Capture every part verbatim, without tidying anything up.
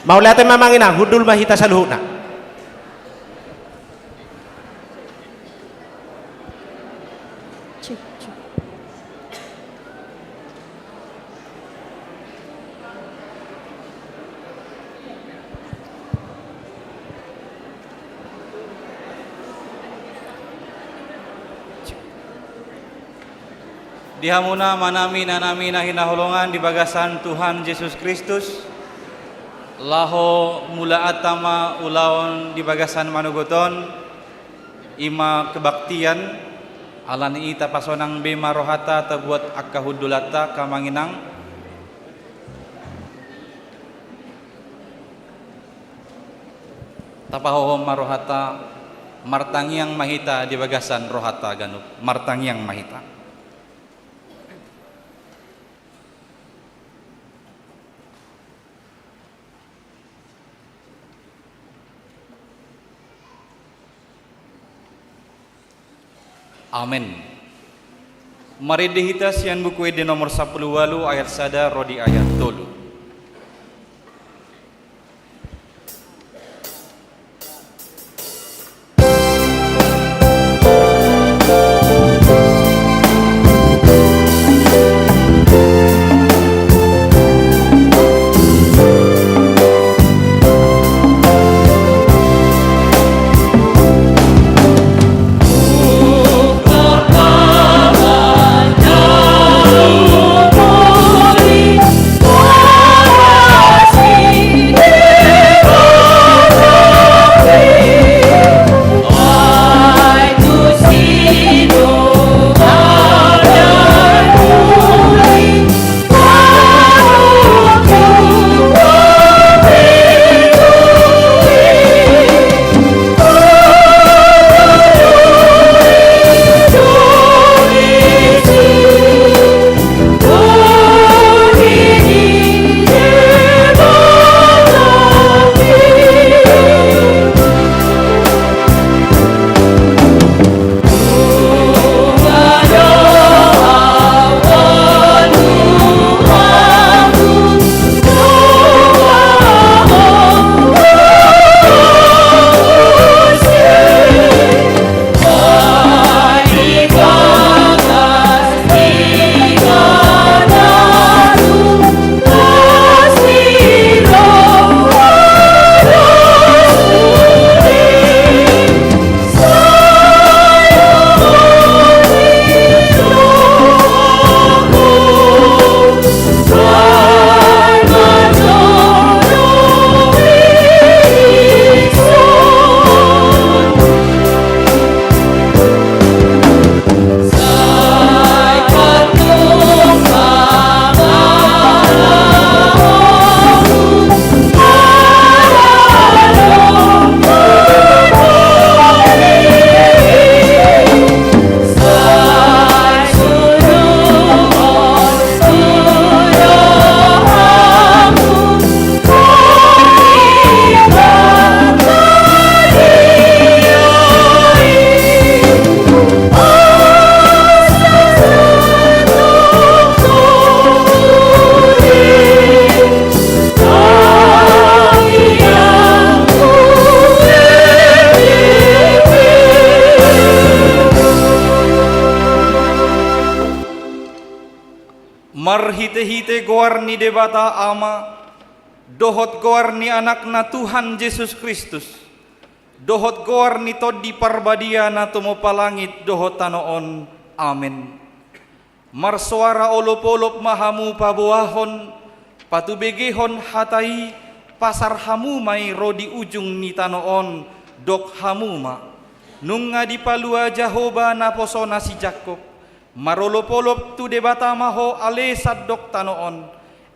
Mauliate ma amang inang, hundul ma hita saluhutna. Di hamuna amanami, inanami na hinaholongan di bagasan Tuhan Jesus Kristus, laho mulaanta ma ulaon di bagasan manogot on, i ma kebaktian. Alani i tapasonang be ma rohanta, tabuat angka hundulanta, angka amang inang. Tapahohom ma rohanta, martangiang ma hita di bagasan rohanta ganup, martangiang ma hita. Amen. Marende hita sian Buku Ende nomor sampulu ualu, ayat sada ro di ayat tolu. Marhitehite goar ni Debata Ama, dohot goar ni Anakna Tuhan Jesus Kristus, dohot goar ni Tondi Parbadia na tumompa langit dohot tano on. Amen. Marsoara olopolop ma hamu paboahon, patubegehon hata i, Pasar hamu ma i ro di ujung ni tano on, dok hamu ma: Nunga dipalua Jahowa naposona si Jakkob, marolopolop tu Debata ma ho ale sandok tano on.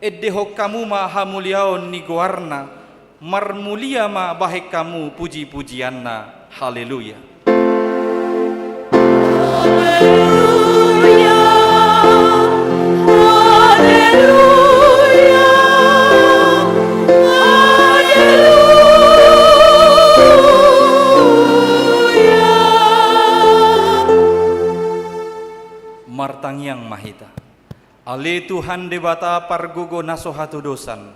Endehon hamu ma hamuliaon ni goarna, marmulia ma bahen hamu pujipujianna. Haleluya. Haleluya. Haleluya. Haleluya. Martangiang ma hita. Ale Tuhan Debata pargogo na so hatodosan,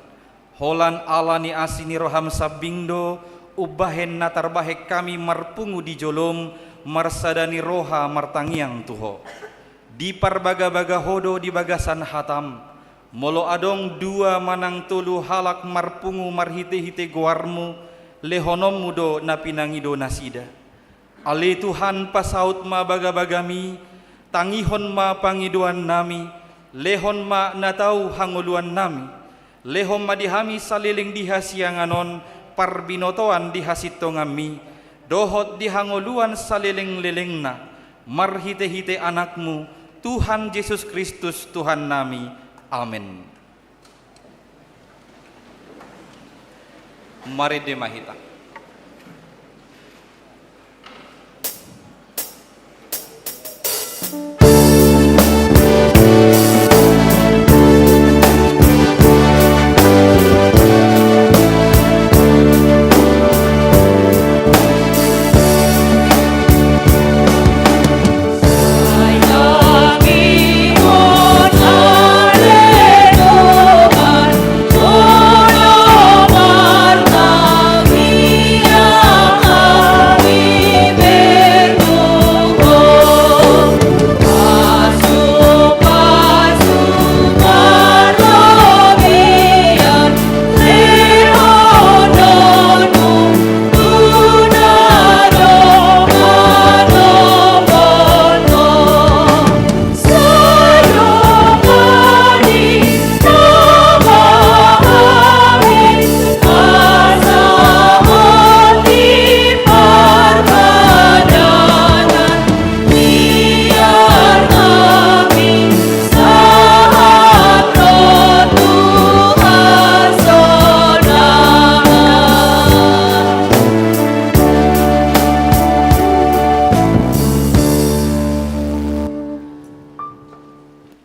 holan ala ni asi ni roham sambing do umbahen na tarbahen hami marpungu di jolom marsada ni roha martangiang tu Ho. Diparbagabagaho do di bagasan hatam, molo adong dua manang tolu halak marpungu marhitehite goarmu, lehononmu do na pinangido nasida. Ale Tuhan, pasaut ma bagabagami, tangihon ma pangidoannami, lehon ma na tau hangoluannami, lehon ma di hami saleleng di hasiangan on parbinotoan di hasintonganmi, dohot di hangoluan salelenglelengna, marhitehite Anakmu, Tuhan Jesus Kristus Tuhannami. Amen. Marende ma hita.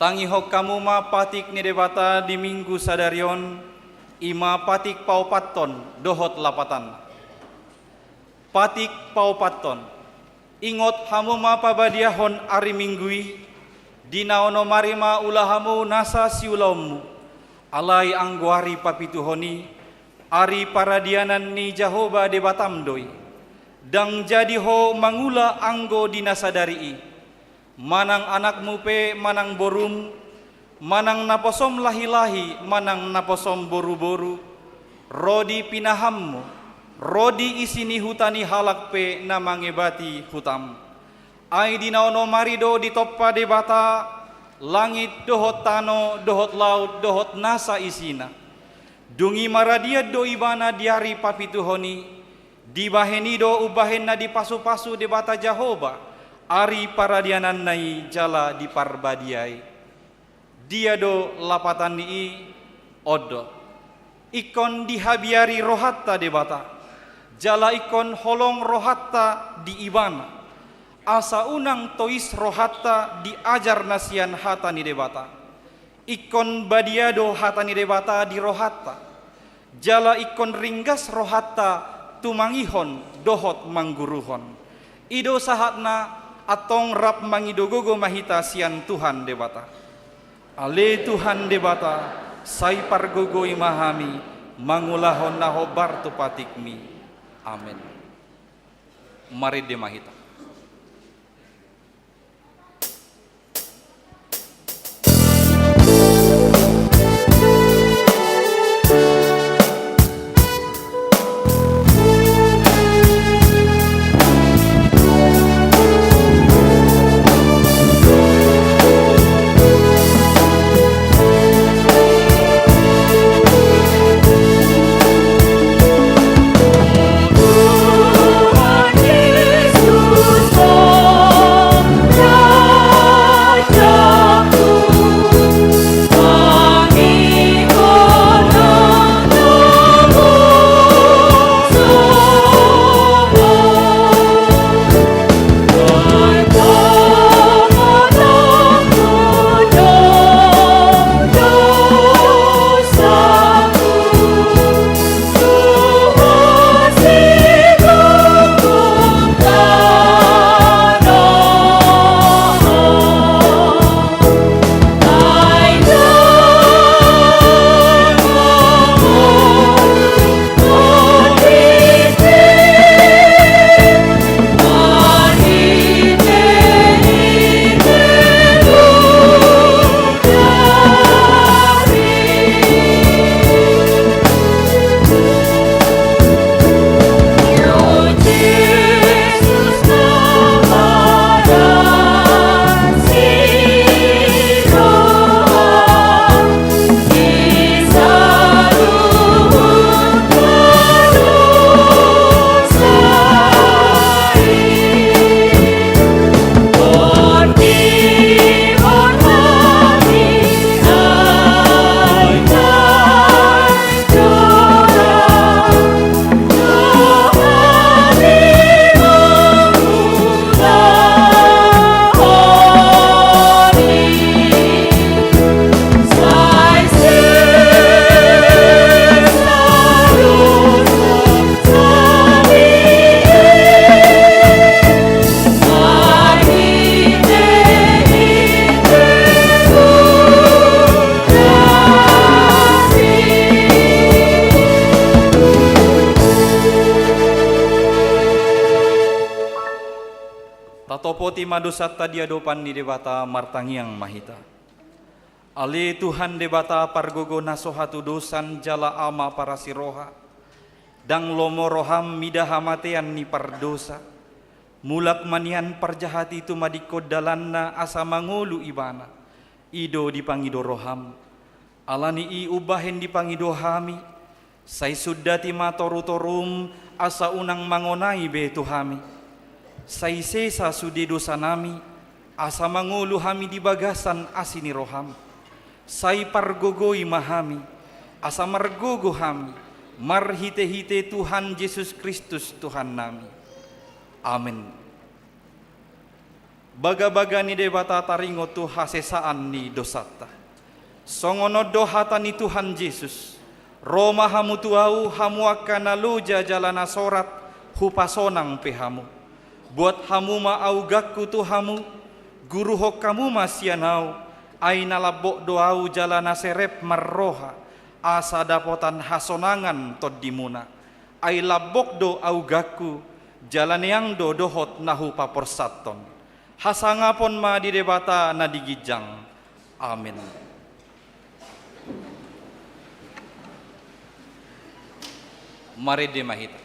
Tangihon hamu ma patik ni Debata di Minggu sadari on, i ma patik paopathon dohot lapatanna. Patik paopathon. Ingot hamu ma pabadiahon ari Minggu i, di na onom ari ma ula hamu nasa siulaonmu, alai anggo ari papituhon i, ari paradianan ni Jahowa Debatam do i. Ndang jadi ho mangula anggo di na sadari i. Manang anakmu pe manang borum, manang naposom lahilahi manang naposom boruboru, ro di pinahanmu, ro di isi ni huta ni halak pe na mangebati hutam. Ai di na onom ari do ditompa Debata langit dohot tano dohot laut dohot nasa isina. Dung i maradian do Ibana di ari papituhon i. Dibahen i do umbahen na dipasupasu Debata Jahowa ari paradiananna i jala diparbadiai. Dia do lapatan ni i? On do. Ingkon dihabiari rohanta Debata, jala ingkon holong rohanta di Ibana, asa unang tois rohanta di ajar na sian hata ni Debata. Ingkon badia do hata ni Debata di rohanta, jala ingkon ringgas rohanta tumangihon dohot mangguruhon. I do sahatna. Antong rap mangido gogo ma hita sian Tuhan Debata. Ale Tuhan Debata, sai pargogoi ma hami mangulahon na hombar tu patikmi. Amen. Marende ma hita. Topoti ma dosanta di adopan ni Debata, martangiang ma hita. Ale Tuhan Debata pargogo na so hatudosan jala Ama parasi roha, ndang lomo roham mida hamatean ni pardosa. Mulak ma nian parjahat i tumadingkon dalanna asa mangolu ibana. I do dipangido roham. Ala ni i umbahen dipangido hami, sai sundati ma torutorum asa unang mangonai be tu hami. Sai sesa sude dosanami, asa mangolu hami di bagasan asi ni roham. Sai pargogoi ma hami, asa margogo hami, marhitehite Tuhan Jesus Kristus Tuhannami. Amen. Bagabaga ni Debata taringot tu hasesaan ni dosanta. Songon on do hata ni Tuhan Jesus: Ro ma hamu tu Ahu, hamu angka na loja jala na sorat, hupasonang pe hamu. Buat hamu ma augangku tu hamu, guruhon hamu ma sian Ahu, ai na lambok do Ahu jala na serep marroha, asa dapotan hasonangan tondimuna. Ai lambok do augangku, jala neang do dohot na hupaporsathon. Hasangapon ma di Debata na di ginjang. Amen. Marende ma hita.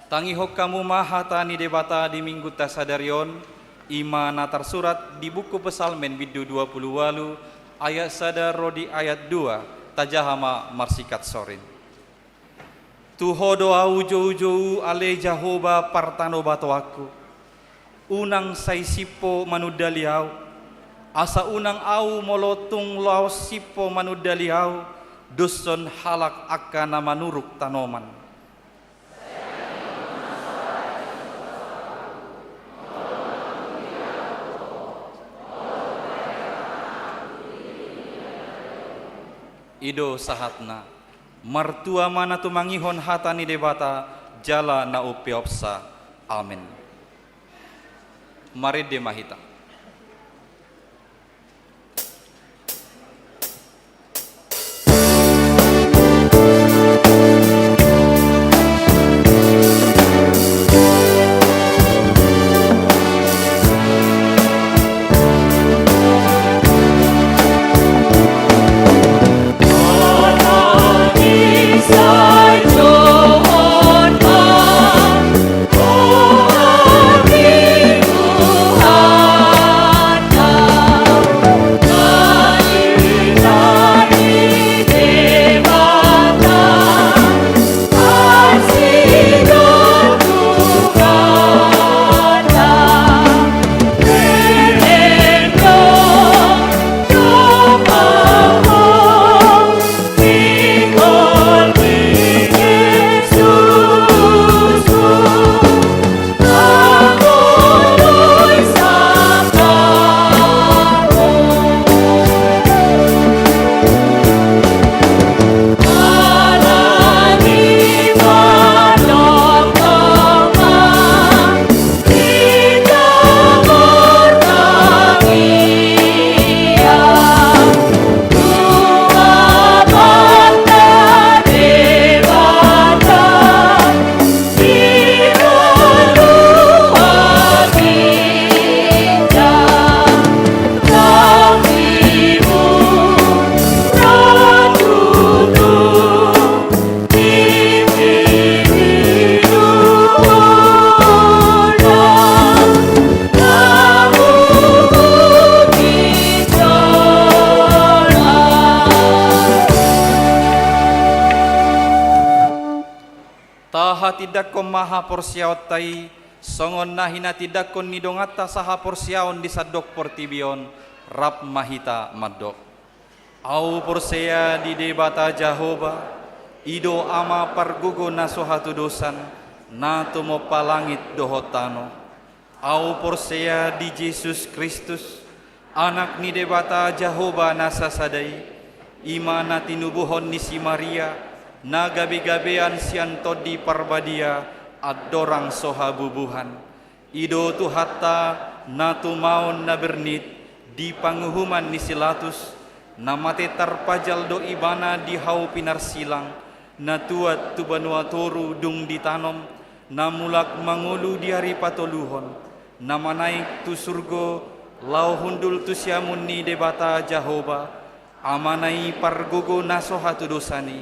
Tangihon hamu ma hata ni Debata di Minggunta sadari on, i ma na tarsurat di buku Psalmen bindu dua pulu ualu, ayat sada ro di ayat dua, tajaha ma marsikat sorin. Tu Ho do ahu joujoujou, ale Jahowa, partanobatoanku. Unang sai simpo manundali ahu, asa unang ahu molo tung laos simpo manundali ahu, doshon halak angka na manuruk tanoman. I do sahatna. Martua ma na tumangihon hata ni Debata, jala na umpeopsa. Amen. Marende ma hita. Tahatindangkon ma haporseaonta i, songon na hinatindangkon ni donganta sahaporseaon di sandok portibi on, rap ma hita mandok. Ahu porsea di Debata Jahowa, i do Ama pargogo na so hatudosan, na tumompa langit dohot tano. Ahu porsea di Jesus Kristus, Anak ni Debata Jahowa na sasada i, i ma na tinubuhon ni si Maria, na gabegabean sian Tondi Parbadia, andorang so habubuhan. I do Tuhanta na tumaon na bernit di panguhuman ni si Latus, na mate tarpajal do ibana di hau pinarsilang, na tuat tu banua toru dung ditanom, na mulak mangolu di ari patoluhon, na manaek tu surgo, laho hundul tu siamun ni Debata Jahowa, Amana i pargogo na so hatudosan i,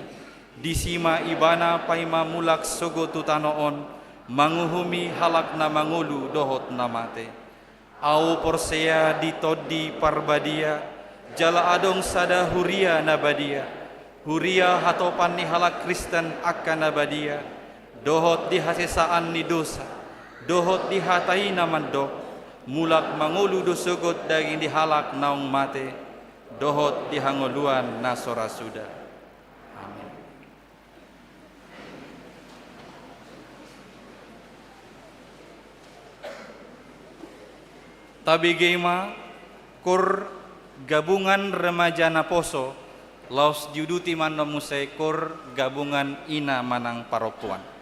disi ma ibana paima mulak sogot tu tano on, manguhumi halak na mangolu dohot na mate. Ahu porsea di Tondi Parbadia, jala adong sada huria na badia, huria hatopan ni halak Kristen angka na badia, dohot di hasesaan ni dosa, dohot di hata i na mandok, mulak mangolu do sogot daging ni halak naung mate, dohot di hangoluan na so ra suda. Amen. Tabege ma, Koor Gabungan Remaja Naposo, laos diuduti ma annon muse Koor Gabungan Ina manang Parompuan.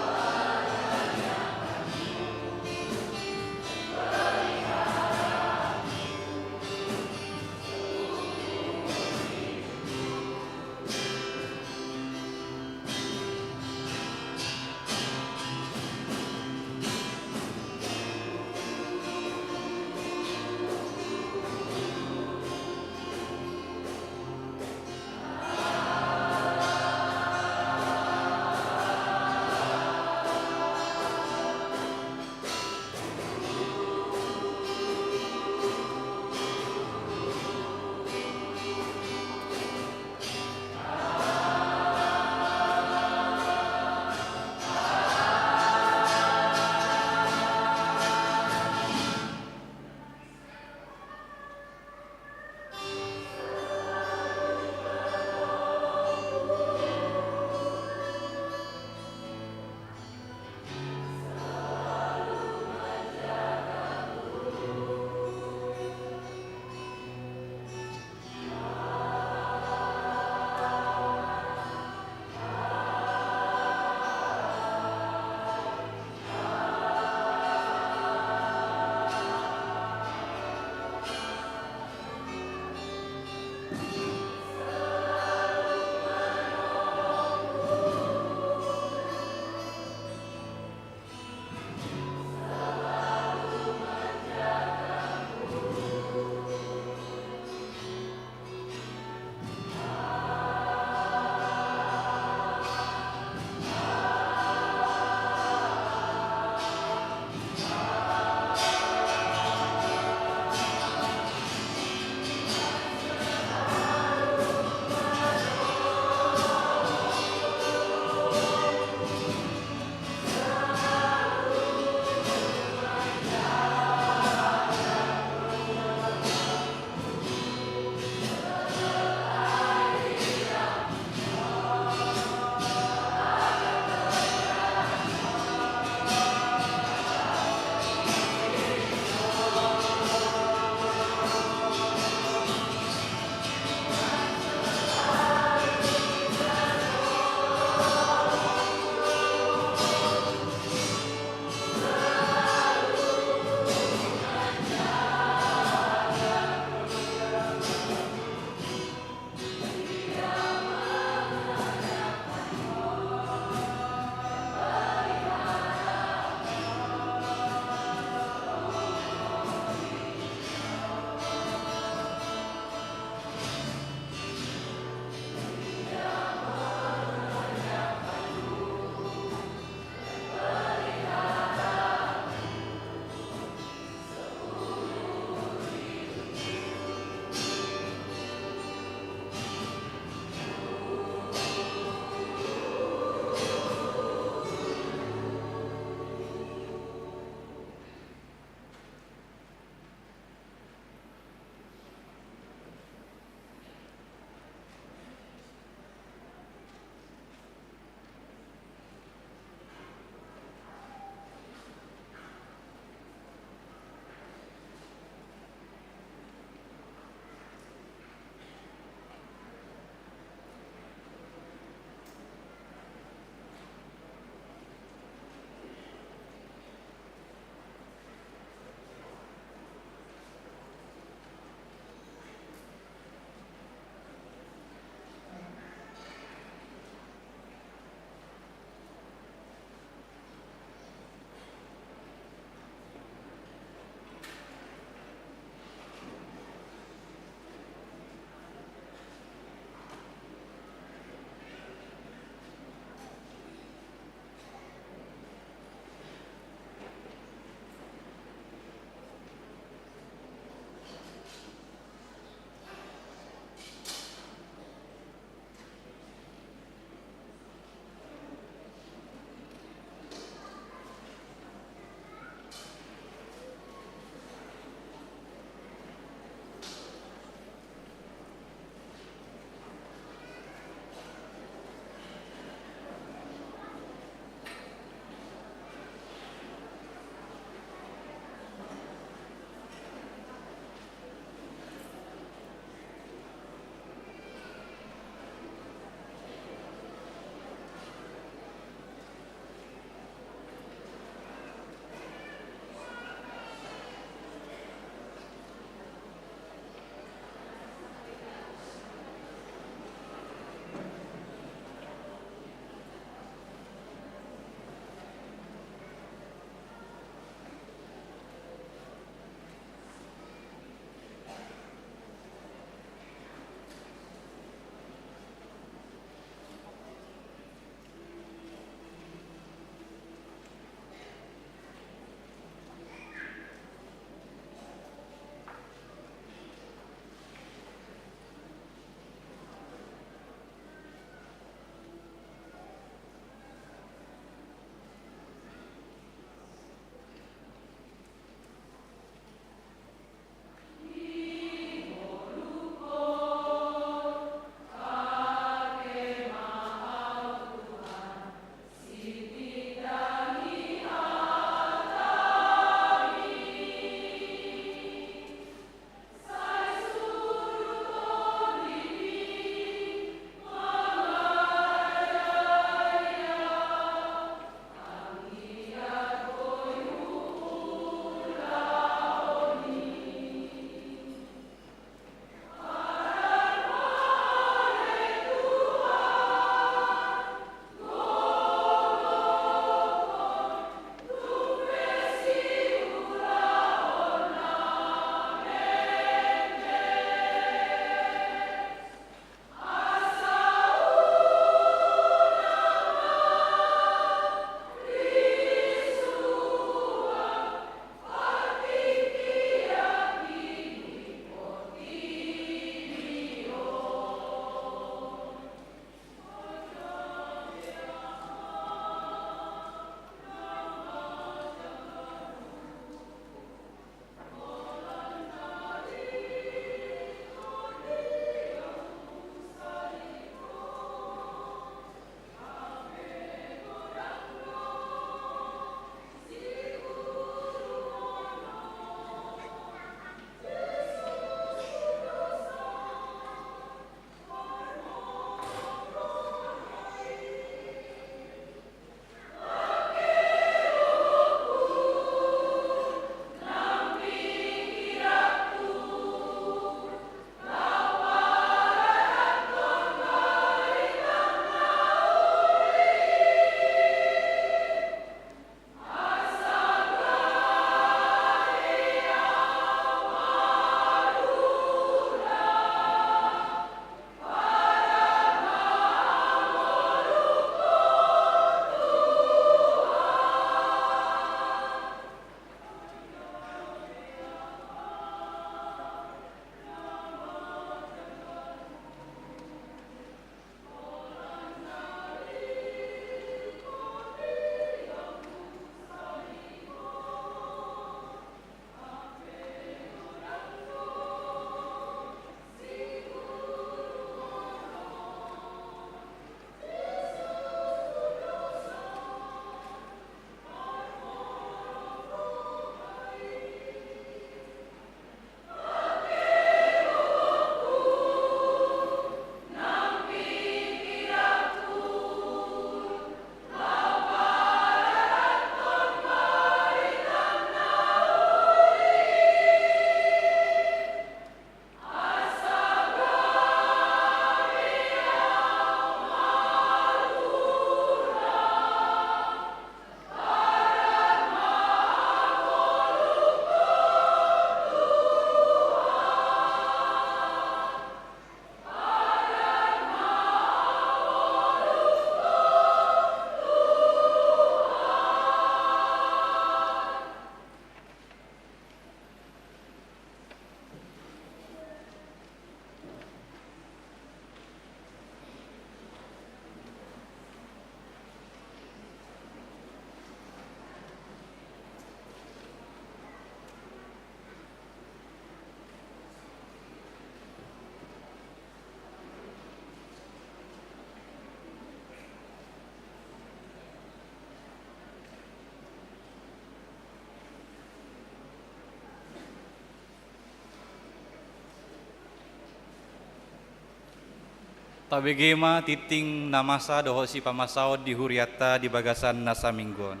Tabege ma tingting na masa dohot sipamasaon di hurianta di bagasan na saminggu on.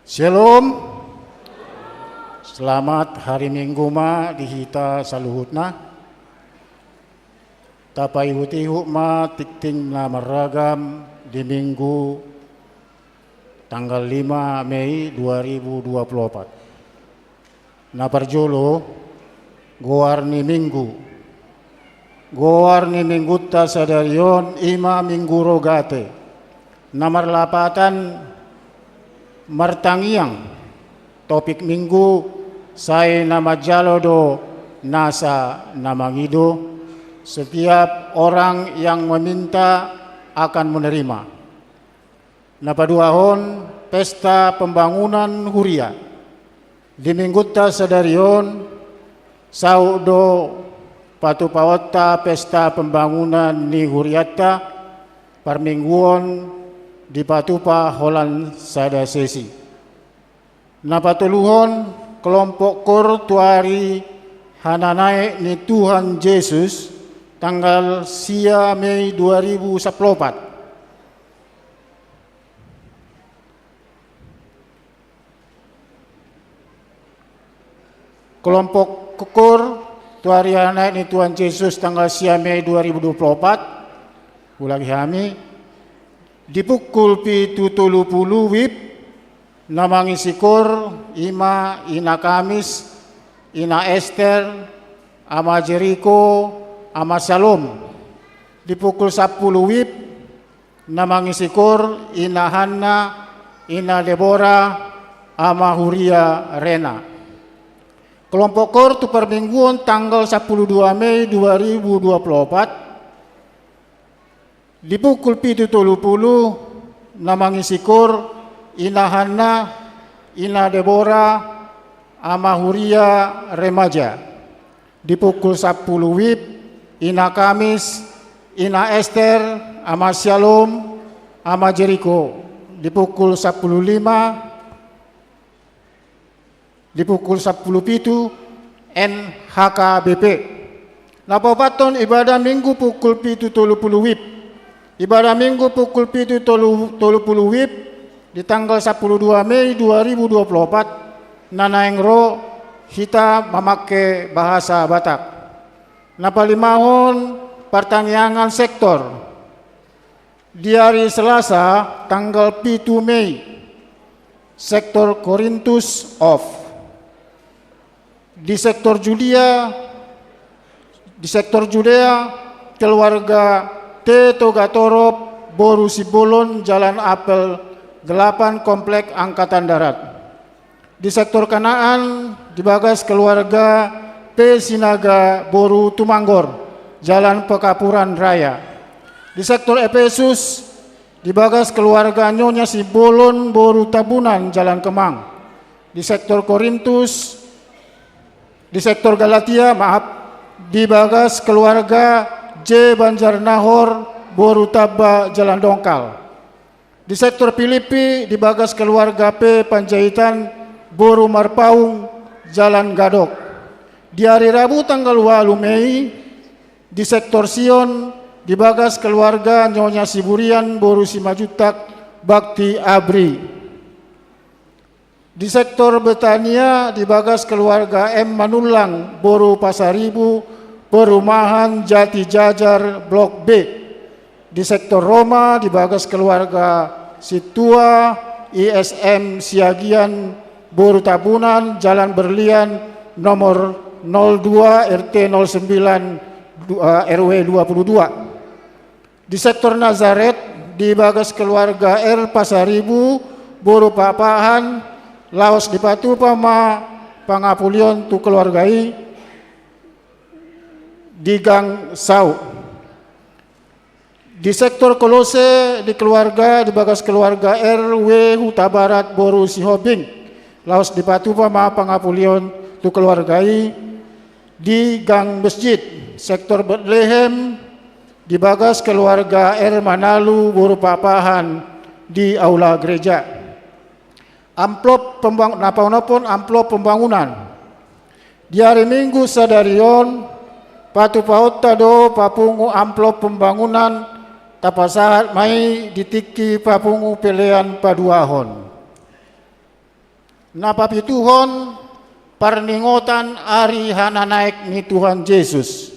Shalom. Selamat hari Minggu ma di hita saluhutna. Tapaihut-ihut ma tingting na marragam di Minggu tanggal lima Mei dua ribu dua puluh opat. Na parjolo, goar ni Minggu. Goar ni Minggunta sadari on i ma Minggu Rogate. Na marlapatan martangiang, topik Minggu, sai na manjalo do nasa na mangido, setiap orang yang meminta akan menerima. Na paduahon, pesta pembangunan huria. Di Minggunta sadari on, saut do patupaonta pesta pembangunan ni hurianta, parmingguon dipatupa holan sada sesi. Na patoluhon, kelompok kor tu ari hananaek ni Tuhan Jesus, tanggal sia Mei dua ribu sampulu opat. Kelompok kor tu ari hananaek ni Tuhan Jesus tanggal sia Mei dua ribu dua puluh opat. Ulangi hami. Di pukul pitu tolu pulu wib, na mangisi kor i ma Ina Kamis, Ina Ester, Ama Jeriko, Ama Salom. Di pukul sampulu wib, na mangisi kor Ina Hanna, Ina Debora, Ama Huria Rena. Kelompok kor tu parmingguon tanggal sampulu dua Mei dua ribu dua puluh opat, di pukul pitu tolu pulu, na mangisi kor Ina Hanna, Ina Debora, Ama Huria Remaja. Di pukul sampulu wib, Ina Kamis, Ina Ester, Ama Syalom, Ama Jeriko. Di pukul sampulu lima, di pukul sampulu pitu, N H K B P. Na paopathon, ibadah Minggu pukul pitu tolu pulu wib. Ibadah Minggu pukul pitu tolu, tolu pulu wib di tanggal sampulu dua Mei dua ribu dua puluh opat, na naeng ro hita mamangke bahasa Batak. Na palimahon, partangiangan sektor. Di ari Selasa tanggal pitu Mei, sektor Korintus off. Di sektor Judea, di sektor Judea, keluarga T Togatorop, boru Sibolon, Jalan Apel delapan, Komplek Angkatan Darat. Di sektor Kanaan, di bagas keluarga P Sinaga, boru Tumanggor, Jalan Pekapuran Raya. Di sektor Epesus, di bagas keluarga Nyonya Sibolon, boru Tabunan, Jalan Kemang. Di sektor Korintus, di sektor Galatia, maaf, di bagas keluarga J Banjarnahor, boru Tamba, Jalan Dongkal. Di sektor Filipi, di bagas keluarga P Panjaitan, boru Marpaung, Jalan Gadok. Di ari Rabu tanggal ualu Mei, di sektor Sion, di bagas keluarga Nyonya Siburian, boru Simanjuntak, Bakti Abri. Di sektor Betania, di bagas keluarga M Manullang, boru Pasaribu, perumahan Jatijajar, Blok B. Di sektor Roma, di bagas keluarga Sintua, I S M Siagian, boru Tabunan, Jalan Berlian, nomor nol dua, R T nol sembilan, du-, eh, R W dua puluh dua. Di sektor Nazaret, di bagas keluarga R Pasaribu, boru Pakpahan, laos dipatupa ma pangapulion tu keluarga i di Gang Sau. Di sektor Kolose, di keluarga, di bagas keluarga R W Hutabarat, boru Sihombing, laos dipatupa ma pangapulion tu keluarga i di Gang Mesjid, sektor Betlehem, di bagas keluarga R Manalu boru Pakpahan di aula gereja. Amplop pembang-, na paonomhon amplop pembangunan. Di ari Minggu sadari on, patupaonta do papungu amplop pembangunan tapasahat ma i di tingki papungu pelean paduahon. Na papituhon, parningotan ari hananaek ni Tuhan Jesus.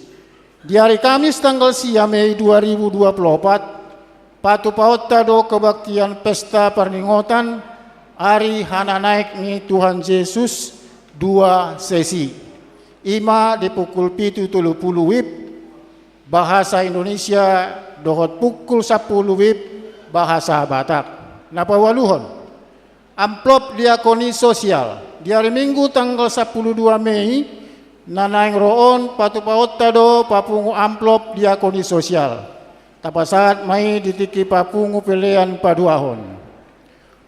Di ari Kamis tanggal sia Mei dua ribu dua puluh opat, patupaonta do kebaktian pesta parningotan ari hananaek ni Tuhan Jesus dua sesi. I ma di pukul pitu tolu pulu WIB bahasa Indonesia dohot pukul sampulu WIB bahasa Batak. Na paualuhon, amplop diakoni sosial. Di ari Minggu tanggal sampulu dua Mei, na naeng ro on, patupaonta do papungu amplop diakoni sosial. Tapasahat ma i di tingki papungu pelean paduahon.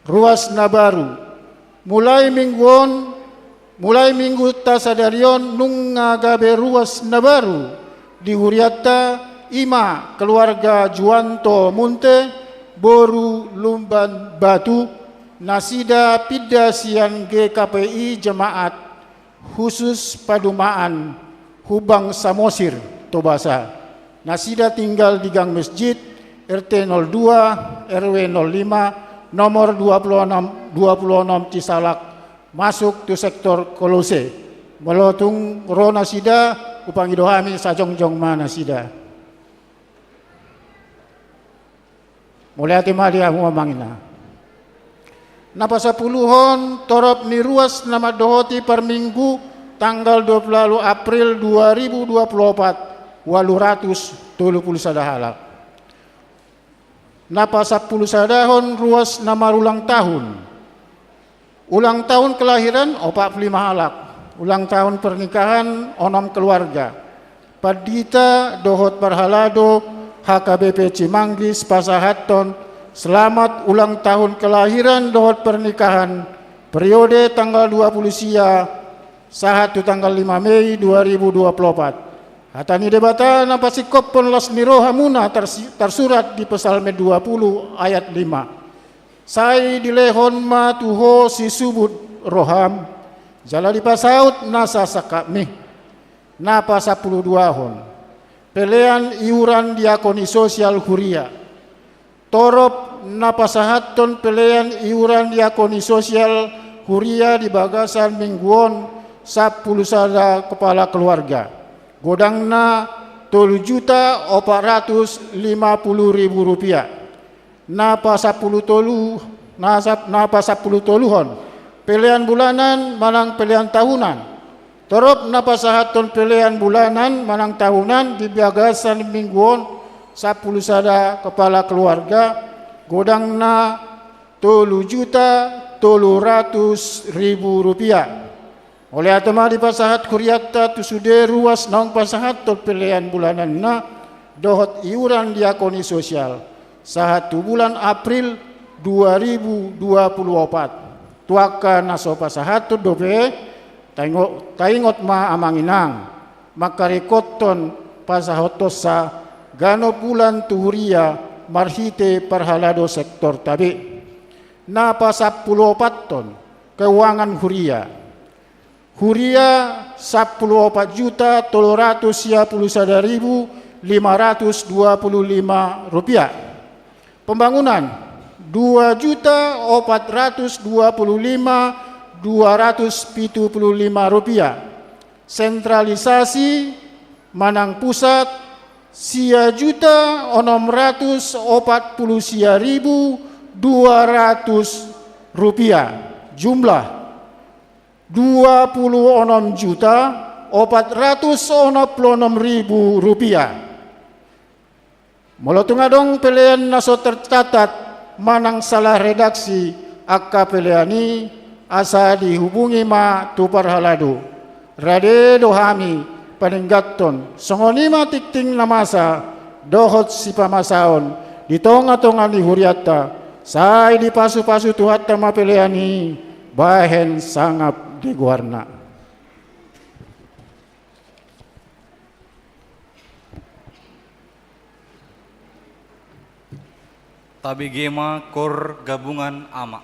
Ruas na baru. Mulai minggu on, mulai minggu ta sadari on nunga gabe ruas na baru di hurianta, i ma keluarga Juanto Munte boru Lumban Batu, nasida pinda sian G K P I Jemaat Khusus Padumaan Humbang Samosir Tobasa. Nasida tinggal di Gang Mesjid, R T nol dua, R W nol lima, nomor dua puluh enam, dua puluh enam Cisalak, masuk tu sektor Kolose. Molo tung ro nasida, hupangido hami sajongjong ma nasida. Mauliate ma di hamu amang inang. Na pasampuluhon, torop ni ruas na mandohoti parminggu tanggal dua puluh ualu April dua ribu dua puluh opat, ualu ratus tolu pulu sada halak. Na pasampulu sadahon, ruas na marulang tahun. Ulang tahun kelahiran, opat pulu lima halak. Ulang tahun pernikahan, onom keluarga. Pandita dohot parhalado H K B P Cimanggis pasahathon selamat ulang tahun kelahiran dohot pernikahan, periode tanggal dua pulu sia sahat tu tanggal lima Mei dua ribu dua puluh opat. Hata ni Debata na pasingkophon las ni rohamuna tarsi-, tarsurat di Psalmen dua pulu ayat lima. Sai dilehon ma tu ho sisubut roham, jala dipasaut nasa sangkapmi. Na pasampulu duahon, pelean iuran diakoni sosial huria. Torop na pasahathon pelean iuran diakoni sosial huria di bagasan minggu on, sampulu sada kepala keluarga. Godangna tolu juta opat ratus lima pulu ribu rupiah. Na pasampulu tolu, na sap-, na pasampulu toluhon, pelean bulanan manang pelean tahunan. Torop na pasahathon pelean bulanan manang tahunan di bagasan minggu on, sampulu sada kepala keluarga, godangna tolu juta tolu ratus ribu rupiah. Mauliate ma dipasahat hurianta tu sude ruas naung pasahathon pelean bulananna dohot iuran diakoni sosial sahat tu bulan April dua ribu dua puluh opat. Tu angka na so pasahathon dope, taingo-, taingot ma amang inang, mangkaringkothon pasahathonsa ganup bulan tu huria marhite parhalado sektor tabe. Na pasampulu opathon, keuangan huria. Huria sampulu opat juta tolu ratus sia pulu sada ribu lima ratus dua pulu lima rupiah. Pembangunan, dua juta opat ratus dua pulu lima dua ratus pitu pulu lima rupiah. Sentralisasi manang pusat, sia juta onom ratus opat pulu sia ribu dua ratus rupiah. Jumlah, dua pulu onom juta opat ratus onom pulu onom ribu rupiah. Molo tung adong pelean na so tercatat manang salah redaksi angka pelean i, asa dihubungi ma tu parhalado. Rade do hami paninggathon, songon i ma tingting na masa dohot sipamasaon di tonga-tonga ni hurianta, sai dipasupasu Tuhanta ma pelean i bahen sangap di goarna. Tabege ma Kor Gabungan Ama.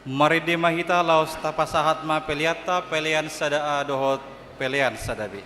Marende ma hita laos tapasahat ma peleanta, pelean sada A dohot pelean sada B.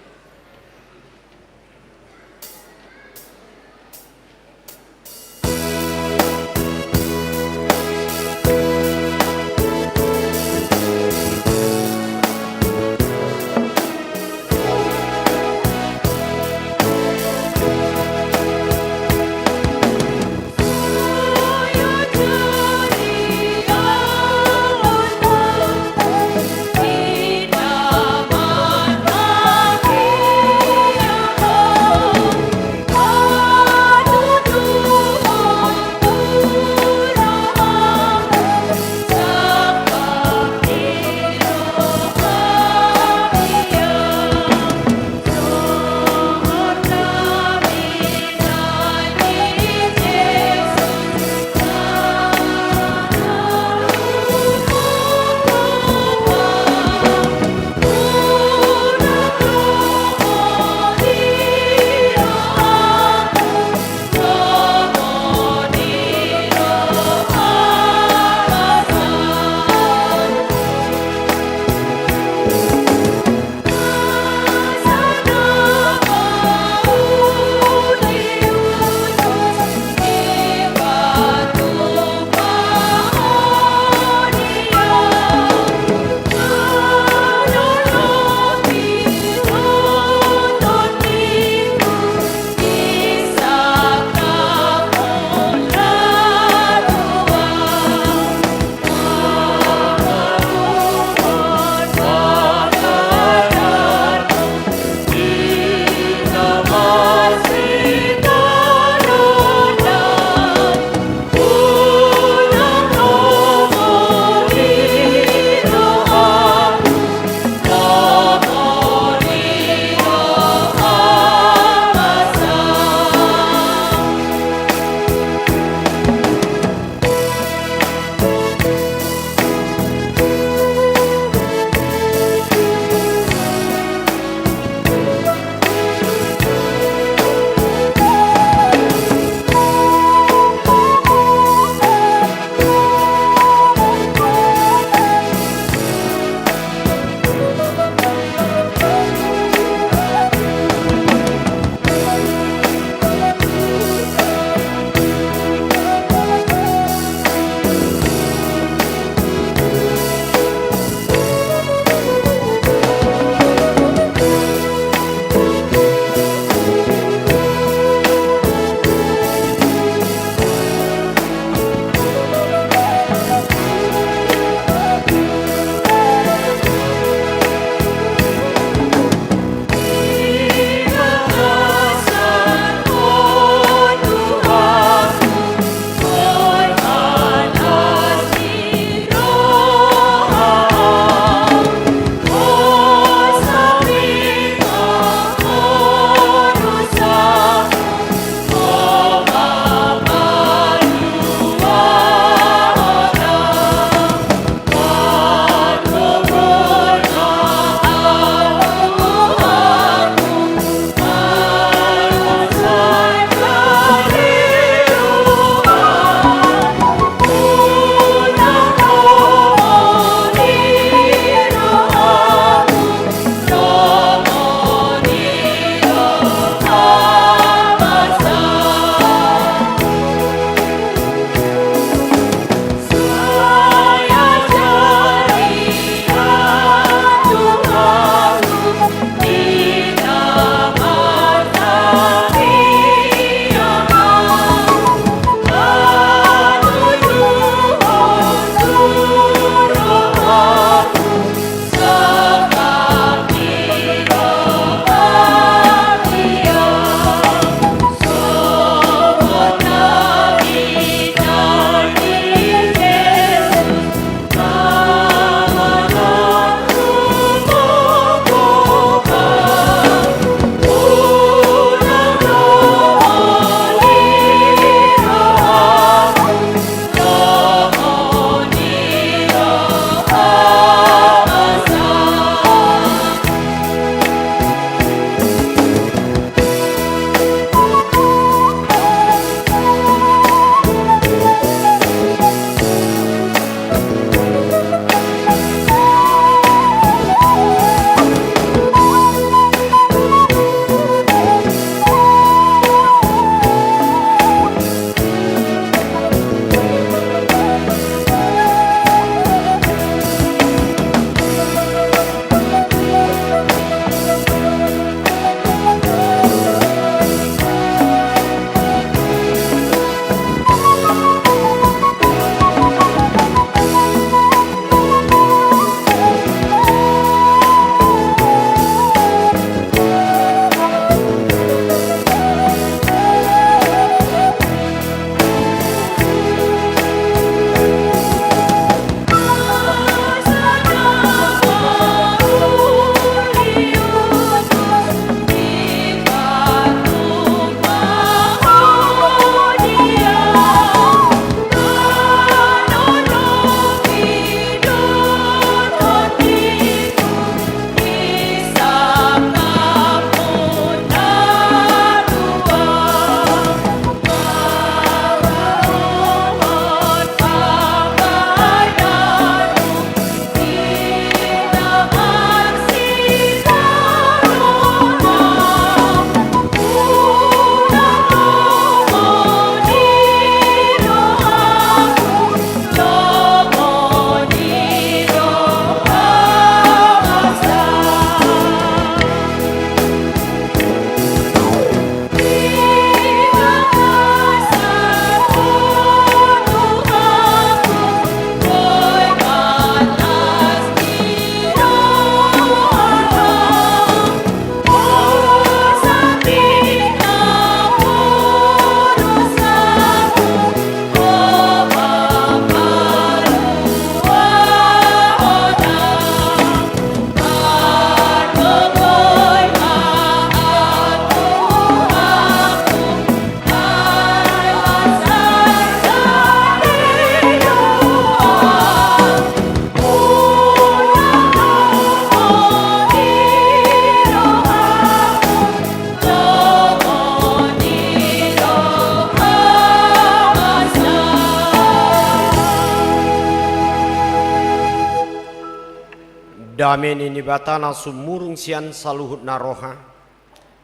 Dame ni Naibata na sumurung sian saluhut na roha,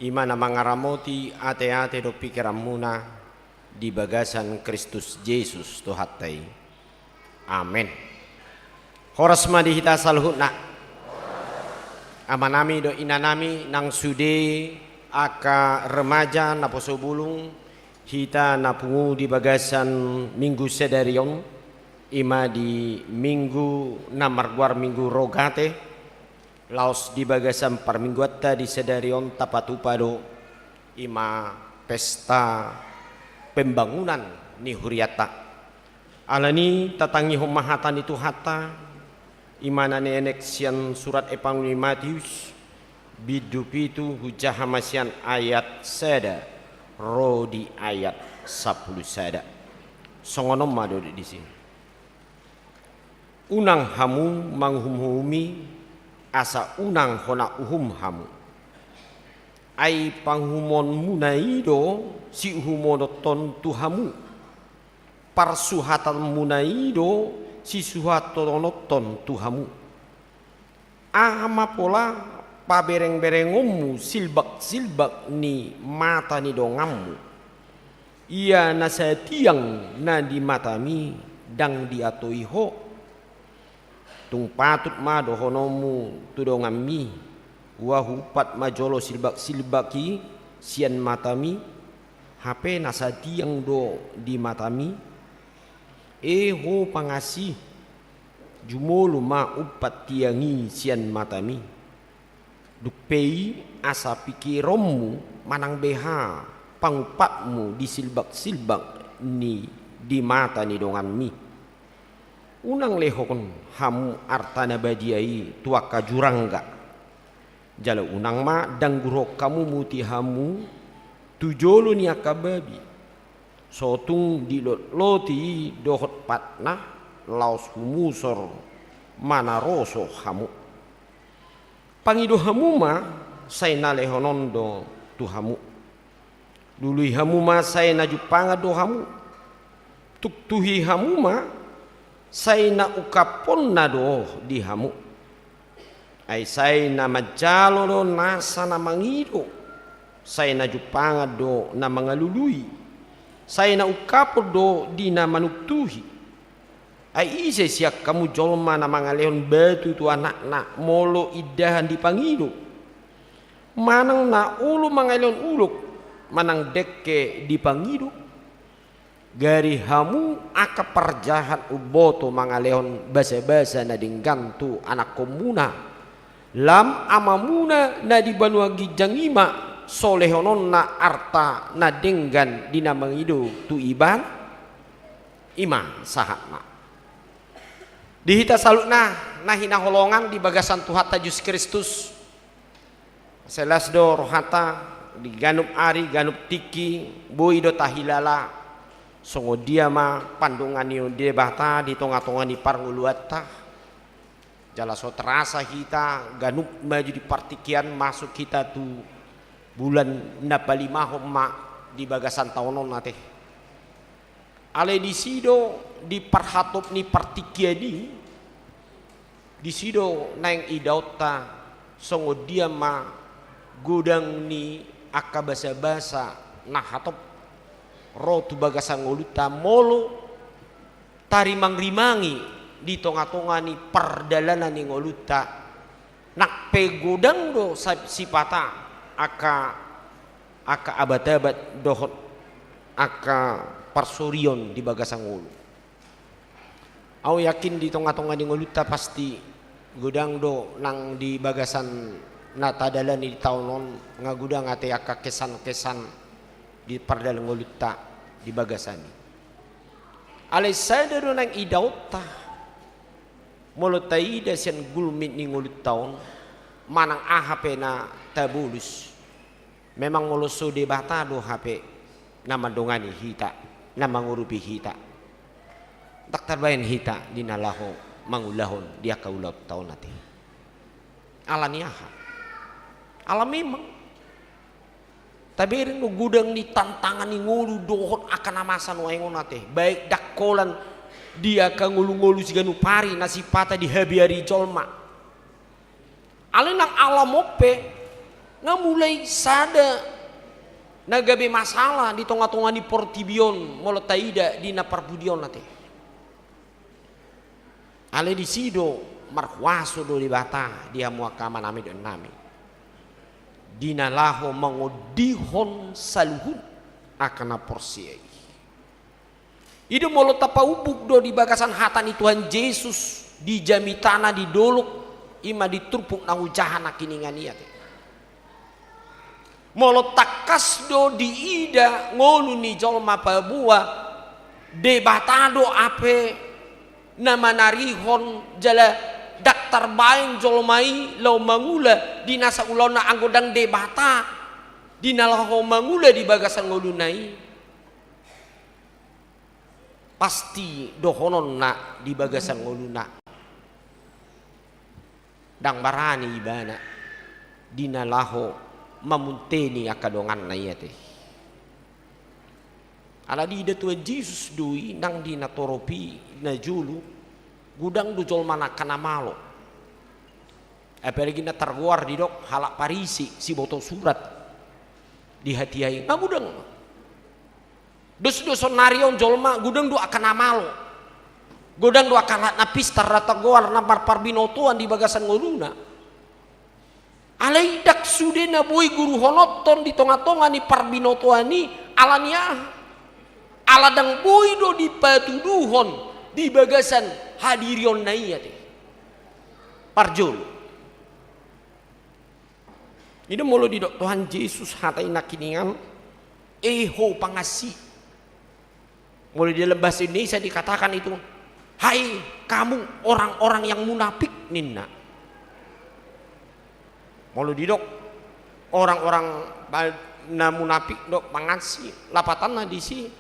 i ma na mangaramoti ateate dohot pingkiranmuna di bagasan Kristus Jesus Tuhanta i. Amen. Horas ma di hita saluhutna. Amanami dohot inanami nang sude angka remaja naposo bulung, hita na pungu di bagasan minggu sadari on, i ma di minggu na margoar minggu Rogate, laos di bagasan parmingguanta di sadari on tapatupa do i ma pesta pembangunan ni hurianta. Alani i tatangihon ma hata ni Tuhanta, i ma na nienet sian surat Evangelium Matius, bindu pitu, hujaha ma sian ayat sada ro di ayat sampulu sada. Songon on ma didok disi. Unang hamu manguhum-uhumi, asa unang hona uhum hamu. Ai panguhumonmuna i do siuhumononton tu hamu. Parsuhatonmuna i do sisuhatononton tu hamu. Aha ma pola pabereng-berengonmu silbak-silbak ni mata ni donganmu? Ia na satiang na di matami ndang diatoi ho. Tung patut ma dohononmu tu donganmi, ua huumpat ma jolo silbak-silbak i sian matami, hape na satiang do di matami? E ho pangasi, jumolo ma umpat tiang i sian matami. Dung pe i asa pingkironmu manang beha pangumpatmu di silbak-silbak ni di mata ni donganmi. Unang lehon hamu arta na badia i tu angka jurangga. Jala unang ma danggurhon hamu muti hamu tu jolo ni angka babi. So tung dilotloti i dohot patna, laos humusor manaroso hamu. Pangido hamu ma, sai na lehonon do tu hamu. Lului hamu ma, sai na jumpangan do hamu. Tuktuhi hamu ma, sai na ungkaphonna do di hamu. Ai sai na manjalo do nasa na mangido, sai na jumpangan do na mangalului, sai na ungkaphon do di na manuktuhi. Ai ise sian hamu jolma na mangalehon batu tu anakna molo indahan dipangido? Manang na olo mangalehon ulok manang dengke dipangido? Gari hamu angka parjahat, umboto mangalehon basa-basa na denggan tu anakkonmuna. Lam Amamuna na di banua ginjang i ma so lehononna arta na denggan di na mangido tu ibana. I ma sahatna. Di hita saluhutna na hinaholongan di bagasan Tuhanta Jesus Kristus, sai las do rohanta, di ganup ari, ganup tingki, boi do tahilala songon dia ma pandongani ni Debata di tonga-tonga ni parngoluanta. Jala so tarasa hita ganup maju di partingkian, masuk hita tu bulan na palimahon ma di bagasan taon on ate. Alai disi do di parhatop ni partingkian i, disi do naeng idaonta songon dia ma godang ni angka basa-basa na hatop ro tu bagasan ngolunta molo tarimang-rimangi di tonga-tonga ni pardalanan ni ngolunta. Nang pe godang do sa-, sipata angka, angka abat-abat dohot angka parsorion di bagasan ngolu. Au yakin di tonga-tonga ni ngolunta pasti godang do nang di bagasan na tadalani di taon on, nga godang ate angka kesan-kesan di pardalan ngolunta di bagasan i. Alai sada do naeng idaonta, molo taida sian gulmit ni ngolunta on, manang aha pe na tabolus, memang molo so Debata do hape na mandongani hita, na mangurupi hita, ndang tarbaen hita di na laho mangulahon di angka ulaonta on ate. Alani aha? Ala memang tabereng do godang ni tantangan ni ngolu dohot angka na masa nuaeng on ate, baik dangkolan di angka ngolu-ngolu siganup ari na sipata dihabiari jolma. Alai nang alam on pe nga mulai sada na gabe masalah di tonga-tonga ni portibi on molo taida di na parpudion ate. Alai disi do marhuaso do Debata di hamu angka amanami dohot inanami, di na laho mangondihon saluhut angka na porsea i. I do molo tapaumbuk do di bagasan hata ni Tuhan Jesus di jamitana di dolok, i ma di turpuk na hujaha nangkiningan i ate. Molo tangkas do diida ngolu ni jolma paboa Debata do hape na manarihon jala ndang tarbaen jolma i laho mangula di nasa ulaonna anggo ndang Debata di na laho mangula di bagasan ngoluna i. Pasti dohononna di bagasan ngoluna, ndang barani ibana di na laho mamunteni angka donganna i ate. Ala diida Tuhan Jesus do i nang di natorop i najolo, godang do jolma na angka na malo. Apalagi na targoar didok halak Parise, siboto surat di hatiha i, nga godang. Dos do saonari on jolma godang do angka na malo. Godang do angka na pistar na targoar na marparbinotoan di bagasan ngoluna. Alai ndang sude na boi guruhononton di tonga-tonga ni parbinotoan i, ala ni aha? Ala ndang boi do dipatuduhon di bagasan hadirionna i ate. Parjolo. I do molo didok Tuhan Jesus hata i nangkiningan, "E ho pangansi." Molo di dalam bahasa Indonesia dikatakan itu, "Hai kamu orang-orang yang munafik," ninna. Molo didok orang-orang ba-, na munafik do pangansi, lapatanna disi,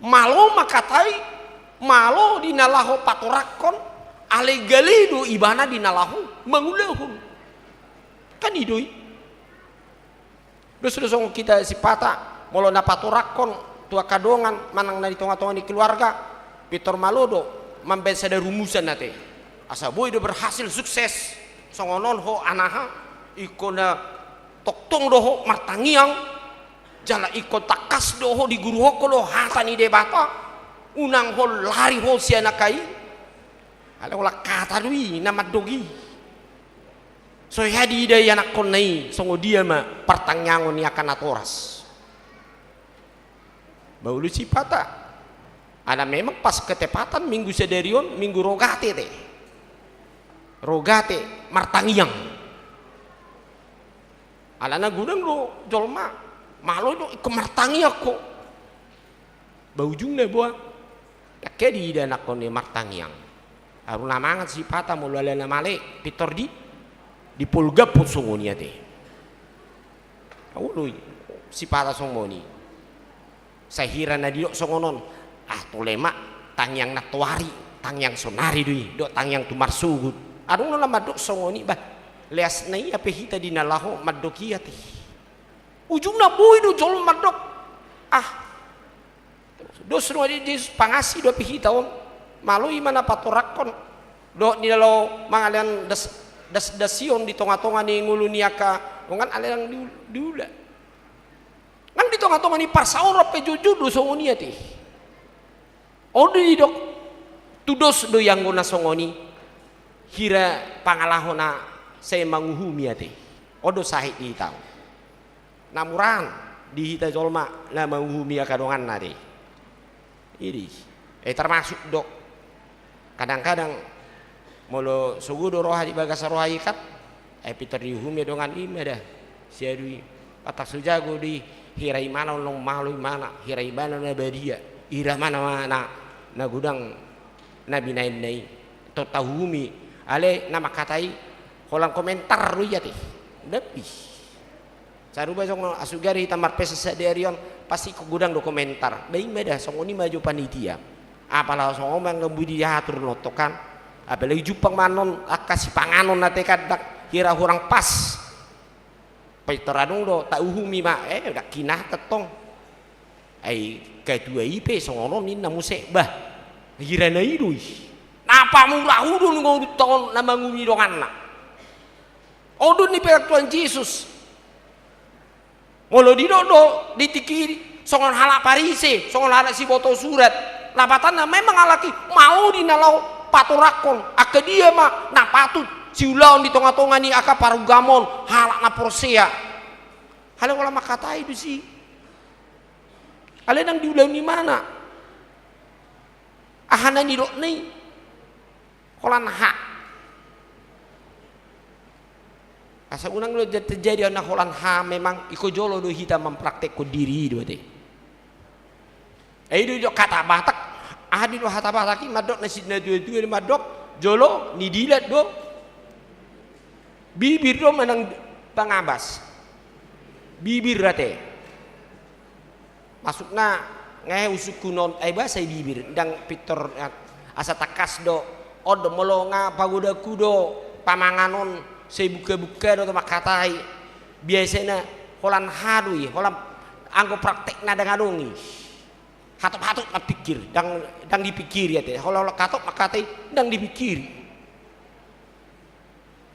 malo ma hata i, malo di na laho patorangkon, alai gale do ibana di na laho mangulahon. Kan i do i. Dos do songon hita sipata, molo na patorangkon tu angka dongan manang na di tonga-tonga ni keluarga, pintor malo do mambaen sada rumusan ate. Asa boi do berhasil sukses, songon on ho anaha, ingkon na tongtong do ho martangiang, jala ingkon tangkas do ho diguruhon ho do hata ni Debata, unang ho lari ho sian angka i. Alai olat hata do i na mandok i. So hea diida ianakkonna i songon dia ma partangiangon ni angka natoras. Bahulhon sipata. Ala memang pas ketepatan minggu sadari on, minggu Rogate ate. Rogate martangiang. Alana godang do jolma, malo do ingkon martangiang ho. Ba ujungna boa? Ndang hea diida anakkon i martangiang. Haru na mangan sipata molo alana male, pintor di, dipolgaphon songon i ate. Olo i, sipata songon i. Sahira na didok songon on, ah, tole ma, tangiang nantoari, tangiang saonari do i, dohot tangiang tu marsogot. Adong do na mandok songon i, bah, leasna i hape hita di na laho mandok i ate. Ujungna boi do jolma mandok, ah, dos do di Jesus, pangansi do hape hita on. Malo i ma na patorangkon. Dohot di na laho mangalean das, das, dasion di tonga-tonga ni ngolu ni angka dongan, alai ndang diul-, diula. Nang di tonga-tonga ni parsaoran pe jotjot do songon i ate. On do didok, tudos do i anggo na songon i, hira pangalaho na sai manguhumi ate. On do sahit di hita on. Na murahan di hita jolma na manguhumi angka donganna ate. I do i. Eh, termasuk do. Kadang-kadang molo sogo do roha di bagasan roha i kan, eh, pintor diuhumi dongan i ma da. Sia do i. Patang so jago do i, hira ibana on naung malo ibana, hira ibana na badia, hira ibana na, na godang na binaenna i. Tong tauhumi, alai na mangkatai holan komentar do i ate. Ndang i. Sarupa songon asugari hita marpesan sadari on, pasti godang do komentar. Ba i ma da, songon i ma jo panitia. Apala songon on ma anggo boi diatur nonton kan. Apalagi jumpang ma annon angka sipanganon ate kan, hira hurang pas. Pintor adong do tauhumi ma, eh, ndang kinatan tong. Ai ketua i pe songon on ninna muse, bah. Hira na i do i. Na pamurahu do ni ngolunta on na manguhumi donganna. On do nipeak Tuhan Jesus. Molo didok do di tingki i songon halak Parise, songon halak siboto surat, lapatanna memang halak i malo do i na laho patorangkon angka dia ma na patut siulaon di tonga-tonga ni angka parugamo on, halak na porsea. Alai holan mangkatai do si. Alai ndang diulahon ibana. Aha na nidokna i? Holan ha. Asa unang do terjadi na holan ha, memang iko jolo do hita mempraktekkon diri i do ate. Ai do didok hata Batak, aha do didok hata Batak i, mandok na sinatua-tua i mandok, jolo ni dilat do bibir do manang pangabas. Bibir ate. Maksudna, nga hea usungkun on, ai boasa i bibir, ndang pintor, asa tangkas do, on do molo nga pagodangku do pamangan on, sai bungka-bungka do mangkatai. Biasana holan ha do i, holan anggo praktekna ndang adong i. Hatop-hatop na pikir, ndang, ndang dipikiri ate, holan, holan hatop mangkatai, ndang dipikiri.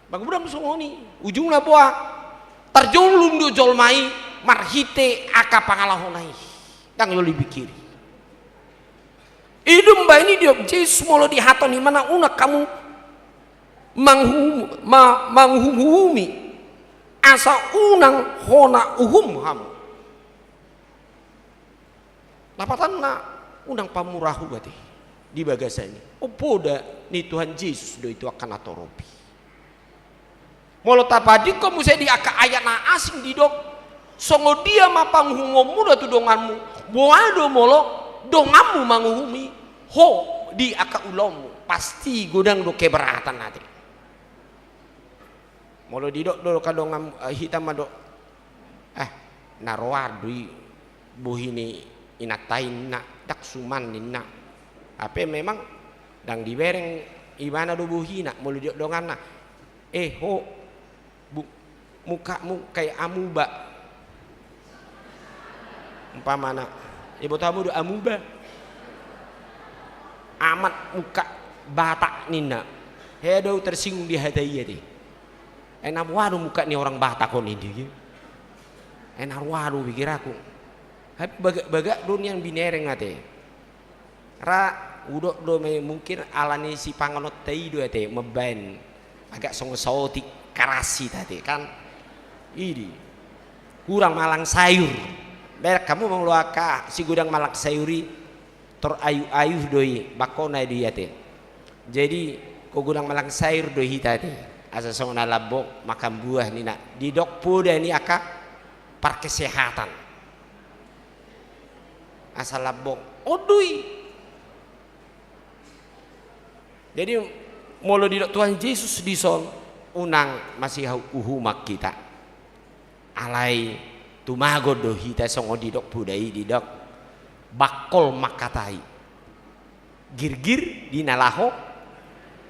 Bagus do songon i, ujungna boha? Tarjolum do jolma i marhite angka pangalahona i. Ndang jolo dipikiri. I do umbahen i didok Jesus molo dihatahon ibana unang hamu manguhum-, ma-, manguhum-uhumi, asa unang hona uhum hamu. Lapatanna unang pamurah hu ate di bagasan i. On poda ni Tuhan Jesus do i tu angka na torop i. Molo tapadingkon muse di angka ayat na asing didok, songon dia ma panguhumonmuna tu donganmu, boha do molo donganmu manguhumi ho di angka ulaonmu, pasti godang do keberatan ate. Molo didok do angka dongan, eh, hita mandok, eh, na roa do i bohi ni inanta i ninna, ndang suman ninna. Hape memang ndang dibereng ibana do bohina, molo didok donganna, eh, ho, bu-, mukakmu kayak amuba. Umpamana, iboto hamu do amuba? Amat muka Batak ninna. Hea do tersinggung di hata i ate. Eh, na boha do muka ni orang Batak on ninna. Eh, na roa do pikir aku. Hape bagak-bagak do nian binereng ate. Ra, hudok do me mungkin ala ni sipanganonta i do ate, mambaen agak songon saotik, keras hita ate kan. Idi. Hurang mangallang sayur. Bereng hamu molo angka sigodang mangallang sayur i, tor ayuh-ayuh do i, bangkona do i ate. Jadi, ho godang mangallang sayur do hita ate. Asa songon na lambok makan buah ninna. Didok poda ni angka parkesehatan. Asa lambok. On do i. Jadi, molo didok Tuhan Jesus dison, unang masiuhum-uhuman hita. Alai tumagon do hita songon didok poda i didok, bangkol mangkatai, girgir di na laho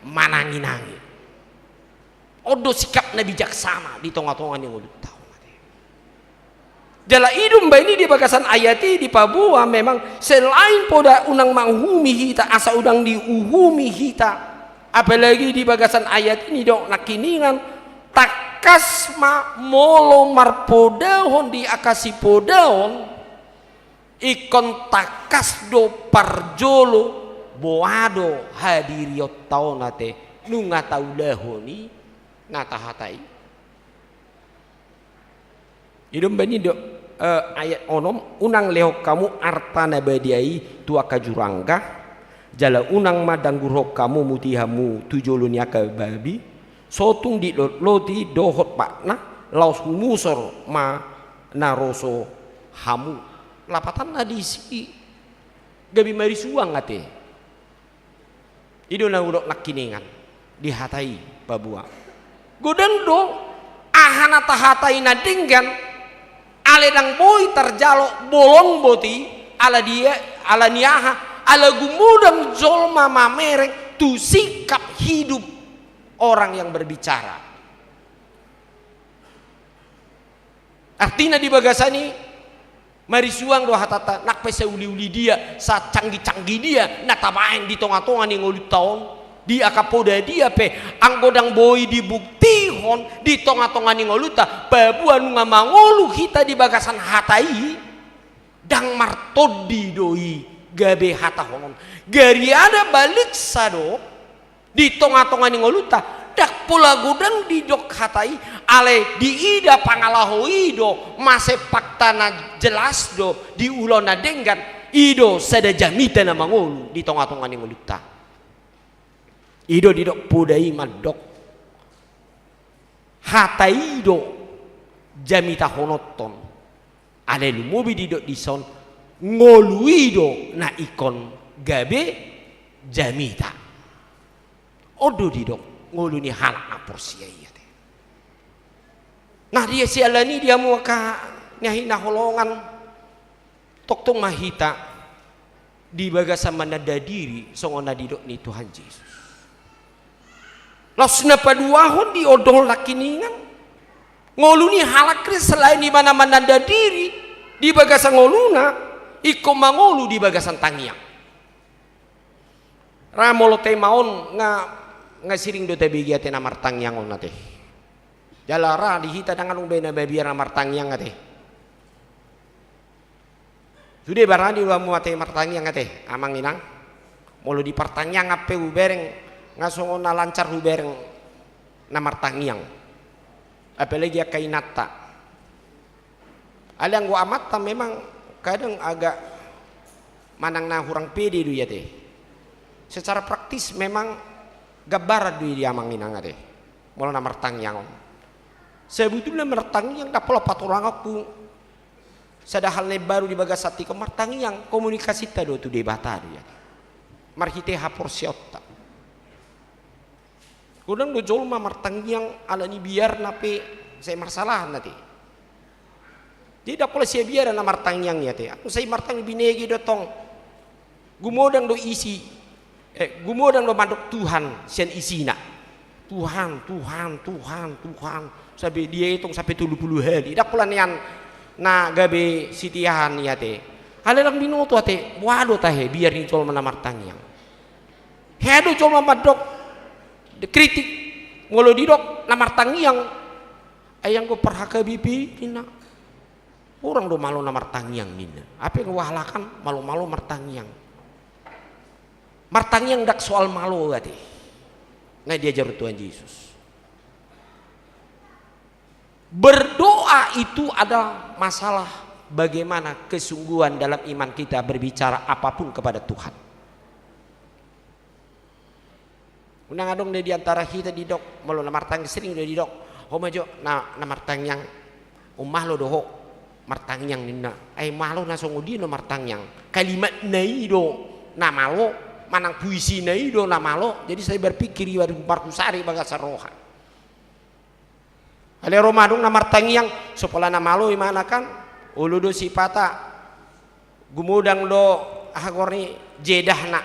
manangi-nangi. On do sikap na bijaksana di tonga-tonga ni ngolunta on ate. Jala i do umbahen i di bagasan ayat i dipaboa memang selain poda unang manguhumi hita asa unang diuhumi hita. Apalagi di bagasan ayat i didok nangkiningan, tangkas ma molo marpodahon di angka sipodaon, ingkon tangkas do parjolo boha do hadirionta on ate, nunga taulahon i na tahatai. I do umbahen i do, eh, ayat onom, unang lehon hamu arta na badia i tu angka jurangga, jala unang ma danggurhon hamu muti hamu tu jolo ni angka babi, so tung dilotloti dohot patna, laos humusor ma naroso hamu. Lapatanna disi gabe marisuang ate. I do na hudok nangkiningan di hata i paboa. Godang do aha na tahatai na denggan, alai ndang boi tarjalo bolon boti, ala dia, ala ni aha, ala gumodang jolma mamereng tu sikap hidup orang yang berbicara. Artina di bagasan i, marisuang do hatanta, nang pe sauli-uli dia, sacanggih-canggih dia na tabaen di tonga-tonga ni ngolunta on, di angka poda dia pe, anggo ndang boi dibukti Hon di tonga-tonga ni ngolunta, paboa nunga mangolu hita di bagasan hata i, ndang martondi do i gabe hatahonon. Gariada baliksa do di tonga-tonga ni ngolunta, ndang pola godang didok hata i, alai diida pangalaho i do mansai fakta na jelas do di ulaon na denggan, i do sada jamita na mangolu di tonga-tonga ni ngolunta. I do didok poda i mandok. Hata i do jamitahononton. Alai lumobi didok dison, ngolu i do na ingkon gabe jamita. On do didok ngolu ni halak na porsea i ate. Nah, dia siala ni dia muka na hinaholongan. Tongtong ma hita di bagasan mananda diri songon na didok ni Tuhan Jesus. Laos na paduahon di ondol na kiningan, ngolu ni halak Kristen selain di mana mananda diri di bagasan ngoluna, ingkon mangolu di bagasan tangiang. Ra molo tema on nga, nga siring do tabege ate na martangiang on ate. Jala ra di hita ndang adong be na mabiar na martangiang ate. Sude barani do hamu ate martangiang ate, amang inang. Molo di partangiangan pe hubereng, nga songon na lancar hubereng na martangiang. Apalagi angka inanta. Alai anggo amanta memang kadang agak manang na hurang pede do i ate. Secara praktis memang gambaran do i di amang inang ate. Molo na martangiang on. Sebetulna martangiang ndang pola patoranganku. Sada hal na imbaru di bagasan tingki on martangiang, komunikasinta do tu Debata do i ate. Marhite haporseaonta. Godang do jolma martangiang ala ni biarna pe sai marsalahan ate. Jadi ndang pola sian biarna na martangiang i ate. Anggo sai martangiang binege do tong. Gumodang do isi, eh, gumodang do mandok Tuhan sian isina. Tuhan, Tuhan, Tuhan, Tuhan. Sampe dietong sampe tolu pulu hali. Ndang pola nian na gabe sitiahan i ate. Alai ndang binoto ate, boha do tahe biar ni jolma na martangiang. Hea do jolma mandok, kritik, molo didok na martangiang. Ai anggo par H K B P ninna. Hurang do malo na martangiang ninna. Hape anggo halakan malo-malo martangiang. Martangiang ndang soal malo ate. Nga diajar Tuhan Jesus. Berdoa itu adalah masalah bagaimana kesungguhan dalam iman kita berbicara apapun kepada Tuhan. Unang adong do di antara hita didok, molo na martangiang sering do didok, ho ma jo na, na martangiang, umalo do ho martangiang ninna. Ai malo na songon dia na martangiang. Kalimatna i do na malo, manang puisina i do na malo, jadi sai berpikir i baru marhusari bagasan roha. Alai ro ma adong na martangiang, so pola na malo imana kan, olo do sipata, gumodang do aha goarna i, jedahna.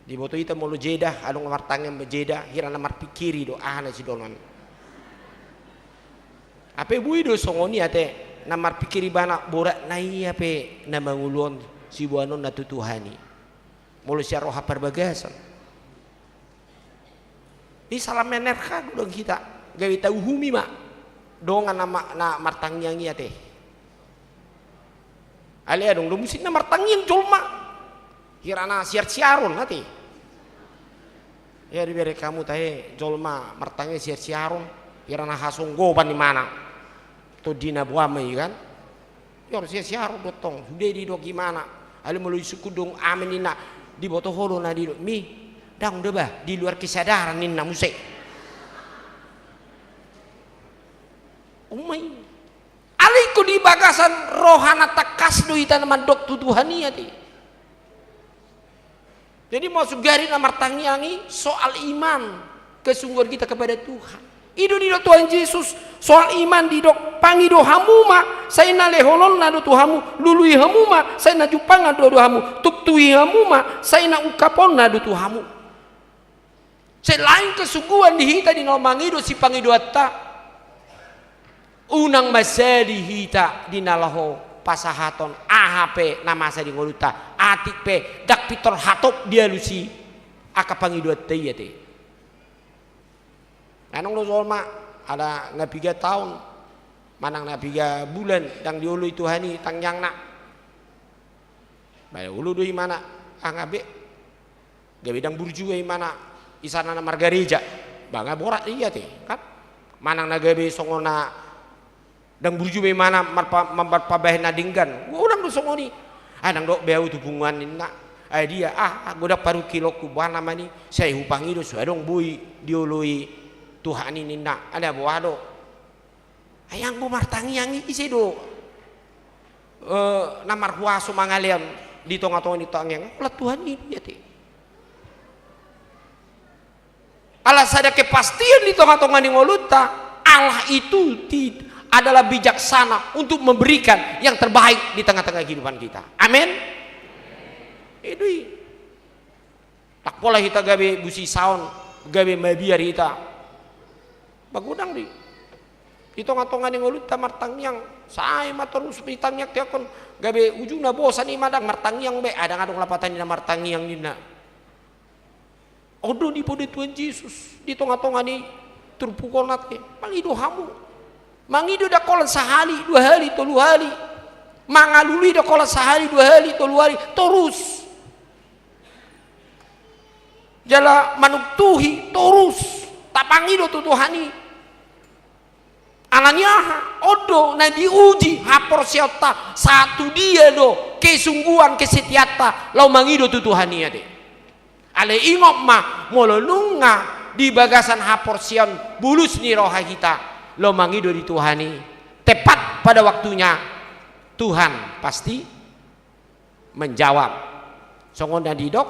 Diboto hita molo jedah, adong na martangiang be jedah, hira na marpikiri do, aha na sidongan. Hape boi do songon i ate, na marpikiri ibana boratna i hape na mangolu on siboanonna tu Tuhan i. Molo sian roha parbagason. Di salam N R K godang hita, gabe tauhumi ma dongan na ma-, na martangiang i ate. Alai adong do muse na martangiang jolma. Hira na siar-siaron ate. Ia dibereng hamu tahe jolma martangiang siar-siaron. Hira na hasonggopan imana. Tondina boha ma i kan. Ia ro siar-siaron do tong, sude didok imana. Alai molo disungkun do amen ninna, diboto ho do na didok, mi, ndang do bah, di luar kesadaran ninna muse. Umai. Alai ingkon di bagasan roha na tangkas do hita na mandok tu Tuhan i ate. Jadi maksud gari na martangiang i soal iman, kesungguhan kita kepada Tuhan. I do didok Tuhan Jesus, soal iman didok, pangido hamu ma, sai na lehononna do tu hamu, lului hamu ma, sai na jumpangan do tu hamu, tuktuhi hamu ma, sai na ungkaponna do tu hamu. Selain kesungguhan di hita di na mangido sipangidoanta, unang mansadi hita di na laho pasahaton aha pe na masa di ngolunta, atik pe ndang pintor hatop dialusi angka pangidoanta i ate. Manang do jolma, ala na piga taon manang na piga bulan ndang dioloi Tuhan i tangiangna. Ba olo do imana, ah, nga be. Gabe ndang burju be imana, isana na margareja. Ba nga borat i ate, kan? Manang na gabe songon na ndang burju be imana marpa-, mambar pambahen na denggan. Godang do songon i. Ah, ndang dok be au tu punguan ninna. Ai dia, ah, ah, godang parungkilonku, boha nama ni, sai hupangido so adong boi dioloi Tuhan i ninna. Alai boha do. Ai anggo martangiang i ise do, eh, na marhuaso mangalehon di tonga-tonga ni tangiang? Holan Tuhan i do i ate. Ala sada kepastian di tonga-tonga ni ngolunta, Allah itu ti-, adalah bijaksana untuk memberikan yang terbaik di tengah-tengah kehidupan kita. Amin. I do i. Ndang pola hita gabe busisaon, gabe mabiar hita. Ba godang do i. Di tonga-tonga ni ngolunta martangiang, sai ma torus ditangiang-tangiangkon, gabe ujungna bosan i ma, ndang martangiang be, ah, ndang adong lapatan ni na martangiang ninna. On do nipoda Tuhan Jesus di tonga-tonga ni turpuk on ate, mangido hamu. Mangido ndang holan sahali, dua hali, tolu hali. Mangalului ndang holan sahali, dua hali, tolu hali, torus. Jala manuktuhi torus, tapangido tu Tuhan i. Ala ni aha? On do na diuji haporseaonta, sahat tu dia do kesungguhan, kesetiaanta laho mangido tu Tuhan i ate. Alai ingot ma, molo nunga di bagasan haporseaon bulus ni roha hita laho mangido di Tuhan i, tepat pada waktunya Tuhan pasti menjawab. Songon na didok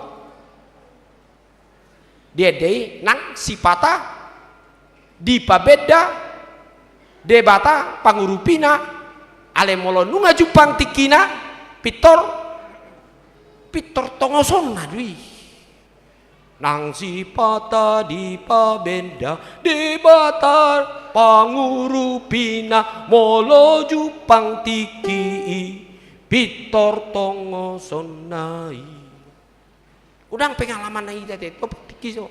di ende i, nang sipata dipabenda Debata pangurupina, alai molo nunga jumpang tingkina, pintor, pintor tongosonna do i. Nang sipata dipabenda Debata pangurupina, molo jumpang tingki i, pintor tongosonna i. Godang pengalamanna hita ate, jumpang tingki so.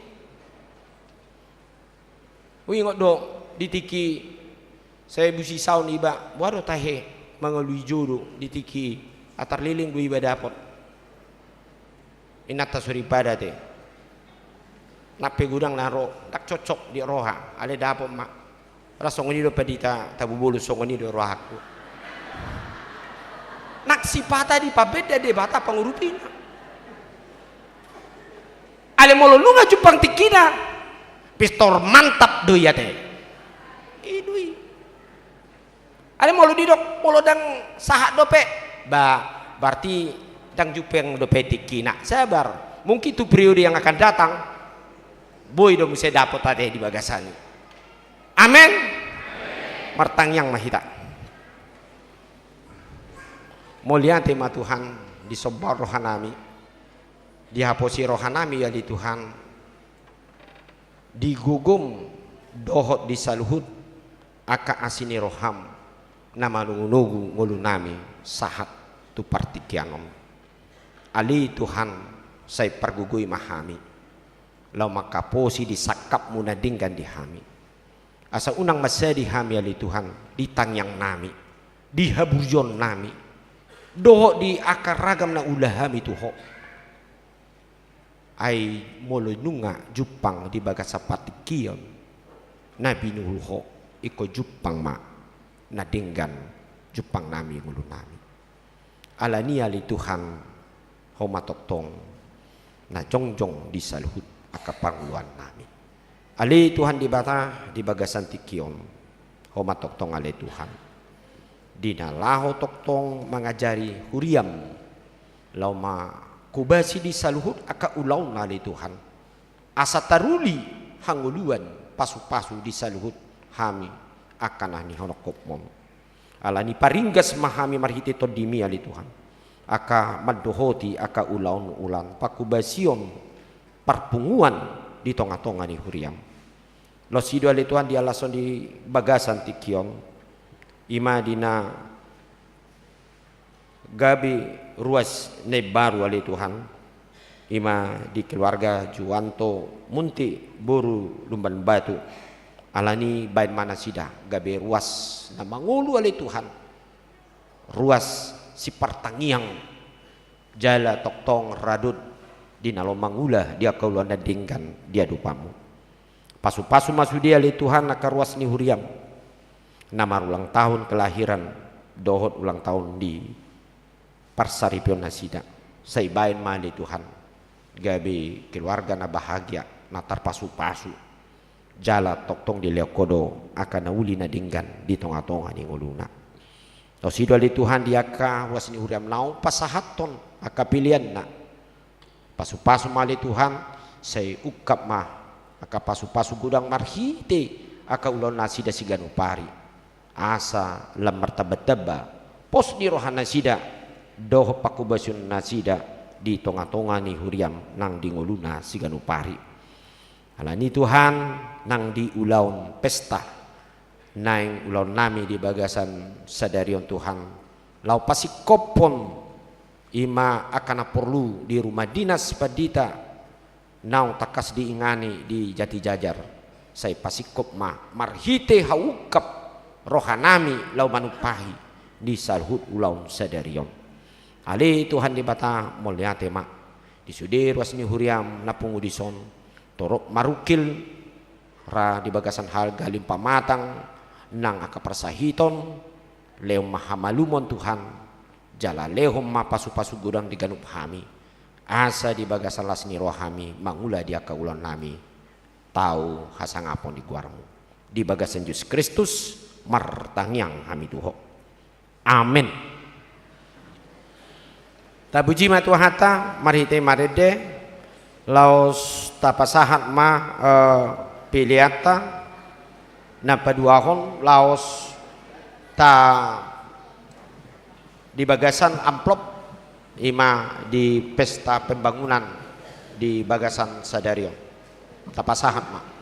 Huingot do di tingki i, sai busisaon iba, boha do tahe mangalului jodoh di tingki i, ah, tarleleng do iba dapot. Inanta soripada ate. Nang pe godang na ro, ndang cocok di roha, alai dapot ma. Ra songon i do pandita Tabubolon, songon i do rohangku. Nang sipata dipabenda Debata pangurupina. Alai molo nunga jumpang tingkina, pistor mantap do i ate. I do i. Alai molo didok, molo ndang sahat dope, ba, berarti ndang jumpang dope tingkina. Sabar. Mungkin tu periode yang akan datang, boi do muse dapot ate di bagasan i. Amen. Martangiang ma hita. Mauliate ma Tuhan, disomba rohanami, dihaposi rohanami ale Tuhan, di gogom dohot di saluhut angka asi ni roham na manogunogu ngolunami sahat tu partingkian on. Ale Tuhan, sai pargogoi ma hami laho manghaposi di sangkapmu na denggan di hami. Asa unang mansadi hami ale Tuhan di tangiangnami, di haburionnami, dohot di angka ragam na ulaonnami tu Ho. Ai molo nunga jumpang di bagasan partingkian na binuhul Ho, ingkon jumpang ma na denggan jumpangnami ngolunami. Alani i ale Tuhan, Ho ma tongtong na jongjong di saluhut angka panguluannami. Ale Tuhan Debata, di bagasan tingki on, Ho ma tongtong ale Tuhan, di na laho tongtong mangajari huriam, laho mangkobasi di saluhut angka ulaonna ale Tuhan, asa taruli hangoluan pasupasu di saluhut hami angka na nihononhonmon. Alani i paringgas ma hami marhite tondimi ale Tuhan, angka mandohoti angka ulaon, ulaon pangkobasion parpunguan di tongatonga ni huriam. Loas i do ale Tuhan di alas on di bagasan tingki on, i ma di na gabe ruas na imbaru ale Tuhan, i ma di keluarga Juanto Munti boru Lumban Batu. Alani baen ma nasida gabe ruas na mangolu ale Tuhan, ruas sipartangiang jala tongtong radot di na laho mangula di angka ulaon na denggan di adopanmu. Pasupasu ma sude ale Tuhan angka ruas ni huriam na marulang tahun kelahiran dohot ulang tahun di parsaripeon nasida. Sai baen ma ale Tuhan gabe keluarga na bahagia, na tarpasupasu, jala tongtong dilehon Ho do angka na uli na denggan di tongatonga ni ngoluna. Tonsi do ale Tuhan di angka ruas ni huriam naung pasahathon angka peleanna, pasupasu ma ale Tuhan, sai ungkap ma angka pasupasu godang marhite angka ulaon nasida siganup ari, asa lam martambatamba pos ni roha nasida dohot panghobasion nasida di tongatonga ni huriam nang di ngoluna siganup ari. Alani Tuhan, nang di ulaon pesta naeng ulaonnami di bagasan sadari on Tuhan, laho pasingkophon i ma angka na porlu di rumah dinas pandita naung tangkas diingani di Jatijajar, sai pasingkop ma marhite haungkap rohanami laho manumpahi di saluhut ulaon sadari on. Ale Tuhan Debata, mauliate ma di sude ruas ni huriam na pungu dison, torop marungkil ra di bagasan hal galimpang matang nang angka parsahiton, lehon ma hamalumon Tuhan, jala lehon ma pasupasu godang di ganup hami, asa di bagasan las ni roha hami mangula di angka ulaonnami tau hasangapon di goarmu. Di bagasan Jesus Kristus martangiang hami tu Ho. Amen. Tapuji ma Tuhanta, marhite marende, laos tapasahat ma, eh, peleanta na paduahon, laos ta di bagasan amplop, i ma di pesta pembangunan di bagasan sadari on. Tapasahat ma.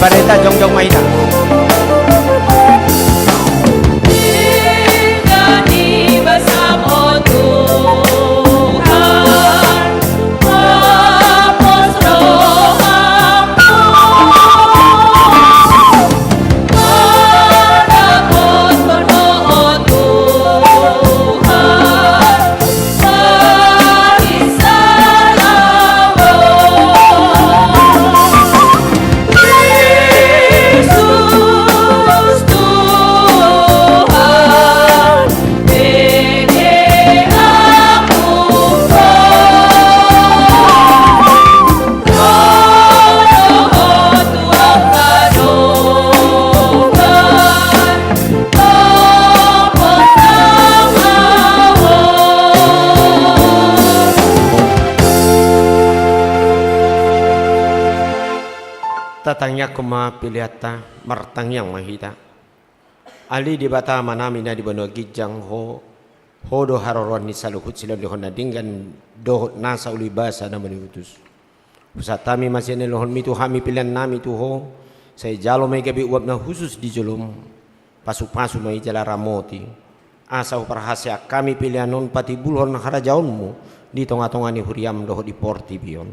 Pareta jongjong ma hita. Tatangiangkon ma peleanta, martangiang ma hita. Ale Debata Amanami na di banua ginjang, Ho, Ho do haroroan ni saluhut silehonlehon na denggan dohot nasa uli basa na maniutus. Hupasahat hami ma sian lehonmi tu hami peleannami tu Ho, sai jalo ma i gabe uap na hushus di jolom. Pasupasu ma i jala ramoti, asa huparhaseang hami pelean on patimbulhon harajaonmu di tongatonga ni huriam dohot di portibi on.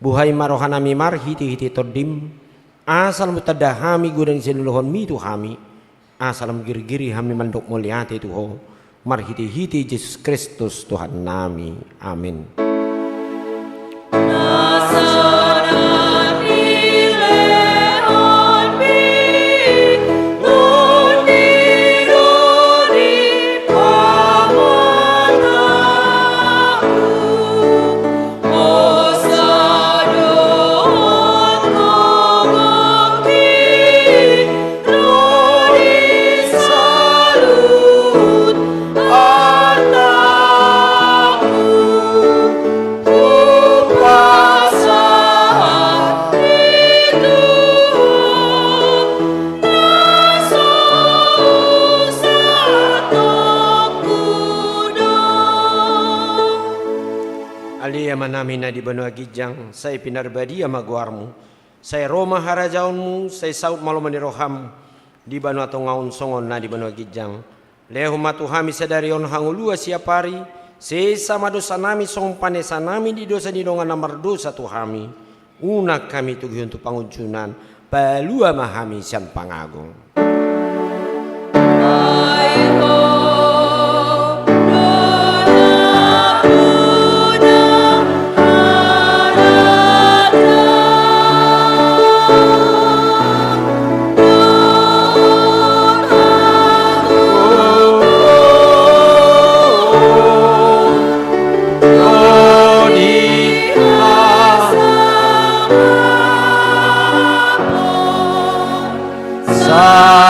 Buhai ma rohanami marhitehite Tondim, asa lam tanda hami godang silehonlehonmi tu hami, asa lam girgiri hami mandok mauliate tu Ho, marhitehite Jesus Kristus Tuhannami. Amen. Ale Amanami na di banua ginjang, sai pinarbadia ma goarmu. Sai ro ma harajaonmu, sai saut ma lomo ni roham di banua tonga on songon na di banua ginjang. Lehon ma tu hami sadari on hangoluan siapari, sesa ma dosanami songon panesanami di dosa ni dongan na mardosa tu hami. Unang hami togihon tu pangunjunan, palua ma hami sian pangago.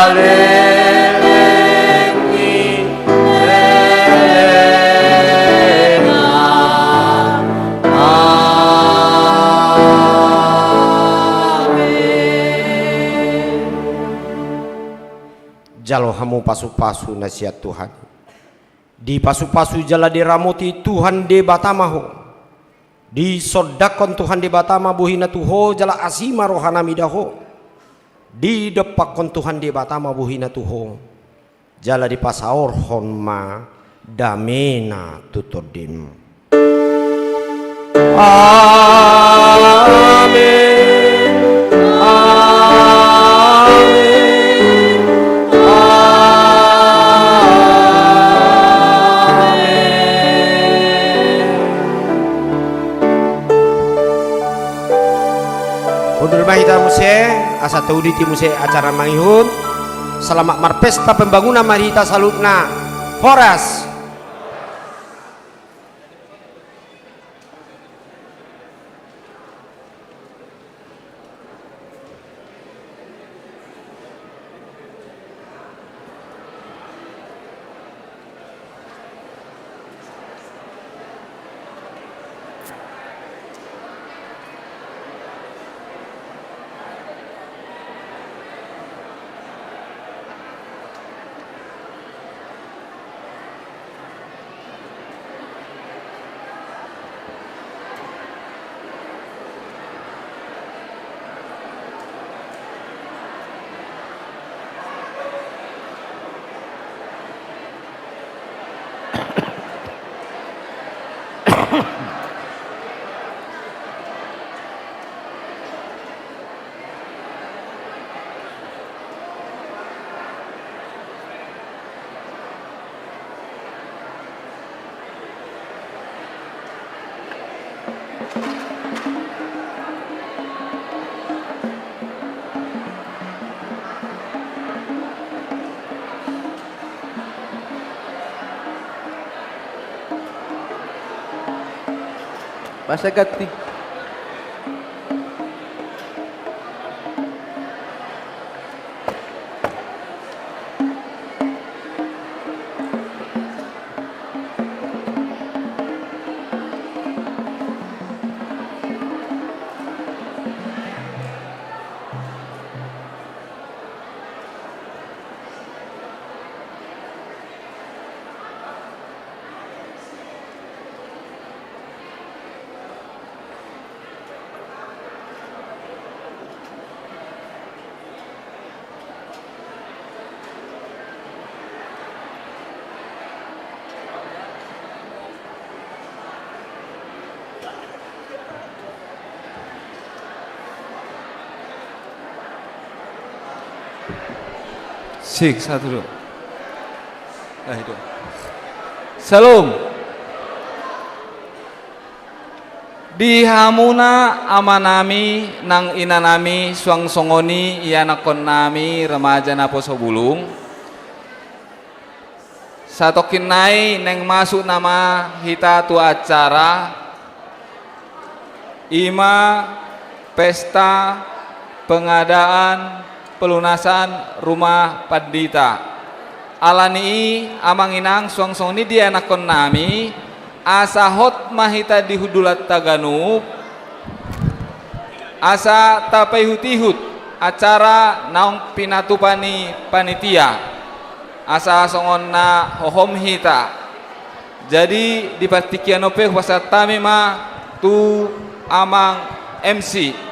Saleleng ni lelengna. Amen. Jalo hamu pasupasu na sian Tuhan. Dipasupasu jala diramoti Tuhan Debata ma ho. Disondangkon Tuhan Debata ma bohina tu ho jala asi ma rohana mida ho. Didompakkon Tuhan Debata ma bohina tu ho jala dipasaorhon ma damena tu tondim. Amen. Amen. Amen. Hundul ma hita muse, asa tauditi muse acara mangihut. Selamat marpesta pembangunan ma hita saluhutna. Horas. Asa ganti. Sik, satu, dua. Eh, dua. Syalom. Di hamuna amanami nang inanami, suang songon i ianakkonnami remaja naposo bulung. Satongkin nai naeng masuk nama hita tu acara, i ma pesta pengadaan pelunasan rumah pandita. Alani i, amang inang, suang songon i di ianakkonnami, asa hot ma hita di hundulanta ganup, asa tapaihut-ihut acara naung pinatupa ni panitia, asa songon na hohom hita. Jadi, di partingkian on pe hupasahat hami ma tu amang M C.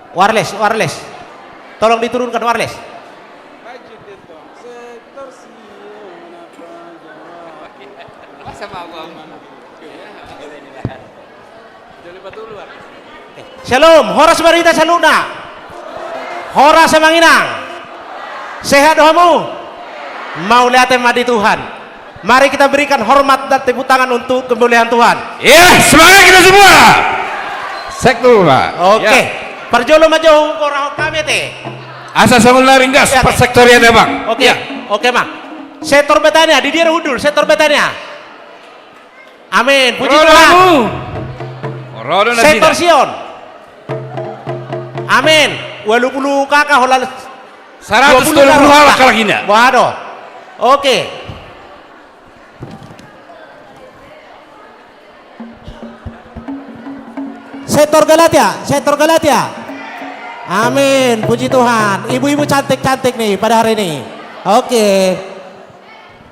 Wireless, wireless. Tolong diturunkan wireless. Syalom, horas ma di hita saluhutna. Horas amang inang. Sehat do hamu? Mauliate ma di Tuhan. Mari kita berikan hormat dan tepuk tangan untuk kemuliaan Tuhan. Iya, semangat kita semua. Sektor, Pak. Oke. Ya. Parjolo ma jo hugoarhon hami ate. Asa songon na ringgas, iya, Pak, sektor i ate, Bang. Oke. Ya. Oke, Bang. Sektor Betania, di dia hundul, sektor Betania. Amin. Puji Tuhan. Ro do nasida. Sektor Sion. Amin. Walu pulu K K holan saratus dua pulu halak, halak inda. Waduh. Oke. Sektor Galatia, sektor Galatia. Amin, puji Tuhan. Ibu-ibu cantik-cantik nih pada hari ini. Oke.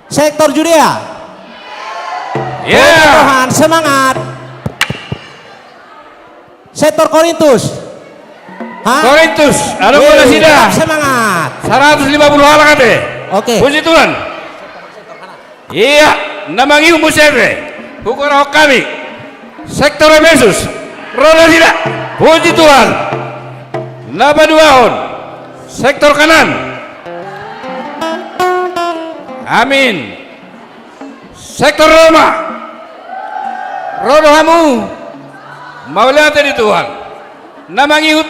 Sektor Judea. Ya. Puji Tuhan, semangat. Sektor Korintus. Hah? Korintus, adong do nasida. Tetap semangat. Saratus lima pulu halak ate. Oke. Puji Tuhan. Iya, na mangihut muse ate. Hugoarhon hami. Sektor Efesus. Ro do nasida. Puji Tuhan. Na paduahon. Sektor Kanaan. Amin. Sektor Roma. Ro do hamu. Mauliate di Tuhan. Na mangihut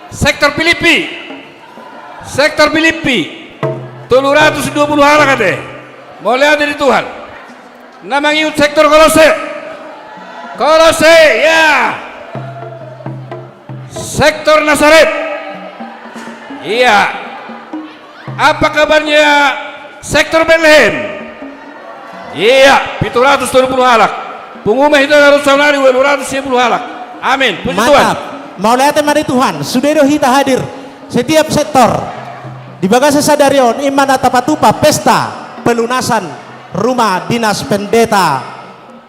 sektor Pilippi. Sektor Pilippi. Tolu ratus dua pulu halak ate. Mauliate di Tuhan. Na mangihut sektor Kolosse. Kolosse, ya. Sektor Nasaret. Iya. Apa kabarnya sektor Betlehem? Iya, pitu ratus tolu pulu halak. Pungu ma hita na ro saonari, walu ratus sia pulu halak. Amin. Puji Tuhan. Mantap. Mauliate ma di Tuhan. Sude do hita hadir. Setiap sektor. Di bagasan sadari on, i ma na tapatupa pesta pelunasan rumah dinas pendeta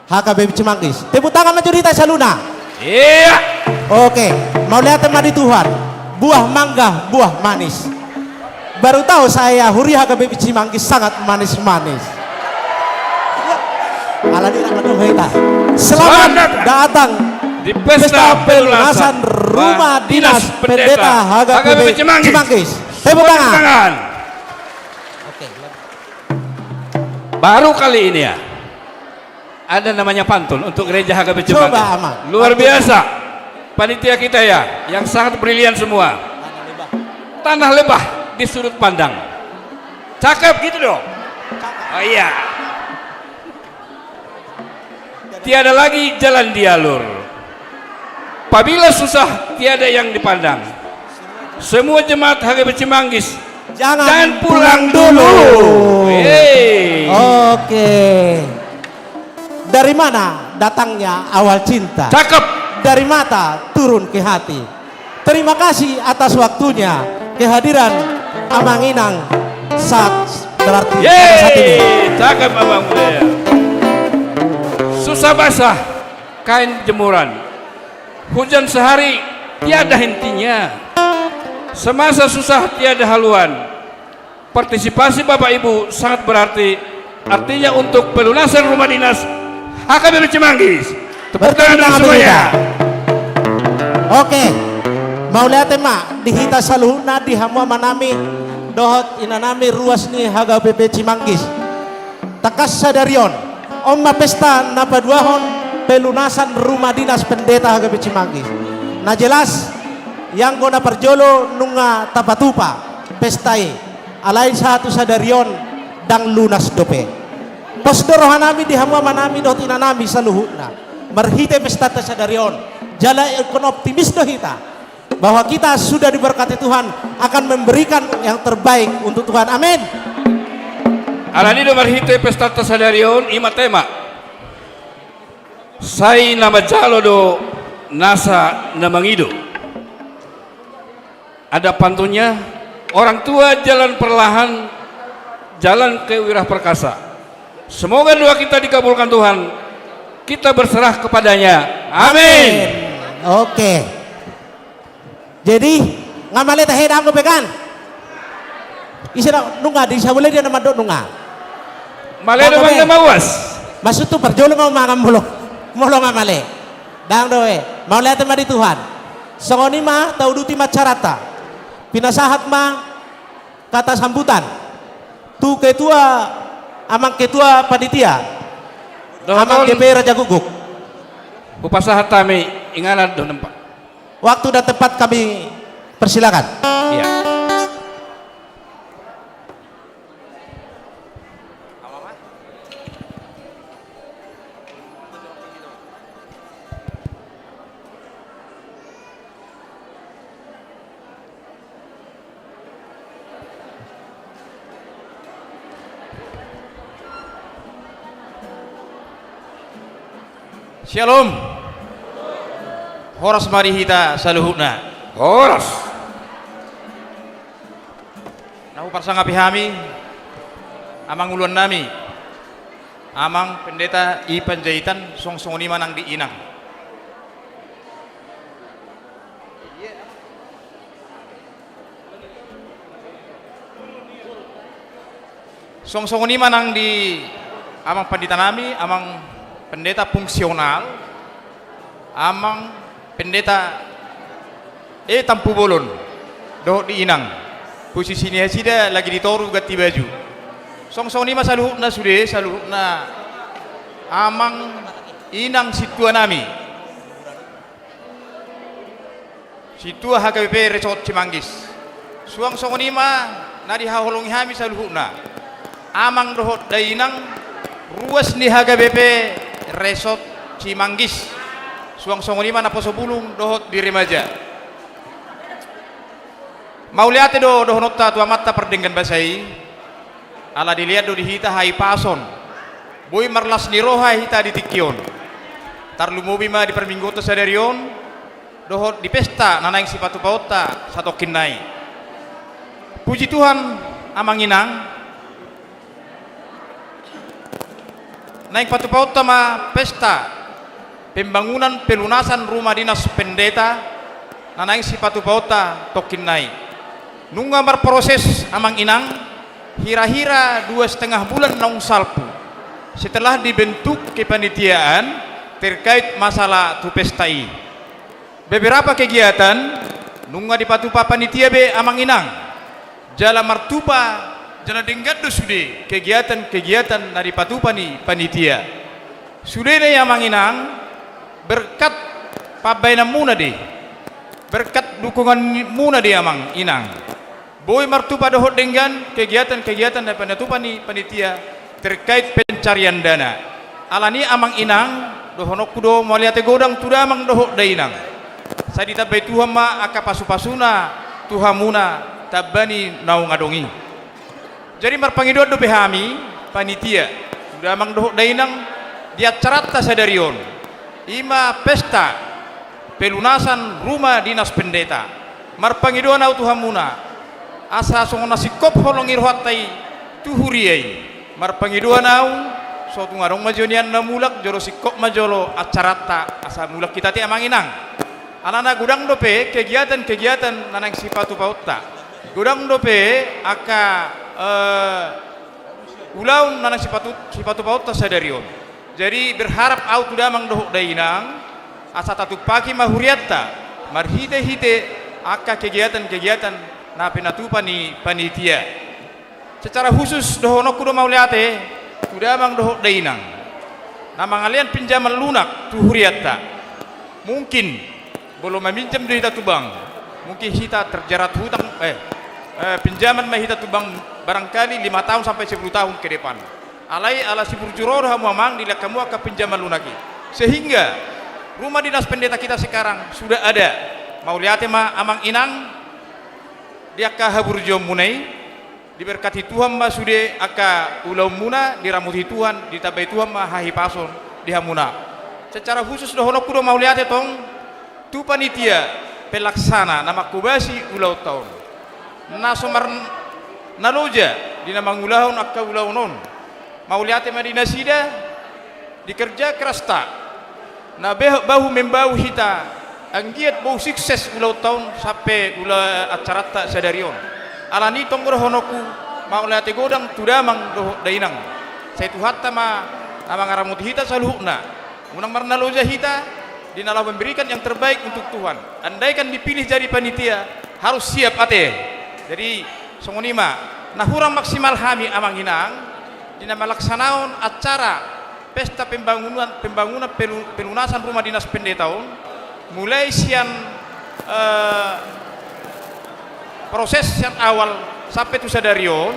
H K B P Cimanggis. Tepuk tangan ma jo di hita saluhutna. Iya. Oke, mauliate ma di Tuhan. Buah mangga, buah manis. Baru tahu saya huria H K B P Cimanggis sangat manis-manis. Alani raka do hita. Selamat datang di pesta pelunasan rumah dinas pendeta H K B P Cimanggis. Tepuk tangan. Oke. Baru kali ini ya. Ada namanya pantun untuk gereja H K B Cimanggis. Coba, Amang. Luar biasa. Panitia kita ya, yang sangat brilian semua. Tanah lebah di sudut pandang. Cakep gitu dong. Oh iya. Tiada lagi jalan di alur. Apabila susah, tiada yang dipandang. Semua jemaat H K B P Cimanggis, jangan pulang dulu. Hei. Oke. Dari mana datangnya awal cinta? Cakep. Dari mata turun ke hati. Terima kasih atas waktunya, kehadiran Amang Inang saat berarti pada saat ini. Yeay, cakep, Abang Budaya. Susah basah kain jemuran. Hujan sehari tiada hentinya. Semasa susah tiada haluan. Partisipasi Bapak Ibu sangat berarti, artinya untuk pelunasan rumah dinas H K B P Cimanggis. Tepuk tangan dulu semuanya. Oke. Mauliate ma di hita saluhutna, di hamu amanami dohot inanami ruas ni H K B P Cimanggis. Tangkas sadari on, on ma pesta na paduahon pelunasan rumah dinas pendeta H K B P Cimanggis. Na jelas, ianggo na parjolo nunga tapatupa pesta i. Alai sahat tu sadari on ndang lunas dope. Pos do rohanami di hamu amanami dohot inanami saluhutna. Marhite pestanta sadari on, jala ingkon optimis do hita bahwa kita sudah diberkati Tuhan, akan memberikan yang terbaik untuk Tuhan. Amin. Alani do marhite pestanta sadari on, i ma tema. Sai na manjalo do nasa na mangido. Ada pantunnya, orang tua jalan perlahan, jalan ke wirah perkasa. Semoga doa kita dikabulkan Tuhan. Kita berserah kepadanya. Amin. Oke. Jadi, nga male tahe, dang dope kan? Ise na nunga, di sabole dia na mandok nunga. Male do bang na mauas. Maksud tu parjolo ma mangan molo, molo nga male. Dang dope. Mauliate ma di Tuhan. Songon i ma, tauduti ma acaranta. Pinasahat ma kata sambutan tu ketua, amang ketua panitia, dohot amang G P Raja Guguk. Hupasahat hami inganan dohot tempat. Waktu dan tempat kami persilakan. Iya. Syalom. Horas ma di hita saluhutna. Horas. Na huparsangapi hami, amang uluan nami, Amang Pendeta I Panjaitan, suang songon i ma nang di inang. Suang songon i ma nang di amang pandita nami, amang pendeta fungsional, amang pendeta E Tampubolon, dohot di inang. Posisi ni nasida lagi di toru ganti baju. Suang songon i ma saluhutna sude, saluhutna amang inang sintua nami. Sintua H K B P Resort Cimanggis. Suang songon i ma na dihaholongi hami saluhutna. Amang dohot dainang ruas ni H K B P Resort Cimanggis. Suang songon i ma naposo bulung dohot di remaja. Mauliate do dohononta tu Amanta pardenggan basa i. Ala dilean do di hita hahipason. Boi marlas ni roha hita di tingki on. Tarlumobi ma di parmingguonta sadari on, dohot di pesta na naeng sipatupaonta satongkin nai. Puji Tuhan, amang inang, naeng patupaonta ma pesta pembangunan pelunasan rumah dinas pendeta na naeng sipatupaonta tongkin nai. Nunga marproses, amang inang, hira-hira dua setengah bulan naung salpu setelah dibentuk kepanitiaan terkait masalah tu pesta i. Beberapa kegiatan nunga dipatupa panitia be, amang inang. Jala martupa, jala denggan do sude kegiatan-kegiatan na dipatupa ni panitia. Sudena i, amang inang, berkat pambahenanmuna do i, berkat dukunganmuna do i, amang inang. Boi martupa dohot denggan kegiatan-kegiatan na pinatupa ni panitia terkait pencarian dana. Alani, amang inang, Dohononku do mauliate godang tu damang dohot dainang. Sai ditambai Tuhan ma angka pasupasuna tu hamuna tamba ni naung adong i. Jadi marpangidoan dope hami panitia tu damang dohot dainang di acaranta sadari on, i ma pesta pelunasan Ruma Dinas Pendeta. Marpangidoan ahu tu hamuna, asa songon na singkop holong ni rohanta i tu huria i. Marpangidoan ahu, so tung adong ma jo nian na mulak, jolo singkop ma jolo acaranta, asa mulak hita ate amang inang. Alana godang dope kegiatan-kegiatan na naeng sipatupaonta. Godang dope angka, eh, ulaon na naeng sipatu-, sipatupaonta sadari on. Jadi berharap ahu tu damang dohot dainang, asa tatumpaki ma hurianta marhite-hite angka kegiatan-kegiatan na pinatupa ni panitia. Secara khusus dohononku do mauliate tu damang dohot dainang na mangalean pinjaman lunak tu hurianta. Mungkin molo maminjam do hita tu bank, mungkin hita terjerat hutang, eh, eh, pinjaman ma hita tu bank barangkali lima tahun sampai sepuluh tahun ke depan. Alai ala siburju ro do hamu amang, dilehon hamu angka pinjaman lunak i. Sehingga Ruma Dinas Pendeta kita sekarang sudah ada. Mauliate ma amang inang di angka haburjuonmuna i. Diberkati Tuhan ma sude angka ulaonmuna, diramoti Tuhan, ditambai Tuhan ma hahipason di hamuna. Secara khusus dohononku do mauliate tong tu panitia pelaksana na manghobasi ulaonta on, na so mar-, na loja di na mangulahon angka ulaon on. Mauliate ma di nasida di kerja kerasta na be-, bahu membahu hita, anggiat boi sukses ulaonta on sampe ulaon acaranta sadari on. Alani tong dohononku mauliate godang tu damang dohot dainang. Sai Tuhanta ma na mangaramoti hita saluhutna. Unang marnaloja hita di na laho memberikan yang terbaik untuk Tuhan. Andaikan dipilih jadi panitia, harus siap ate. Jadi songon i ma, na hurang maksimal hami amang inang di na malaksanahon acara pesta pembangunan, pembangunan pelu-, pelunasan Ruma Dinas Pendeta on, mulai sian, eh, proses sian awal sampe tu sadari on.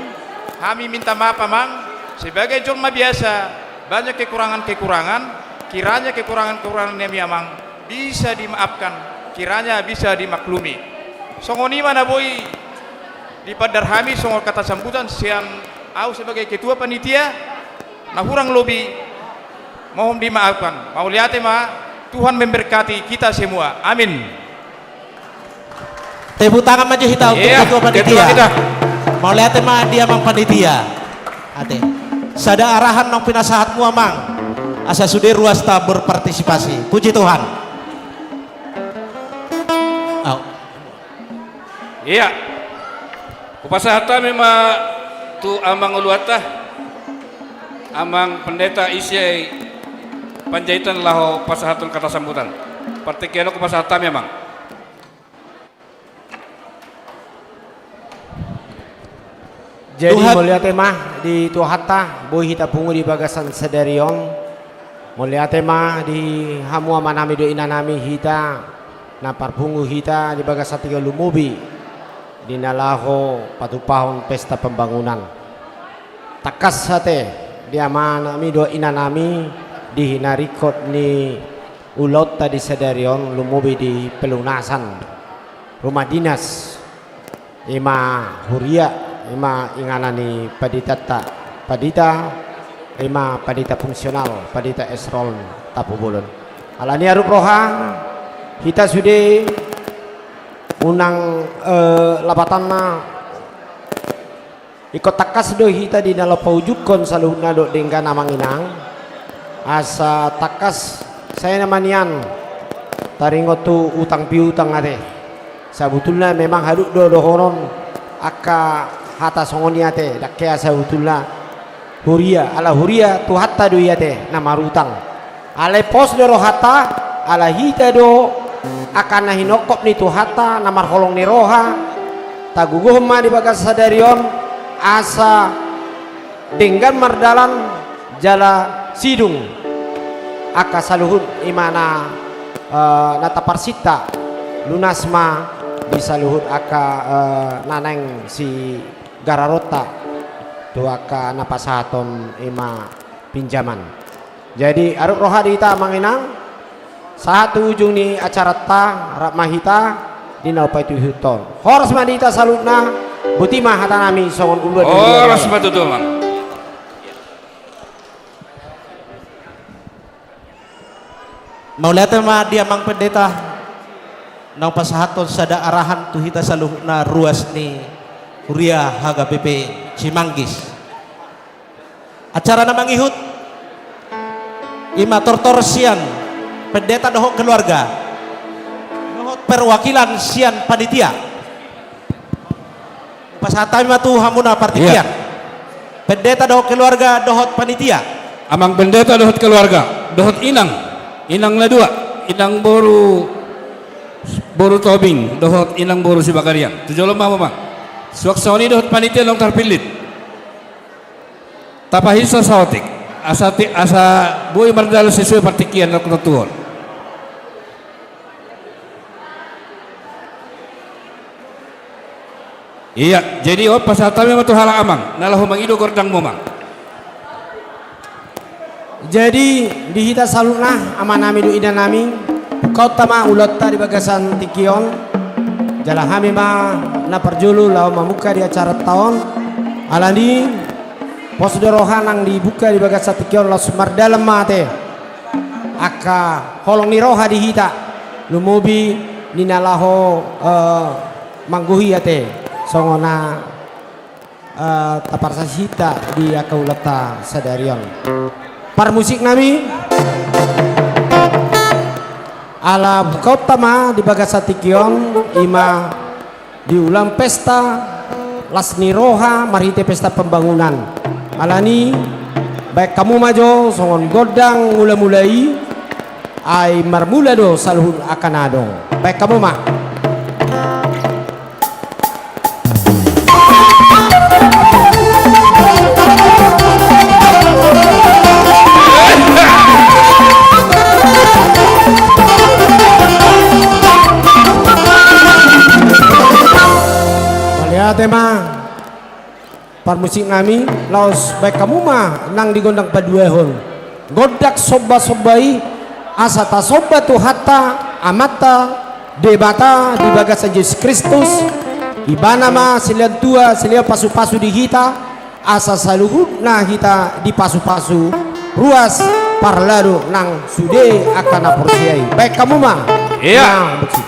Hami minta maaf amang, sebagai jolma biasa, banyak kekurangan-kekurangan, kiranya kekurangan-kekurangan nami amang bisa dimaafkan, kiranya bisa dimaklumi. Songon i ma na boi dipandar hami songon kata sambutan sian ahu sebagai ketua panitia. Na hurang lobi mohon dimaafkan. Mauliate ma, Tuhan memberkati kita semua. Amin. Tepuk tangan ma jo hita untuk, iya, ketua panitia, ketua kita. Mauliate ma di amang panitia. Ate. Sada arahan naung pinasahatmu amang, asa sude ruasta berpartisipasi. Puji Tuhan. Au. Iya. Hupasahat hami ma tu amang uluanta, amang pendeta ise Panjaitan laho pasahathon kata sambutan. Partingkian on hupasahat hami amang. Jadi Tuhan. Mauliate ma di Tuhanta, boi hita pungu di bagasan sadari on. Mauliate ma di hamu amanami dohot inanami, hita na parpungu hita di bagasan tingki on, lumobi di na laho patumpahon pesta pembangunan. Tangkas ate di amanami dohot inanami di hinaringkot ni ulaonta di sadari on, lumobi di pelunasan rumah dinas, i ma huria, i ma inganan ni panditanta, pandita, i ma pandita fungsional, pandita Esrol Tampubolon. Alani arup roha, hita sude unang, eh, lapatanna, ingkon tangkas do hita di na laho paujunghon saluhutna dohot denggan amang inang. Asa tangkas sai nama nian taringot tu utang piutang ate. Sabutulna memang haduan do dohonon angka hata songon i ate, ndang hea sabutulna huria, ala huria Tuhanta do i ate na marutang. Alai pos do rohanta, ala hita do angka na hinongkop ni Tuhanta na marholong ni roha. Tagogohon ma di bagasan sadari on asa denggan mardalan jala sidung angka saluhut i ma na, eh, na taparsinta, lunas ma di saluhut angka, eh, na naeng sigararonta tu angka na pasahaton i ma pinjaman. Jadi, arut roha di hita amang inang, sahat tu ujung ni acaranta, rap ma hita di na paihutihut on. Horas ma di hita saluhutna, boti ma hatanami songon uluan ni huria. Horas ma tutu, amang. Mauliate ma di amang pendeta, naung pasahathon sada arahan tu hita saluhutna ruas ni huria H K B P Cimanggis. Acara na mangihut, i ma tortor sian pendeta dohot keluarga, dohot perwakilan sian panitia. Pasahat hami ma tu hamuna partingkian. Iya. Pendeta dohot keluarga dohot panitia. Amang pendeta dohot keluarga, dohot inang, inang na dua, inang boru, boru Tobing, dohot inang boru Sibagariang. Tu jolo ma hamu, amang. Suang songon i dohot panitia naung tarpillit. Tapahinsa saotik. Asa ti-, asa boi mardalan sesuai partingkian na tontuhon. Iya, jadi on pasahat hami ma tu halak amang, na laho mangido gordangmu, amang. Jadi, di hita saluhutna, amanami dohot inanami, bukaonta ma ulaonta di bagasan tingki on, jala hami ma na parjolo laho mamungka di acaranta on, alani, pos do roha nang dibuka di bagasan tingki on, laos mardalan ma ate angka holong ni roha di hita, lumobi di na laho, eh, manggohi ate, songon na, eh, taparsahitta di angka ulaonta sadari on. Parmusiknami, ala bukaonta ma di bagasan tingki on, i ma di ulaon pesta las ni roha marhite pesta pembangunan. Alani, baen hamu ma jo songon gondang mulamula i, ai marmula do saluhut angka na adong. Baen hamu ma. Mauliate ma parmusiknami, laos baen hamu ma nang di gondang paduahon. Gondang sombasomba i, asa tasomba Tuhanta, Amanta Debata di bagasan Jesus Kristus, Ibana ma silehon tua, silehon pasupasu di hita, asa saluhutna hita dipasupasu, ruas parlado nang sude angka na porsea i. Baen hamu ma. Iya. Nang musik.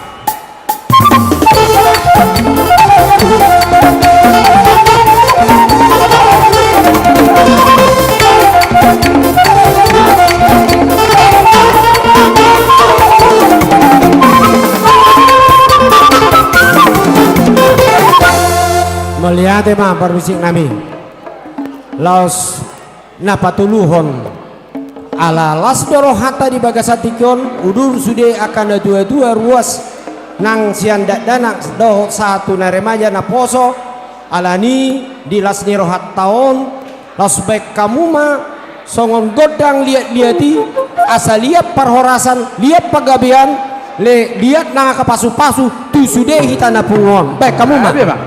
Mauliate ma parmusiknami. Laos na patoluhon. Ala las do rohanta di bagasan tingki on, udur sude angka na tuatua ruas nang sian dakdanak dohot sahat tu na remaja naposo, alani di las ni rohanta on, laos baen hamu ma songon gondang liatliat i, asa liat parhorasan, liat panggabean, le-, liat nang angka pasupasu tu sude hita na pungu on. Baen hamu ma. Gabe, Bang.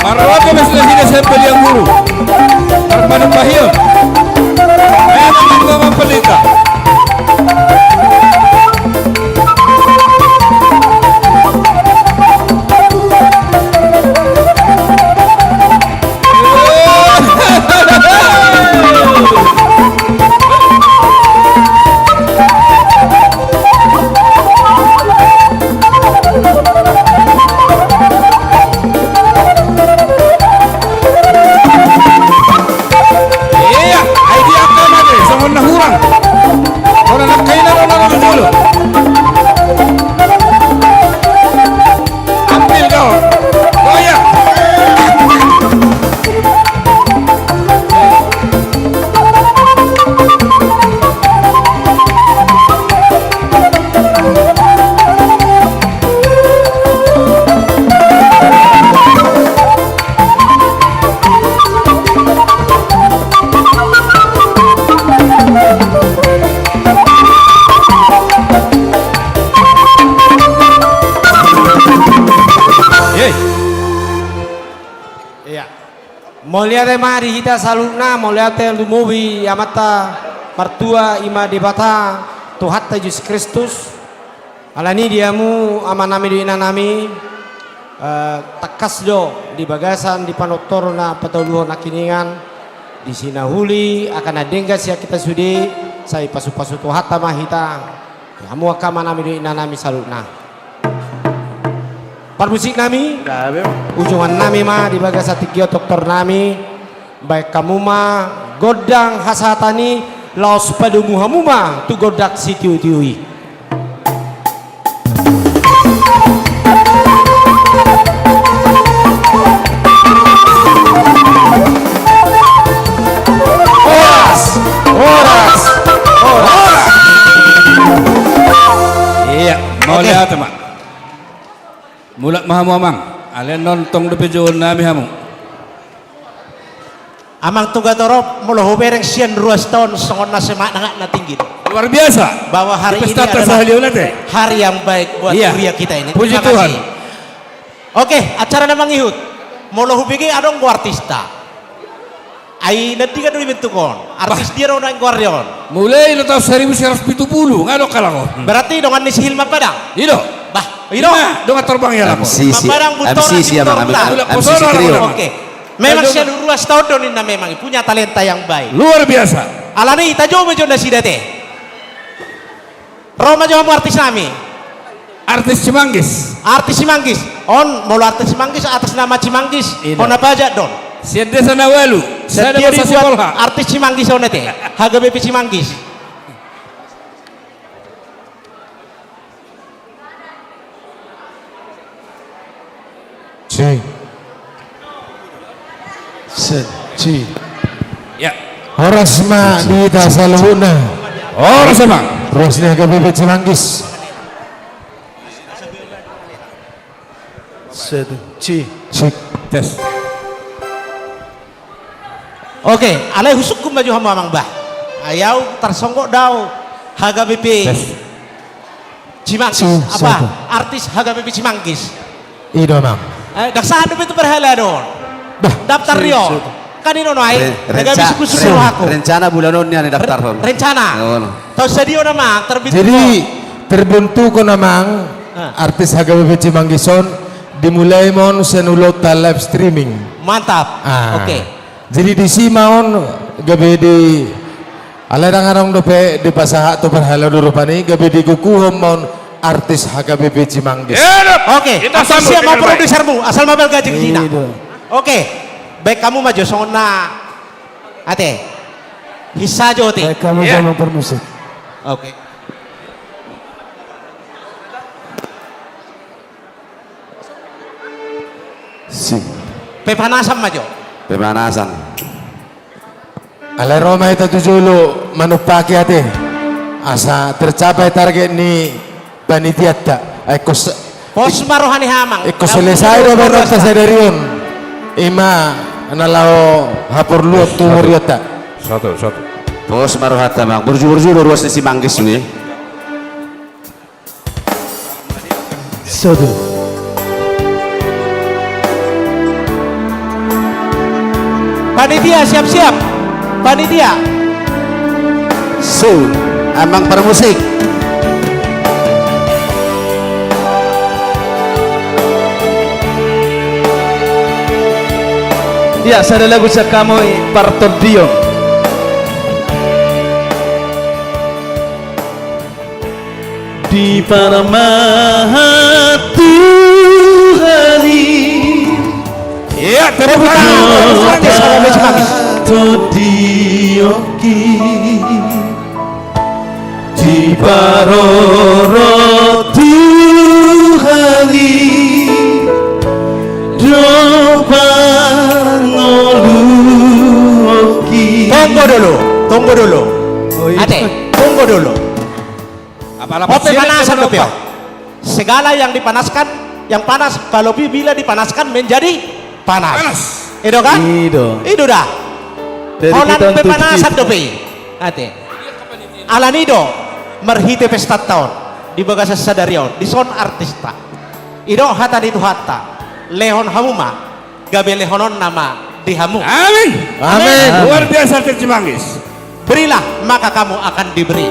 Marragam ma sude sian pelean guru. Marpadan pahion. Ayo, Amang Pendeta. Ia. Mauliate ma di hita saluhutna, mauliate lumobi Amanta Martua, i ma Debata Tuhanta Jesus Kristus. Alani i di hamu amanami dohot inanami, eh, tangkas do di bagasan di panortor na pataluhon nangkiningan, di si na uli angka na denggan sian hita sude, sai pasupasu Tuhanta ma hita. Hamu angka amanami dohot inanami saluhutna. Parmusiknami, ujuman nami ma di bagasan tingki on tortor nami, baen hamu ma gondang hasahatan i, laos padomu hamu ma tu gondang sitiotio i. Horas! Horas! Horas! Ia, mauliate ma. Mulak ma hamu amang, alai annon tong dope jouon nami hamu. Amang Togatorop, molo hubereng sian ruasta on songon na semangat na tinggi. Luar biasa. Bahwa hari ini adalah hari yang baik buat huria kita ini. Puji Tuhan. Oke, acara na mangihut. Molo hubege adong do artista. Ai na denggan do dibentuk on. Artis dia do naeng goarna on. Mulai do taon saribu sia ratus pitu pulu, nga adong halak on. Berarti dongan ni si Hilman Padang. I do. Bah, i do. Dongan torbang i halak on. M C si, M C si amang, M C si trio. Oke. Memang sian ruasta on do ninna memang punya talenta yang baik. Luar biasa. Alani i tajou ma jo nasida te. Ro ma jo hamu artis nami. Artis Cimanggis. Artis Cimanggis. On molo artis Cimanggis atas nama Cimanggis. Hona pajak do on. Sian desa na ualu. Sada dia dibuat artis Cimanggis on ate. H K B P Cimanggis. Cek. Set, cek. Ya. Horas ma di hita saluhutna. Horas ma. Horas ni H K B P Cimanggis. Set, cek. Cek. Tes. Oke, alai husungkun ma jo hamu amang bah. Ai au tarsonggot do au H K B P Cimanggis, apa? Artis H K B P Cimanggis. I do amang. Ndang sahat dope tu parhalado on. Daftar do i. Kan i do nuaeng. Rencana bulan on nian daftar on. Rencana. Taon sadia on amang terbentuk. Jadi terbentuk on amang, artis H K B P Cimanggis on. Dimulai ma on sian ulaonta live streaming. Mantap. Oke. Jadi disi ma on gabe di, alai ndang adong dope dipasahat tu parhalado rupani, gabe digokhon ma on artis H K B P Cimanggis. Oke. Asal ma balga jeng jina. Oke. Baen hamu ma jo songon na ate. Hisa jo ate. Baen hamu jo amang parmusik. Oke. Pepanasan ma jo. Pepanasan. Alai ro ma hita tu jolo manumpahi ate. Asa tercapai target ni panitianta. Pos ma roha ni amang. Ingkon selesai do bahenonta sadari on. I ma na laho haporluon tu hurianta. Pos ma rohanta amang. Burju-burju do ruas ni Cimanggis i. Panitia siap-siap. Panitia. So, amang parmusik. Ia sada lagu sian hamu i partondion. Diparmahan Tuhan i. Ia tepuk tangan. Tondionki. Diparorot Tuhan i. Do pangoluonki. Tunggu dulu, tunggu dulu. Ate, tunggu dulu. Pepanasan dope on. Segala yang dipanaskan, yang panas, kalau bila dipanaskan menjadi panas. I do kan? I do. I do da. Holan pepanasan dope i. Ate. Alani i do marhite pestanta on di bagasan sadari on dison artista. I do hata ni Tuhanta. Lehon hamu ma. gabe lehononna ma di hamu. Amin. Amin. Luar biasa, terjemahan. Berilah, maka kamu akan diberi.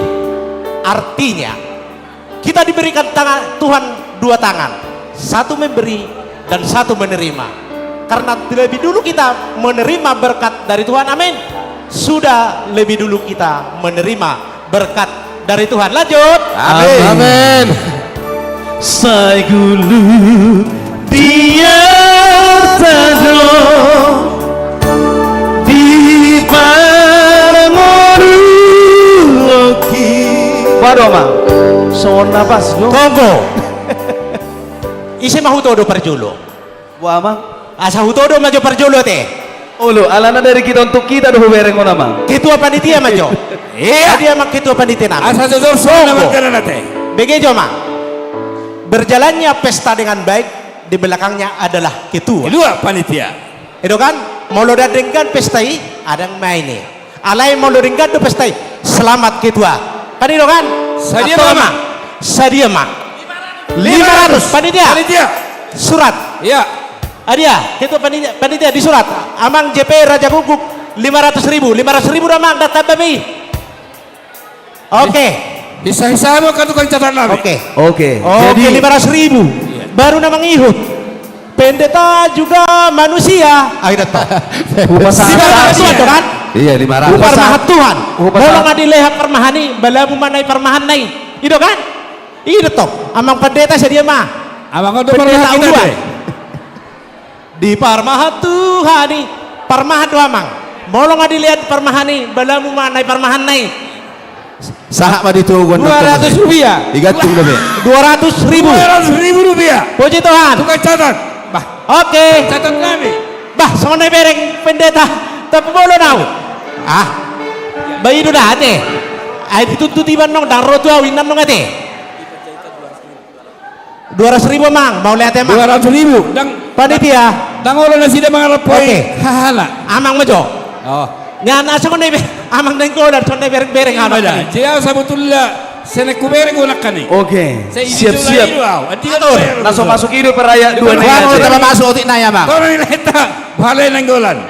Artinya, kita diberikan tangan, Tuhan dua tangan, satu memberi dan satu menerima. Karena lebih dulu kita menerima berkat dari Tuhan, amin, sudah lebih dulu kita menerima berkat dari Tuhan. Lanjut. Amin. Amin. Sai gullut di arta do, di parngoluonki. Boha do, Amang? Songon na pas do. Tonggo. Ise ma hutodo parjolo? Boha, Amang? Asa hutodo ma jo parjolo ate. Olo, alana dari kita untuk kita do hubereng on, Amang. Ketua panitia ma jo. Iya. Jadi, Amang, ketua panitia nami. Asa jujur songon na marjalan ate. Bege jo, Amang. Berjalannya pesta dengan baik, di belakangnya adalah ketua. Ketua panitia. I do kan? Molo ndang denggan pesta i, ndang main i. Alai molo denggan do pesta i, selamat ketua. Kan i do kan? Sadia ma, Amang? Sadia ma? Lima ratus. Panitia. Panitia. Surat. Iya. Adia, ketua panitia, panitia, disurat. Amang J P Raja Guguk, lima ratus ribu. Lima ratus ribu do, Amang, ndang tamba be i. Oke. Hisa-hisa ma, angka tukang catat nami. Oke. Oke. Oke, jadi lima ratus ribu. Iya. Baru na mangihut. Pendeta juga manusia. Ah, i do tong. Huparmahan Tuhan do kan? Iya, lima ratus. Huparmahan Tuhan. Molo nga dilehon parmahan i, balamu ma na i parmahanna i. I do kan? I do tong. Amang Pendeta, sadia ma? Amang, on do parmahan kita ulaon. Di parmahan Tuhan i, parmahan do, Amang. Molo nga dilehon parmahan i, balamu ma na i parmahanna i. Sahat ma di togu on. Dua ratus rupiah. Digantung dope. Dua ratus ribu. Dua ratus ribu rupiah. Puji Tuhan. Tukang catat. Bah. Oke. Catat nami. Bah, songon na ibereng Pendeta. Tapi molo nau. Ah. Bah, i do da ate. Ai dituntut iba annon, ndang ro tu au inna annon ate. Dua ratus ribu, Amang, mauliate, Amang. Dua ratus ribu. Ndang, panitia. Ndang olo nasida mangalap poin. Oke. Hahana. Amang ma jo. Oh. Nian asa songon na ibe, Amang Nainggolan, songon na ibereng-bereng, Amang. Iya, Amang. Jia, sabotulna, songon na hubereng, Amang, nangkin i. Oke. Siap-siap. Atur. Na so masuk i do pe ayat dua nai. Tamba masuk otik nai, Amang. Tolong i, Leta. Balai Nainggolan.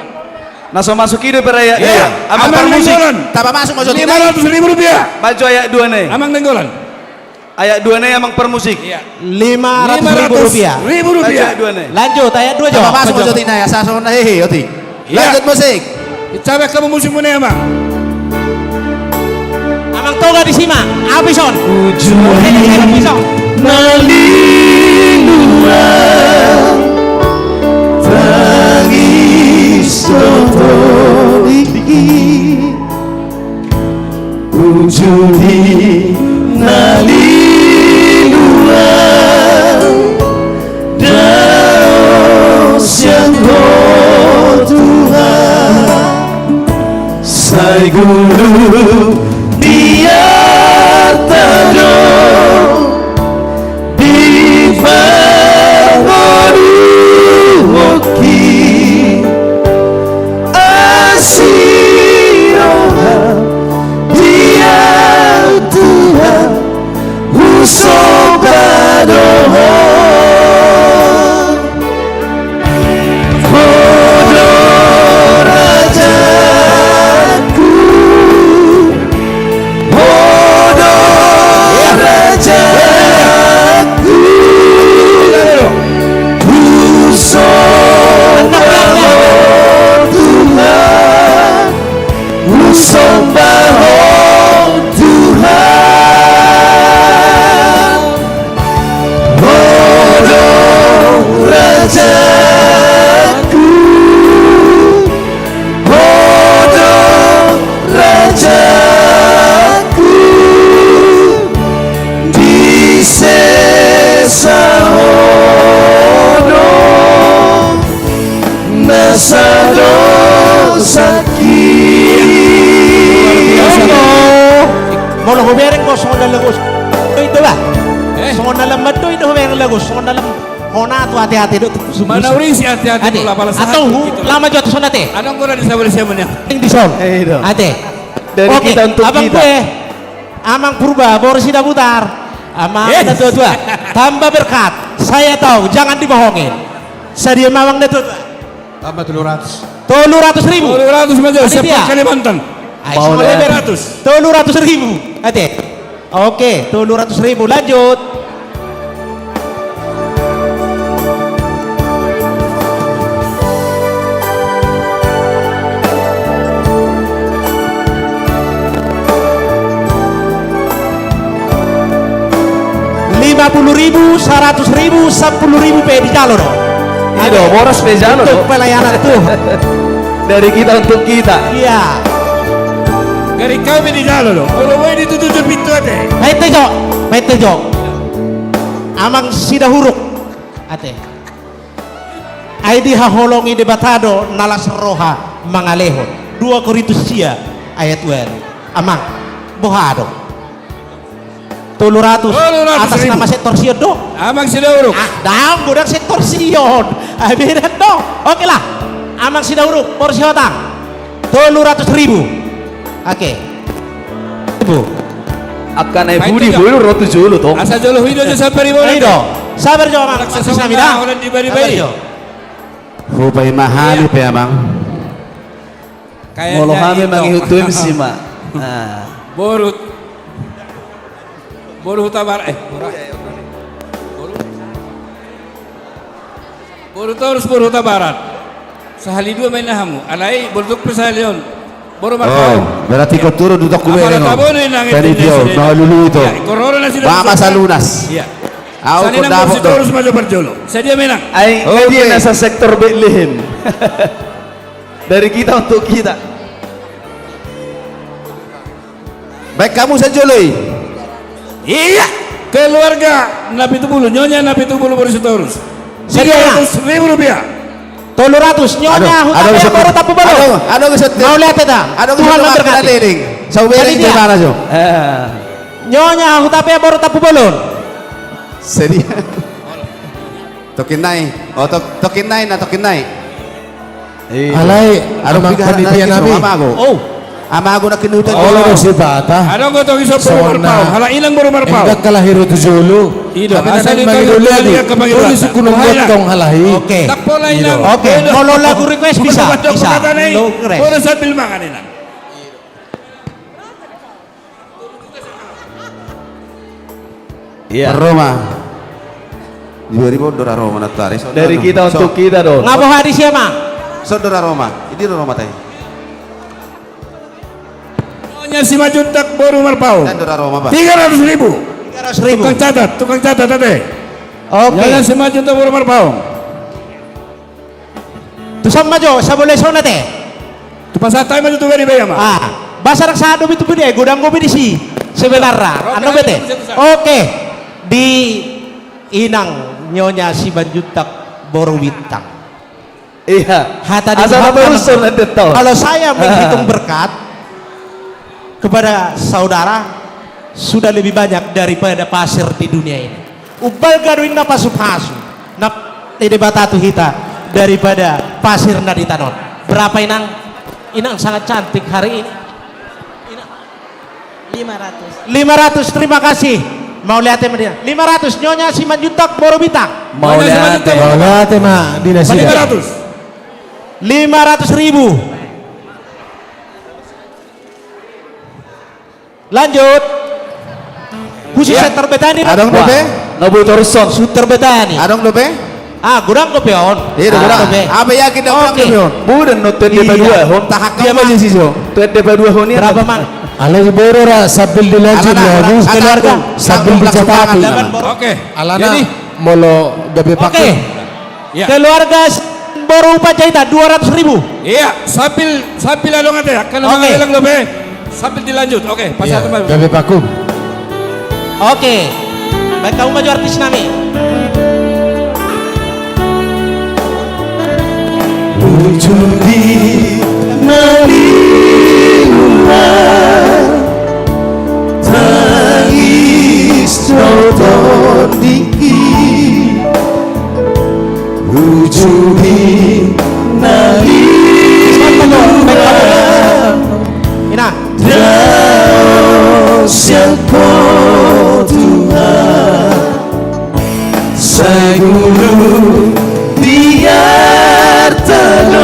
Na so masuk i do pe ayat dua. Iya. Amang Parmusik. Nainggolan. Tamba masuk ma jo otik nai. Lima ratus ribu rupiah. Maju ayat dua nai. Amang Nainggolan. Ayat dua nai, Amang Parmusik. Iya. Lima ratus ribu rupiah. Lima ratus ribu rupiah. Lanjut, ayat dua nai. Lanjut, ayat dua jo. Tamba masuk ma jo otik nai, asa songon na hehe, otik. Iya. Lanjut musik. Dicabe hamu musikmu nai, Amang. Amang Toga disi ma, Apison. Uju ni na liluan, tangis do tondingki. Uju ni na liluan, dao sian Ho Tuhan. Sai gullut di arta do, di parngoluonki. Asi roham, dia Tuhan, husomba do Ho. Ho do rajaku, Ho do rajaku, husomba Ho Tuhan, husomba Ho Tuhan. Ho do rajaku, Ho do rajaku, di sesa Ho do na sadosangki. Molo hubereng ho songon na lagu, i do bah. Eh. Songon na lam mandoi do hubereng lagu, songon na lam. Hona tu ate-ate do tu. Manaurisi ate-ate. Ate. Atau hu lama jo tu son ate. Adong gora di sabar siapa nih? Ing di son. Eh, i do. Ate. Dari kita untuk kita. Oke, Abang gue. Amang Purba, boru Sidabutar. Amang na tua-tua. Tambah berkat. Saya tahu, jangan dibohongin. Sadia ma, Amang na tua-tua. Tambah tolu ratus. Tolu ratus ribu. Tolu ratus ma jo, siap Kalimantan. Tolu ratus. Tolu ratus ribu. Ate. Oke, tolu ratus ribu. Lanjut. Lima puluh ribu, seratus ribu, sepuluh ribu pe dijalo do. Ado, boras pe jalo do. Untuk pelayanan tuh. Dari kita untuk kita. Iya. Dari kami dijalo do. Kalau mau ditutup pintu ate. Pete jo, pete jo. Amang Sidahuruk. Ate. Ai dihaholongi Debata do na las roha mangalehon. Dua Korintus sia ayat walu. Amang, boha do? Tolu ratus. Tolu ratus ribu. Atas nama sektor Sion do? Amang Sidahuruk. Ah, dang, godang sektor Sion. Ah, beda do. Oke lah. Amang Sidahuruk, boru Sihotang. Tolu ratus ribu. Oke. Ibu. Angka na i budi bulu rotu jolo tong. Asa jolo huido jo sampai di bawah. Ido. Sabar jo amang. Raksasa sami da. Holan di bari-bari. Hupai mahali pe amang. Molo hami mangihut tu M C ma. Boru. Boru Hutabarat. Eh, boru. Boru Torus, boru Hutabarat. Sahali dua ma inna hamu. Alai boru tuk pe sahali on. Boru Marpaung. Oh, berarti kau turun di toko bereng. Tadi dia, mau lulu itu. Mama salunas. Iya. Au kau dapat. Torus maju parjolo. Sadia menang. Ai, dia nasa sektor Betlehem. Dari kita untuk kita. Baik, kamu saja, Loi. Iya. Keluarga Napitupulu, Nyonya Napitupulu boru Sitorus. Sadia. Tiga ratus ribu rupiah. Tolu ratus, Nyonya Hutapea boru Tampubolon. Mauliate da. Tuhan memberkati. Sadia. Nyonya Hutapea boru Tampubolon. Sadia. Tokin nai. Oh, tok-, tokin nai, na tokin nai. Alai, adong amang panitia nami. Amago. Oh. Amago na kinuta. Olo do sipata. Adong gotong iso boru Marpaung. Halak inang boru Marpaung. Enggak kalah hiru tu jolo. Ido. Tapi asa di mangido lagi. Tulis kuno gotong halak i. Oke. Oke. Molo lagu request bisa. Bisa. Lo request. Boru sambil mangan inang. Iya. Roma. Dua ribu do ra Roma na tari. Dari kita untuk kita do. Nga boha di sia ma? Sodora Roma. Ini Roma tadi. Nyonya Simanjuntak boru Marpaung. Tiga ratus ribu. Tiga ratus ribu. Tukang catat, tukang catat ate. Oke. Nyonya Simanjuntak boru Marpaung. Tu son ma jo, sabola i son ate. Tu pasahat ma jo tu bere baya ma. Ah, basa rang sahat do be tu bere, godang do be disi. Sebenarna. Oke, anu bete. Oke. Di inang Nyonya Simanjuntak boru Bintang. Iya. Hata di Tuhan. Kalau saya menghitung berkat kepada saudara, sudah lebih banyak daripada pasir di dunia ini. Umbalga do inna pasupasu na ni Debata tu hita daripada pasir na di tano on. Berapa inang? Inang sangat cantik hari ini. Inang. Lima ratus. Lima ratus, terima kasih. Mauliate ma di inang. Lima ratus, Nyonya Simanjuntak boru Bintang. Mauliate. Mauliate ma di nasida. Lima ratus. Lima ratus ribu. Lanjut. Khusus sektor Betani. Adong dope? Na boi torus on. Sektor Betani. Adong dope? Ah, godang dope on. Iya, godang dope. Apa yakin godang dope on? Bukan, no, tu ende paduahon. Tahak dia ma. Tu ende paduahon i. Berapa, Mang? Alai boru ra sambil dilanjut. Alana, alana, keluarga. Sambil dicatati. Oke. Alana. Jadi, molo gabe paku. Oke. Iya. Keluarga boru Panjaitan, dua ratus ribu. Iya, sambil, sambil adong ate, angka na mangalelang dope. Sambil dilanjut. Oke, pasahat ma. Gabe paku. Oke. Baik, hamu ma jo artis nami. Uju di na lilu, tangis do tondingki. Uju di na lilu, Inang. Dao sian Ho Tuhan, sai gulung di arta do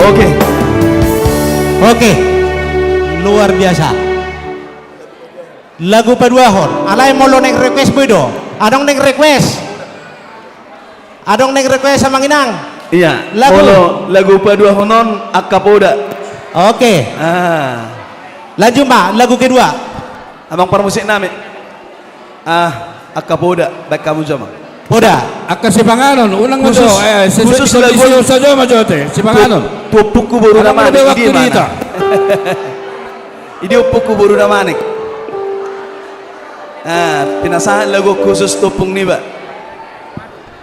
Oke. Oke. Luar biasa. Lagu paduahon. Alai molo naeng request boi do. Adong naeng request. Adong naeng request amang inang. Iya. Lagu. Molo lagu paduahon on Angka Poda. Oke. Ah. Lanjut ma lagu kedua. Amang parmusik nami. Ah, Angka Poda, baen hamu jo ma. Poda. Angka sipanganon, unang ma jo. Khusus, eh, khusus lagu on. Sajo ma jo ate, sipanganon. Tu ompungku boru Damanik, i dia ma? Di dia ompungku boru Damanik. Ah, pinasahat lagu khusus tu ompung niba.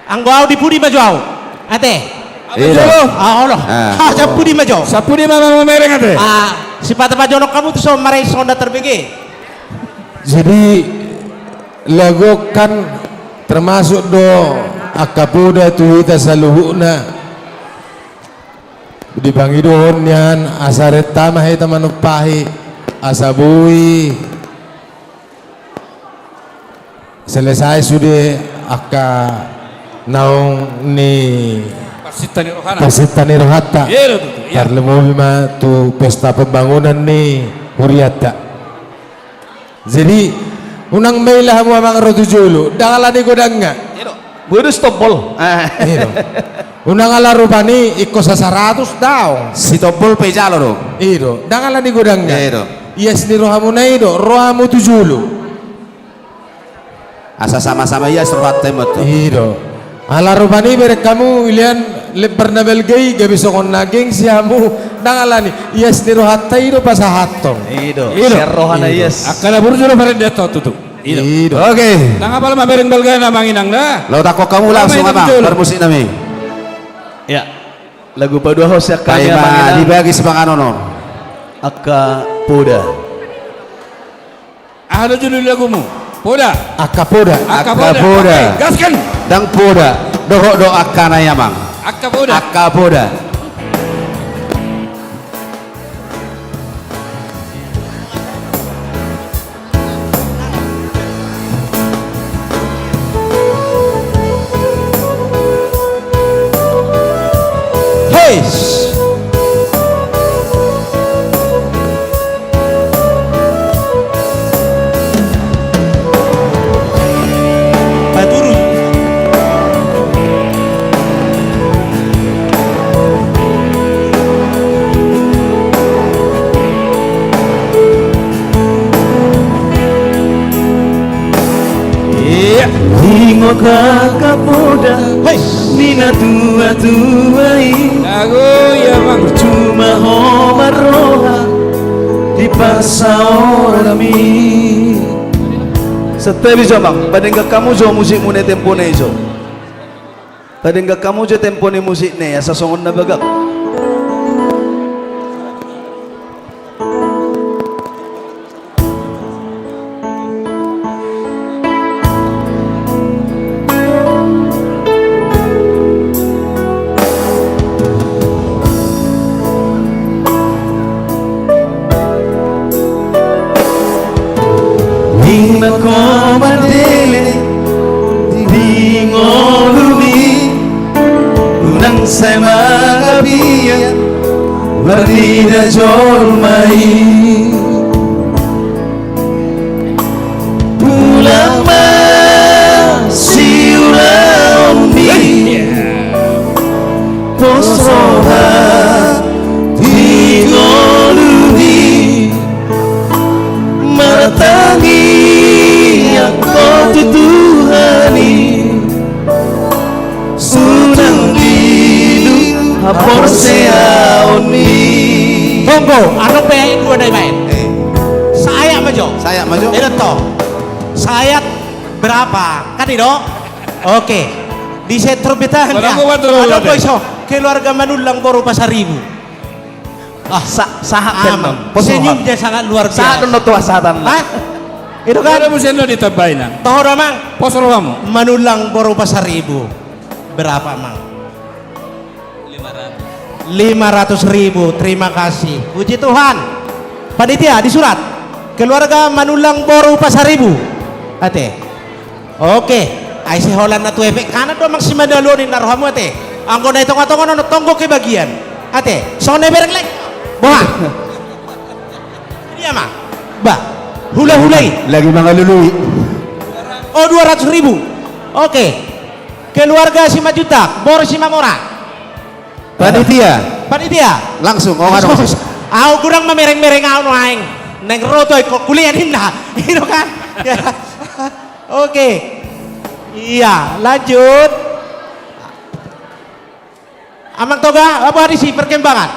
Anggo au di pudi ma jo au. Ate. Iya. Ah, olo. Ah. Ah, sampudi ma jo. Sampudi ma mamereng ate. Ah, sipata pajonok hamu tu so marai sonda terbege. Jadi lagu on kan termasuk do Angka Poda tu hita saluhutna. Di pangidoan nian asa renta ma hita manumpahi asa boi selesai sude angka naung ni parsinta ni rohana. Parsinta ni rohanta. Iya do tutu, iya. Tarlumobi ma tu pesta pembangunan ni hurianta. Jadi unang maila hamu amang ro tu jolo, ndang ala ni godangna. Iya do. Boi do Sitompol. Ah. Iya do. Unang ala rupani ingkon sasaratus daong. Sitompol pe jalo do. Iya do. Ndang ala ni godangna. Iya do. Ias ni rohamuna i do, ro hamu tu jolo. Asa sama-sama ias rohanta i ma tutu. Iya do. Ala rupani bereng hamu ilean lembar na balga i gabe songon na gengsi hamu. Ndang ala ni ias ni rohanta i do pasahathon. Iya do. Iya do. Sian rohana ias. Angka na burju do parendeanhon tutu. Iya do. Iya do. Oke. Ndang apal mamereng balgana amang inang da. Laho tangkok hamu langsung amang parmusik nami. Iya. Lagu paduahon sian hami amang inang. Dibagi sipanganon on. Angka Poda. Aha do judul lagumu? Poda. Angka Poda. Angka Poda. Oke, gaskan. Ndang poda. Dohot do angkana i amang. Angka Poda. Angka Poda. Hei. Paturu. Iya. Ingot angka poda, hei, ni na tua-tua i. Lagu iya, Bang. Percuma ho marroha di pasaorami. Santabi jo, Bang. Padenggan hamu jo musikmuna i tempo nai jo. Padenggan hamu jo tempo ni musikna i asa songon na bagak. Ninna ho mandele di ngolumi, unang sai mangabian marnida jolma i. Ulang ma siulaonmi, pos roha di ngolumi, martangiang ho tu Tuhan i, suang diduk haporseaonmi. Tonggo, adong pe ayat dua na dibaen. Eh. Saayat ma jo. Saayat ma jo. Eda to. Saayat berapa? Kan i do? Oke. Di setrum betang. Adong do iso, keluarga Manullang boru Pasaribu. Ah, sa-, sahat amang. Senyumnya sangat luar biasa. Sahat do na tu hasahatan. Hah? Itu kan? Ada musim lo ditambahin, Nang. Toho do, Mang. Pos rohamu. Manullang boru Pasaribu. Berapa, Mang? Lima ratus. Lima ratus ribu. Terima kasih. Puji Tuhan. Panitia, disurat. Keluarga Manullang boru Pasaribu. Ate. Oke, ai sai holan na tu efek kanan do amang si Manalo ninna rohamu ate. Anggo na i tonga-tonga on tonggo kebagian. Ate, songon na bereng lagi. Boha? Dia ma. Bah, hula-hula i. Lagi mangalului. Oh, dua ratus ribu. Oke. Keluarga Simanjuntak, boru Simamora. Panitia. Panitia. Langsung, oh, anu. Au gurang mamereng-mereng au nuaeng. Naeng ro tu au ingkon kuliah ninna. Gitu kan? Ya. Oke. Iya, lanjut. Amang Toga, apa di si perkembangan?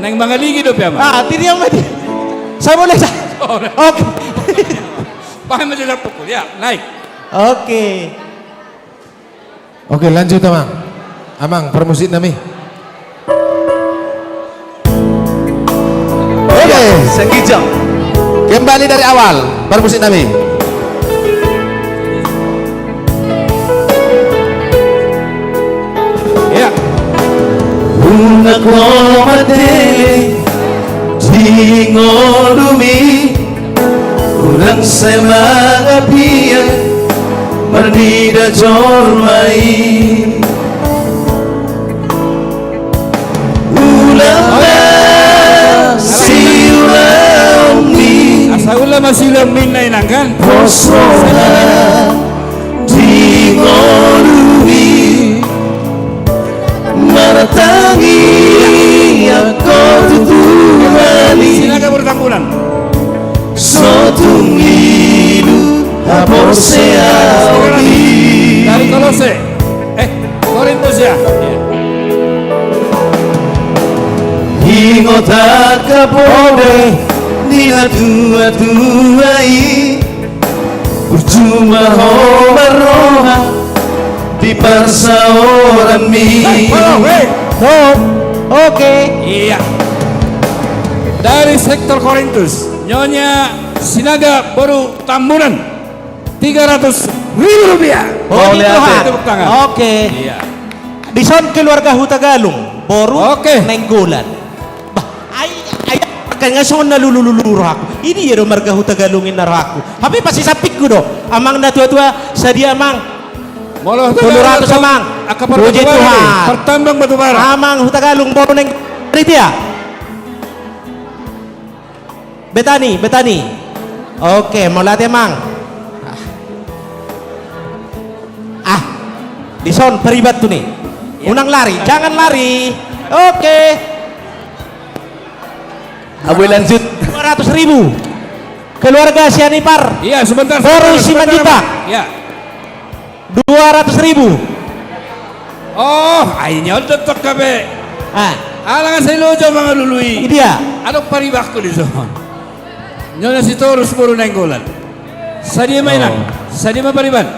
Naeng mangaligi dope, Amang. Ah, tiri, Amang, di. Saya boleh, saya. Oh, oke. Paham aja, saya pukul. Ya, naik. Oke. Oke, lanjut, Amang. Amang, parmusik nami. Oke, Sengkijang. Kembali dari awal, parmusik nami. Ya. Unang ho mandele di ngolumi, unang sai mangapian marnida jolma i. Ulang ma siulaon ni. Asa ulang ma siulaon ni, inang, kan? Pos roha di ngolumi, martangiang ho tu Tuhan i. Sinaga boru Tambunan. So tung lilu haporseaon i. Dari Kolose. Eh, Korintus, ya? Iya. Ingot angka poda ni natuatua i, burju ma ho marroha di parsaoranmi. Hei, halo, hei. Stop. Oke. Iya. Dari sektor Korintus, Nyonya Sinaga boru Tambunan. Tiga ratus ribu rupiah. Puji Tuhan. Tepuk tangan. Oke. Iya. Dison keluarga Hutagalung, boru Nainggolan. Bah, ai, ai, kan nunga songon na lulululu rohangku. Idia do marga Hutagalung i na rohangku. Hape pasisampingku do. Amang natuatua, sadia, Amang? Molo Hutagalung, tolu ratus, Amang. Puji Tuhan. Partambang batu bara. Amang Hutagalung, boru Nainggolan. Panitia. Betani, Betani. Oke, mauliate, Amang. Ah, dison pariban tu ni. Unang lari, jangan lari. Oke. Abu, lanjut. Dua ratus ribu. Keluarga Sianipar. Iya, sebentar, sebentar, sebentar, Amang. Boru Simanjuntak. Iya. Dua ratus ribu. Oh, ai nyo on dohot hape. Ah. Ala nga sai loja mangalului. Idia. Adong paribanku dison. Nyonya Sitorus boru Nainggolan. Sadia ma, Inang? Oh. Sadia ma pariban?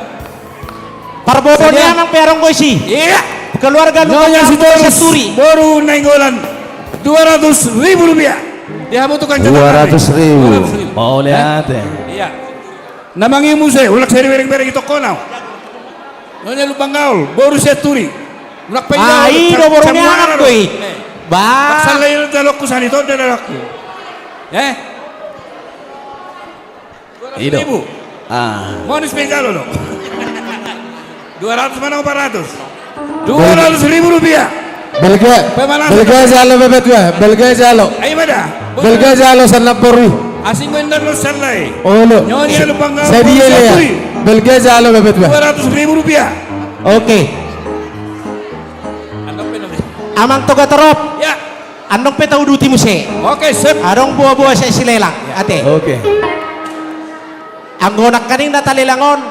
Parboruon ni Amang pe adong do disi. Iya. Keluarga Nyonya Sitorus boru Nainggolan. Dua ratus ribu rupiah. Di hamu tukang catat. Dua ratus ribu. Dua ratus ribu. Mauliate. Iya. Na mangihut muse, unang sai diberengbereng i tongkona. Nyonya Lumban Gaol, boru Sianturi. Unang pe. Ah, i do boru ni anakku i. Bah. Sallai do jaloonku, sallai do jaloonku. Eh? Dua ratus ribu. Ah. Monis pe jalo do. Dua ratus manang empat ratus. Dua ratus ribu rupiah. Belgia, Belgia jalo, Bebet, wah. Belgia jalo. Ayo, mada. Belgia jalo, sandok boru. Asing gue ndang lo sandai. Olo. Nyonya Lumban Gaol. Sadia, ya. Belgia jalo, Bebet, wah. Dua ratus ribu rupiah. Oke. Amang Toga Torop. Ya. Andong pe tauduti muse. Oke, sip. Adong boa-boa sai silelang. Ate. Oke. Anggo nangkaning na talelang on,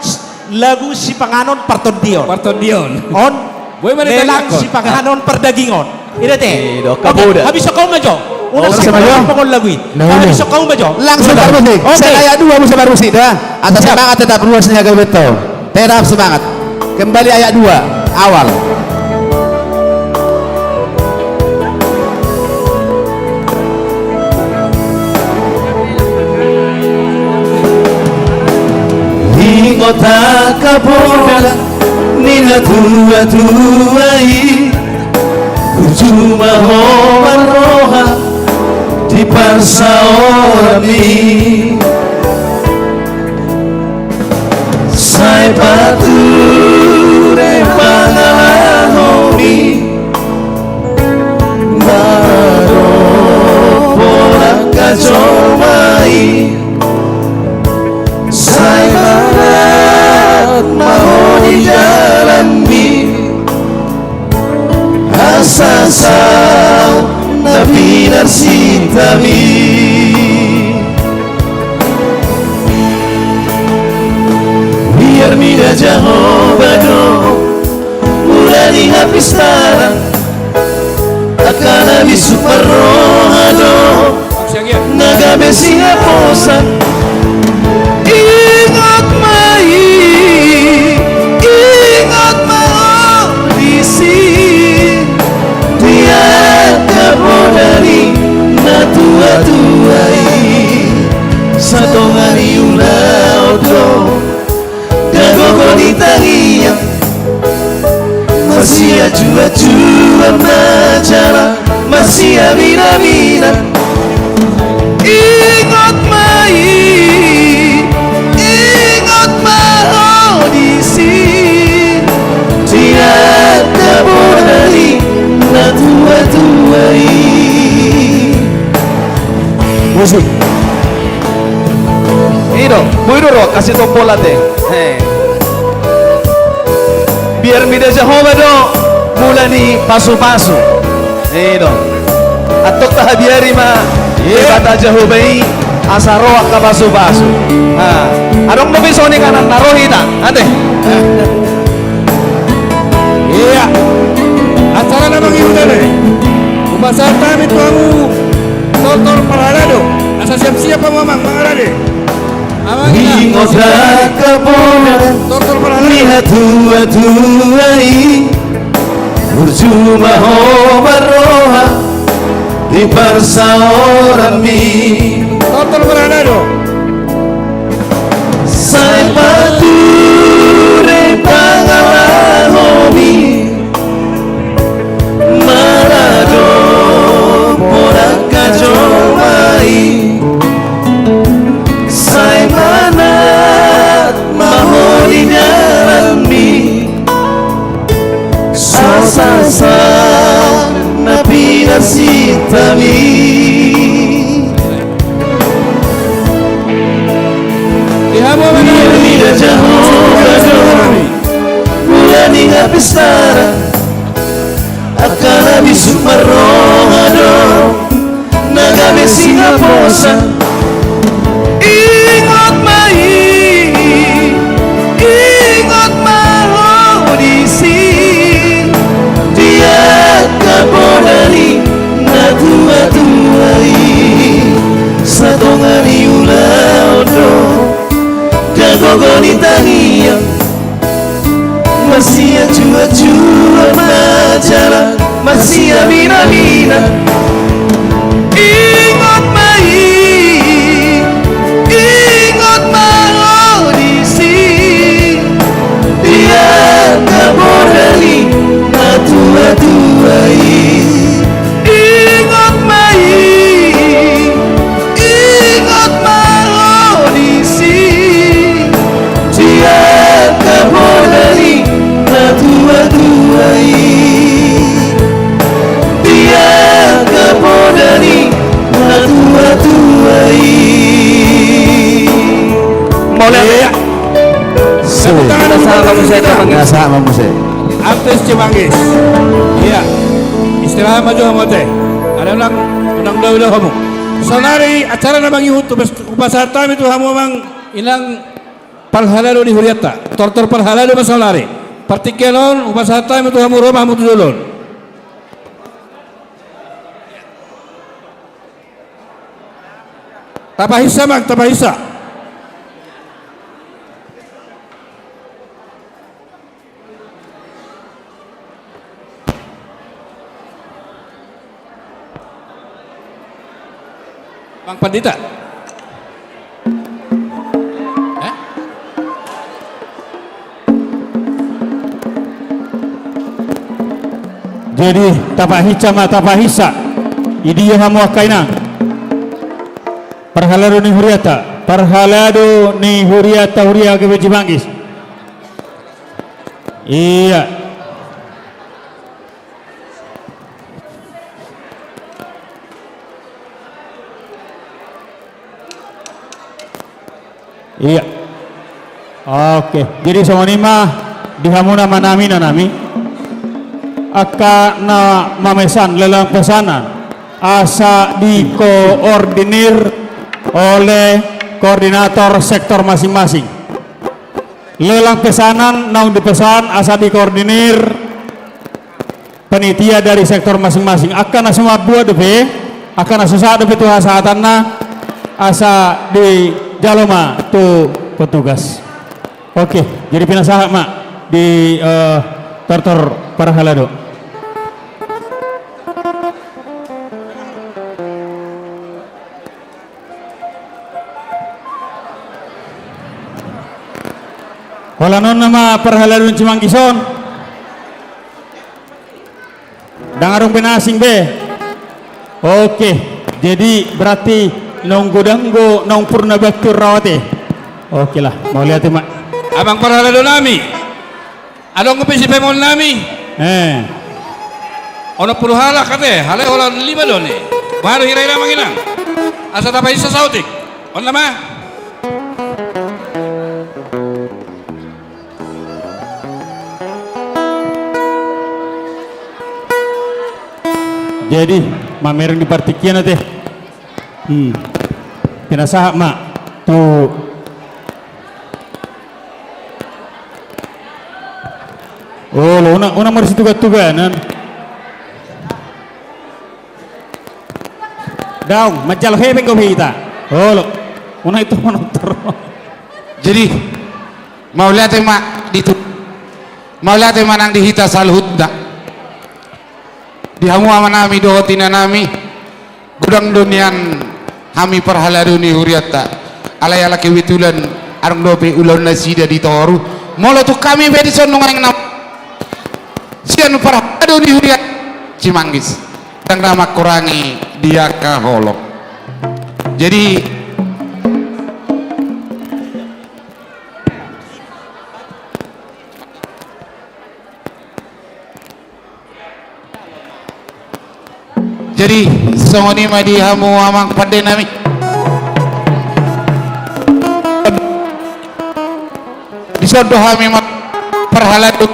lagu sipanganon partondion. Partondion. On, lelang sipanganon pardagingon. Ida te. Oke, habis on hamu ma jo. Unang sipanganon lagu i. Habis on hamu ma jo. Langsung parmusik. Oke. Sai ayat dua muse parmusik, da. Asa semangat tetap ruas ni hagabeton. Tetap semangat. Kembali ayat dua, awal. Ingot angka poda ni natuatua i, burju ma ho marroha di parsaoranmi. Sai pature pangalahonmi, Pinarsinta mi. Biar mida Jahowa do mula ni hapistaran, angka na bisuk marroha do na gabe sihaposan. Ingot ma i, ingot ma ho disi, di angka poda ni natuatua i. Satonga ni ulaon do, ndang gogo ni tangiang. Masianjuanjuan ma jala masiaminaminan. Ingot ma i, ingot ma ho disi, di angka poda ni natuatua i. Musik. I do, boi do ro, kasih tombol ate. He. Biar mida Jahowa do mula ni pasupasu. I do. Antong tahabiari ma Debata Jahowa i asa ro angka pasupasu. Ha. Adong dope songon i, kanan na ro hita. Ate. Ia. Acara na mangihut ate. Hupasahat hami tu hamu Tortor Parhalado. Asa siap-siap hamu amang mangarade. Amang, ina. Ingot angka poda ni hatuatua i. Burju ma ho marroha di parsaoranmi. Tortor Parhalado. Sai pature pangalahomi, mala dohot angka jolma i. Sai manat ma ho di dalanmi. Sasasan na pinarsinta mi. Di hamu ma. Biar mida Jahowa do mula ni hapistaran, angka na bisuk marroha do na gabe sihaposan. Ingot ma i, ingot ma ho disi, di angka poda ni natuatua i. Satonga ni ulaon do, ndang gogo ni tangiang. Masianjuanjuan ma jala masiaminaminan. Ingot ma i, ingot ma ho disi, di angka poda ni natuatua i. Ingot ma i, ingot ma ho disi, di angka poda ni natuatua i. Di angka poda ni natuatua i. Mauliate. Ia. Tepuk tangan dulu. Sama musik, sama musik. Artis Cimanggis. Ia. Istirahat ma jo hamu ate. Unang, unang dao do hamu. Saonari acara na mangihut, hupasahat hami tu hamu amang inang parhalado ni hurianta. Tortor parhalado ma saonari. Partingkian on hupasahat hami tu hamu, ro ma hamu tu jolo on. Tapahinsa amang, tapahinsa. Amang Pandita. Eh? Jadi tapahinsa ma, tapahinsa. Idia hamu angka inang. Parhalado ni hurianta, parhalado ni hurianta, huria G B J Manggis. Ia. Ia. Oke, jadi songon i ma di hamu na manami, na nami. Angka na mamesan lelang pesanan. asa dikoordinir oleh koordinator sektor masing-masing. Lelang pesanan naung dipesan asa dikoordinir panitia dari sektor masing-masing. Angka na so mambuat dope, angka na so sahat dope tu hasaatanna, asa dijalo ma tu petugas. Oke, jadi pinasahat ma di, eh, tortor parhalado. Holan on nama parhalado ni Cimanggis on. Ndang adong be na asing be. Oke, jadi berarti naung godang do naung purna bakti on rawat i. Oke lah, mauliate ma. Amang parhalado nami. Adong dope sipaimahon nami. Eh. Onom pulu halak ate, halak holan lima do ni. Baru hira-hira manginang. Asa tapaisa saotik. On nama. Jadi, mamereng di partingkian ate. Hmm. Pinasahat ma tu. Olo, unang, unang marsitugan-tuganan. Daong, manjalo hepeng dope hita. Olo, unang itu manortor. Jadi, mauliate ma di tu-, mauliate ma nang di hita saluhutna. Di hamu amanami dohot inanami, godang do nian hami parhalado ni hurianta. Alai ala kebetulan adong dope ulaon nasida di toru. Molo tung hami pe dison nunga naeng na sian parhalado ni huria Cimanggis, ndang na mangkurangi di angka holong. Jadi, Jadi, songon i ma di hamu amang pande nami. Dison do hami ma parhalado.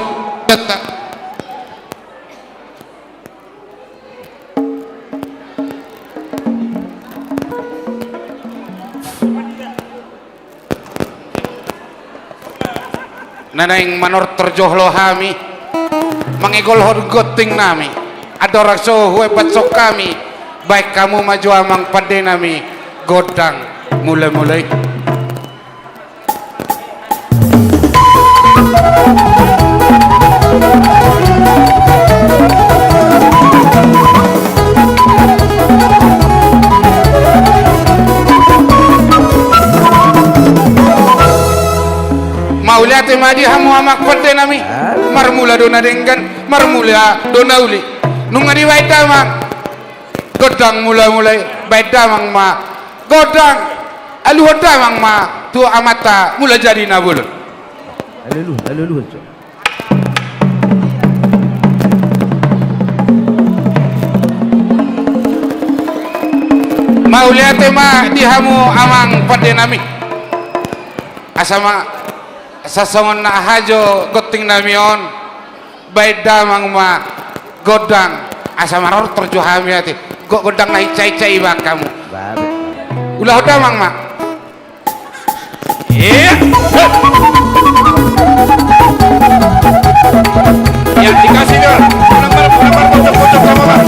Na naeng manortor jolo hami, mangigolhon gonting nami. Andorang so huembathon hami, baen hamu ma jo amang pande nami gondang mula-mula i. Mauliate ma di hamu amang pande nami. Marmula do na denggan, marmula do na uli. Nunga dibaen damang gondang mula-mula i, baen damang ma gondang, aluhon damang ma tu amanta Mulajadi Nabolon. Aluhon, aluhon. Mauliate ma di hamu amang pande nami. Asa ma, asa songon na aha jo gonting nami on, baen damang ma gondang, asa manortor jo hami ate. Go-, gondang na hinsa-hinsa i baen hamu. Ulahon damang ma. Iya. Ya, dikasih dong. Pulang balik, pulang balik, pojok, pojok, sama, Bang.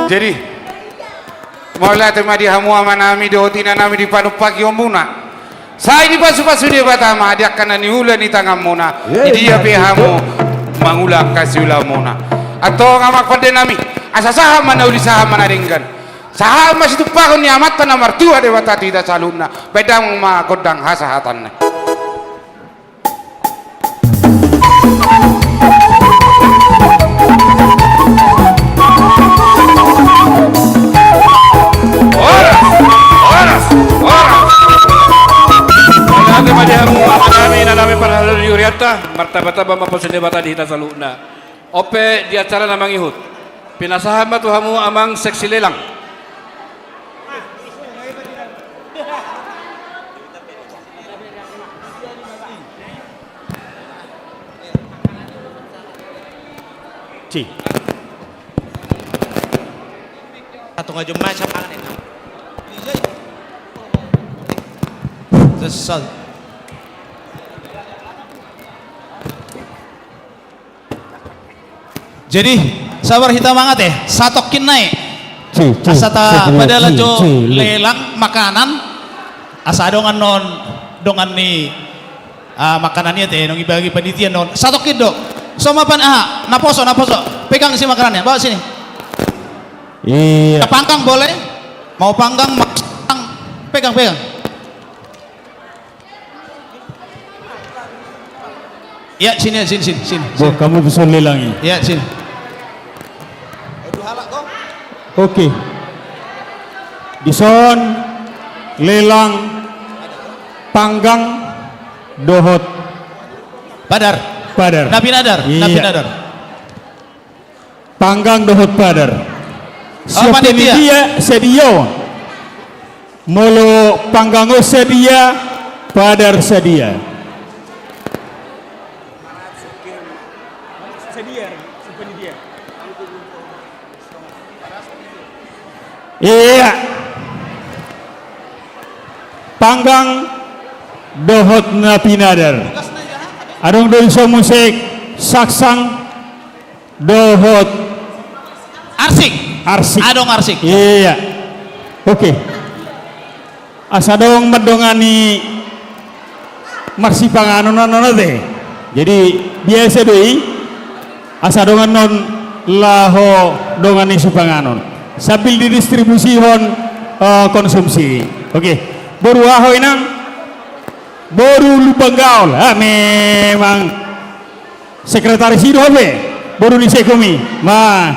Jadi, mauliate ma di hamu amanami dohot inanami di panumpahion muna. Sai dipasupasu Debata ma di angka na niula ni tanganmuna. Di dia pe hamu mangula angka siulaonmuna. Antong amang pandenami, asa sahat ma na uli, sahat ma na denggan. Sahat ma situmpakkon ni Amanta na martua Debata tu hita saluhutna. Baen damang ma gondang hasahatanna. Horas, horas, horas. Mauliate ma di hamu amanami, inanami parhalado ni hurianta. Martamba-tamba ma pos ni Debata di hita saluhutna. On pe di acara na mangihut, pinasahat ma tu hamu amang seksi lelang. Ci. Satu ngajum ma, siapa tangan ini? Sesal. Jadi, sabar hita mangan ate, satongkin nai. Asa tapadalan jo lelang makanan, asa adong annon dongan ni, ah, makanan i ate, nunga dibagi panitia annon. Satongkin do. Somapan aha, naposo, naposo. Pegang si makanan i, bawa sini. Iya. Panggang boleh? Mau panggang, mau panggang. Pegang, pegang. Ya, sini, ya, sini, sini, sini, sini. Bo, hamu pe songon lelang i. Ya, sini. Oke. Dison lelang panggang dohot padar. Padar. Na pinadar, na pinadar. Panggang dohot padar. Siap panitia. Panitia sadia on. Molo panggang on sadia, padar sadia. Iya. Panggang dohot na pinadar. Adong do dison muse saksang dohot arsik. Arsik. Adong arsik. Iya. Oke. Asa adong mandongani marsipanganon annon ate. Jadi biasa do i asa adong annon laho dongani sipanganon sambil didistribusihon, eh, konsumsi. Oke. Boru aha ho inang? Boru Lumban Gaol. Ah, memang. Sekretaris i do hape, boru ni Sekom i. Ma,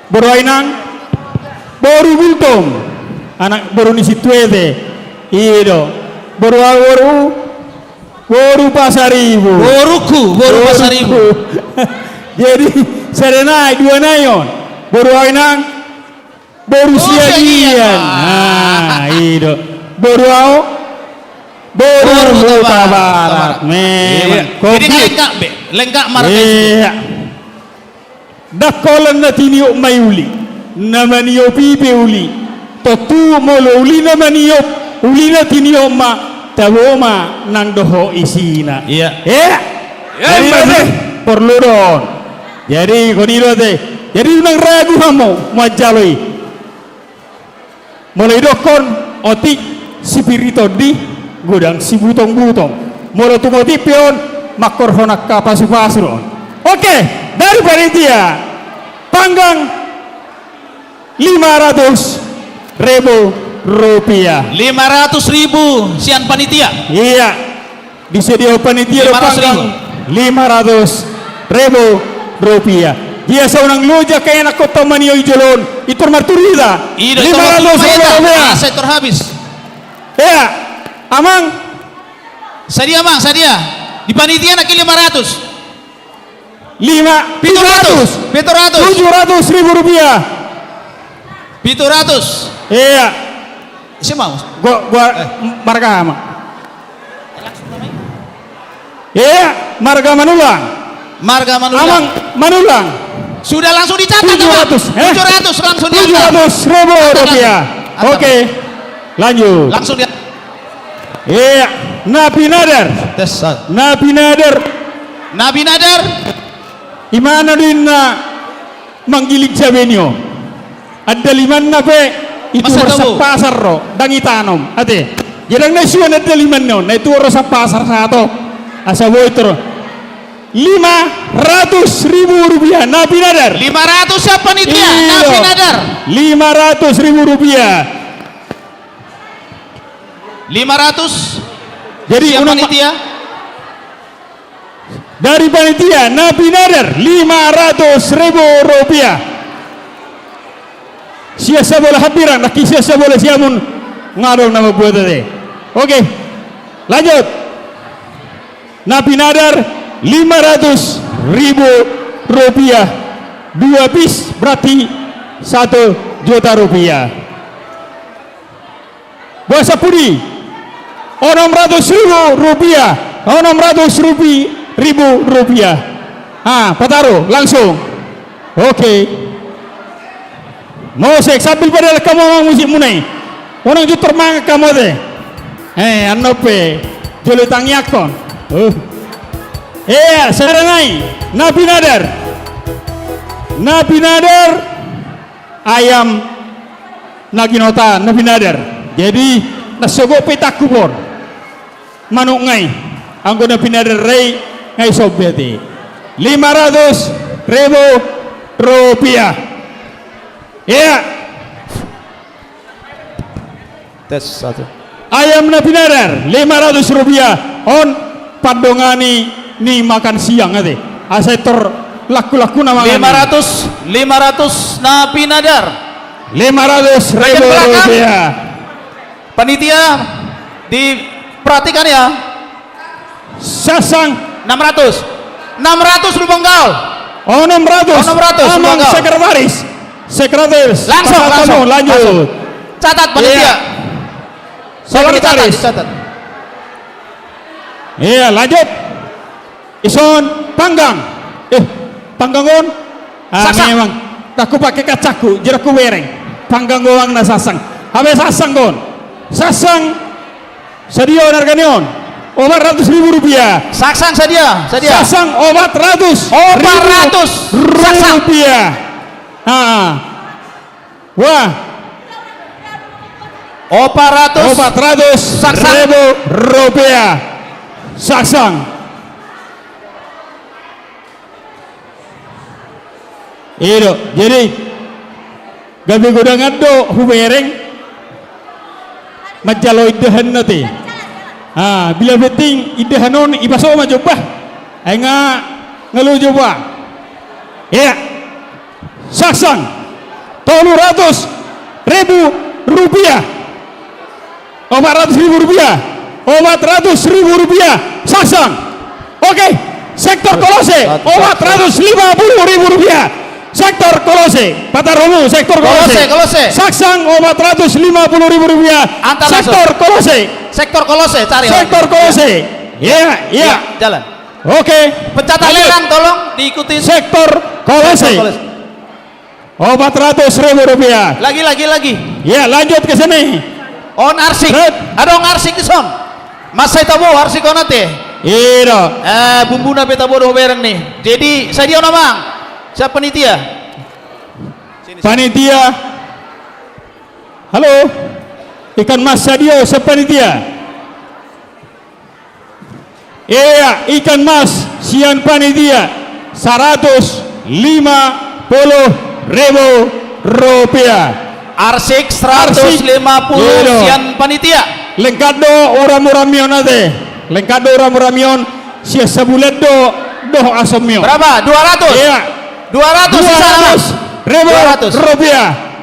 boru ahu inang, boru Gultom, anak boru ni Sintua ate. I do. Boru ahu, boru, boru Pasaribu. Boruku, boru Pasaribu. Jadi sada nai, dua nai on. Boru ahu inang, boru Siagian. Ah, i do. Boru ahu, boru Hutabarat. Memang. Jadi lengkap be, lengkap marga i. Iya. Ndang holan na tiniop ma i uli, na maniop i pe uli. Tontu molo uli na maniop, uli na tiniop ma, tabo ma nang dohot isina. Iya. Iya. Jadi, porlu do on. Jadi, songon i do ate. Jadi, unang ragu hamu manjalo i. Molo didokkon otik sipir ni tondi, godang sibutongbutong. Molo tung otik pe on, manghorhon angka pasupasu do on. Oke, dari panitia, panggang lima ratus ribu rupiah. Lima ratus ribu sian panitia. Iya. Disediahon panitia do panggang lima ratus ribu rupiah. Dia so unang loja angka ianakhonta maniop i jolo on, pintor marturu hita. Lima ratus ribu rupiah. Asa pintor habis. Iya. Amang. Sadia, Amang, sadia. Di panitia nangkin lima ratus. Lima, pitu ratus. Pitu ratus. Tujuh ratus ribu rupiah. Pitu ratus. Iya. Ise ma? Gua, gua, marga ma. Iya, marga Manulang. Marga Manulang. Amang Manulang. Sudah langsung dicatat, Amang. Tujuh ratus, eh? Tujuh ratus langsung dicatat. Tujuh ratus ribu rupiah. Oke. Lanjut. Langsung dia. Iya, na pinadar. Tes, Sat. Na pinadar. Na pinadar. Imana do inna manggiling cabe ni on. Andalimanna pe i tu Masa Tabu. Sampasar ro, ndang i tanom, ate. Jadi ndang na suan andalimanna on, na i tu ro Sampasar sahat on. Asa boi tu ro. Lima ratus ribu rupiah, na pinadar. Lima ratus sian panitia, na pinadar. Lima ratus ribu rupiah. Lima ratus. Jadi, sian unang ma- panitia. Dari panitia, na pinadar lima ratus ribu rupiah. Sian Sabola Hambirang, nangkin sian Sabola Siamun, nga adong na mambuat ate. Oke, lanjut. Na pinadar lima ratus ribu rupiah. Dua pis berarti satu juta rupiah. Boasa pudi? Onom ratus ribu rupiah. Onom ratus rupi-, ribu rupiah. Ah, pataro, langsung. Oke. Mosek, sambil padahal hamu amang musik muna i. Unang jutur mangan hamu ate. Eh, annon pe. Jolo tangiangkon. Uh. Iya, sada nai. Na pinadar. Na pinadar. Ayam na ginotaan, na pinadar. Jadi, na sogot pe tangkup on. Manuk nga i. Anggo na pinadar ra i, nga i sombe ate. Lima ratus ribu rupiah. Iya. Tes satu. Ayam na pinadar, lima ratus rupiah. On pandongani ni makan siang ate. Asa i tor laku-laku na mangan. Lima ratus, lima ratus na pinadar. Lima ratus ribu rupiah. Panitia, diperhatikan ya. Saksang. Enam ratus. Enam ratus Lumban Gaol. Oh, enam ratus. Oh, enam ratus Lumban Gaol. Amang sekretaris. Sekretaris. Langsung, langsung, lanjut. Catat, panitia. Iya. Tolong dicatat, sekretaris. Dicatat. Iya, lanjut. Ison panggang. Eh, panggang on? Ah, saksang. Memang. Ndang hupake kacangku, jala hubereng. Panggang on na saksang. Hape saksang on. Saksang. Sadia on argana on? Opat ratus ribu rupiah. Saksang sadia, sadia. Saksang opat ratus ribu rupiah. Opat ratus. Saksang. Ah. Wah. Opat ratus. Opat ratus ribu rupiah. Saksang. I do, jadi gabe godang an do hubereng manjalo indahan na ate. Ah, bila penting indahan on ipaso ma jompa. Ai nga, nga lo jompa. Iya. Saksang tolu ratus ribu rupiah. Opat ratus ribu rupiah. Opat ratus ribu rupiah. Saksang. Oke. Sektor Kolose. Opat ratus lima puluh ribu rupiah. Sektor Kolose. Patar hamu, sektor Kolose. Kolose, Kolose. Saksang opat ratus lima puluh ribu rupiah. Antar langsung. Sektor Kolose. Sektor Kolose, cari. Sektor Kolose. Iya, iya. Iya, jalan. Oke. Pencatatan lelang tolong diikuti. Sektor Kolose. Sektor Kolose. Opat ratus ribu rupiah. Lagi, lagi, lagi. Ya, lanjut ke sini. On arsik. Set. Adong arsik dison. Mansai tabo arsik on ate. I do. Eh, bumbuna pe tabo do bereng ni. Jadi, sadia on amang? Sian panitia. Sini, sini. Panitia. Halo. Ikan mas sadia on sian panitia? Iya, ikan mas sian panitia saratus lima puluh ribu rupiah. Arsik saratus lima puluh. Arsik. Iya do. Sian panitia. Lengkap do uram-urammi on ate. Lengkap do uram-urammi on. Sian Sabulan do dohot asommi on. Berapa? Dua ratus? Iya. Dua ratus di sana. Dua ratus ribu rupiah. Dua ratus.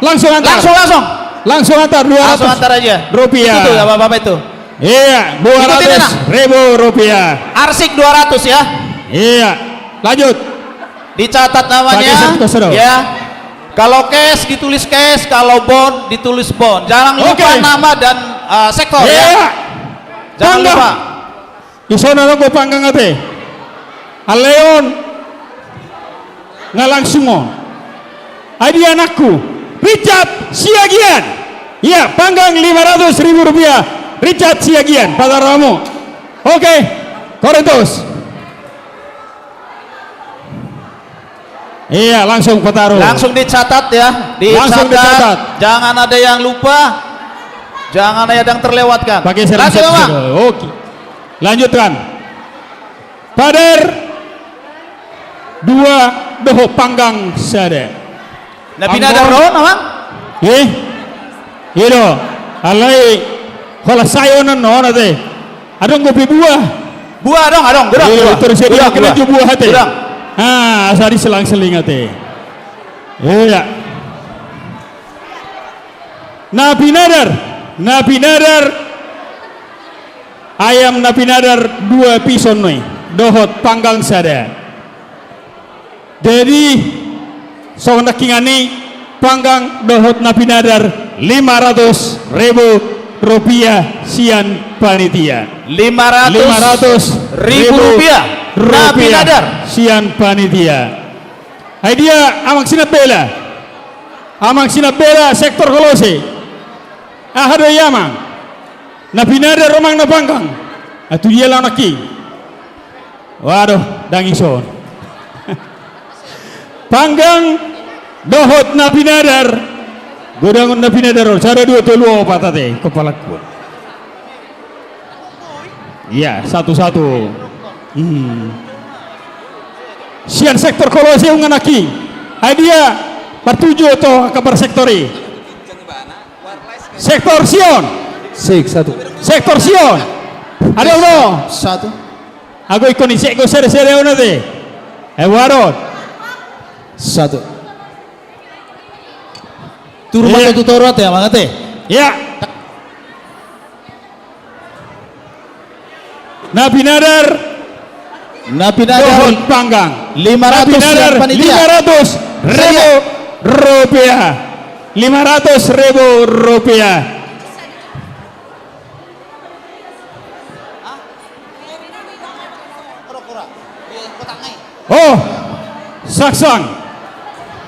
Langsung antar. Langsung, langsung. Langsung antar, dua ratus rupiah. Langsung antar aja. Itu tuh, apa-apa itu. Iya, dua ratus ribu rupiah. Arsik dua ratus ya. Iya, lanjut. Dicatat namanya. Pakai satu, satu. Ya. Kalau cash ditulis cash, kalau bond ditulis bond. Jangan lupa nama dan, eh, sektor ya. Iya. Jangan lupa. Panggang. Ison adong do panggang ate. Alai on. Nga langsung on. Ai dia anakku. Richard Siagian. Iya, panggang lima ratus ribu rupiah. Richard Siagian, patar hamu. Oke, Korintus. Iya, langsung pataru. Langsung dicatat ya, langsung dicatat. Dicatat. Jangan ada yang lupa, jangan ada yang terlewatkan. Pakai serang. Lanjut, Bang. Oke. Lanjutkan. Padar dua dohot panggang sada. Na pinadar on, Amang? Eh? Iya do. Alai holan sai on, on ate. Adong dope buah. Buah adong, adong, godang. Iya, buah. Terus jadi godang, kena buah. Buah ate. Godang. Ah, asa diselang-seling ate. Iya. Na pinadar, na pinadar. Ayam na pinadar dua pison i, dohot panggang sada. Jadi songon nangkiningan i, panggang dohot na pinadar lima ratus ribu rupiah sian panitia. Lima ratus ribu rupiah. Lima ratus ribu rupiah na pinadar sian panitia. Ai dia Amang Sinambela? Amang Sinambela sektor Kolose. Aha do i, Amang? Na pinadar, Amang, na panggang? Ai tu dia laho nangkin? Waduh, dang ison. Panggang dohot na pinadar. Godang on na pinadar on. Sada, dua, tolu, opat ate. Kepalaku. Iya, satu-satu. Hmm. Sian sektor Kolose nunga nangkin. Ai dia martuju tu angka par sektor i? Sektor Sion. Sik, satu. Sektor Sion. Adong do? Satu. Ago ingkon i sek go sere-sere on ate. Eh, waron. Satu. Turu ma tu toru ate, Amang, ate. Iya. Na pinadar. Na pinadar. Dohot panggang. Lima ratus. Na pinadar sian panitia. Lima ratus ribu rupiah. Lima ratus ribu rupiah. Oh, saksang.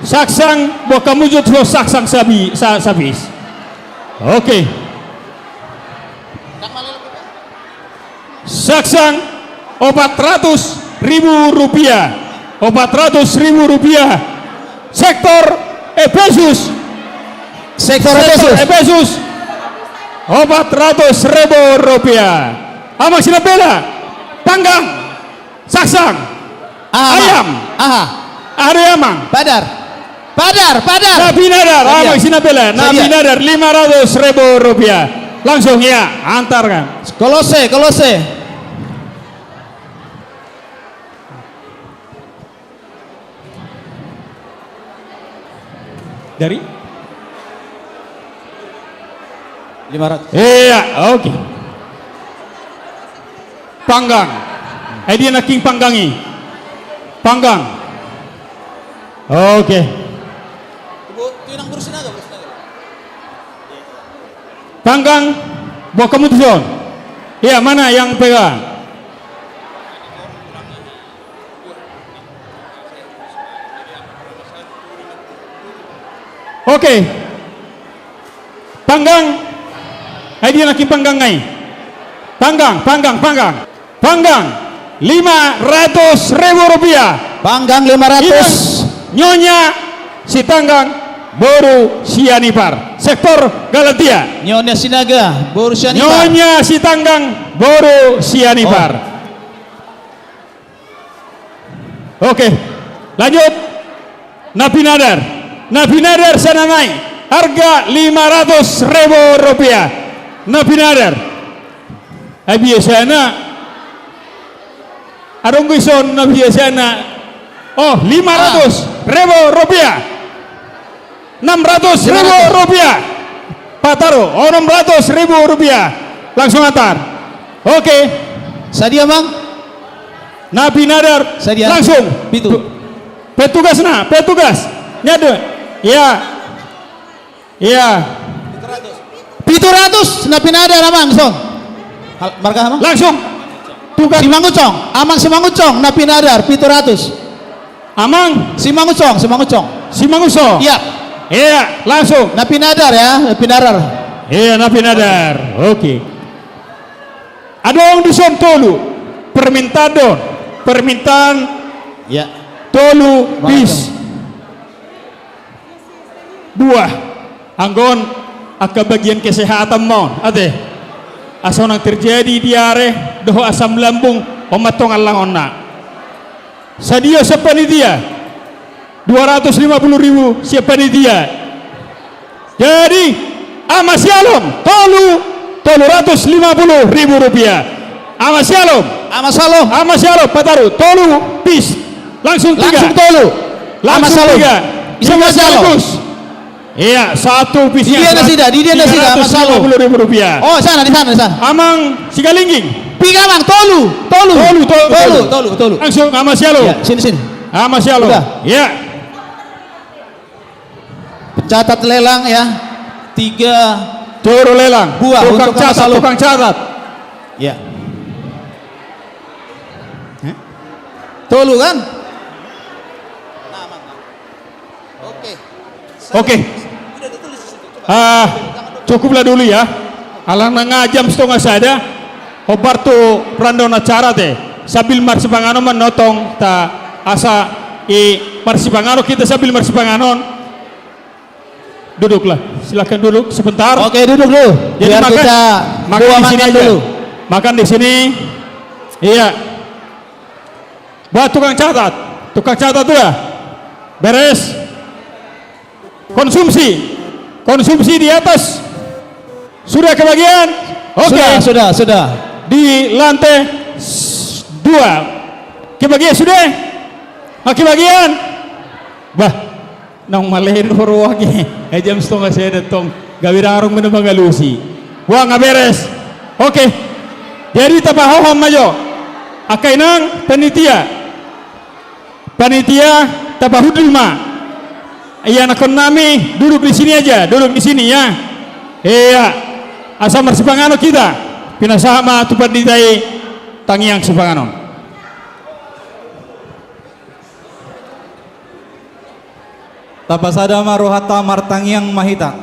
Saksang, boan hamu jut ho saksang sabi-, sa-, sapis. Oke. Saksang opat ratus ribu rupiah. Opat ratus ribu rupiah. Sektor Efesus. Sektor Efesus. Sektor Efesus. Opat ratus ribu rupiah. Amang Sinambela. Panggang. Saksang. Aha, Amang? Ayam. Aha. Aha do i, Amang? Padar. Padar, padar. Na pinadar, Amang Sinambela. Na pinadar lima ratus ribu rupiah. Langsung, ya, antarkan. Kolose, Kolose. Dari? Lima ratus. Iya, oke. Panggang. Eh, dia nangkin panggang i. Panggang. Oke. Panggang, boan hamu tuson. Iya, mana yang pegang? Oke. Panggang. Ai dia nangkin panggang nai? Panggang, panggang, panggang. Panggang lima ratus ribu rupiah. Panggang lima ratus. Inang Nyonya Sitanggang boru Sianipar. Sektor Galantia. Nyonya Sinaga boru Sianipar. Nyonya Sitanggang boru Sianipar. Oh. Oke, lanjut. Na pinadar. Na pinadar sian na nai. Harga lima ratus ribu rupiah. Na pinadar. Ai biasana. Adong do dison na biasana. Oh, lima ratus ribu rupiah. Enam ratus ribu rupiah. Pataru, oh, enam ratus ribu rupiah. Langsung antar. Oke. Sadia, Mang? Na pinadar. Sadia. Langsung. Pitu. Pe-, petugas na, petugas. Nyadu. Ya. Iya. Pitu ratus na pinadar, Amang, dison. Hal-, marga, Amang? Langsung. Tugas. Simangunsong. Amang Simangunsong na pinadar, pitu ratus. Amang? Simangunsong, Simangunsong. Simangunsong? Iya. Iya, langsung. Na pinadar ya, na pinadar. Iya, na pinadar. Oke. Adong dison tolu. Permintaan do on. Permintaan. Ya. Tolu bis. buah, anggo on angka bagian kesehatan ma on, ate. Asa unang terjadi diare dohot asam lambung, on ma antong alangonna. Sadia sian panitia? Dua ratus lima puluh ribu sian panitia. Jadi, Ama Sialom, tolu, tolu ratus lima puluh ribu rupiah. Ama Sialom. Ama Sialom. Ama Sialom, pataru, tolu, bis. Langsung tiga. Langsung tolu. Langsung tiga. Bisa Ama Sialom. Sekaligus. Iya, satu bis. Di dia nasida, di dia nasida, Ama Sialom. Tiga ratus lima puluh ribu rupiah. Oh, sana, di sana, di sana. Amang Sigalingging. Piga, Amang? Tolu, tolu. Tolu, tolu, tolu, tolu. Tolu, tolu. Langsung, Ama Sialom. Iya, sini, sini. Ama Sialom. Udah. Iya. Catat lelang ya. Tiga. Turu lelang. Buah untuk Ama Sialom. Tukang catat, tukang catat. Ya. Hah? Tolu kan? Oke. Oke. Ah, cukuplah dulu ya. Alana nga jam stonga sada. Hombar tu rundown acara te, sambil marsipanganon ma antong ta, asa i marsipanganon hita sambil marsipanganon. Duduklah, silakan duduk sebentar. Oke, duduk dulu. Jadi biar makan, kita makan di sini aja dulu. Makan di sini. Iya. Buat tukang catat, tukang catat udah beres. Konsumsi. Konsumsi di atas. Sudah kebagian? Oke. Sudah, sudah, sudah. Di lantai s-, dua. Kebagian sudah? Ah, kebagian? Bah, naung male do roha ke. Eh, jam stonga sada tong. Gabe darung mena mangalusi. Wah, nga beres. Oke. Jadi tapahohom ma jo. Angka inang panitia. Panitia, tapahundul ma. Ianakhon nami, duduk di sini aja, duduk di sini ya. Iya. Asa marsipanganon hita. Pinasahat ma tu pandita i tangiang sipanganon. Tapasada ma rohanta, martangiang ma hita.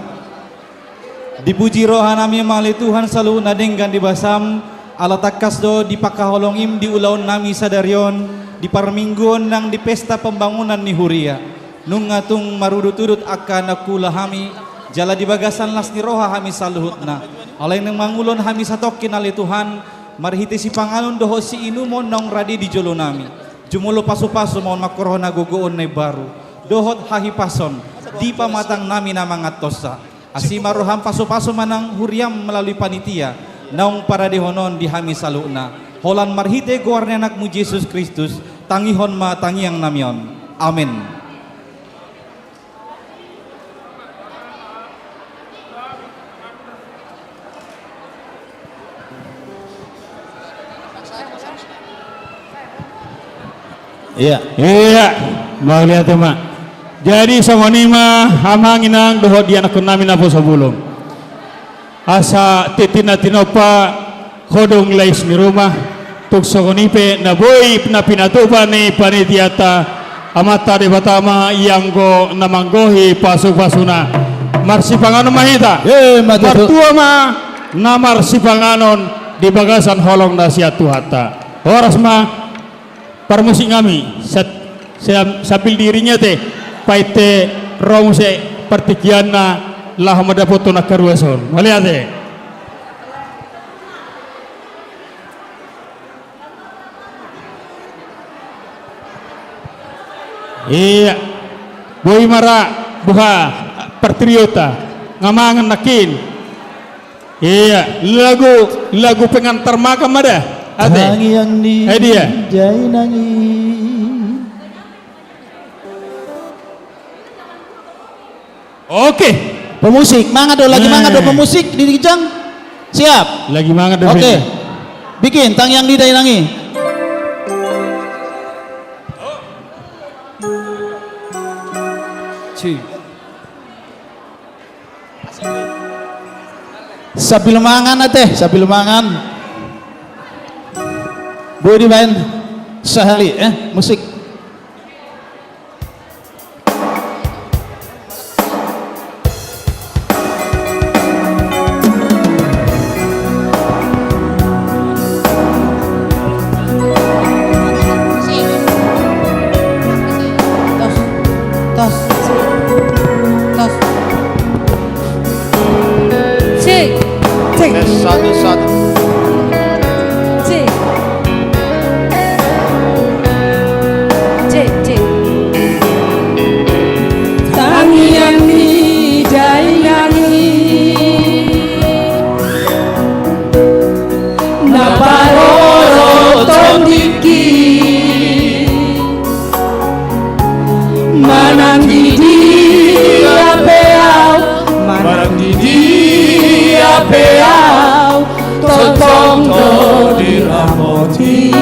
Dipuji rohanami ma ale Tuhan saluhut na denggan di basam, ala tangkas do di pangkaholongim di ulaonnami sadari on, di parmingguon nang di pesta pembangunan ni huria. Nunga tung marudut-udut angka na huula hami, jala di bagasan las ni roha hami saluhutna. Alai naung mangulon hami satongkin ale Tuhan, marhite sipanganon dohot siinumon naung rade di jolonami. Jumolo pasu-pasu ma on mangkorhon hagogoon na imbaru dohot hahipason di pamatangnami na mangantonsa. Asi ma roham, pasu-pasu ma nang huriam melalui panitia naung paradehon on di hami saluhutna. Holan marhite goar ni Anakmu Jesus Kristus, tangihon ma tangiangnami on. Amen. Iya. Iya, mauliate ma. Jadi songon i ma amang inang dohot ianakhonnami naposobulung. Asa tintin na tinompa, hodong lais ni ruma, tung songon i pe na boi na pinatupa ni panitianta, Amanta Debata ma i anggo na manggohi pasu-pasuna. Marsipanganon ma hita. Emma tutu. Martua ma na marsipanganon di bagasan holong na sian Tuhanta. Horas ma. Parmusik nami, sat-, sa-, sambil diiringi ate, painte ro muse partingkianna laho mandapothon angka ruas on. Mauliate. Iya. Boi ma ra buha partriota. Nga mangan nangkin. Iya, lagu, lagu pengantar makan ma da. Ate. Tangiang ni, eh, dia. Dainang i. Oke. Pemusik, mangan do, lagi mangan do, eh, pemusik di ginjang. Siap. Lagi mangan do. Oke. Bikin, Tangiang ni Dainang i. Cuy. Sambil mangan ate, sambil mangan. Boi dibaen sahali, eh, musik. Tos, tos, tos. Pe au tongtong do diramoti.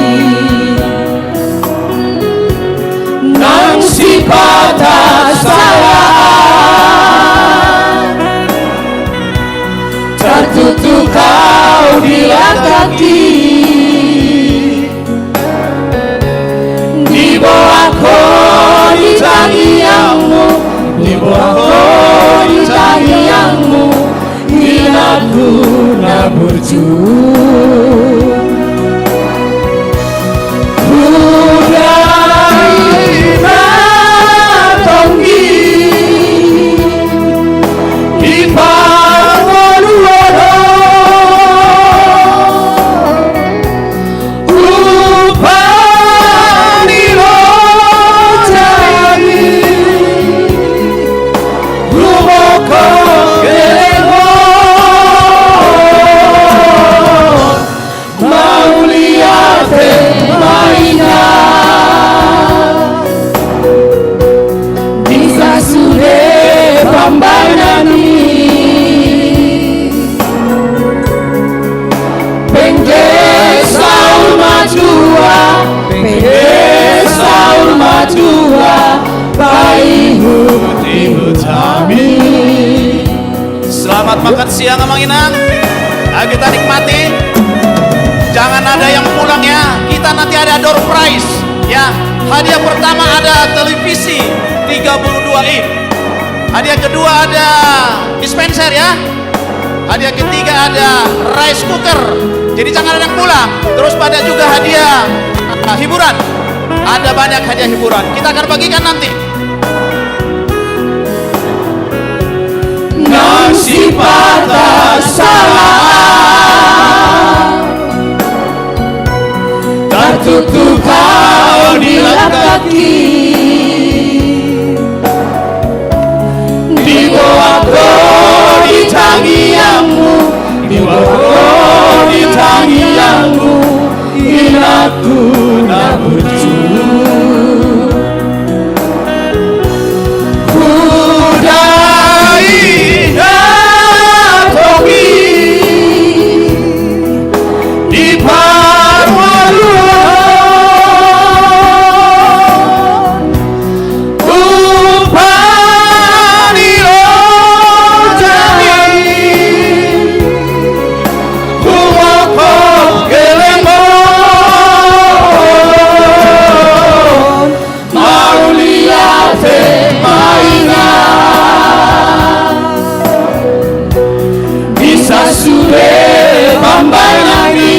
Nang sipata sala, tartutu au dilangkaki. Diboan ho di tangiangmu, diboan ho di tangiangmu, inangku na burju. Hudai na tonggi di parngoluan on. Upa ni loja i, huboan ho geleng on, mauliate ma inang. Di sasude pambahenan i, pengge saur matua, pengge saur matua, paihut-ihut hami. Selamat makan siang, Amang Inang. Ayo kita nikmati. Jangan ada yang pulang ya. Kita nanti ada door prize ya. Hadiah pertama ada televisi tiga puluh dua inch. Hadiah kedua ada dispenser ya. Hadiah ketiga ada rice cooker. Jadi jangan ada yang pulang. Terus ada juga hadiah, ah, hiburan. Ada banyak hadiah hiburan. Kita akan bagikan nanti. Nang sipata sala, tartutu au dilangkaki. Diboan ho di tangiangmu, diboan ho di tangiangmu, inangku na burju. Hudai na tonggi di parngoluan on. Upa ni loja i, huboan ho geleng on, mauliate ma inang. Di sasude pambahenan i,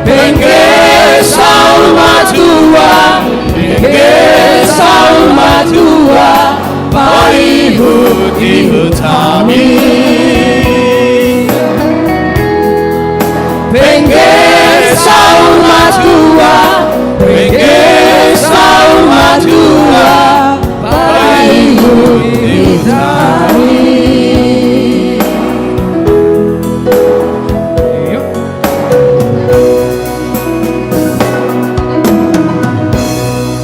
pengge saur matua, pengge saur matua, paihut-ihut hami. Pengge saur matua, pengge saur matua, paihut-ihut hami.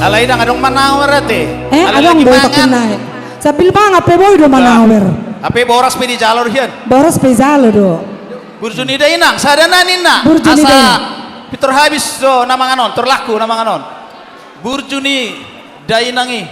Alai ndang adong manang berarti. Eh, alai adong lagi mangan. Sambil mangan pe boi do manang ber. Tapi boras pe dijalo do hian. Boras pe jalo do. Burju ni dainang, sada na ninna. Burju ni dainang. Asa pintor habis do na mangan on, torlangku na mangan on. Burju ni dainang i.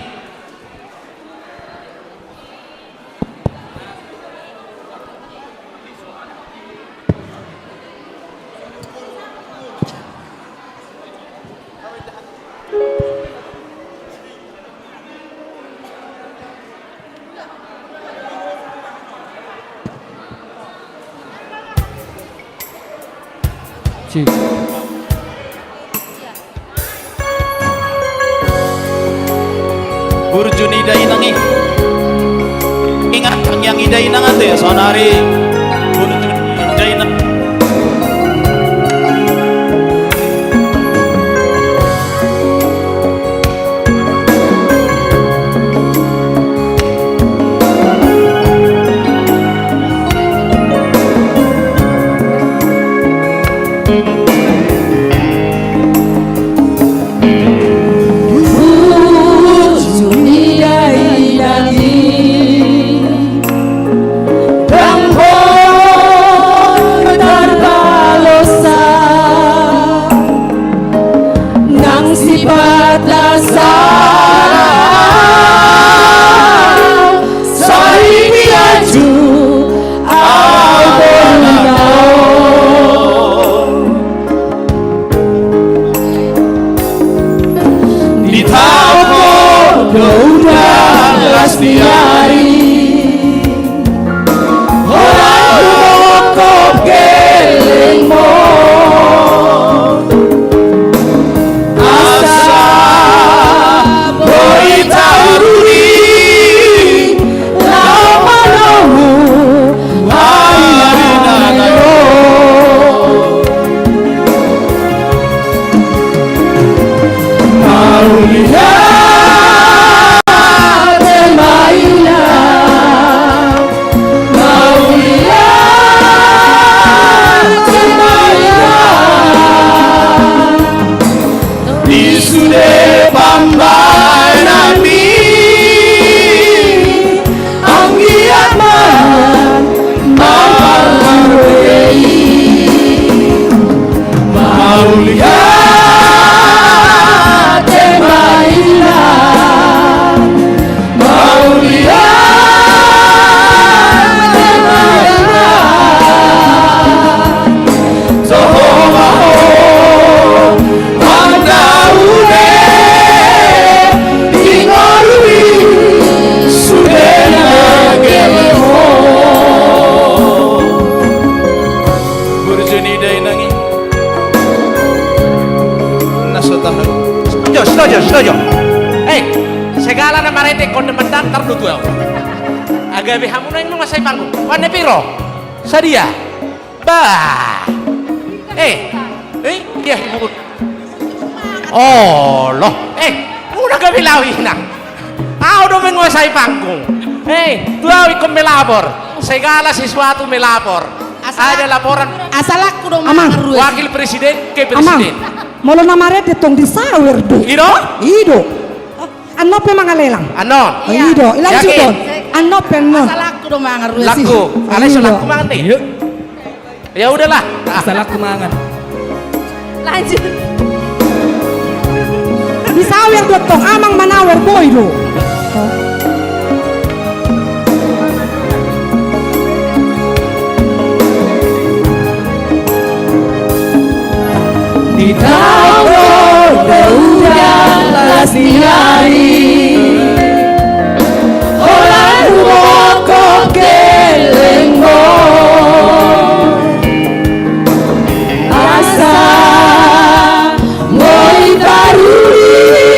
Burju ni dainang i. Ingat tangiang ni dainang ate, saonari burju ni dainang. Burju ni dainang i. Ida inang i. Na so tahan. Setuju, setuju, setuju. Eh, segala na marende kondem mandan tar do tu au. Agabe hamu naeng menguasai panggung. Warna piro? Sadia. Bah. Eh. Eh, iya, ibu. Oh, loh. Eh, udah gabe lau inang. Au do menguasai panggung. Eh, tu au ingkon melapor. Segala sesuatu melapor. Ada laporan. Asal aku do. Amang. Wakil presiden ke presiden. Amang. Molo na marende tong disawer do. Ido? Ido. Annon pe mangalelang. Annon. Ido. Ilang. Yakin? Sudah. Annon pe annon. Asal aku do mangan ruas i. Laku. Alai so laku mangan deh. Iya. Ya udahlah. Asal aku mangan. Lanjut. Disawer do tong, amang manawer boi do. Di tao do pe udan las ni ari, holan hubokkon gelenggo. Asa boi taruli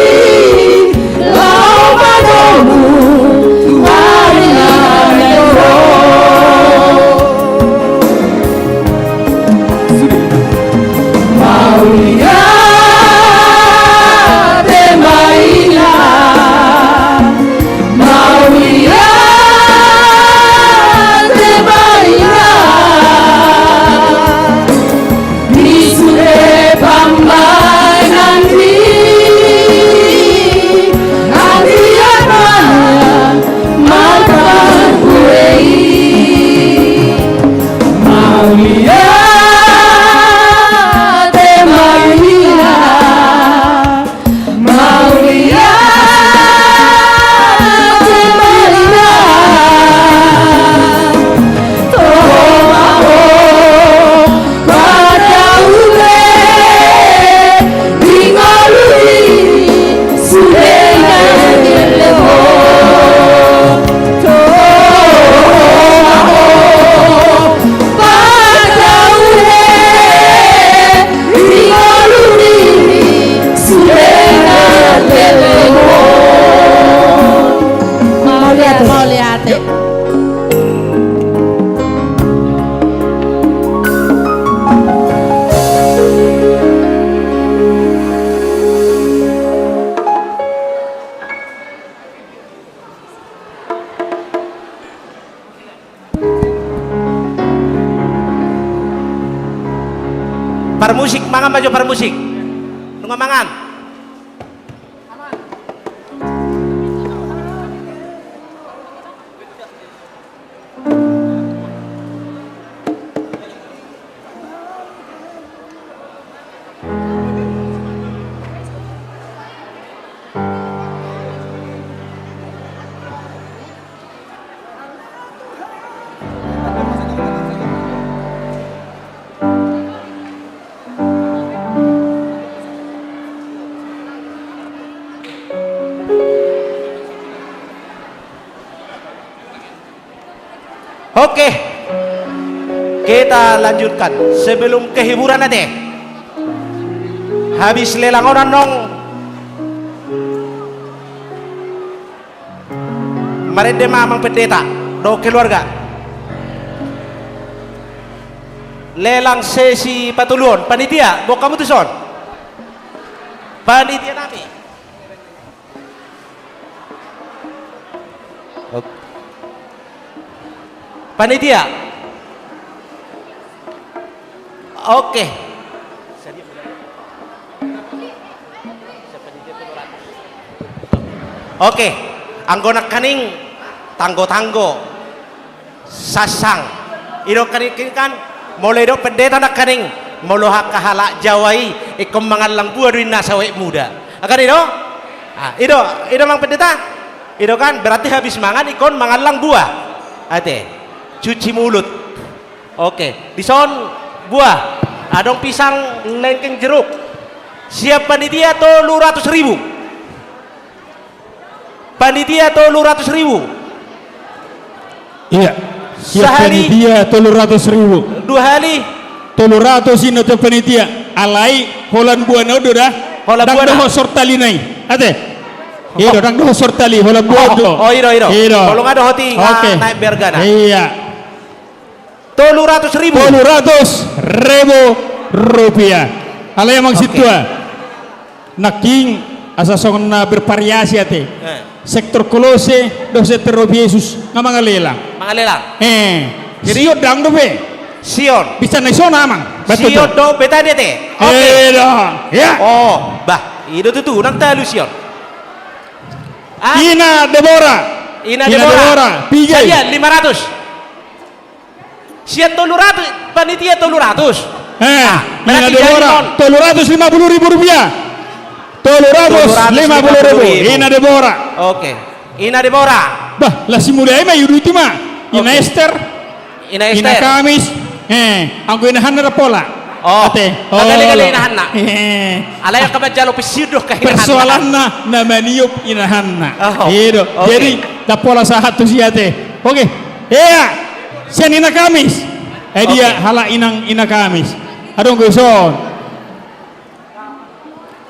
laho madomu tu ari na naeng ro. Mauliate ma inang, mauliate ma inang. Di sude pambahenan ni anggiat ma na marparbue i. Mauliate ma inang. Mauliate ma inang. Toho ma ho pataule di ngolu i sude na gelenggo. Toho ma ho pataule di ngolu i sude na gelenggo. Mauliate. Mauliate. Parmusik, mangan ma jo parmusik. Nunga mangan. Oke. Kita lanjutkan. Sebelum ke hiburan ate. Habis lelang on annon. Marende ma amang pendeta dohot keluarga. Lelang sesi patoluhon. Panitia, boan hamu tuson. Panitia nami. Oke. Panitia. Oke. Oke. Anggo nangkaning tanggo-tanggo. Sassang. Ido nangkaning kan, molo ido pendeta nangkaning, molo angka halak Jawa i, ingkon mangallang buah do inna sawet muda. Anggo ido? Ah, ido, ido amang pendeta? Ido kan, berarti habis mangan ingkon mangallang buah. Ate, cuci mulut. Oke, dison buah. Adong pisang, lengkeng, jeruk. Siap panitia tolu ratus ribu. Panitia tolu ratus ribu. Iya. Siap sahali. Panitia tolu ratus ribu. Dua hali. Tolu ratus i na tu panitia. Alai holan buana on do da. Holan buana. Ndang dohot sortalina i. Ate. I do, ndang dohot sortali, holan buana on do. Oh, i do, i do. I do. Molo nga dohot i, nga naek be argana. Iya. Tolu ratus ribu. Tolu ratus ribu rupiah. Alai amang sintua. Nangkin asa songon na bervariasi ate. Eh. Sektor Kolose dohot sektor Robi Jesus nga mangalelang. Mangalelang. Eh. Jadi sion ndang dope. Sion. Bisa na i sona amang. Betul. Sion dohot Betani ate. Oke. Eh, do. Ya. Oh, bah, i do tutu nang talu sion. Ah. Ina Debora. Ina Debora. Piga i? Sadia, lima ratus. Sian tolu ratus, panitia tolu ratus. Eh, ah, Ina Debora, tolu ratus lima puluh ribu rupiah. Tolu ratus lima puluh ribu. Ina Debora. Oke. Ina Debora. Bah, las i mula i ma, iuduti ma. Ina Ester. Ina Ester. Ina Kamis. Eh, anggo inahanna ndang pola. Oh, ate. Oh, gale-gale inahanna. Eh. Alai angka manjalo pensiun do angka inahanna. Persoalanna na maniop inahanna. Oh, i do. Oke. Jadi ndang pola sahat tusi ate. Oke. Iya. Sian Ina Kamis. Eh, dia halak inang Ina Kamis. Adong do dison.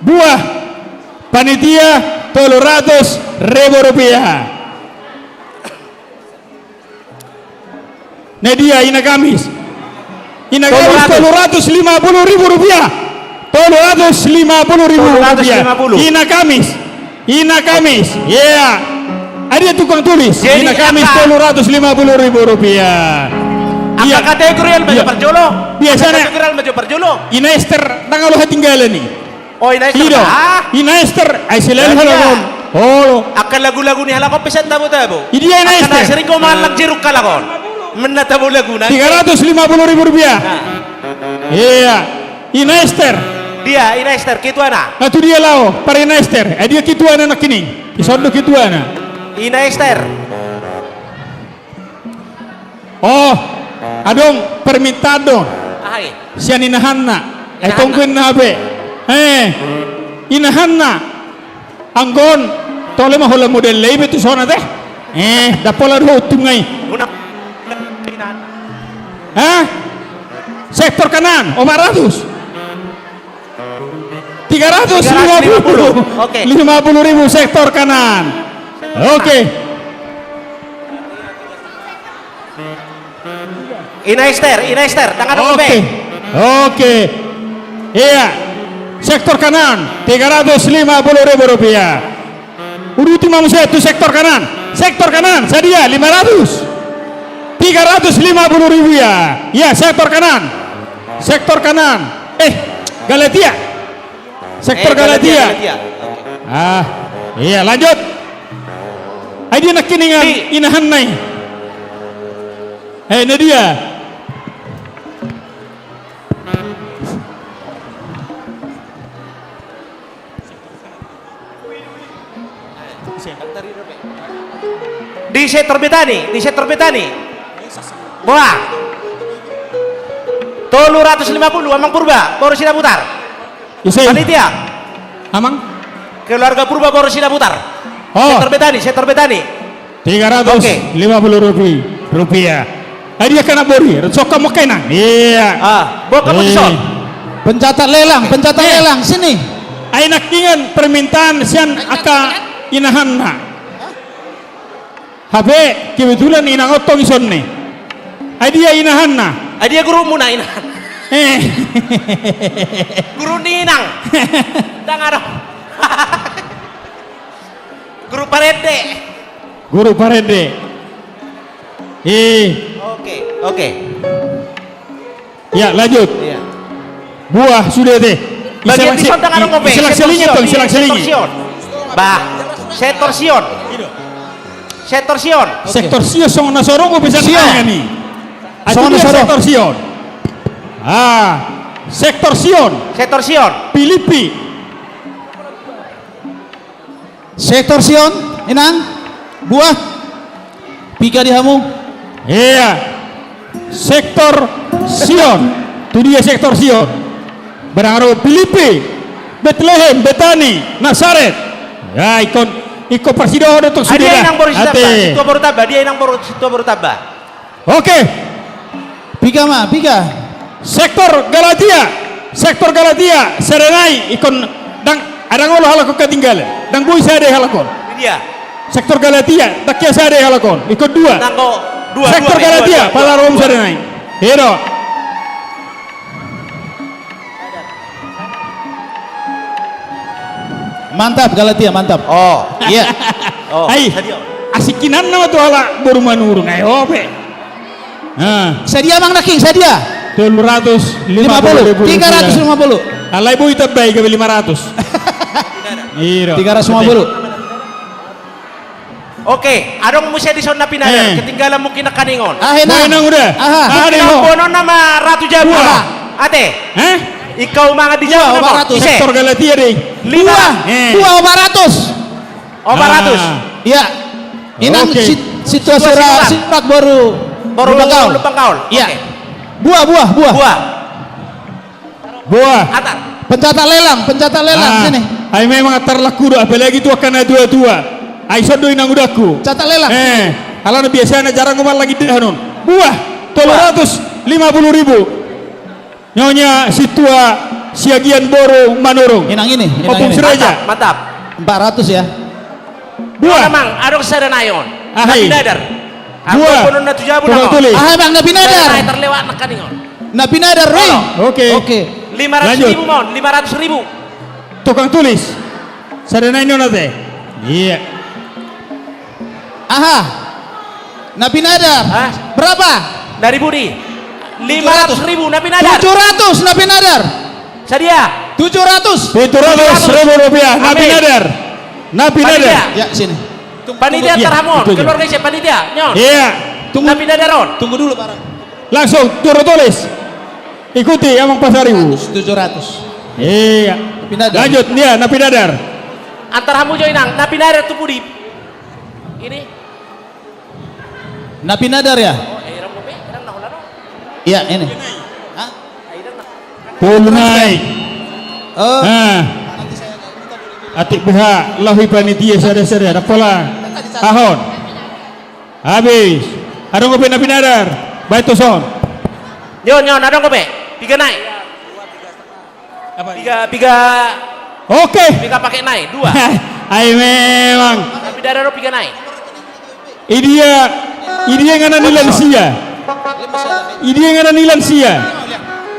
Buah panitia tolu ratus ribu rupiah. Na dia Ina Kamis. Ina Kamis tolu ratus lima puluh ribu rupiah. Tolu ratus lima puluh ribu rupiah. Ina Kamis. Ina Kamis. Iya. Adia tukang tulis. Ina Kamis tolu ratus lima puluh ribu rupiah. Angka kategori on ma jo parjolo. Biasana kategori on ma jo parjolo. Ina Ester ndang olo hatinggalan i. Oh, Ina Ester. I do. Ina Ester, ai selalu halak on. Olo. Angka lagu-lagu ni halak on pe sian tabo-tabo. Idia Ina Ester? Angka na sering ho mangallang jeruk halak on. Mena tabo laguna. Tiga ratus lima puluh ribu rupiah. Iya. Ina Ester. Dia Ina Ester, kituana. Nga tu dia laho, par Ina Ester. Eh, dia kituana nangkining. Dison do kituana. Ina Ester. Oh, adong permintaan do. Aha i? Sian inahanna. Ai tongkin na be. Eh, inahanna. Anggo on tole ma holan model lei be tu sona te. Eh, ndang pola do untung ai. Hah? Sektor kanan, opat ratus. Tiga ratus lima puluh. Oke. Lima puluh ribu sektor kanan. Oke. Ina Ester, Ina Ester, tangan oke. Oke. Iya. Sektor kanan, tiga ratus lima puluh ribu rupiah. Uduti ma muse tu sektor kanan. Sektor kanan, sadia, lima ratus. Tiga ratus lima puluh ribu ya. Ya, sektor kanan. Sektor kanan. Eh, Galatia. Sektor eh, Galatia. Galatia. Ah, iya, lanjut. Ai dia nangkining inahanna i. Eh, na dia. Di sektor Betani, di sektor Betani. Boa. Tolu ratus lima puluh, Amang Purba, boru Sidabutar. Ise? Panitia. Amang? Keluarga Purba, boru Sidabutar. Oh. Sektor Betani, sektor Betani. Tiga ratus lima puluh rupi-, rupiah. Ai dia kena bori, soka mo kena. Iya. Ah, boka mo dison. Pencatat lelang, pencatat lelang, sini. Ai nangkiningan permintaan sian angka inahanna. Hape kebetulan inang on tong isonne. Ai dia inahanna. Ai dia gurumuna inahanna. Eh. Guru ni inang. Tangan. Guru parende. Guru parende. Eh. Oke, oke. Ya, lanjut. Iya. Buah sude te. Bagian dison tangan oke. Selang selingi tong, selang selingi. Bah, sektor Sion. Sektor Sion. Sektor Sion songon na sorong bisa tangan i. Songon na sorong. Sektor Sion. Ah, sektor Sion. Sektor Sion. Pilipi. Sektor Sion, inang, buah. Piga di hamu? Iya. Sektor Sion. Tu dia sektor Sion? Barang aro Pilipi, Betlehem, Betani, Nasaret. Ya, ingkon, ingkon parsidohot do tong sude. Dia inang boru Sitamba, Situa Boru Tamba, dia inang boru Situa Boru Tamba. Oke. Piga ma, piga. Sektor Galatia, sektor Galatia, sada nai ingkon, ndang, ndang olo halak on hatinggalan, ndang boi sada halak on. Dia. Sektor Galatia, ndang hea sada halak on, ingkon dua. Nanggo dua, sektor dua, Galatia, dua, dua, pala rom dua. Sada nai. Hero. Mantap, Galatia, mantap. Oh. Iya. Oh, ai, sadia. Asik hinan nama tu halak boru Manurung, ai ope. Nah. Sadia, Amang Nangkin, sadia? Tolu ratus lima puluh ribu rupiah. Tiga ratus lima puluh. Alai boi tambai gabe lima ratus. Iro. Tiga ratus lima puluh. Oke, adong muse dison na pinader, eh, ketinggalan mungkin nangkaningon. Aha, Inang? Aha, Inang, udah. Aha. Aha, mungkin Inang, ho. Boanonna ma Ratu Jabu. Aha. Ate? Eh? Ingkau mangan di jabu nama. Dua, opat ratus. Ise? Sektor Galatia dei. Lima. Dua. Eh. Dua, opat ratus. Opat ratus. Ah. Iya. Inang, oke. Sit-, situasi. Situasi ra-, Sinurat. Sinurat boru. Boru Lumban Gaol. Lumban Gaol. Iya. Oke. Buah, buah, buah. Buah. Buah. Antar. Pencatat lelang, pencatat lelang, ah, sini. Ai memang antar laku do, apalagi tu angka na tua-tua. Ai songon i, Inang, udangku. Catat lelang. Eh, alana biasana jarang umal lagi di hanon. Buah, tolu ratus lima puluh ribu. Nyonya Sintua Siagian boru Manurung. Inang ini, Inang ini. Ompung Siregar. Mantap, mantap. Empat ratus ya. Buah. Amang, adong sada nai on. Aha i? Na pinader. Buah. Anggo boanonna tu jabu nama. Tukang tulis. Aha, Bang, na pinader? Sada nai terlewat nangkaningon. Na pinader, Ri. Olo. Oke. Oke. Lima ratus ribu, lanjut. Mon, lima ratus ribu. Tukang tulis. Sada nai on ate. Iya. Aha. Na pinader. Hah? Berapa? Dari Budi. Lima ratus ribu na pinader. Tujuh ratus na pinader. Sadia? Tujuh ratus. Pitu ratus ribu rupiah. Amin. Na pinader. Na pinader. Panitia. Ya, sini. Panitia, tunggu, iya, antar hamu on. Itu aja. Keluarga ise panitia? Nyon. Iya. Tunggu. Na pinader on. Tunggu dulu, barang. Langsung, turu tulis. Ikuti, Amang Pasaribu. Tujuh ratus. Iya. Pinader. Lanjut, dia, na pinader. Antar hamu jo, Inang, na pinader tu pudi. Ini. Na pinader ya? Oh, eh, Inang Bope, Inang na holan on. Iya, ini. Hah? Tolu nai. Oh. Nah. Atik beha, laho i panitia sada-sada, dapola. Ahon. Habis. Adong dope na pinader. Baen tuson. Nyon, nyon, adong dope. Piga nai. Apa? Piga, piga. Oke. Piga paket nai, dua. Ai memang. Na pinader on piga nai. Idia, idia ngana ni lansia. Idia ngana ni lansia.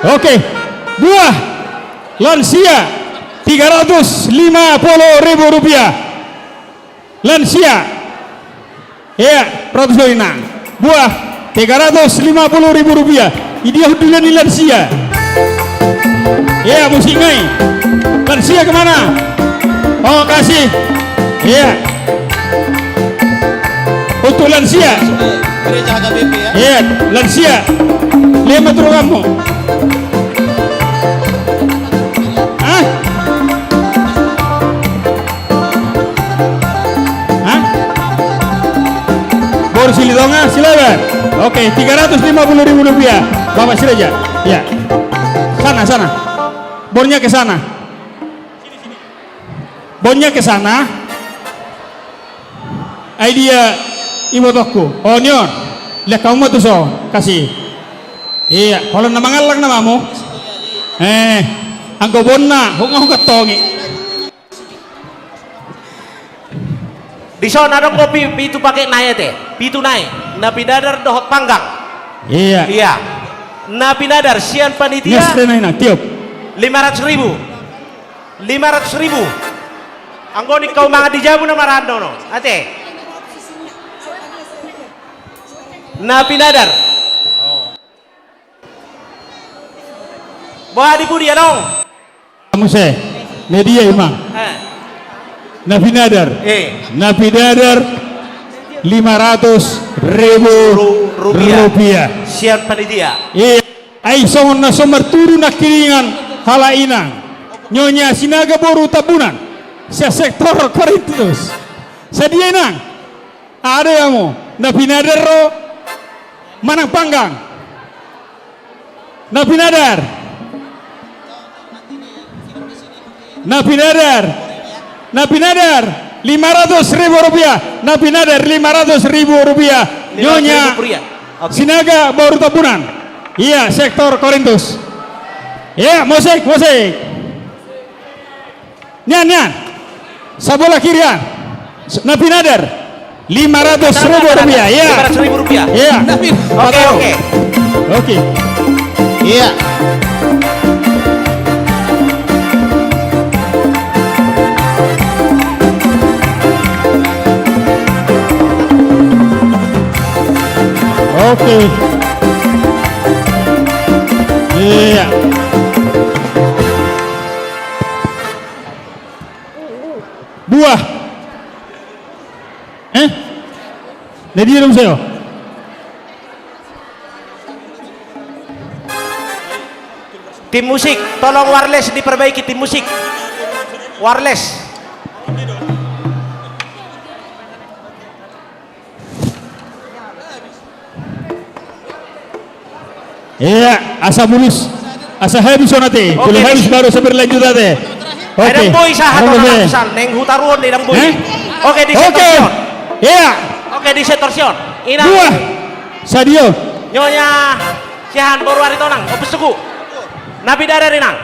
Oke. Buah. Lansia. Tiga ratus lima puluh ribu rupiah. Lansia. Iya, ratus do, Inang. Buah, tiga ratus lima puluh ribu rupiah. Idia hundul ni lansia. Iya, musik nai. Lansia kemana? Oh, kasih. Iya. Untuk lansia. Gereja H K B P ya. Iya, lansia. Lima turunanmu. Hah? Hah? Boru Silitonga, Silaban. Oke, tiga ratus lima puluh ribu rupiah. Bapak Siregar. Ya. Sana, sana. Bornya ke sana. Bornya ke sana. Ai dia ibotongku. Oh, nyon. Lihat kamu mah tuson. Kasih. Iya, holan na mangallang nama hamu. Eh, anggo bonna, hunga-hunga tongi. Dison adong do pi-, pitu paket nai ate. Pitu nai. Na pinader dohot panggang. Iya. Iya. Na pinader sian panitia. Yes, nai, nai, tiup. Lima ratus ribu. Lima ratus ribu. Anggo ingkau mangan di jabu na marandon on. Ate. Na pinader. Boha di pudi, adong? Muse, media ima. Eh. Na pinader. Eh. Na pinader lima ratus ribu rupiah. Ru-, rupiah. Sian panitia. Iya. Ai songon na so martudu nangkiningan halak inang. Nyonya Sinaga boru Tambunan. Sian sektor Korintus. Sadia inang? Aha do hamu, na pinader ro manang panggang? Na pinader. Na pinader. Na pinader. Lima ratus ribu rupiah. Na pinader lima ratus ribu rupiah. Lima ratus ribu rupiah. Nyonya. Oke. Sinaga boru Tambunan. Iya, sektor Korintus. Iya, musik, musik. Nian, nian. Sabola kiri an. Na pinadar. Lima ratus ribu rupiah, iya. Lima ratus ribu rupiah. Iya. Oke, oke. Oke. Iya. Oke. Iya. Buah. Eh? Na dia dong, Seo? Tim musik, tolong wireless diperbaiki, tim musik. Wireless. Iya, asa mulus, asa habis on ate. Oke, kalau habis baru asa berlanjut ate. Oke. Dang boi sahat on, asa naeng hutaruhon do, dang boi. Oke, di setor si on. Iya. Oke, di setor si on. Inang. Dua. Sadia. Nyonya Siahaan, boru Aritonang, Ompu Suku. Na pinadar, Inang.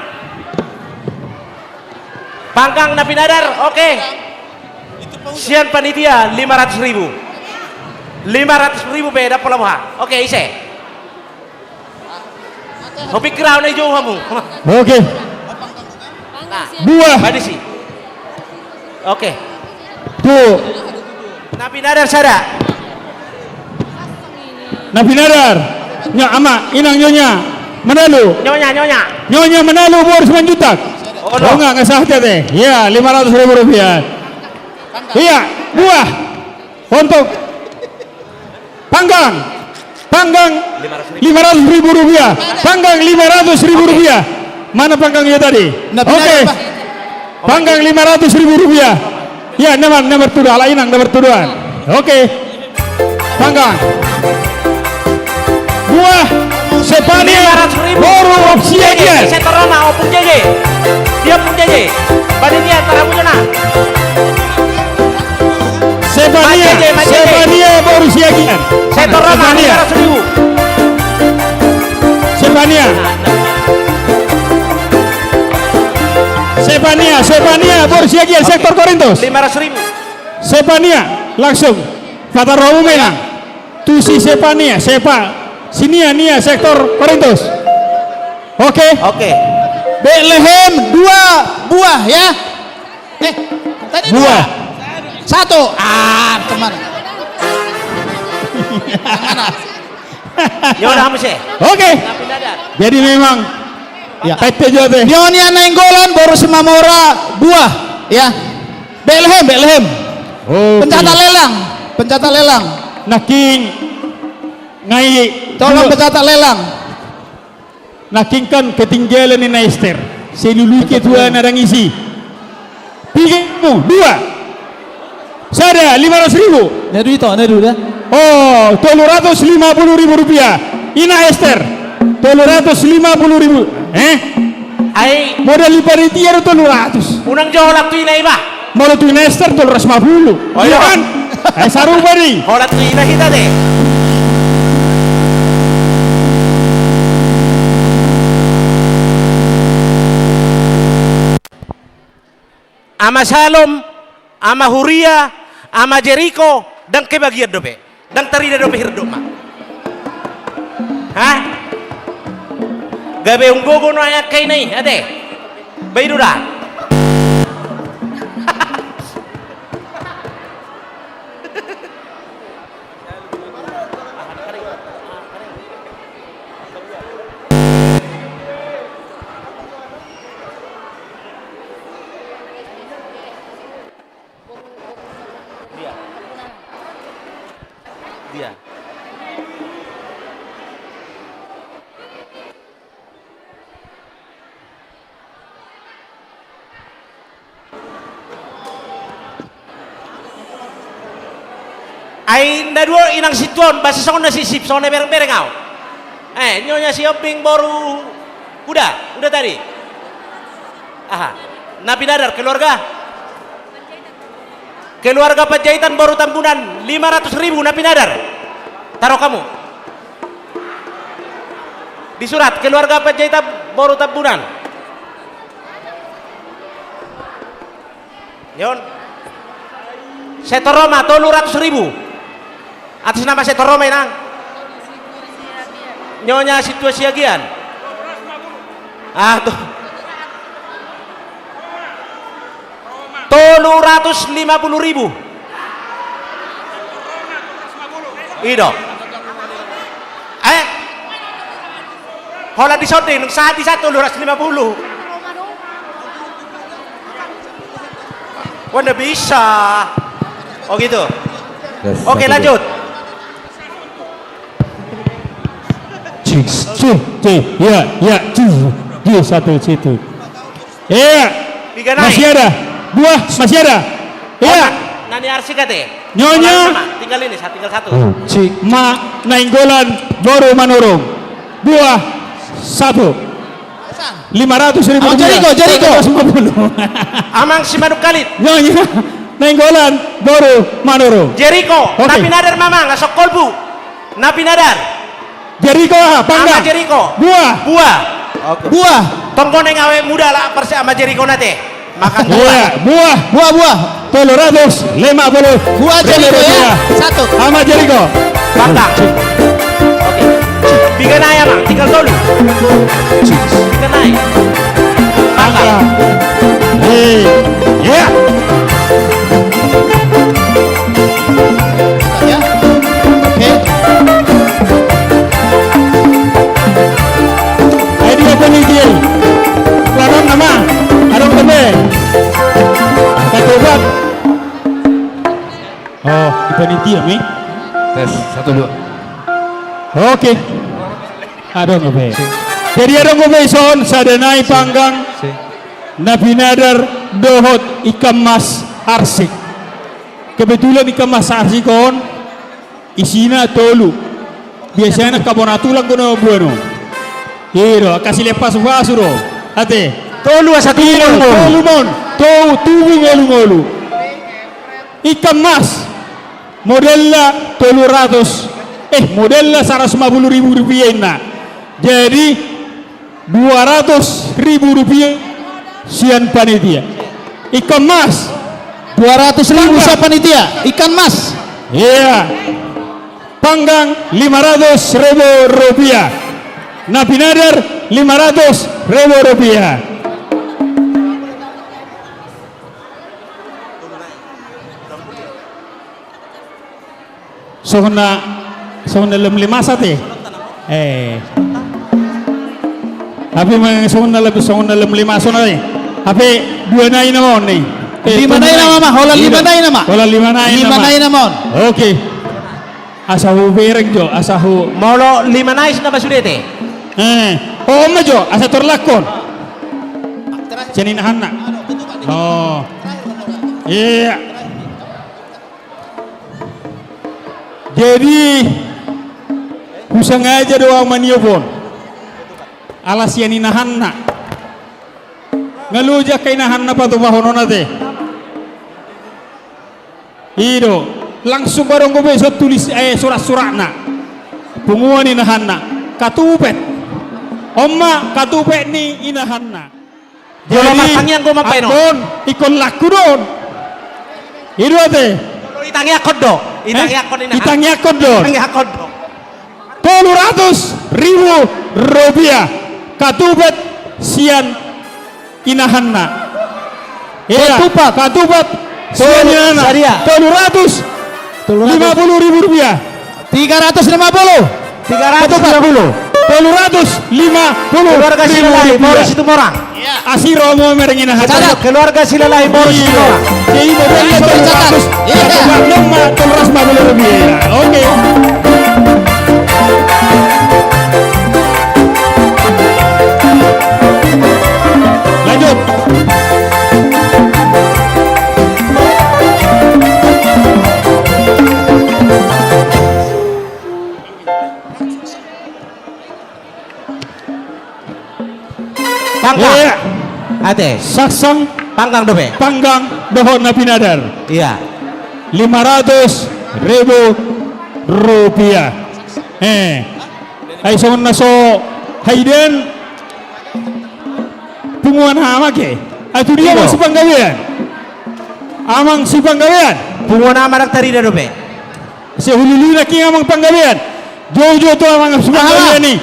Panggang na pinadar, oke. Sian panitia, lima ratus ribu. Lima ratus ribu pe, dapot pola boha. Oke, ise. Hupikir au na i jou hamu. Oke. Nah, dua. Badisi. Oke. Tu. Na pinadar sada. Na pinadar. Nya, ama, inang, nyonya. Manalu. Nyonya, nyonya. Nyonya Manalu, boru Simanjuntak. Oh, nga, nga sahat ate. Iya, lima ratus ribu rupiah. Iya, buah. Untuk panggang. Panggang lima ratus ribu rupiah. Panggang lima ratus ribu rupiah. Mana panggang ia tadi? Oke. Panggang lima ratus ribu rupiah. Ya, nama, nama tuduh, ala inang, nama tuduhan. Oke. Panggang. Buah. Sepania. Lima ratus ribu. Boru Siagian. Setor on ma, Ompu Jeje. Dia Ompu Jeje. Panitia, taramu jona. Sepania, Sepania, boru Siagian. Setor on ma, Sepania. Lima ratus ribu. Sepania. Sepania, Sepania, boru Siagian, sektor Korintus. Lima ratus ribu. Sepania, langsung. Pataru hamu ma, Inang. Tu si Sepania, Sepa. Si Nia, Nia, sektor Korintus. Oke. Oke. Betlehem, dua buah, ya. Eh, tadi dua. Dua. Satu. Ah, teman. Yang mana? Yo, udah, Muse. Oke. Jadi memang, ya, P T J P. Nyonya Nainggolan, boru Simamora, buah, ya. Betlehem, Betlehem. Oke. Pencatatan lelang, pencatatan lelang. Nangkin, ngai. Tolong dua. Pencatatan lelang. Nangkin kan ketinggalan ni na Ester. Selului ketua na dang isi. Pigamu, dua. Sada, lima ratus ribu. Na dua ito, na dua dah. Oh, tolu ratus lima puluh ribu rupiah. Ina Ester. Tolu ratus lima puluh ribu. Eh? Ai. Modal ni panitia do tolu ratus. Unang jo holan tu ina iba. Molo tu ina Ester tolu ratus lima puluh. Oh, iya. Iya kan? Eh, sarupa do i. Holan tu ina hita de. Ama Salom, ama Huria, ama Jeriko, dang kebagian dope. Dang tarida dope hirdop ma. Hah? Gabe unggogo nuaeng angka ina i, ate. Ba i do da. Dia. Dia. Ai na dua inang sintua on, boasa songon na sisip, songon na bereng-bereng au. Eh, nyonya Sihombing boru Uda, Uda tadi. Aha, na pinadar keluarga? Keluarga Panjaitan boru Tambunan, lima ratus ribu na pinadar. Taruh kamu. Disurat keluarga Panjaitan boru Tambunan. Nion. Setoroma tolu ratus ribu. Atas nama Setoroma, Inang. Nyonya Situasiagian. Ah, tuh. Tolu ratus lima puluh ribu. Ido. Eh? Holan di sounding, nung sahat di sahat tolu ratus lima puluh. Wah, nda bisa. Oh, gitu. Oke, lanjut. Cik, cik, cik, ya, ya, cik, di satu situ. Iya. Masih ada. Buah, masih ada. Iya. Nani arsik ate. Nyonya. Tinggal ini, tinggal satu. Cik. Ma Nainggolan boru Manurung. Buah satu. Lima ratus ribu rupiah. Jeriko, Jeriko. Amang Simanungkalit. Nyonya Nainggolan boru Manurung. Jeriko. Oke. Napinadar ma, Amang, asa kolbu. Napinadar. Jeriko aha? Panggang. Ama Jeriko. Buah. Buah. Oke. Buah. Tonggo naeng awet muda lah perse ama Jeriko nate. Maka buah. Buah. Buah, buah. Tolu ratus lima puluh. Buah Jeriko ya. Satu. Ama Jeriko. Panggang. Oke. Piga nai, Amang? Tinggal tolu. Piga nai. Panggang. Hei. Ya. Ya. Oke. Ai dia panitia. Ladang nama. Adong dope. Katobat. Oh, di panitia, mi? Tes, satu, dua. Oke. Adong dope. Jadi adong dope dison, sada nai panggang. Napinadar dohot Ikan Mas Arsik. Kebetulan Ikan Mas Arsik on, isina tolu. Biasana angka bona tulang do na mamboan on. I do, angka silean pasupasu do. Ate. Tolu asa tubu ngolungolu. Tolu mon. Tolu, tubu ngolungolu. Ikan Mas. Modalna tolu ratus. Eh, modalna saratus lima puluh ribu rupiah inna. Jadi, dua ratus ribu rupiah sian panitia. Ikan Mas. Dua ratus ribu sian panitia. Ikan Mas. Iya. Panggang lima ratus ribu rupiah. Napinadar lima ratus ribu rupiah. Songon na, songon na lam lima sate. Eh. Tapi memang songon na lam, songon na lam lima sona, eh. Tapi dua nai nama on, eh. Lima nai nama, holan lima nai nama. Holan lima nai nama. Lima nai nama on. Oke. Asa hubereng jo, asa hu- Molo lima nai nama sude te. Eh, on ma jo, asa torlak on. Sian inahanna. Oh. Iya. Jadi, husangaja do ahu maniop on. Ala sian inahanna. Nga loja angka inahanna patupahononna te. I do, langsung adong dope dison tulis, eh, surat-suratna. Punguan inahanna. Katupet. On ma, katupet ni inahanna. Jadi, martangiang do ma baen on. Ingkon laku do on. I do ate. Itangiangkon do. Eh? Itangiangkon do. Itangiangkon do. Tolu ratus ribu rupiah. Katupet sian inahanna. Iya. Katupet. Katupet sian inahanna. Tolu ratus lima puluh ribu rupiah. Tiga ratus lima puluh. Tiga ratus lima puluh. Tolu ratus lima puluh ribu rupiah. Keluarga Silalahi, Mauro Situmorang. Asi romo mereng ina hata. Keluarga Silalahi, Mauro Situmorang. Jadi modalna tolu ratus. Iya. Nomor tolu ratus lima puluh rupiah. Oke. Lanjut. Panggang. Iya. Ate. Saksang. Panggang dope. Panggang dohot na pinadar. Iya. Lima ratus ribu rupiah. Eh. Ai songon na so Haidan punguan Haha Make. Ai tu dia amang Sipanggabean? Amang Sipanggabean. Punguan Haha Make, ndang tarida dope. Sai hulului nangkin amang Panggabean. Joujou tu amang Sipanggabean i.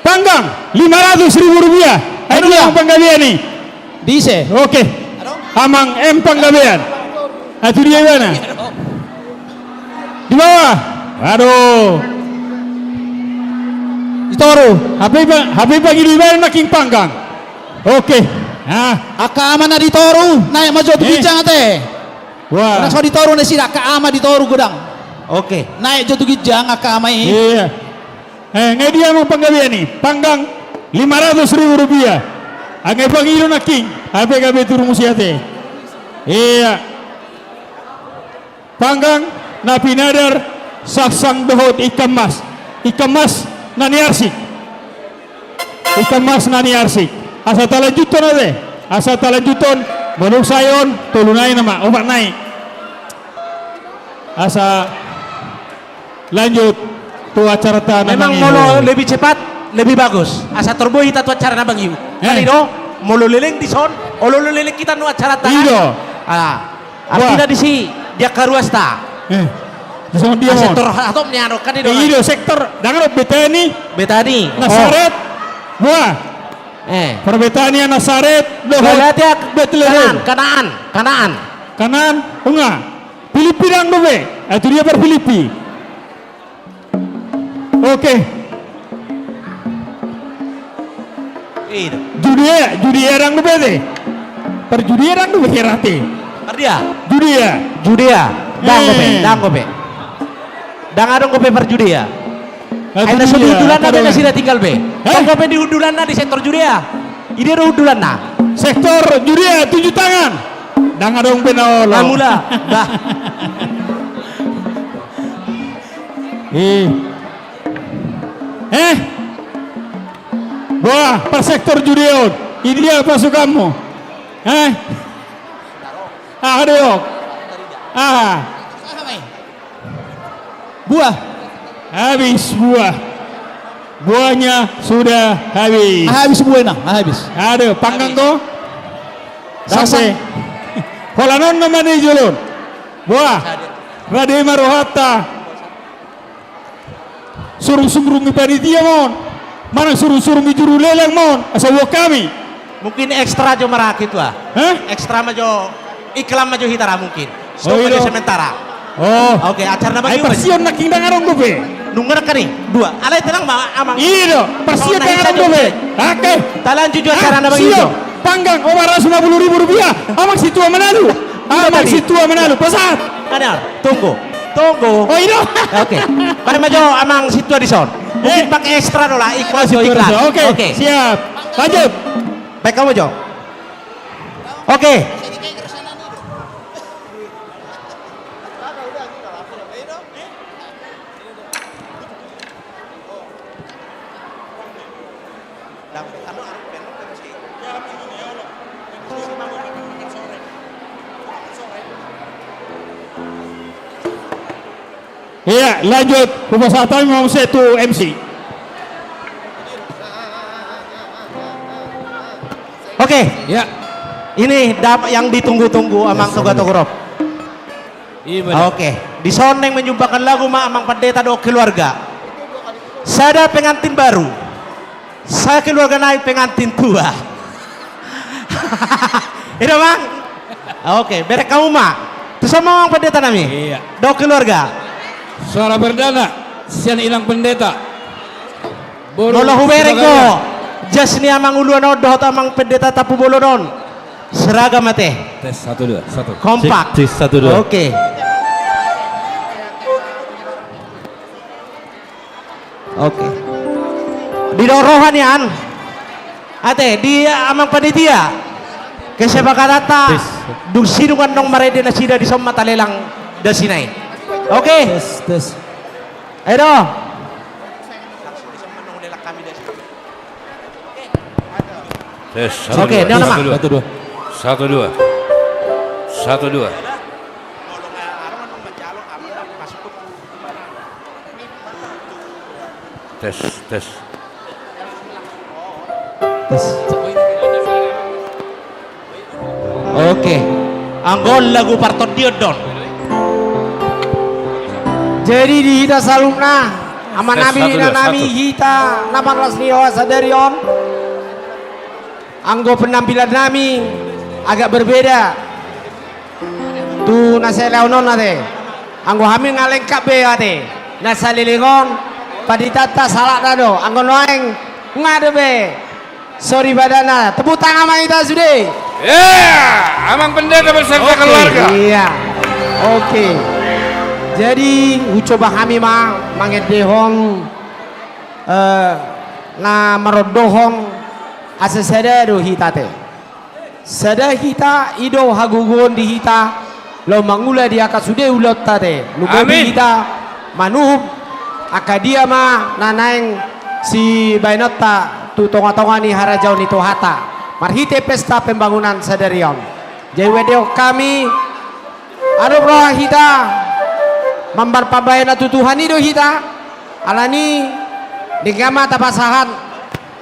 Panggang lima ratus ribu rupiah. Ai tu dia amang Panggabean i? Di ise? Oke. Amang M Panggabean. Ai tu dia ibana? Di bawah. Aduh. Di toru. Hape pa, hape pangido ibana nangkin panggang. Oke. Nah. Angka ama na di toru, naek ma jo tu ginjang ate. Wah. Nang so di toru nasida, angka ama di toru godang. Oke. Naek jo tu ginjang angka ama i. Iya. Eh, nga dia amang Panggabean i? Panggang lima ratus ribu rupiah. Nga pangido nangkin, hape gabe turu muse ate. Iya. Panggang na pinadar sangsang dohot ikan mas. Ikan mas na niarsik. Ikan mas na niarsik. Asa talanjuthon ate. Asa talanjuthon, molo sae on, tolu nai nama, opat nai. Asa lanjut tu acaranta na mangido. Memang molo lebih cepat, lebih bagus. Asa tor boi hita tu acara na mangido. Eh. Kan i do, molo leleng dison, olo leleng hita tu acaranta. I do. Ah, artina disi, di angka ruasta. Eh. Dison dia. Sektor hatop ni anu, kan i do. I do, sektor, ndang adong Betani. Betani. Nasaret. Wah. Eh. Perbetanian Nasaret, dohot Betlehem. Kanaan, Kanaan, Kanaan. Kanaan, unga. Pilippi ndang dope. Ah, tu dia parpilippi. Oke. Judea, Judea ndang dope ate. Parjudea ndang dope hera ate. Pardia? Judea. Judea. Ndang dope, ndang dope. Ndang adong dope parjudea. Ai na so di hundulanna be nasida tinggal be. Ndang dope di hundulanna di sektor Judea. I dia do hundulanna. Sektor Judea, tunjuk tangan. Ndang adong be na olo. Amula. Bah. Eh. Eh. Wah, parsektor Judea on. I dia pasukanmu? Eh. Ah, adong. Ah. Buah. Habis buah. Buahnya sudah habis. Ah, habis buahna, ah, habis. Adong, panggang ko? Sangsang. Holan on nama di jolo on. Buah. Rade ma rohanta. Surung-surung ni panitia ma on. Manang surung-surung ni juru lelang ma on. Asa buat hami. Mungkin ekstra jo maraki tua. Hah? Ekstra ma jo, iklan ma jo hita ra mungkin. Stop ma jo sementara. Oh. Oke, acara na mangido. Ai parsion nangkin ndang adong dope. Nunga nangkin i. Dua. Alai tenang ma amang. I do, parsion ndang adong dope. Oke. Talanjut jo acara na mangido. Panggang, opat ratus lima puluh ribu rupiah. Amang Situa Manalu. Amang Situa Manalu. Pesat. Ada, tunggu. Tunggu. Oh, i do. Oke. Baen ma jo amang Situa dison. Mungkin pakai ekstra do lah, iklan jo, iklan. Oke, siap. Lanjut. Baen hamu jo. Oke. Iya, lanjut. Hupasahat hami ma muse tu M C. Oke. Ya. Ini dap-, yang ditunggu-tunggu amang Toga Togorop. Oke. Dison naeng menyumbangkan lagu ma amang pandita dohot keluarga. Sada pengantin baru. Sakeluarga nai pengantin tua. I do, Bang? Oke, bereng hamu ma. Tuson ma, Bang, pendeta nami. Iya. Dohot keluarga. Suara perdana, sian inang pendeta. Molo hubereng do jas ni amang uluan on dohot amang pendeta Tampubolon on, seragam ate. Tes, satu, dua, satu. Kompak. Cek, cek, satu, dua. Oke. Oke. Di do roha nian. Ate, di amang panitia. Kesepakatanta. Tes. Dung sidung annon marende nasida, dison ma talelang dasina i. Oke. Tes, tes. Ayo do. Tes, satu, dua, satu, dua. Satu, dua. Satu, dua. Tes, tes. Oke. Anggo on lagu partondion do on. Jadi di hita saluhutna, amanami, inanami, hita na marlas ni roha sadari on, anggo penampilan nami agak berbeda tu na saleleng on ate. Anggo hami nga lengkap be ate. Na saleleng on, panditanta sahalakna do. Anggo nuaeng nga dope soripadana. Tepuk tangan ma hita sude. Ya, Amang Pendeta beserta keluarga. Iya. Oke. Jadi hucoba hami ma mangendehon, eh, na marondohon asa sada do hita ate. Sada hita, i do hagogoon di hita laho mangula di angka sude ulaonta ate. Lumobi hita manuhuk angka dia ma na naeng sibahenonta tu tongatonga ni harajaon ni Tuhanta marhite pesta pembangunan sadari on. Jadi huendehon hami, adong roha hita mambar pambahenan tu Tuhan i do hita. Alani denggan ma tapasahat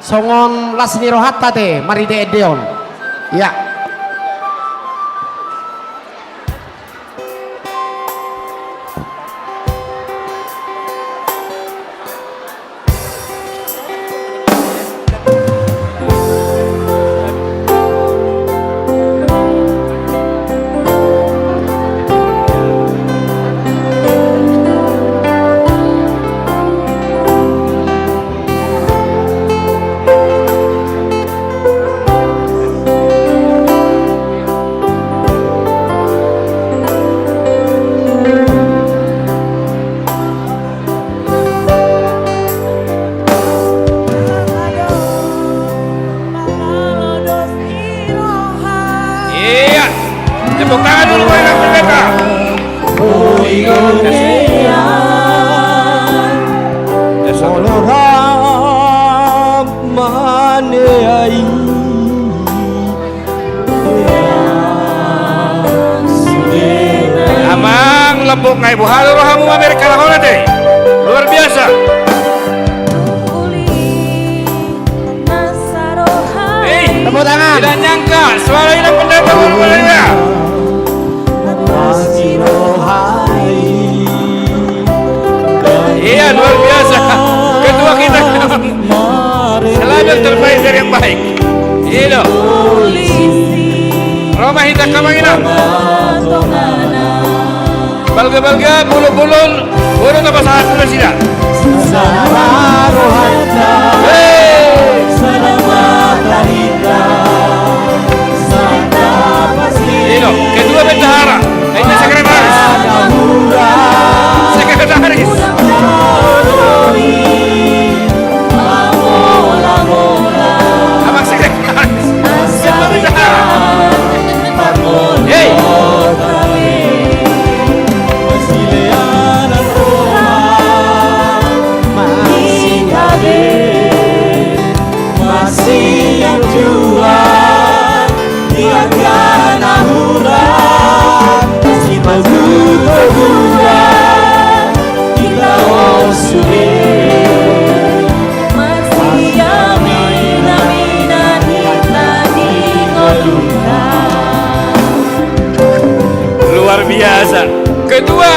songon las ni rohanta ate marhite ende on. Ia. Iya. Tepuk tangan dulu buat Inang Pendeta. Amang, lambok nai, boha do rohamu mamereng halak on ate? Luar biasa. Hei, tepuk tangan. Tidak nyangka suara Inang Pendeta luar biasa. Iya, luar biasa. Ketua kita. Selalu yang terbaik dari yang baik. Iya dong. Ro ma hita, Amang Inang. Balga-balga, bulung-bulung, bulung tapasahat tu nasida. Hei. Ino, ketua bendahara, ini sekretaris. Sekretaris. Abang sekretaris. Ketua bendahara. Hei. Luar biasa. Ketua,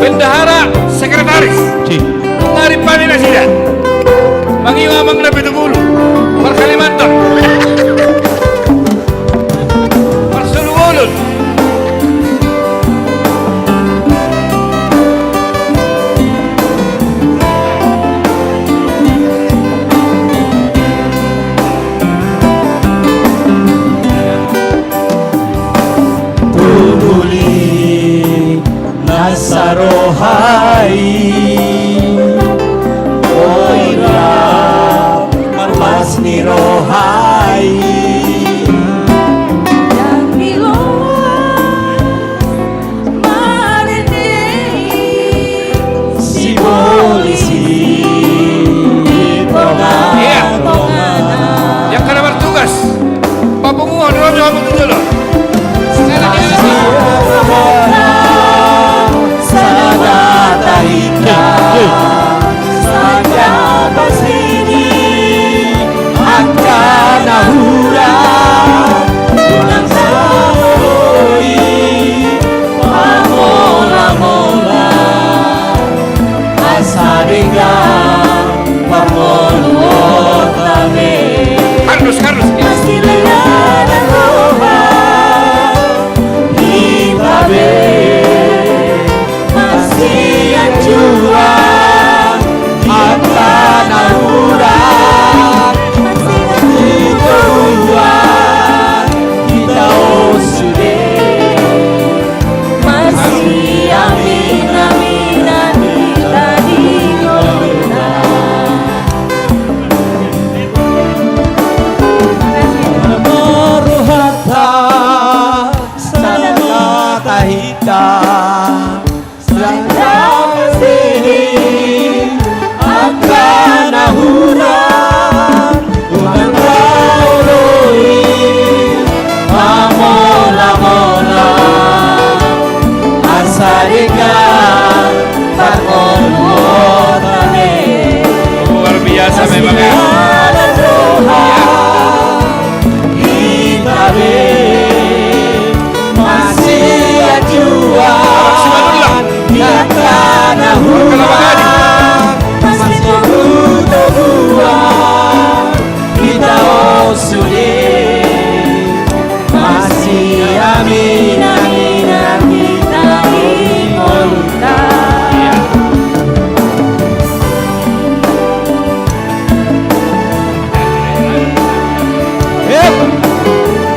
bendahara, sekretaris. Nunga rimpani nasida. Mangiwa Amang Napitupulu. Markalimantan. Marsuluulun. Tubuli nasa roha i, oi ra, mar- Mina, mina, hita di kota. Eh,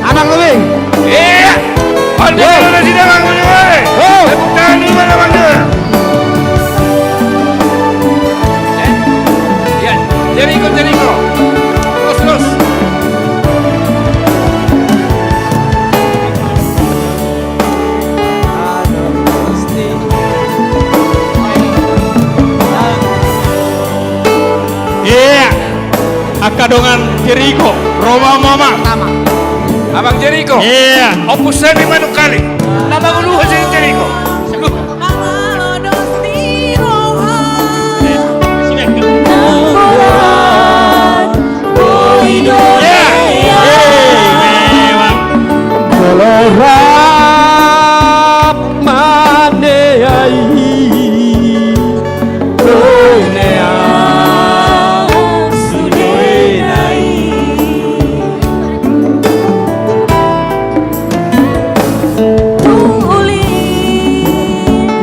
anak lu, Bing. Iya. Ada, ada sini, Bang, dulu, eh. Oh. Tepuk tangan dulu, Bang, dulu. Eh, iya. Jeriko, Jeriko. Terus, terus. Iya. Angka dongan Jeriko, ro ma, Mama. Abang Jeriko. Iya. Ompus seni manuk kali. Nama gulu hasil Jeriko. Molo rap maneai, doinea sudoenai. Uli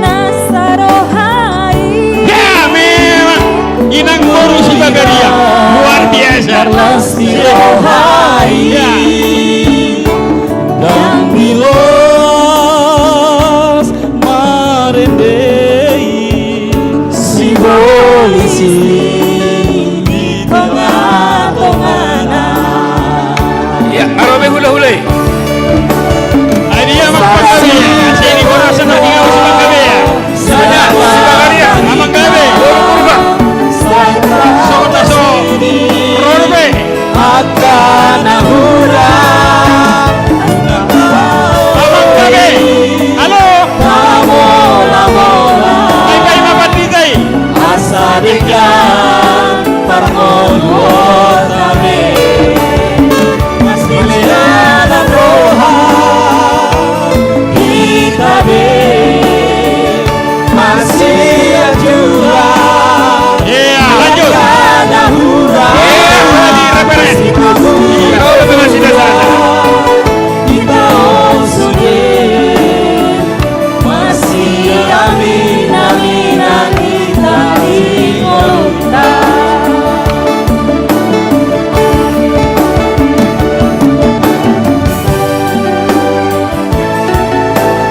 na sarohai. Ya, memang. Inang boru Sibagaria. Luar biasa. Marlas ni rohai. Ya. Ndang di los marende i, sibolis i di tonga-tongana. Ya, aro be hulahula i. Ai dia, Amang Panggabean. Sai di horas na di au si Panggabean. Saja, Sibagaria, Amang Gabe, Boru Purba. Sogot na so ro be. Angka na hurang. Amang Gabe. Halo. Pamola-mola. Ai, ai, ma pandita i. Asa denggan parngoluonta be. Masialan roha hita be. Masian jua. Iya, lanjut. Angka na hurang. Iya, Haji Referens. Iya, betul, sudah, sudah. Hita on sude. Masian mina-mina hita di kota.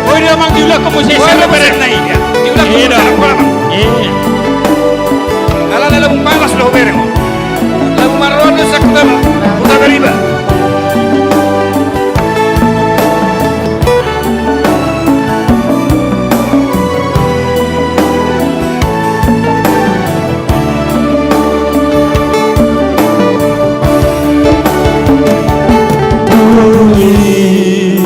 Oh, dia mang diulang ke musik. Oh, siapa dia? Berenai. Diulang ke musik. Iya. Iya. Ala, ala, lagu palas lo bereng. Lagu marrondo sakta, Kota Kariba. Uli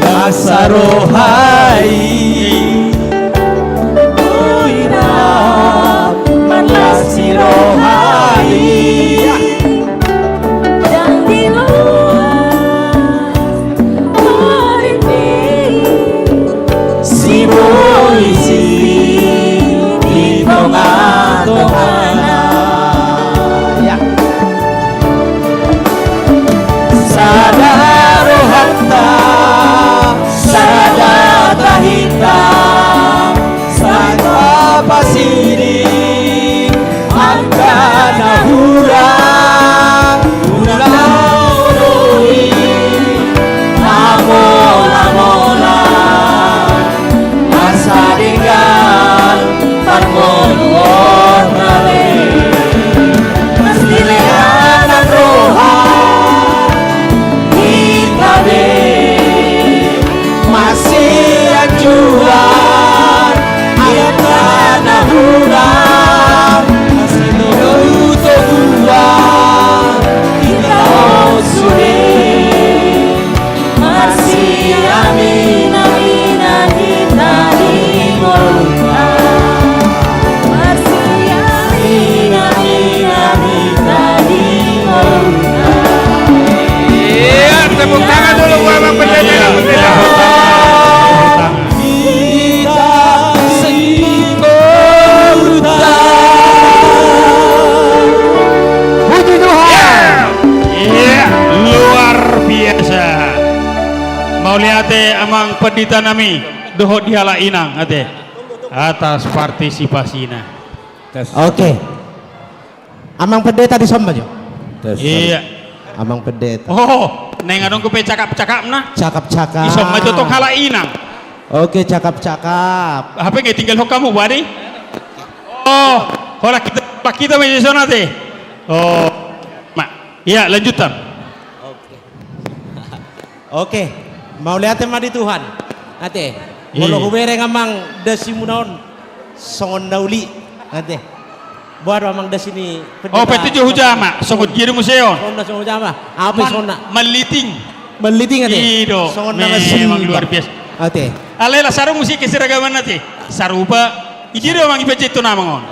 na sarohai, ui na marlas ni rohai. Ndang di los marende i, sibolis i di tonga-tongana. Ya. Sada rohanta, sada Mauliate amang pandita nami dohot di halak inang ate atas partisipasina. Oke. Amang pendeta dison ma jo. Tes, iya. Amang pendeta. Oh, naeng adong dope cakap-cakapna. Cakap-cakap. Dison ma jo tong halak inang. Oke, cakap-cakap. Hape nggak tinggal hok hamu bani. Oh, hola kita, hola kita ma dison ate. Oh, ma. Iya, lanjutkan. Oke. Oke, mauliate ma di Tuhan. Ate, iya, molo hubereng amang dasimuna on songon na uli. Ate. Boha do amang dasi ni pendeta? Oh, pe tu jo hujama, songon dia do muse on? Songon na songon hujama. Apa songon na? Malliting. Malliting ate. Ido. Songon na memang luar biasa. Ate. Alai las adong muse keseragaman ate. Sarupa. Ijia do amang ipajet tu nama on.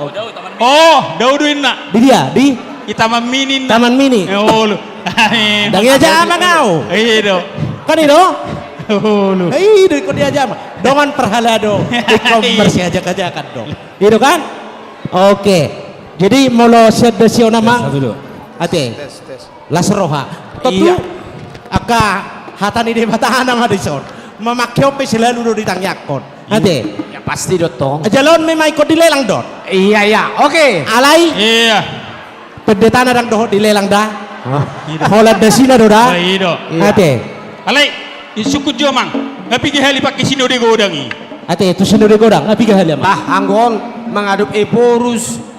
Oh, dao do inna. Di dia, di? Di Taman Mini inna. Taman Mini. Eh, olo. Dang ia jama nau. Ido. Kan ido? Olo. Ido, ikon dia jama. Dongan parhalado. Ikon marsiajak-ajakan do. Ido kan? Oke. Jadi molo sian dasi on amang. Ate. Tes, tes. Las roha. Tontu. Iya. Angka hata ni Debata nama dison. Mamangke on pe selalu do ditangiangkon. Ate. Ya pasti do tong. Jaloon memang ingkon dilelang do. Iya, iya. Oke. Alai. Iya. Pendetana dang dohot dilelang da. Holan dasina do da. Ido. Ate. Alai, isungkun jo amang. Nga piga hali pake sinode godang i? Ate, tu sinode godang nga piga hali amang? Bah, anggo on mangadopi boru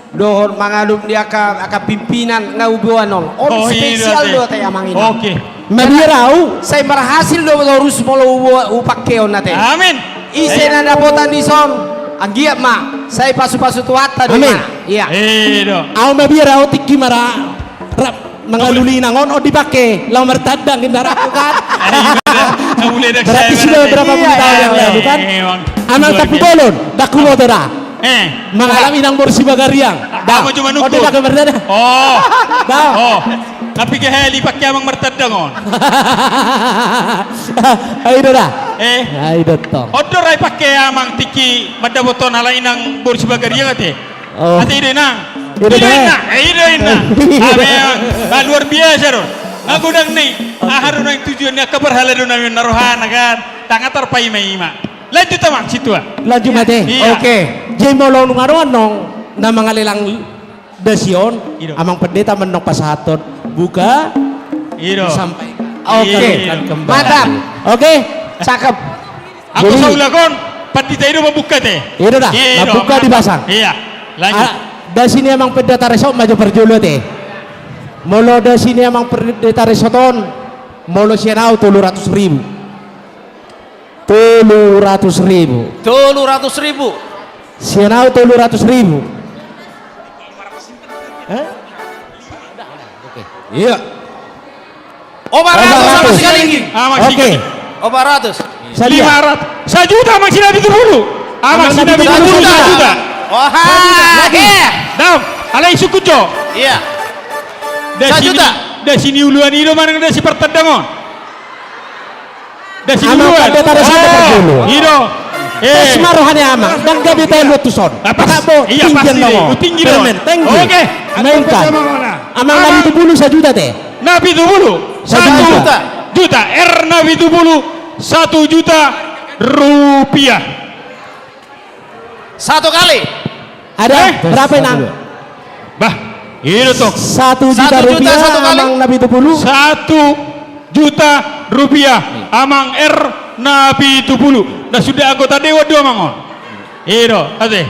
dohot mangadopi angka, angka pimpinan nga huboan on. On spesial do ate amang inang. Oke. Mabiar au. Sai marhasil do torus molo hupake on ate. Amin. Ise na dapotan dison, anggiat ma sai pasu-pasu Tuhanta do. Amin. Iya. Au mabiar au tingki mara mangalului inang on, on dipake laho martandang inna raku kan. Berarti sudah berapa puluh tahun yang lalu kan. Amang Tampubolon, dang huboto da. Mangalap inang boru Sibagariang. Dang. On dipake martandang. Oh. Dang. Oh. Nga piga hali pake amang martandang on? Ai do da. Ai do tong. On do ra ipake amang tingki mandapothon halak inang boru Sibagariang ate. Ate ido inang. Ido inang. Ido inang. Luar biasa do. Nga godang ni. Aha do naeng tujuan ni angka parhalado nami on na rohana kan. Dang tarpaima-ima. Lanjut amang sintua. Lanjut ate. Oke. Jadi molo nunga adong annon na mangalelang dasi on, amang pendeta manang pasahathon buka. Ido. Sampai. Oke. Mantap. Oke. Cakep. Anggo saulak on pandita i do mambuka ate. Ido da. Mambuka dipasang. Iya. Lanjut. Dasi ni amang pendeta resort ma jo parjolo ate. Molo dasi ni amang pendeta resort on, molo sian au tolu ratus ribu. Tolu ratus ribu. Tolu ratus ribu. Sian au tolu ratus ribu. Iya. Opat ratus amang Sigalingging. Oke. Opat ratus. Lima ratus. Sajuta amang Sinapitupulu. Amang Sinapitupulu sajuta. Wah. Dam. Alai sukut jo. Iya. Sajuta. Dasi ni uluan i do manang dasi partandang on? Dasi ni uluan. Amang pendeta resort. Ido. Tes ma roha ni amang. Dang gabe talu tuson. Pas. Iya pasti. Tinggi do. Oke. Mainkan. Amang Napitupulu sajuta ate. Napitupulu. Sajuta. Juta. R Napitupulu satu juta rupiah. Satu kali. Ada berapa inang? Bah, ido tong. Satu juta rupiah amang Napitupulu. Satu juta rupiah amang R Napitupulu. Na sudah anggota dewan do amang on. Ido ate.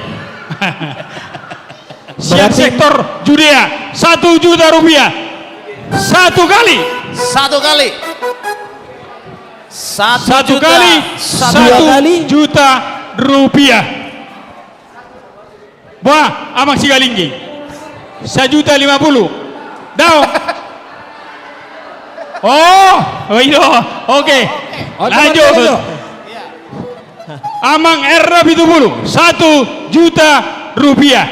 Sian sektor Judea satu juta rupiah. Satu kali. Satu kali. Satu kali satu juta rupiah. Bah, amang Sigalingging. Sajuta lima pulu. Dao. Oh, ido. Oke. Lanjut. Amang R Napitupulu satu juta rupiah.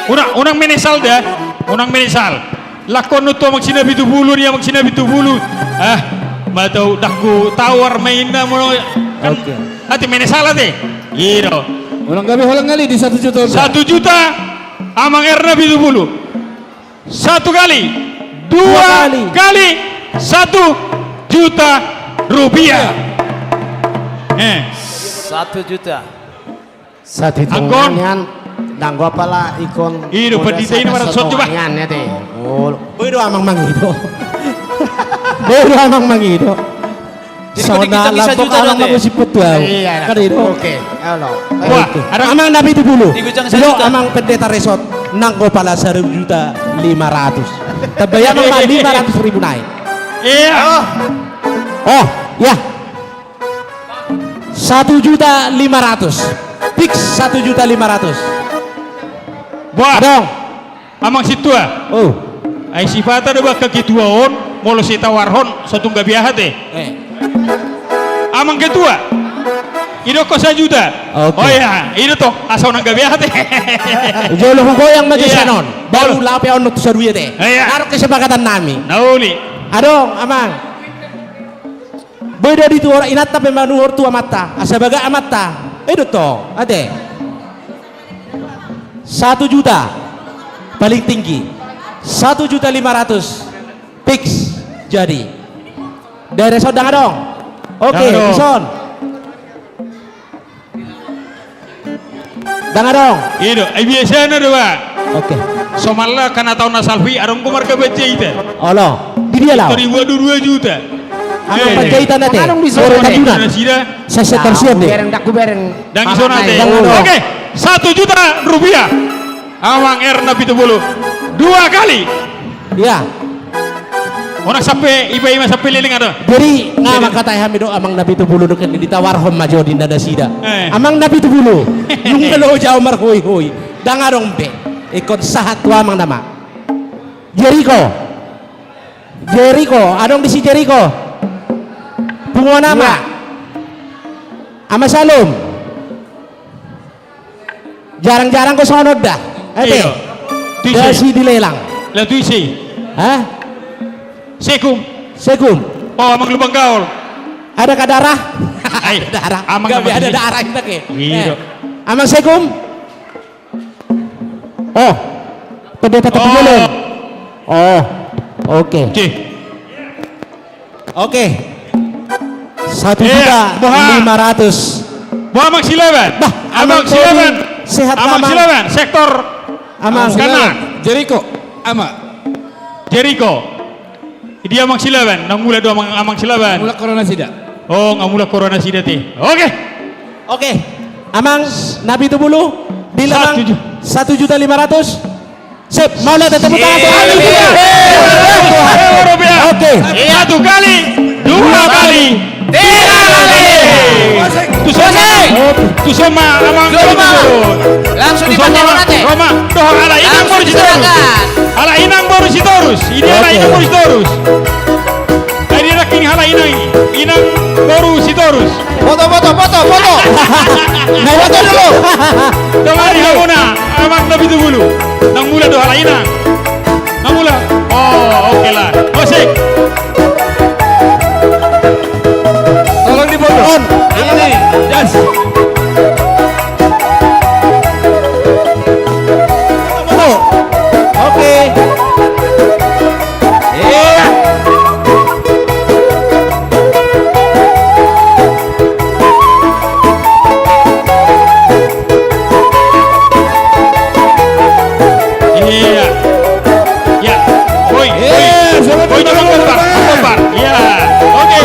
Unang, unang menesal da. Unang menesal. Lakon tu amang Sinapitupulu ni amang Sinapitupulu. Ah, matau dang hutawar ma inna molo. Ate menesal ate. Ido. Unang gabe holan ngali di satu juta. Satu juta amang R Napitupulu. Satu kali, dua kali, satu juta rupiah. Eh. Satu juta. Satu juta. Angkon. Nian, nanggo apala ikon. I do, pandita i na maratus on, coba. Nian, ya, te. Oh, boi do amang mangido. Boi do amang mangido. Jadi, so, na bisa lambok juta amang doang, ya? Mangusip betul. Iya, kan itu. Oke, halo. Wah, oke. Ada amang na pitu pulu. Di Gujang. Bilo sajuta. Amang pendeta resort, nanggo apala satu juta lima ratus. Tambai amang ma lima ratus ribu nai. Iya. Oh. Oh, ya. Satu juta lima ratus. Fix satu juta lima ratus. Buah. Adong. Amang sintua. Oh. Ai sipata do ba angka ketua on, molo sai tawarhon, so tung gabe aha te. Eh. Amang ketua. Idokkon sajuta. Oke. Oh iya, i do tong, asa unang gabe aha te. Jolo hugoyang ma. Iya. Sian on. Baru lape on tu saduya te. Iya. Naron kesepakatan nami. Na uli. Adong, amang. Boi do dituhor inanta pe manuhor tu amanta, asa bagak amanta. I do tong, ate. Satu juta. Paling tinggi. Satu juta lima ratus. Fix. Jadi. Dari son dang adong. Oke, dang adong. Dison. Dang adong. I do, ai biasana do ba. Oke. Somalna angka na taon na salpu i, adong do marga Panjaitan. Olo. Di dia laho. Tori dua dua juta. Anu, eh, Panjaitan ate. Adong di sana. Boru Tajunan. Nasida. Saya setor siap deh. Bereng, dak ku bereng. Dang i songon i ate. Dang adong. Oke. Satu juta rupiah. Amang R na pitu pulu. Dua kali. Iya. Unang sampe iba ima sampe leleng adong. Jadi nga mangkatai hami do amang na pitu pulu do, kan ditawarhon ma jo di nasida. Eh. Amang na pitu pulu. Nunga lo jaho marhoihoi. Dang adong be. Ingkon sahat tu amang nama. Jeriko. Jeriko, adong disi Jeriko. Punguan ama. Iya. Ama Salum. Jarang-jarang ho songon on da. Ate. Iya. Tu ise? Dasi dilelang. Lah tu ise? Hah? Sekum. Sekum. Oh, amang Lumban Gaol. Adakah darah? Ai, darah. Amang gabe nama ada ise? Darah kita ke. Iya. Eh. Amang Sekum. Oh. Pendeta Tepi Bolon. Oh. Oke. Cih. Oke. Satu juta lima ratus. Boha, Amang Silaban? Bah, Amang Silaban. Sehat, Amang Silaban, sektor. Amang Silaban. Jeriko. Ama. Jeriko. Dia Amang Silaban, nang mulak do Amang, Amang Silaban. Mulak corona sida. Oh, nang mulak corona sida te. Oke. Oke. Amang na pitu pulu, di lamang satu juta lima ratus. Sip, mau lihat tepuk tangan tuh. Satu juta lima ratus ribu rupiah. Oke. Satu kali, dua kali, tiga kali. Tuson ma, tuson ma, amang. Langsung dipakai. Roma, dohot halak inang boru Sitorus. Halak inang boru Sitorus. Ini halak inang boru Sitorus. Tadi anak ini halak inang, inang boru Sitorus. Foto, foto, foto, foto. Foto dulu. Dongani hamuna, amang na pitu pulu. Nang mulak do halak inang. Nang mulak. Oh, oke lah. Musik. Tolong difoto. On. Ini, das. Foto. Oke. Iya. Iya. Ya. Boy, boy. Iya, selamat. Boy, coba malam, kompak, malam. Kompak. Iya. Oke.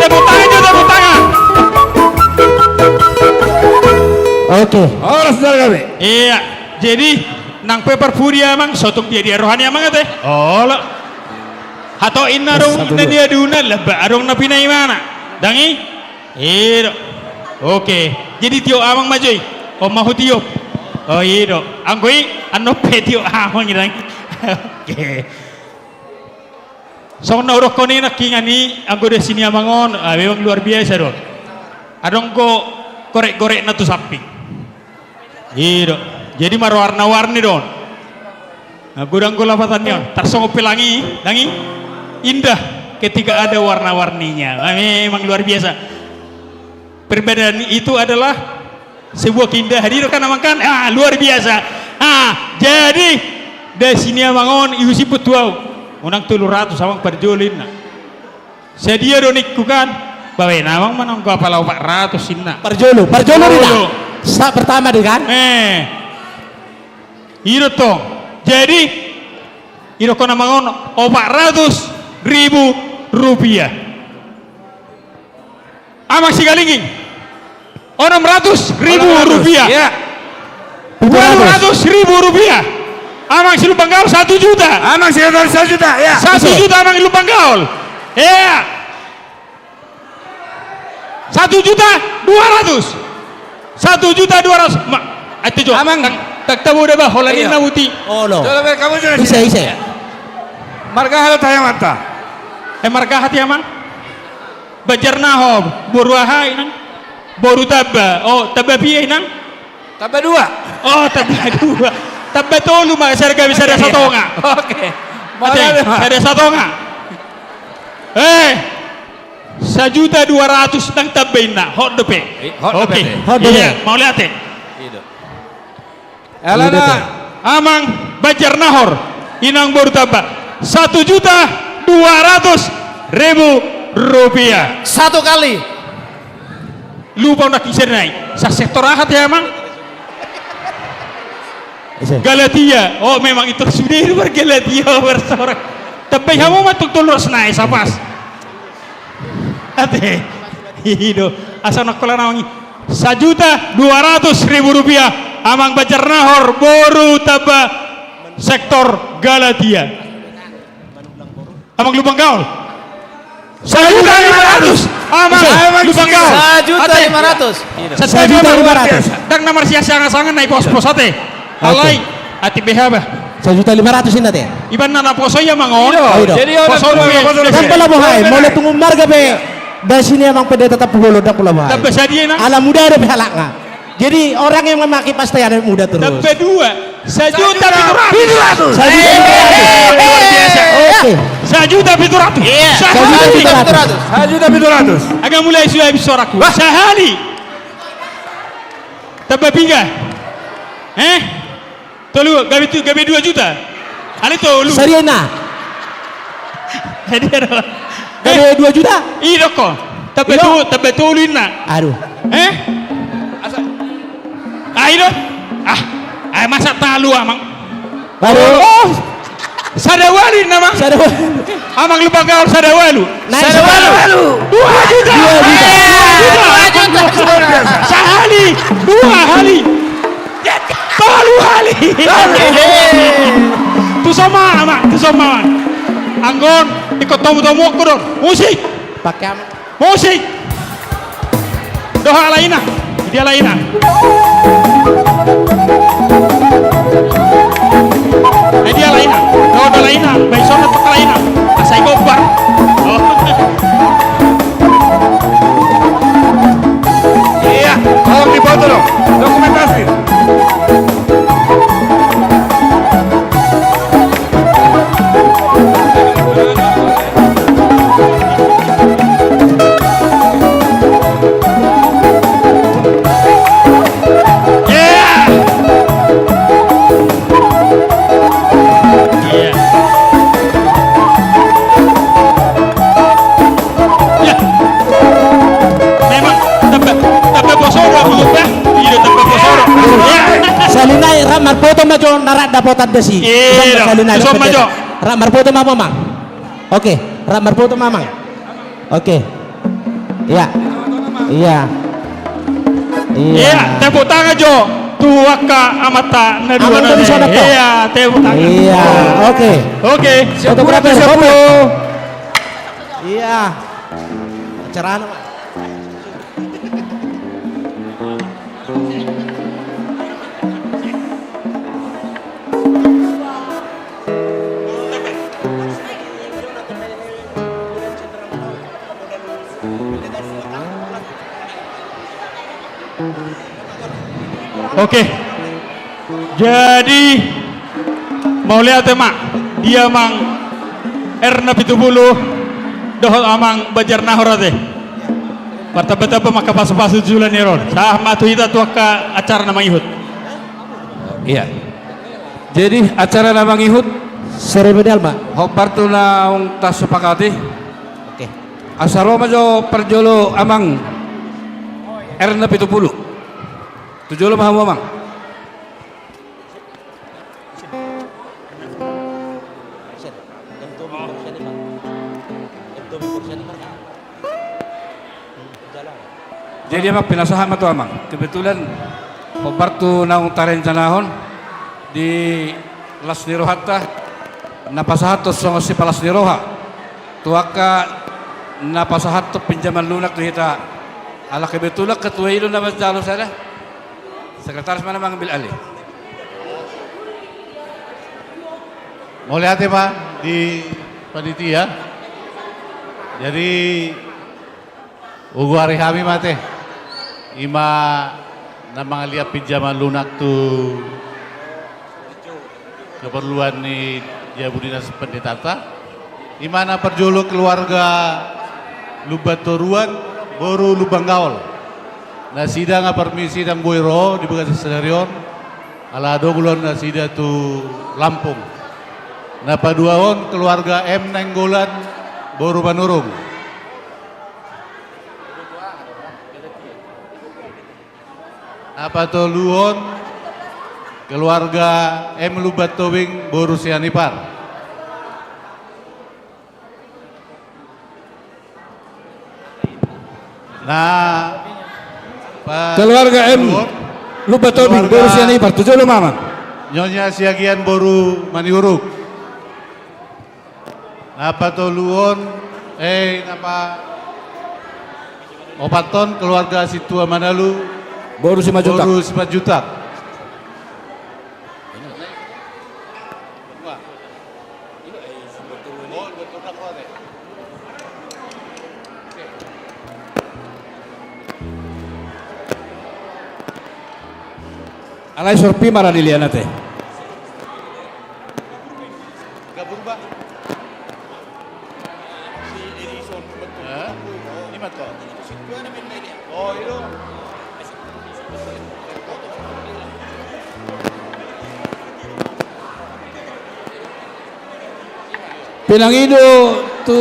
Tepuk tangan juga, tepuk tangan. Oke. Horas, saudara kami. Iya. Jadi, nang pe parpudi amang, so tung dia dia rohani amang ate. Olo. Hato inna dong na dia duna, laba adong na pinaimana. Dang i? I do. Oke. Jadi tiop amang ma jo i. On ma hutiop. Oh, i do. Anggo i, annon pe tiop amang i dang i. Oke. Songon na hudokkon i nangkiningan i, anggo dasi ni amang on, ah, memang luar biasa do. Adong do gorek-gorekna tu samping. I do. Jadi marwarna-warni do on. Nah, godang do lapatanna on. Tarsongon pelangi, dang i? Indah ketika ada warna-warninya. Ah, memang luar biasa. Perbedaan itu adalah sebuah keindahan. I do kan amang kan? Ah, luar biasa. Ah, jadi dasi ni amang on, ihusip tu au. Unang tolu ratus amang parjolo inna. Sadia do ningku kan? Baen amang ma nanggo apala opat ratus inna. Parjolo, parjolo do da. Parjolo. Sa pertama do kan? Eh. I do tong. Jadi, i do kona mangon opat ratus ribu rupiah. Amang Sigalingging. Onom ratus ribu rupiah. Onom ratus, iya. Walu ratus ribu rupiah. Amang Silumbang Gaol satu juta. Amang Silumbang Gaol satu juta, iya. Satu juta Amang Silumbang Gaol. Iya. Satu juta dua ratus. Satu juta dua ratus. Ma, ate jo. Amang. Tang, tang tabo da bah, holan ninna muti. Olo. Ise, ise. Marga aha do tahe amanta? Eh, marga aha tahe amang? Banjar Nahor, boru aha inang? Boru Tamba. Oh, Tamba pia inang? Tamba dua. Oh, Tamba dua. Tamba tolu ma, sada gabe sada satonga. Oke. Ate, sada satonga. Eh, sajuta dua ratus nang Tamba inna. Hot dope. Hot dope. Oke. Iya, mauliate. Alana Amang Banjar Nahor, inang boru Tamba, satu juta dua ratus ribu rupiah. Satu kali. Lupa unang kisah nai. Sa sektor aha tahe amang? Galatia. Oh, memang itu sudah itu bar Galatia, bar sorang. Tapi hamu ma tong tolu ratus nai, sapas. Ate. I do. Asa nangkola nawangi. Sajuta dua ratus ribu rupiah, Amang Banjar Nahor, boru Tamba, sektor Galatia. Amang Lumbang Gaol. Sajuta lima ratus. Amang Lumbang Gaol. Sajuta lima ratus. Sajuta lima ratus. Dang na marsiasangasangan na i pospos ate. Alai. Ate beha bah. Sajuta lima ratus inna te. Iban na naposo ia mangon. Jadi poso. Dang pola boha i, molo tung marga pe. Dasi ni Amang Pendeta Tampubolon, dang pola boha i. Ala muda dope halakna. Jadi orang yang memakai pasta yang muda terus. Tambah dua. Sajuta pitu ratus. Sajuta pitu ratus. Luar biasa. Oke. Sajuta pitu ratus. Sajuta pitu ratus. Sajuta pitu ratus. Agak mulai sudah habis suaraku. Sahali. Tambah tiga. Eh? Tolu, gabe tu, gabe dua juta. Ale tolu. Sariana. Jadi ada. Gabe dua juta? I do ko. Tambah tu, tambah tolu inna. Aduh. Eh? Asa. Ah, i do. Ah, ah, masa talu amang. Aduh. Oh. Sada walu inna amang. Sada walu. Amang Lumbang Gaol sada walu. Sada walu. Dua juta. Dua juta. Sahali. Dua hali. Tolu hali. Tuson ma amang, tuson ma amang. Anggo on, ingkon tomutomuonku do on. Musik. Pakai amang. Musik. Dohot ala inang. Dia ala inang. Eh, dia ala inang. Dohot ala inang. Baen sonat ala inang. Asa i gombar. Oh. Iya, tolong difoto dong. Dokumentasi. Memang tambah, tambah poso do aku lupa. Iya, tambah poso do. Sahali nai rap marfoto ma jo na rap dapotan dasi. Iya, tuson ma jo. Rap marfoto ma amang. Oke, rap marfoto ma amang. Oke. Iya. Iya. Iya, tepuk tangan jo tu angka amanta na dua. Iya, tepuk tangan. Iya, oke. Oke. Fotografer, foto. Iya. Acara anu. Oke. Jadi mauliate ma di Amang R na pitu pulu dohot Amang Banjar Nahor ate. Martambatamba ma angka pasupasu joloan ni ari on. Sahat ma tu hita tu angka acara na mangihut. Iya. Jadi acara na mangihut. Seremonial ma. Hombar tu naung tasupakati. Oke. Asa ro ma jo parjolo amang R na pitu pulu. Tu jolo ma hamu amang. Jadi amang pinasahat ma tu amang. Kebetulan hombar tu naung tarencanahon di las ni rohanta na pasahathon songon sipalas ni roha tu angka na pasahathon pinjaman lunak tu hita. Ala kebetulan ketua i do na manjalo sada. Sekretaris ma na mangambil alih. Mauliate ma di panitia. Jadi ugoari hami ma ate. Ima na mangaliat pinjaman lunak tu keperluan ni jabu dinas pendetanta. Ima na parjolo keluarga Lumban Toruan, boru Lumban Gaol. Nasida nga permisi ndang boi ro di bagasan sadari on. Ala adong ulaon nasida tu Lampung. Na paduahon keluarga M Nainggolan, boru Manurung. Na patoluhon keluarga M Lumban Tobing, boru Sianipar. Na pa- Keluarga M Lumban Tobing, boru Sianipar, tu jolo ma amang. Nyonya Siagian, boru Maniuruk. Na patoluhon, eh, na paopathon keluarga Situa Manalu, boru Simanjuntak. Boru Simanjuntak. Alai sorpi ma ra dilian ate. Pinangido tu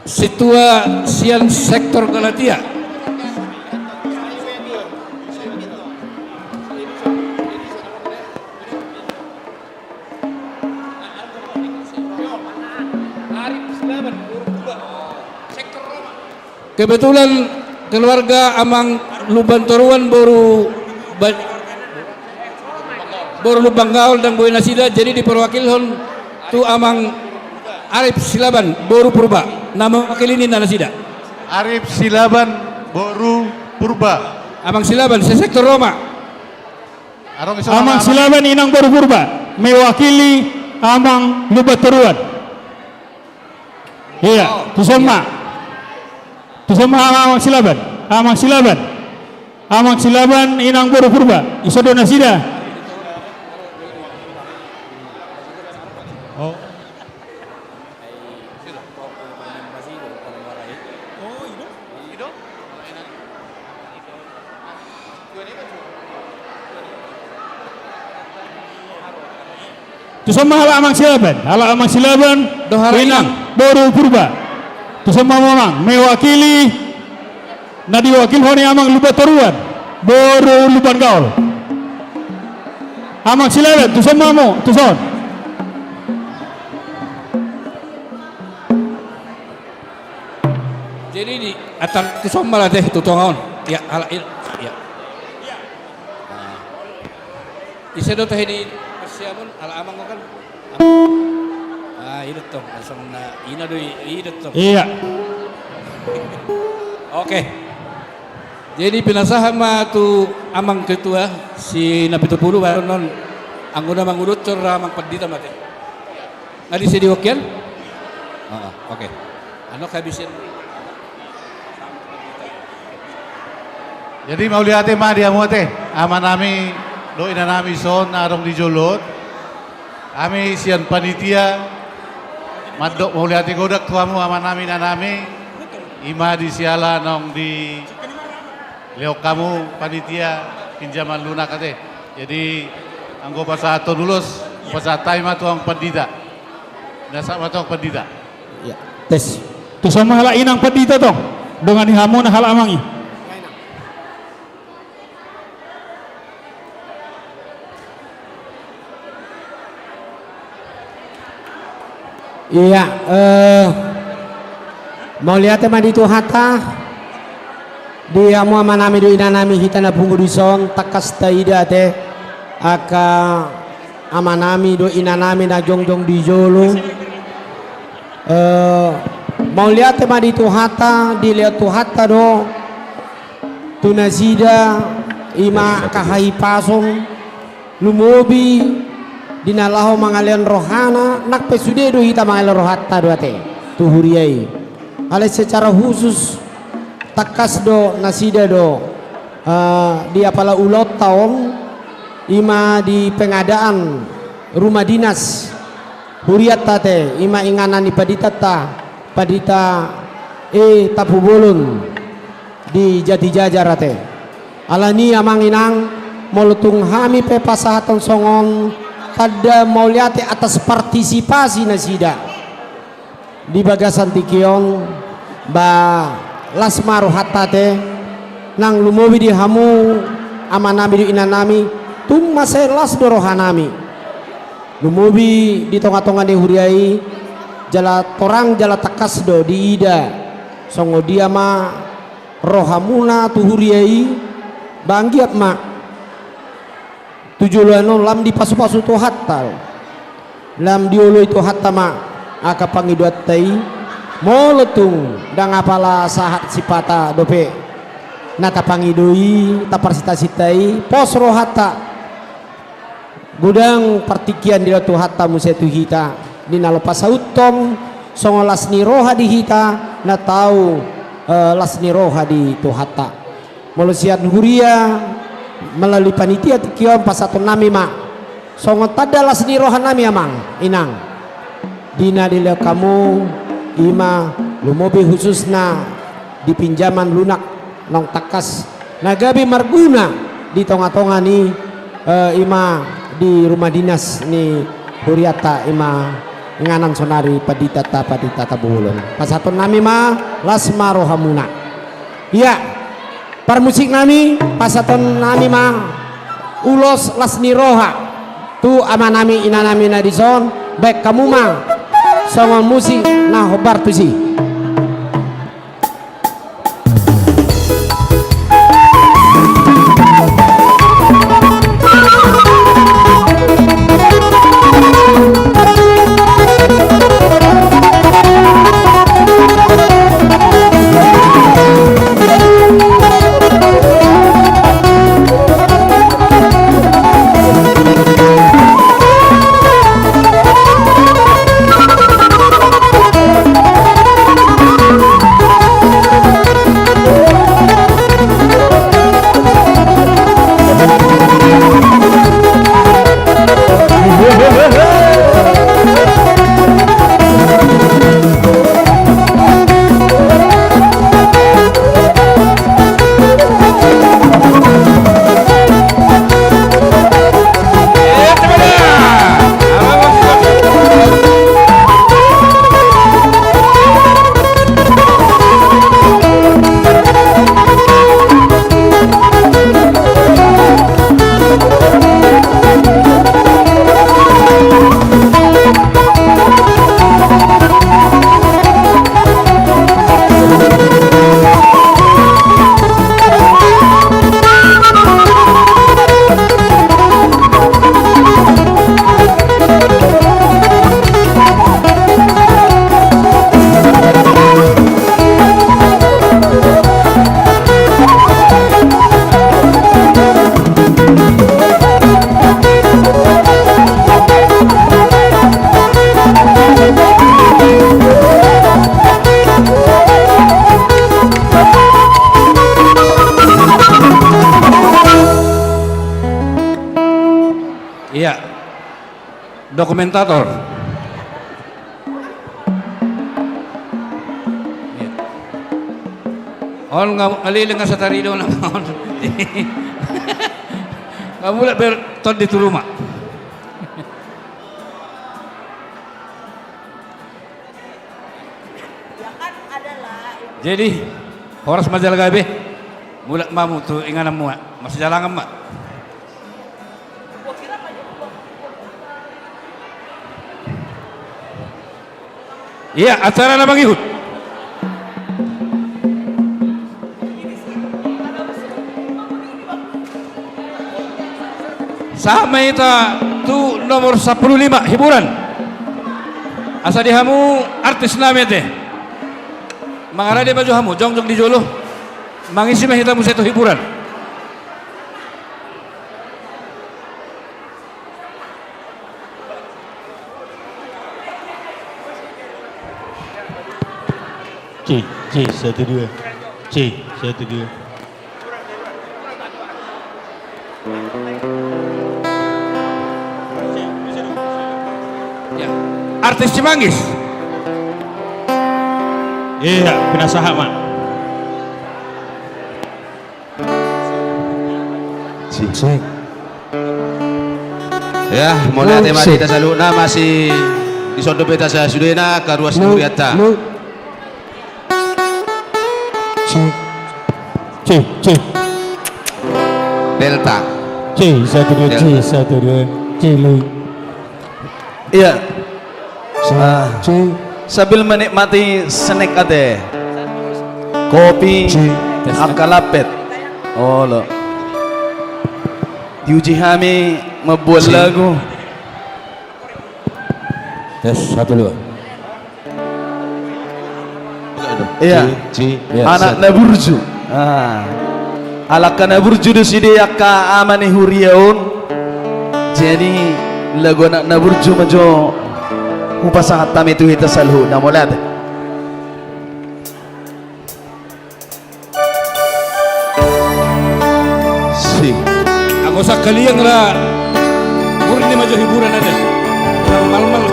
Situa sian sektor Galatia. Kebetulan keluarga Amang Lumban Toruan boru ba-, boru Lumban Gaol ndang boi nasida, jadi diperwakilhon tu Amang Arif Silaban, boru Purba, na mewakili ninna nasida. Arif Silaban, boru Purba. Amang Silaban, se sektor ro ma. Amang Silaban, inang boru Purba, mewakili Amang Lumban Toruan. Iya, tuson ma. Tuson ma Amang Silaban. Amang Silaban. Amang Silaban, inang boru Purba. Ison do nasida. Oh. Tuson ma halak Amang Silaban, halak Amang Silaban, dohot halak inang boru Purba. Tuson ma hamu Amang, mewakili na diwakilhon ni Amang Lumban Toruan, boru Lumban Gaol. Amang Silaban, tuson ma hamu, tuson. Jadi di atas tu sombal ate tu tonga on. Ya, ala il, ya. Nah. Ise do tahe di persiamun ala amang kan. Ah, i do tong, langsung na ina do i, i do tong. Iya. Oke. Jadi pinasahat ma tu amang ketua si na pitu pulu baru non anggo na mangudut cor amang pandita mate. Nga disi di okian? Heeh, oke. Ano habis. Jadi mauliate ma di hamu ate, amanami dohot inanami son na adong di jolo on. Hami sian panitia mandok mauliate godang tu hamu amanami inanami, ima di siala naung di lehon hamu panitia pinjaman lunak ate. Jadi anggo pasahathon ulos, pasahat hami ma tu amang pandita. Pinasahat ma tu amang pandita. Ya, tes. Dison ma halak inang pandita tong. Dongani hamu na halak amang i. Ia, eh, mauliate ma di Tuhanta, di hamu amanami dohot inanami hita na pungu dison, tangkas taida ate, angka amanami dohot inanami na jongjong di jolo. Eh, mauliate ma di Tuhanta, dilehon Tuhanta do, tu nasida, i ma angka hahipason, lumobi di na laho mangalehon rohana, nang pe sude do hita mangalehon rohanta do ate, tu huria i. Alai secara khusus, tangkas do nasida do, eh, di apala ulaonta on, i ma di pengadaan rumah dinas hurianta ate, i ma inganan ni panditanta, Pandita E Tampubolon di Jatijajar ate. Alani amang inang, molo tung hami pe pasahathon songon tanda mauliate atas partisipasi nasida di bagasan tingki on, ba las ma rohanta ate, nang lumobi di hamu amanami dohot inanami, tung mansai las do rohanami. Lumobi di tongatonga ni huria i, jala torang jala tangkas do diida songon dia ma rohamuna tu huria i, ba anggiat ma tu joloan on lam dipasupasu Tuhanta, lam dioloi Tuhanta ma angka pangidoanta i. Molo tung ndang apala sahat sipata dope na tapangido i, taparsintasinta i, pos rohanta. Godang partingkian dilehon Tuhanta muse tu hita, di na laho pasauthon songon las ni roha di hita, na tau, eh, las ni roha di Tuhanta. Molo sian huria, melalui panitia tingki on pasahatonnami ma songon tanda las ni rohanami amang inang. Di na dilehon hamu, i ma lumobi khususna di pinjaman lunak naung tangkas na gabe marguna di tongatonga ni, eh, i ma di rumah dinas ni hurianta, i ma inganan saonari panditanta, Pandita Tampubolon. Pasahatonnami ma, las ma rohamuna. Ia, parmusiknami, pasahatonnami ma ulos las ni roha tu amanami inanami na dison, baen hamu ma songon musik na hombar tusi. Ia, dokumentator. Ia. On nga, alele nga satari do na on. Nga mulak ber tondi tu rumah. Ya kan, ada Jadi, horas ma jala gabe. Mulak ma hamu tu ingananmu, masijalangan ma. Ia, acara na mangihut. Sahat ma hita tu nomor sampulu lima, hiburan. Asa di hamu artis nami ate. Mangarade ma jo hamu, jongjong di jolo. Mangisi ma hita muse tu hiburan. C, C, satu, dua. C, satu, dua. Ya. Artis Cimanggis. Ia, pinasahat ma. Cik. Cik. Ya, mauliate ma di hita saluhutna, masih di son dope hita sasudena, angka ruas ni hurianta. Cik. Cik, cik. Delta. Cik, satu, dua, cik, satu, dua, cik. Ia. Ah, sambil menikmati snack ate. Kopi, angka lampet. Olo. Diuji hami membuat lagu. Tes, satu, dua. Ia. Anak na burju. Ah. Ala angka na burju do sude angka ama ni huria on. Jadi lagu anak na burju ma jo hupasahat hami tu hita saluhutna, mauliate. Sik. Anggo sangkaliang ra murni ma jo hiburan ate. Malmal.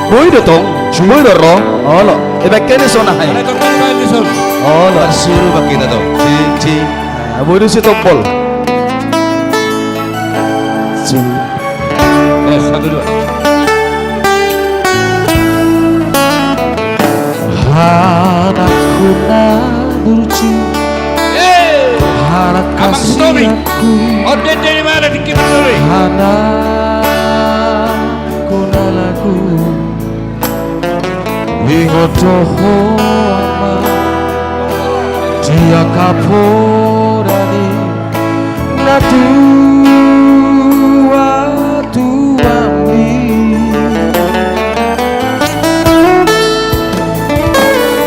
Boi do tong, boi do ro. Olo. Ebe kene sona hai. Ada tong kan di son. Olo. Parsuru bak hita tong. Cing, cing. Ah, boi do si tombol. Cing. Eh, satu, dua. Anakku na burju. Eh, Amang Sutomi. Onde, onde di mana di kita, Sutomi? Anakku na lagu. Ingot do ho, Ama, di angka poda ni natuatuami.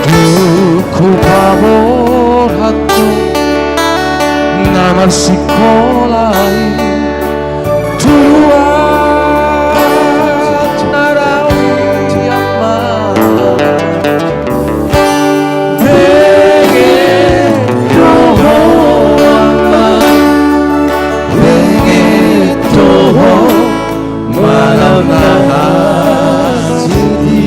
Dung hupaborhat ho na marsikola i, tuduhan na dao i, Ama. Benget do ho, Ama, benget do ho manang na hansit i.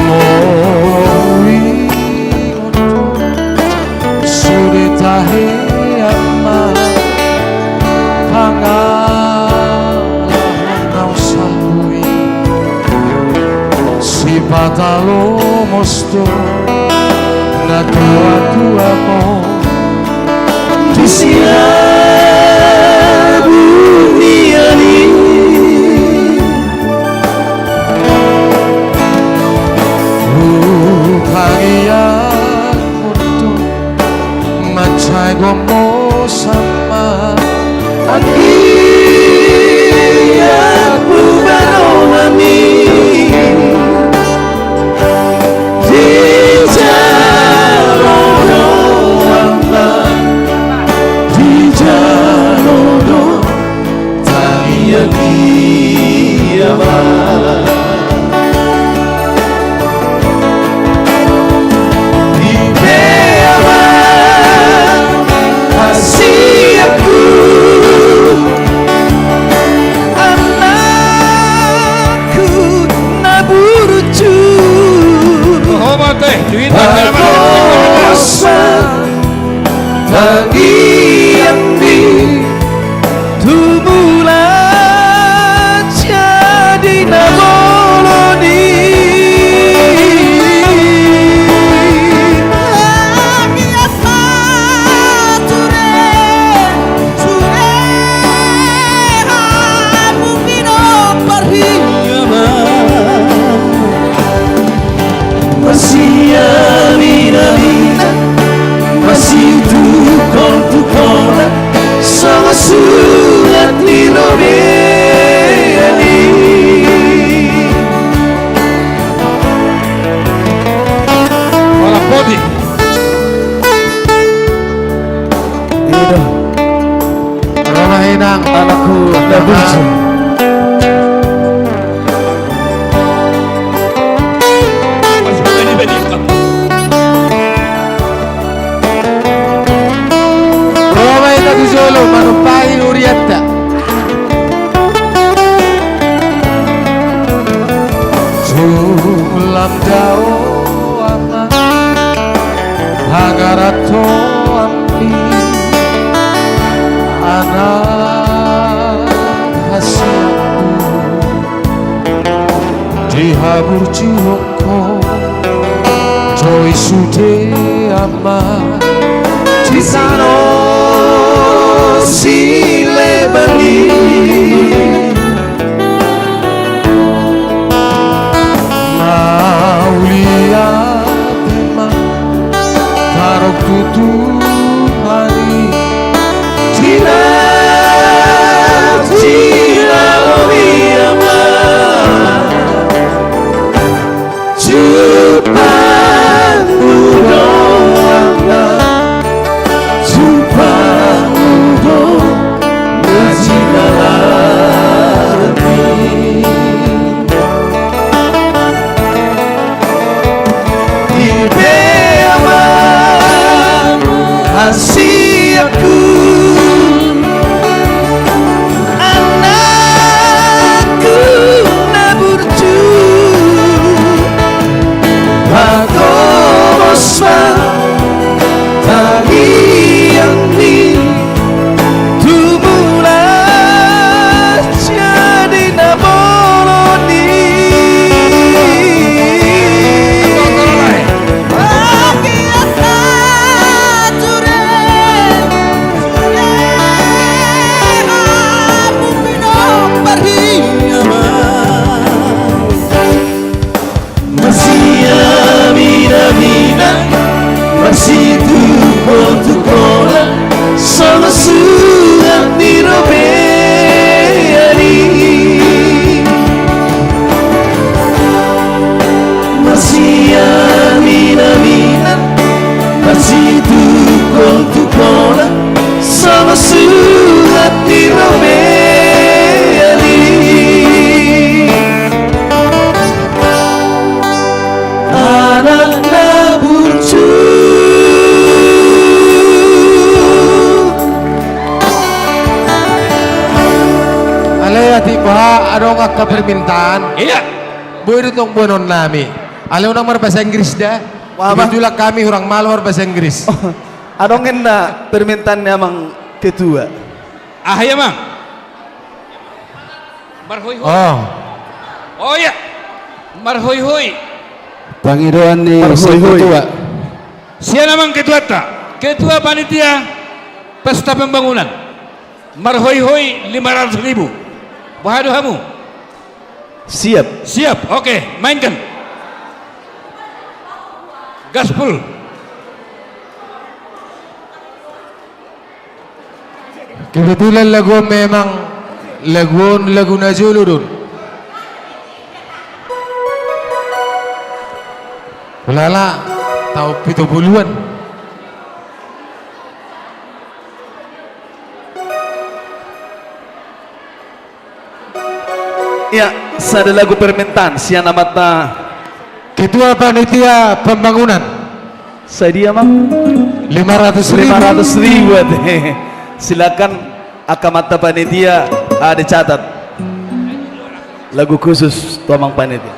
Molo i Sude tahe, Ama, pangalahon na usahu i. Sipata lomos do natuatuamon di siabungian i. Hupagiat Mansai gomos, Ama, anggiat hubahen hami. Di jolo do, Ama, di jolo do. Tangiang i, Ama. I pe, Ama, hasianku, anakku na burju. Bagosa tangiang ni tumulak jadi na molo ni Ro ma hita tu jolo manumpahi hurianta. Jumlam dao Ama, pangarantoanmi, anak hasianku, dihaburjuhon Ho do i sude Ama, di tano sileban i. Mauliate ma tarup tu Tuhan i. Di na jinalahomi Ama, jumpanmu do Ama, jumpanmu do na jinalahomi. Di pe Ama hasianku, anakku na burju, pagomos ma tangiang ni tumuna jadi na bolon i. Marsitungkoltungkolan songon surat ni robean i. Marsiaminaminan, marsitungkoltungkolan songon surat ni robean i. Anak na burju. Alai atik boha adong angka permintaan. Iya. Boi do tong boanonnami. Alai unang marbahasa Inggris da. Wah, Bang. Kebetulan hami hurang malo marbahasa Inggris. Adong ninna permintaan ni Amang Ketua. Aha i, Amang? Marhoihoi. Oh. Oh iya. Marhoihoi. Pangidoan ni Marhoihoi. Ketua. Sian Amang Ketuanta, Ketua Panitia Pesta Pembangunan. Marhoihoi lima ratus ribu. Boha do hamu? Siap. Siap. Oke, mainkan. Gaspol. Kebetulan lagu on memang lagu on lagu na jolo do. Ulala, taon pitu puluan. Iya, sada lagu permintaan sian amanta. Ketua Panitia Pembangunan. Sadia, Amang? Lima ratus ribu. Lima ratus ribu ate. Silakan, angka amanta panitia, ah, dicatat. Lagu khusus tu Amang Panitia.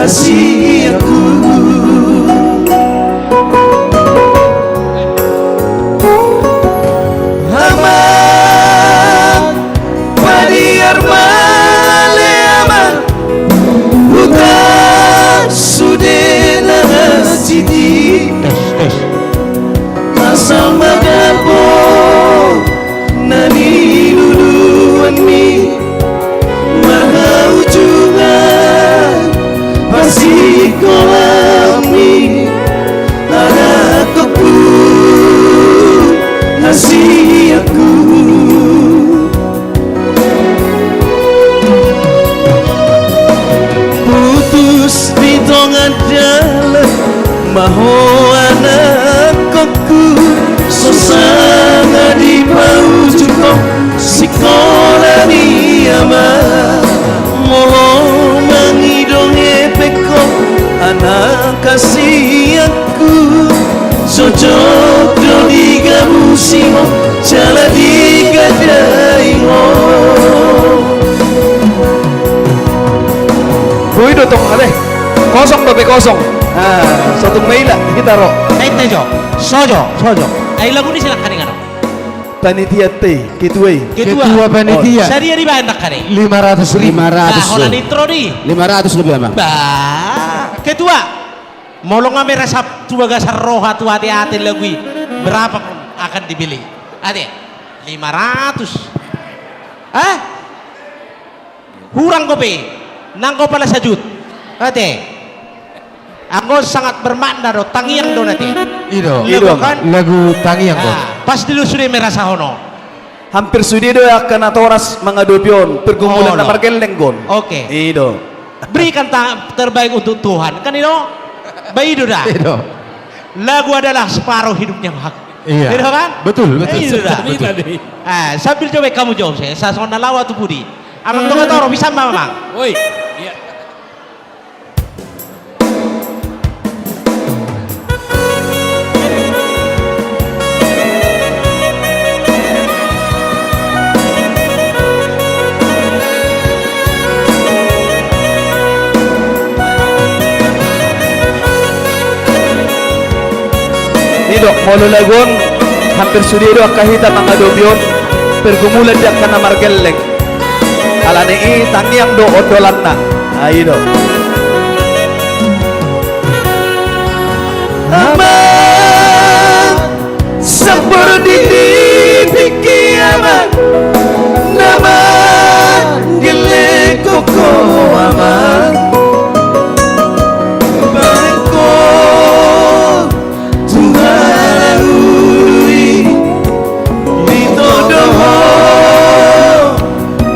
Hasianku. Amang, padiar ma ale amang, huta sude na sidi. Tes, tes. Asa ma dapot na niluluanmi, marhaujungan pasikolanmi, anakku, hasianku. Putus di tonga dalan ma ho, anakku, so sanga dipaujung ho sikola ni amang. Molo mangido hepeng ho, anak hasian ku, so jotjot digabusi ho, jala digadai ho. Boi do tong ale. Kosong dope, kosong. Ah, so tung maila hita ro. Ente jo. So jo, so jo. Ai lagu ni silahkan ingano. Panitia te, ketua i. Ketua. Ketua panitia. Oh. Sadia dibaen dang kade? Lima ratus ribu. Lima ratus. Bah, holan intro di. Lima ratus lebih, Amang. Bah, ketua. Molo nga merasa tu bagasan roha tu ateate lagu i, berapa pun akan dibeli. Ate, lima ratus. Hah? Hurang dope, nanggo pala sajut. Ate. Anggo sangat bermakna do, tangiang do na ate. I do. I do, Amang. Lagu tangiang do. Ah, pas dilus sude merasa hono. Hampir sude do angka natoras mangadopi on, pergumulan na margelleng on. Oke. I do. Berikan ta-, terbaik untuk Tuhan. Kan i do? Bah, i do da. I do. Lagu adalah separuh hidupnya, Bang. Iya. I do kan? Betul, betul. I do da. Betul. Eh, sambil jo baen hamu jo, se-, sa songon na laho tu pudi. Amang, tonga toro, bisa ma, Amang? Oi. Iya. I do, molo lagu on, hampir sude do angka hita mangadopi on, pergumulan di angka na margelleng. Alani i tangiang do ondolanna. Ah, i do. Amang, sampur di tipikki, Amang, na manggellengkon ho, Amang. Baen ho tu halaului, ditodo ho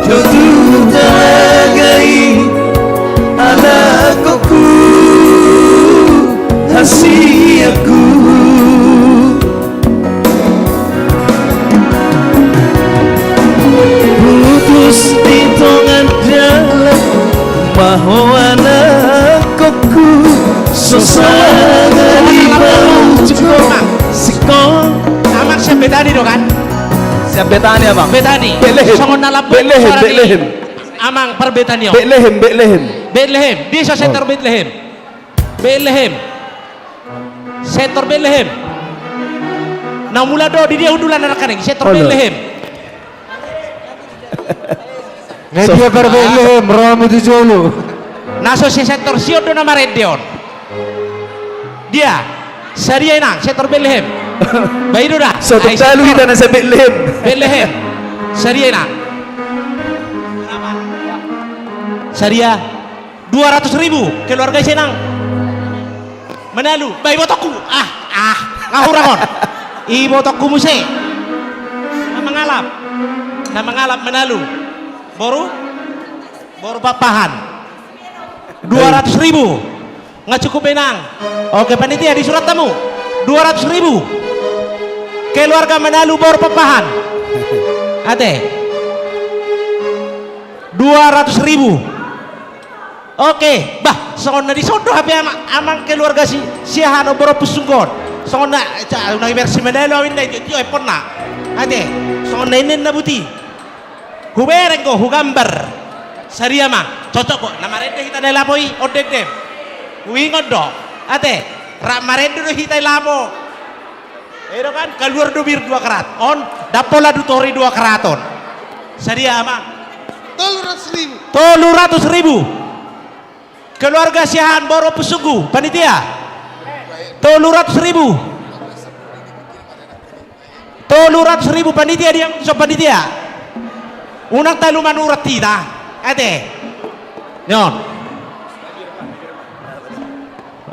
jo tu talaga i, anakku, hasianku. Putus di tonga dalan ma ho, anakku, so sanga dipaujung ho. Sikon. Amang sian Betani do kan? Sian Betani, Amang. Betani. Betlehem. Songon na lambok. Betlehem, suara ni Betlehem. Amang par Betani on. Betlehem, Betlehem. Betlehem. Dia so setor Betlehem. Betlehem. Setor Betlehem. Na mula do di dia hundulan anak kaning, setor Betlehem. Nga dia par Betlehem, ro hamu tu jolo. Na so setor sion do na marende on. Dia, sadia inang, setor Betlehem. Bah, i do da. So tung talu hita na sian Betlehem. Betlehem. Sadia inang. Sadia. Dua ratus ribu, keluarga ise nang? Manalu, bah, ibotongku. Ah, ah, nga hurang on. Ibotongku muse. Na mangalap. Na mangalap Manalu. Boru? Boru Pakpahan. Dua ratus ribu. Nga cukup be nang. Oke, panitia, disurat hamu. Dua ratus ribu. Keluarga Manalu boru Pakpahan. Ate. Dua ratus ribu. Oke, bah, songon na dison do hape ama-, amang keluarga si, si aha, na boru Pusungkon. Songon na, ca, unang ibersi Manalu au inna, i tio, tio, eponna. Ate, songon na inna, inna buti. Hubereng do, hugambar. Sadia ma, cocok do, na marende hita na lapo i, on dengdem. Huingot do. Ate, rap marende do hita i lapo. I do kan, kaluar do bir dua karat. On, dapot pola do tori dua karat on. Sadia, Amang? Tolu ratus ribu. Tolu ratus ribu. Keluarga Siahaan boru Ompusunggu, panitia. Tolu ratus ribu. Tolu ratus ribu panitia, dia so panitia. Unang talu manurat hita. Ate. Nyon.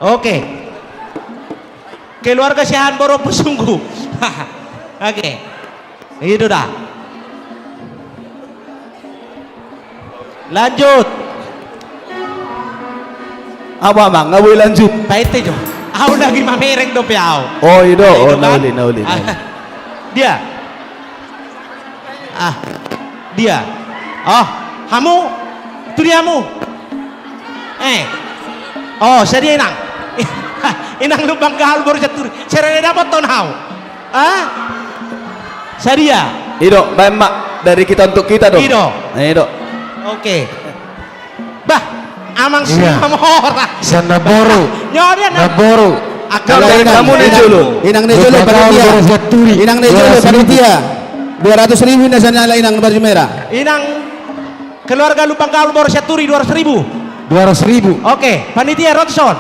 Oke. Keluarga Siahaan boru Ompusunggu. Oke. I do da. Lanjut. Apa, Amang? Nga boi lanjut. Paete jo. Au lagi mamereng dope au. Oh, i do. I do kan? Oh, na uli, na uli, na uli. Dia. Ah, dia. Oh, hamu? Tu dia hamu? Eh. Oh, sadia, Inang? Inang Lumban Gaol boru Sianturi. Sere dapothon au. Ah? Sadia? I do, baen ma, dari kita untuk kita do. I do. I do. Oke. Bah, Amang Simamora. Sian na boru. Nyonya na boru. Angka na boru. Inang ni jolo. Inang ni jolo, panitia. Inang ni jolo, panitia. Dua ratus ribu na sian na inang baju merah. Inang keluarga Lumban Gaol boru Sianturi, dua ratus ribu. Dua ratus ribu. Oke, panitia, ro tu son.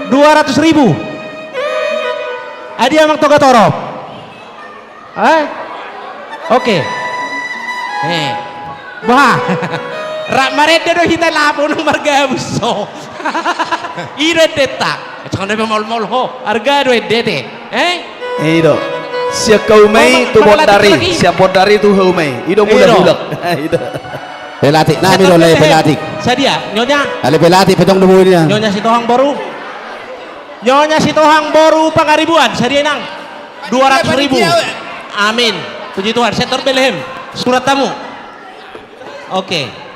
Dua ratus ribu. Adi Amang Togatorop. Eh? Oke. Eh. Bah. Rap marende do hita lapo nang margabus so. I do endenta. Songon na pe molmol ho. Arga do endete. Eh? I do. Sian hauma i tu bondar i. Sian bondar i tu hauma i. I do mulak-mulak. I do. Pelatih nami do, ale pelatih. Sadia, Nyonya? Ale pelatih, petong do boi dia. Nyonya Sitohang boru. Nyonya Sitohang boru Pangaribuan, sadia, Inang? Dua ratus ribu. Amin. Puji Tuhan, sektor Bethlehem. Surat hamu. Oke.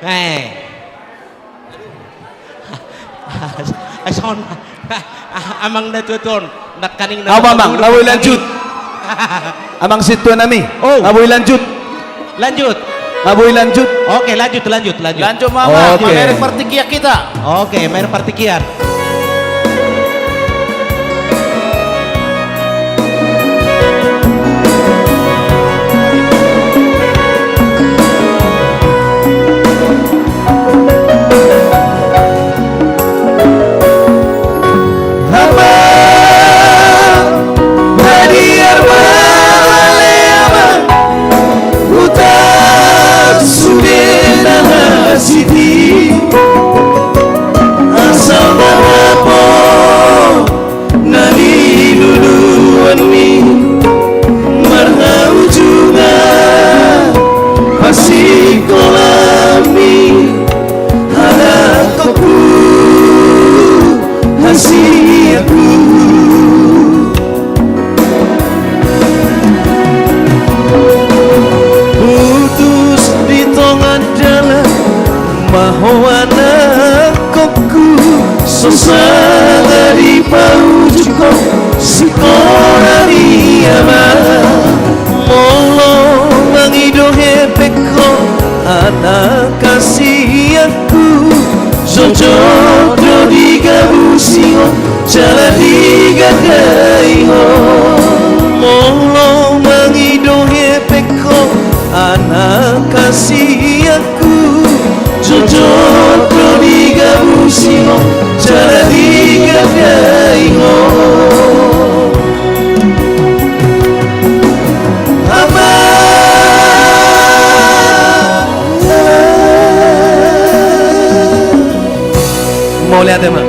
Eh. Ai songon amang na tuatua on, nangkaning na... Apa, Amang? Nga boi lanjut. Amang sintua nami. Oh. Nga boi lanjut. Lanjut. Nga boi lanjut. Oke, lanjut, lanjut, lanjut. Lanjut ma, Amang. Oke. Mamereng partingkian hita. Oke, mamereng partingkian. Amang, badiar ma ale, Amang, hutang sude na hasidi. Asa mangapo na niluluanmi, marhaujungan pasingkolanmi, halak tongku, hasianku. Putus di tonga dalan ma ho, anakkongku, so sanga dipaujunghon sikola ni amang. Molo mangido hepeng ho, anak hasian, jotjot do digabusihon jala digadaihon. Molo mangido hepeng ho, anak hasianku, jotjot do digabusihon jala digadaihon. Amang. Mauliate ma.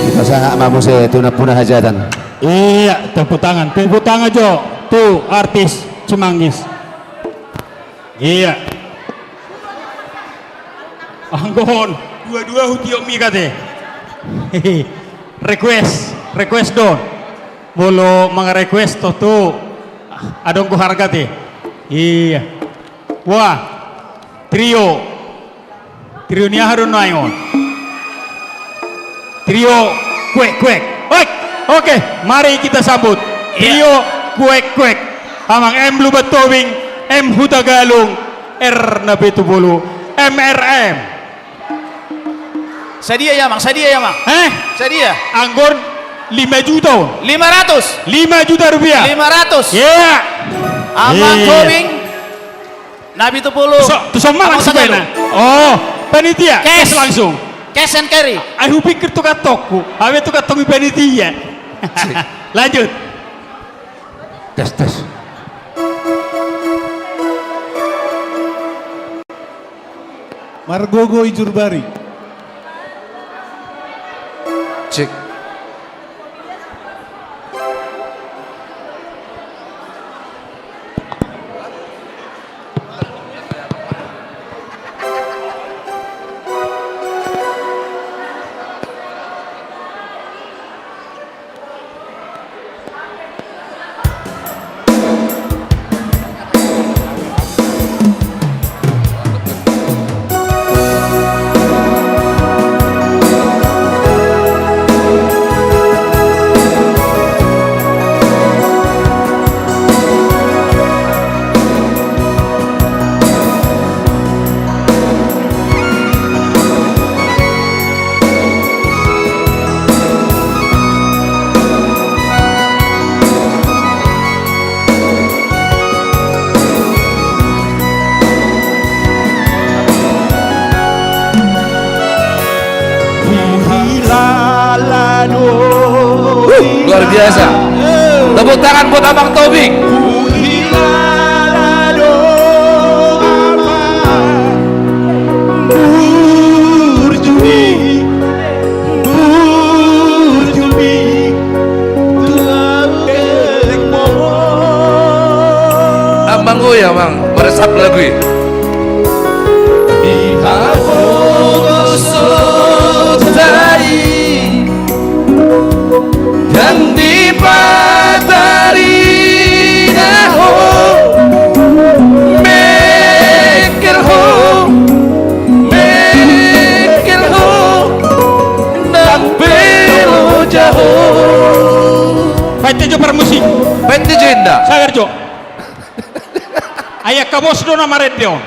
Dipasahat ma muse tu nampuna hajatan. Iya, tepuk tangan. Tepuk tangan jo tu artis Cimanggis. Iya. Anggo on, dua-dua hutiop mi kate. Request, request do on. Molo mangarequest tontu adong do harga te. Iya. Wah. Trio. Trio ni aha do nuaeng on? Trio Kuek Kuek. Oke, oke. Mari kita sambut. Iya. Trio Kuek Kuek. Amang M Lumban Tobing, M Hutagalung, R Napetu Bolu, M R M. Sadia i, Amang, sadia i, Amang. Eh? Sadia. Anggo on lima juta on. Lima ratus. Lima juta rupiah. Lima ratus. Iya. Amang Tobing. Nabi tupulu. Tuson ma langsung. Oh, panitia. Cash langsung. Cash and carry. Ai hupikir tu kantongku. Hape tu kantong ni panitia. Lanjut. Tes, tes. Margogo Ijurbari. Cek. Huh, luar biasa. Tepuk tangan buat Amang Tobing. Amang, oh ya, Amang, meresap lagu ini. Di hapogoson tai dan di patarina ho, mengkel ho, mengkel ho, ndang pe loja ho. Baen jo parmusik. Baen jo inda. Sabar jo. Ai angka bos do na marende on.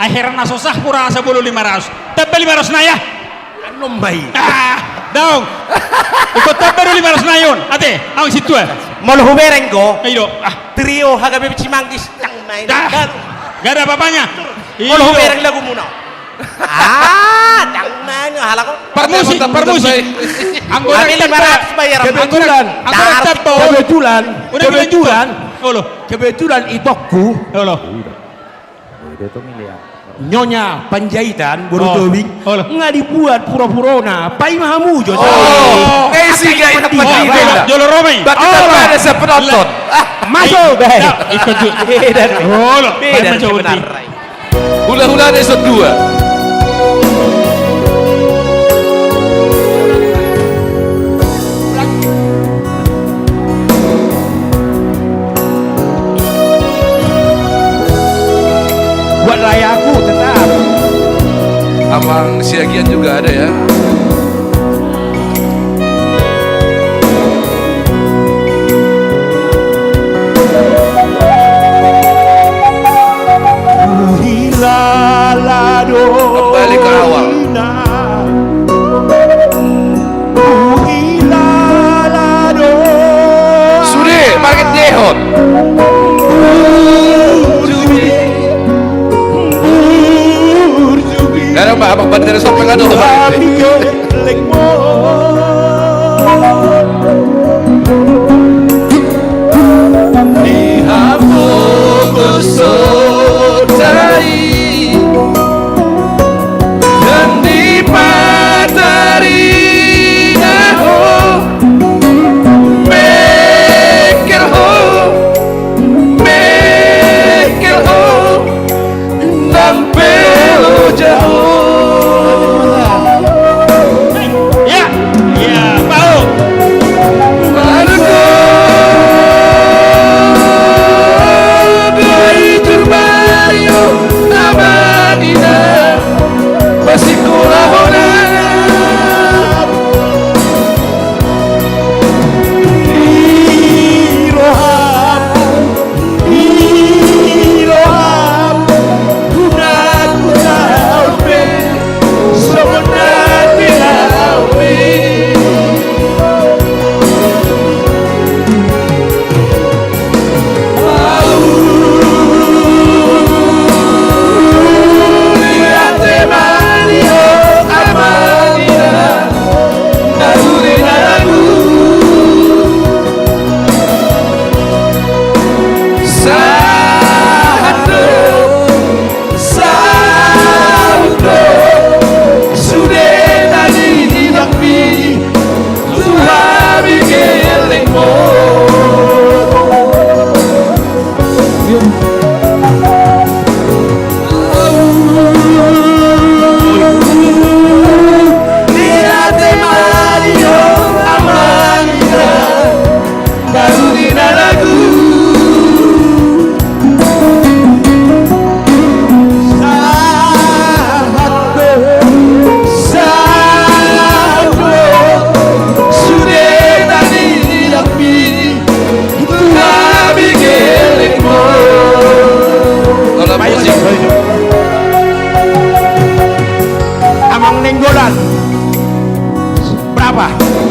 Ai hera na so sah pura asa bolo lima ratus. Tamba lima ratus nai ah. Annon ma i. Ah, daong. Ingkon tamba do lima ratus nai on. Ate, aung sintua. Molo hubereng go. Ido. Ah. Trio H K B P Cimanggis. Ndang main. Dah. Ndang ada apa-apanya. Molo hubereng lagu muna. Ah, ndang main halak on. Parmusik, parmusik. Anggo lima ratus bayar. Kebetulan. Anggo lima ratus. Kebetulan. Udah, kebetulan. Olo. Kebetulan itongku. Olo. Nyonya Panjaitan, boru Tobing, nga dibuat pura-purona, paima hamu jo. Oh, eh, si Panjaitan. Jolo Romi. Bagi tanda ada penonton. Masuk. Ikut juga. Olo, paima jo. Hula-hula desa dua. Buat rayaku tetap. Amang Siagian juga ada ya. Kembali ke awal. Sude, marget dehot. Gak ada, Mbak, Abang Bandar Sopeng ada, Mbak.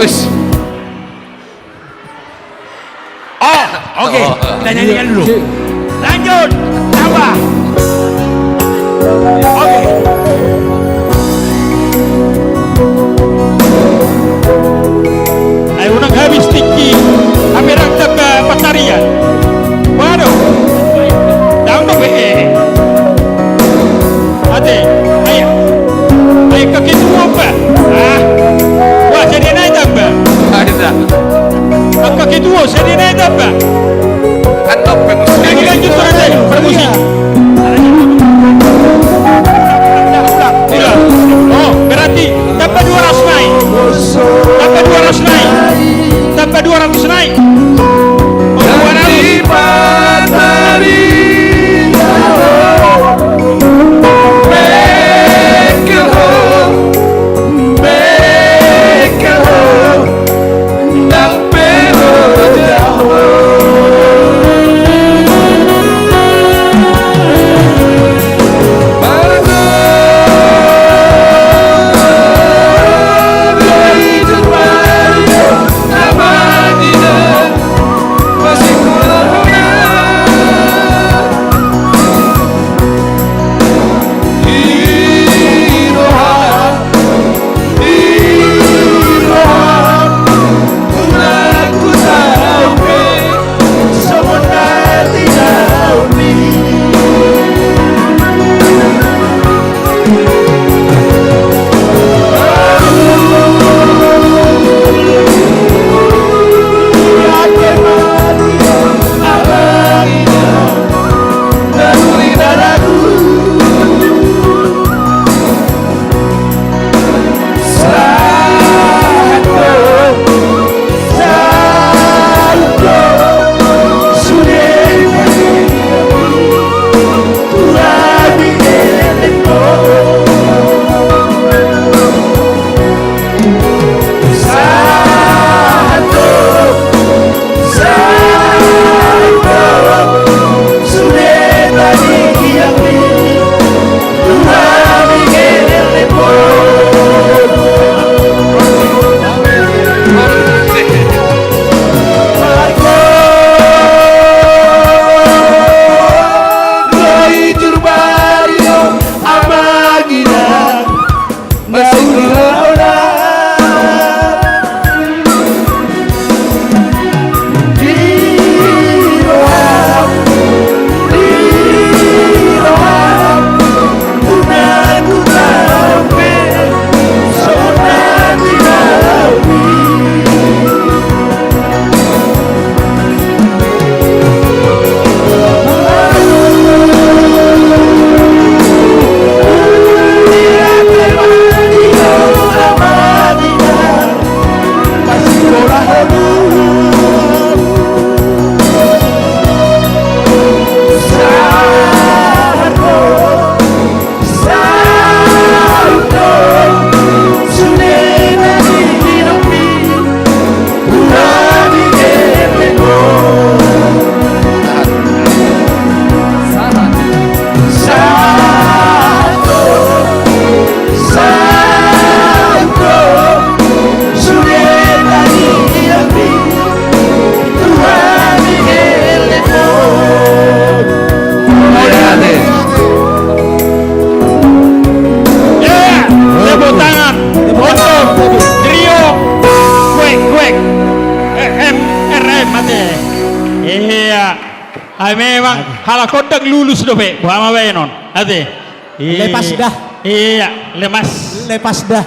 Oh, oke. Oh, oh. Kita nyanyikan dulu. Lanjut. Tambah. Oke. Ai unang habis tingki. Hape rang tamba pansarian. Waduh. Daun dope. Ate, ai, ai angka ketua pe. Ah. Wah, jadi naik tambah. Ada. Angka ketua, jadi naik tambah. Kan top musik. Lagi lanjut, lanjut, permusik. Ulang, ulang. Oh, berarti tambah dua ratus naik. Tambah dua ratus naik. Tambah dua ratus naik. Oh, dua ratus. Ya, tepuk tangan untuk trio Kuek Kuek. Eh, M R M, ate. Iya. Ai memang halak on ndang lulus dope. Boha ma baenon, ate. Lepas dah. Iya, lemas. Lepas dah.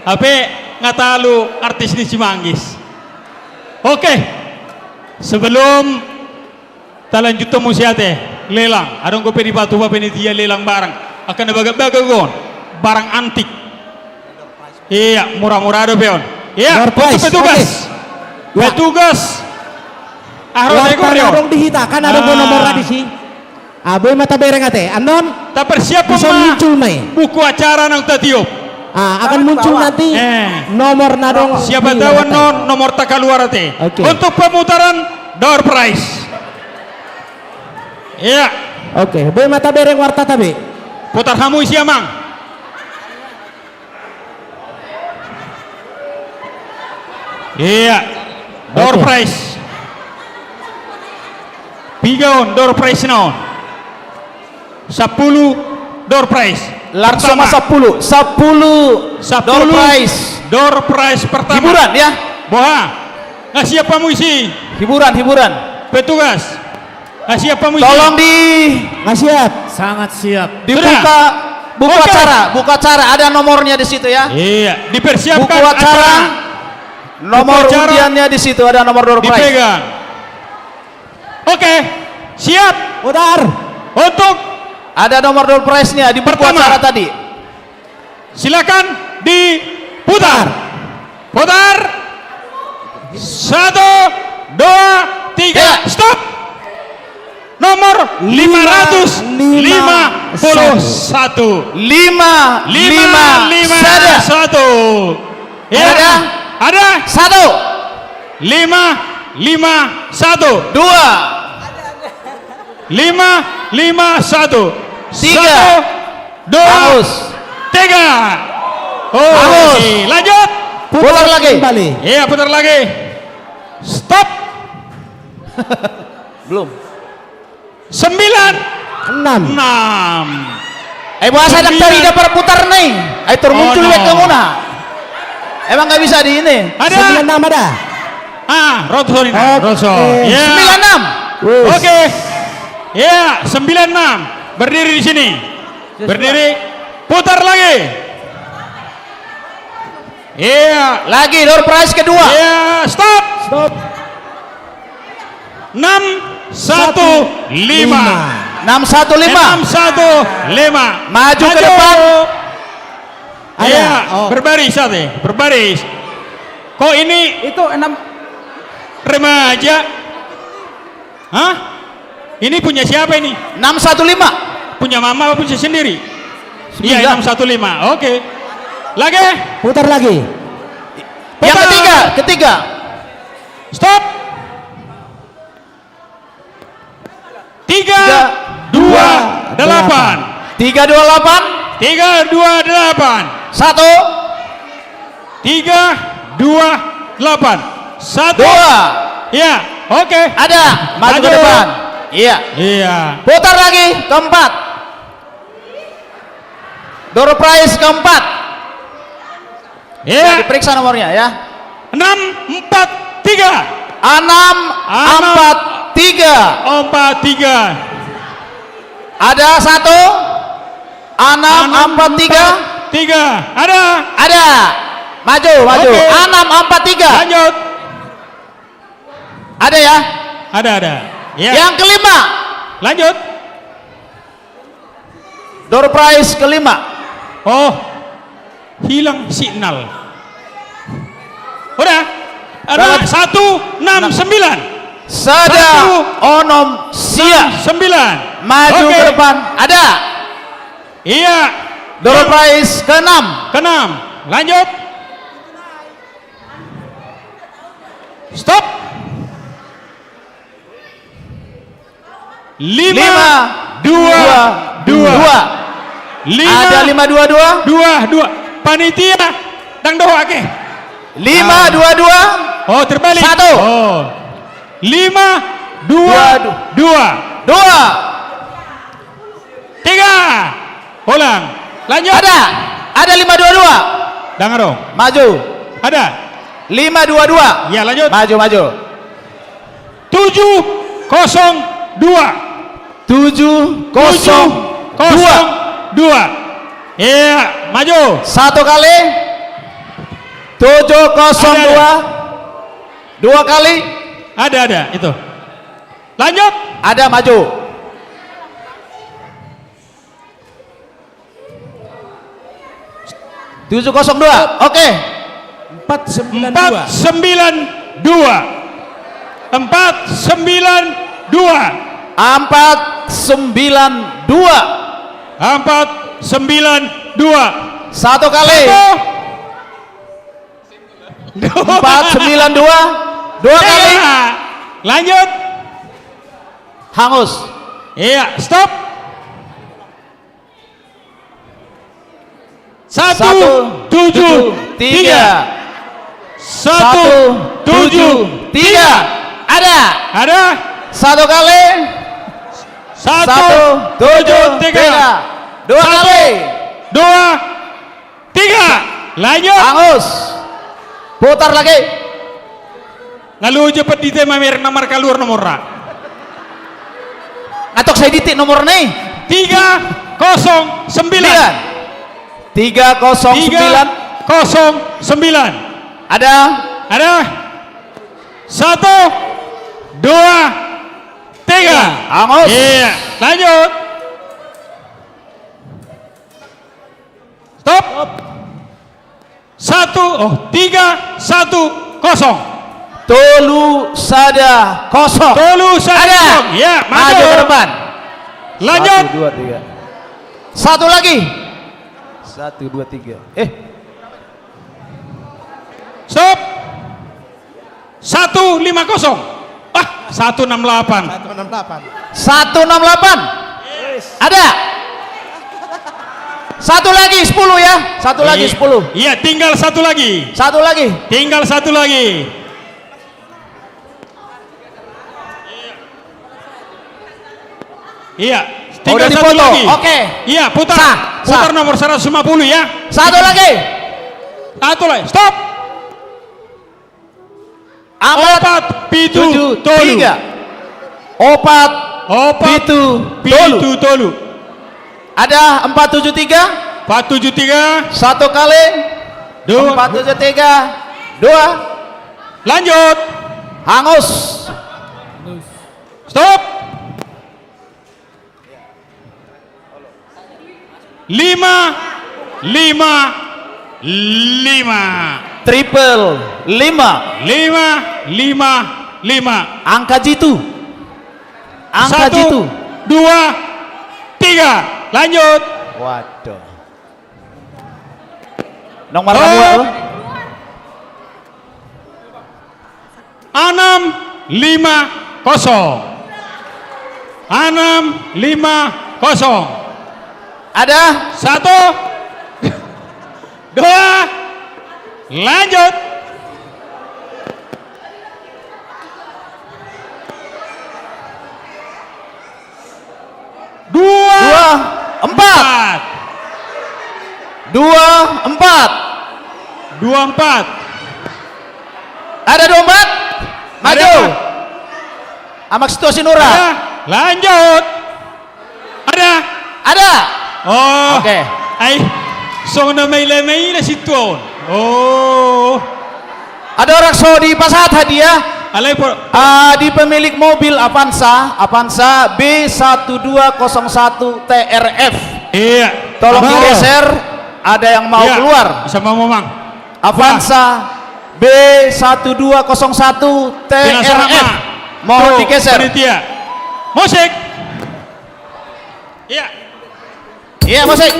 Hape nga talu artis ni Simanggis. Oke. Sebelum talanjuthon muse, ate, lelang. Adong dope dipatupa panitia lelang barang. Angka na bagak-bagak on. Barang antik. Iya, mura-mura dope on. Iya, door prize. Petugas. Oke. Ya. Petugas. Ah, warta na adong di hita, kan adong nomorna disi. Ah, boi ma tabereng, ate. Annon. Tapersiaphon ma buku acara naung tatiop. Ah, akan muncul nanti nomor na adong. Siapa tahu annon nomor takaluar, ate. Oke. Untuk pemutaran door prize. Iya. Oke, boi ma tabereng wartata be. Putar hamu isi, amang. Iya. Door prize. Piga on door prize na on? Sampulu door prize. Langsung ma sampulu. Sampulu door prize. Door prize pertama. Hiburan, ya. Boha? Nga siap hamu isi? Hiburan, hiburan. Petugas. Nga siap hamu isi? Tolong di... Nga siap. Sangat siap. Dibuka buku acara, buku acara ada nomornya di situ, ya. Iya, dipersiapkan buku acara, nomor undiannya di situ, ada nomor door prize. Dipegang. Oke, siap. Putar. Untuk ada nomor door prize-nya di buku acara tadi. Silakan diputar. Putar. Satu, dua, tiga, stop. Nomor lima ratus lima puluh satu. Lima lima satu. Ada? Ada? Satu. Lima lima satu. Dua. Lima lima satu. Tiga. Satu, dua, tiga. Oh, lanjut. Putar lagi. Iya, putar lagi. Stop. Belum. Sembilan. Enam. Enam. Eh, boasa dang tadi dapat putar nih? Ai tor muncul wek kemuna. Emang nggak bisa di ini? Ada. Sembilan enam ada. Ah, Rosso ini. Rosso. Iya. Sembilan enam. Oke. Iya, sembilan enam. Berdiri di sini. Berdiri. Putar lagi. Iya. Lagi door prize kedua. Iya, stop. Stop. Enam satu lima. Enam satu lima. Enam satu lima. Maju ke depan. Iya, berbaris, satu, berbaris. Kok ini itu enam remaja? Hah? Ini punya siapa ini? Enam satu lima. Punya mama apa punya sendiri? Iya, enam satu lima. Oke. Lagi? Putar lagi. Yang ketiga, ketiga. Stop. Tiga dua delapan. Tiga dua delapan. Tiga dua delapan. Satu. Tiga dua delapan. Satu. Dua. Iya, oke. Ada. Maju ke depan. Iya. Iya. Putar lagi, keempat. Door prize keempat. Iya. Ya, diperiksa nomornya, ya. Enam empat tiga. Enam empat tiga. Empat tiga. Ada satu. Enam empat tiga. Tiga. Ada. Ada. Maju, maju. Oke. Enam empat tiga. Lanjut. Ada, ya? Ada, ada. Ya. Yang kelima. Lanjut. Door prize kelima. Oh, hilang signal. Udah. Ada satu enam sembilan. Sada onom sia. Sembilan. Maju ke depan. Ada. Iya. Door prize keenam. Keenam. Lanjut. Stop. Lima dua dua. Ada lima dua dua. Dua dua. Panitia, dang dohot ake. Lima dua dua. Oh, terbalik. Satu. Oh. Lima dua dua. Dua. Tiga. Ulang. Lanjut. Ada. Ada lima dua dua. Dang adong. Maju. Ada. Lima dua dua. Ya, lanjut. Maju, maju. Tujuh kosong dua. Tujuh kosong dua. Iya, maju. Satu kali. Tujuh kosong dua. Ada, ada. Dua kali. Ada, ada, itu. Lanjut. Ada, maju. Tujuh kosong dua. Oke. Empat sembilan dua. Empat sembilan dua. Empat sembilan dua. Empat sembilan dua. Empat sembilan dua. Satu kali. Satu. Empat sembilan dua. Dua kali. Iya. Lanjut. Hangus. Iya, stop. Satu tujuh tiga. Satu, tujuh, tiga. Ada. Ada. Satu kali. Satu, tujuh, tiga. Dua kali. Dua, tiga. Lanjut. Angus. Putar lagi. Nga luju pe dite mamereng na markaluar nomorna. Nga tok sai dite nomorna i. Tiga kosong sembilan. Sembilan. Tiga kosong sembilan. Tiga kosong sembilan. Ada. Ada. Satu, dua, tiga. Angus. Iya, lanjut. Stop. Satu, oh, tiga, satu, kosong. Tolu, sada, kosong. Tolu, sada, kosong. Ya, maju ke depan. Lanjut. Satu, dua, tiga. Satu lagi. Satu, dua, tiga. Eh. Stop. Satu lima kosong. Ah, satu enam delapan. Satu enam delapan. Satu enam delapan. Ada. Satu lagi, sepuluh ya. Satu lagi, sepuluh. Iya, tinggal satu lagi. Satu lagi. Tinggal satu lagi. Iya, tinggal satu lagi. Oke. Iya, putar. Sah, sah. Putar nomor seratus lima puluh ya. Satu lagi. Satu lagi. Stop. Opat, pitu, tolu. Opat, pitu, tolu. Ada empat tujuh tiga. Empat tujuh tiga. Satu kali. Dua. Empat tujuh tiga. Dua. Lanjut. Angus. Stop. Lima, lima, lima. Triple lima. Lima, lima, lima. Angka jitu. Angka jitu. Satu, dua, tiga. Lanjut. Waduh. Nomor dua. Enam lima kosong. Enam lima kosong. Ada? Satu. Dua. Lanjut. Dua, empat. Dua, empat. Dua, empat. Ada dua, empat? Maju. Amak Situa Sinura. Ada. Lanjut. Ada. Ada. Oh. Oke. Ai, songon na maila-maila situan. Oh. Ada orang so dipasahat hadiah. Alai po- Ah, di pemilik mobil Avanza, Avanza B satu dua kosong satu T R F. Iya. Tolong digeser, ada yang mau keluar. Bisa mau, Mang. Avanza B satu dua kosong satu T R F. Mohon digeser. Panitia. Musik. Iya. Iya, musik.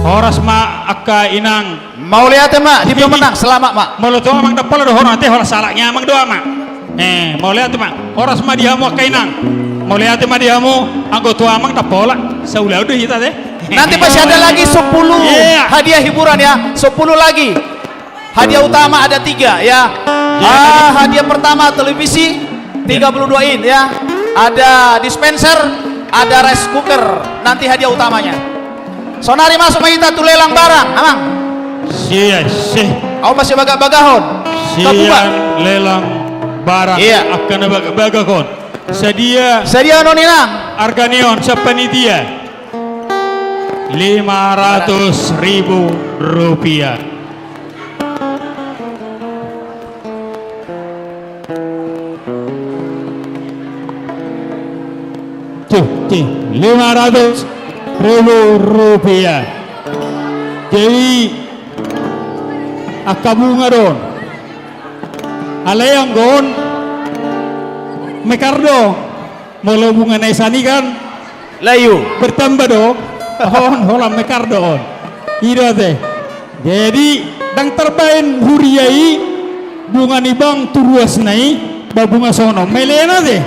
Horas ma angka inang. Mauliate ma di pemenang, selamat ma. Molo tu amang ndang pola do hona te, horas salak ni amang do amang. Eh, mauliate ma. Horas ma di hamu angka inang. Mauliate ma di hamu, anggo tu amang ndang pola. Saulaon do hita te. Nanti masih ada lagi sepuluh hadiah hiburan ya, sepuluh lagi. Hadiah utama ada tiga ya. Ah, hadiah pertama televisi tiga puluh dua in ya. Ada dispenser, ada rice cooker. Nanti hadiah utamanya. Sonari masuk ma hita tu lelang barang, amang. Sia, sia. Au masibagak-bagahon. Sian lelang barang. Iya. Angka na bagak-bagahon. Sadia. Sadia on, inang. Arga ni on sian panitia. Lima ratus ribu rupiah. Lima ratus ribu rupiah. Jadi, angka bunga do on. Alai anggo on mekar do. Molo bunga na i sani kan layu bertambah do. On holan mekar do on. I do ate. Jadi, ndang tarbaen huria i bunga ni bank tu ruasna i, ba bunga songon on. Mele na ate.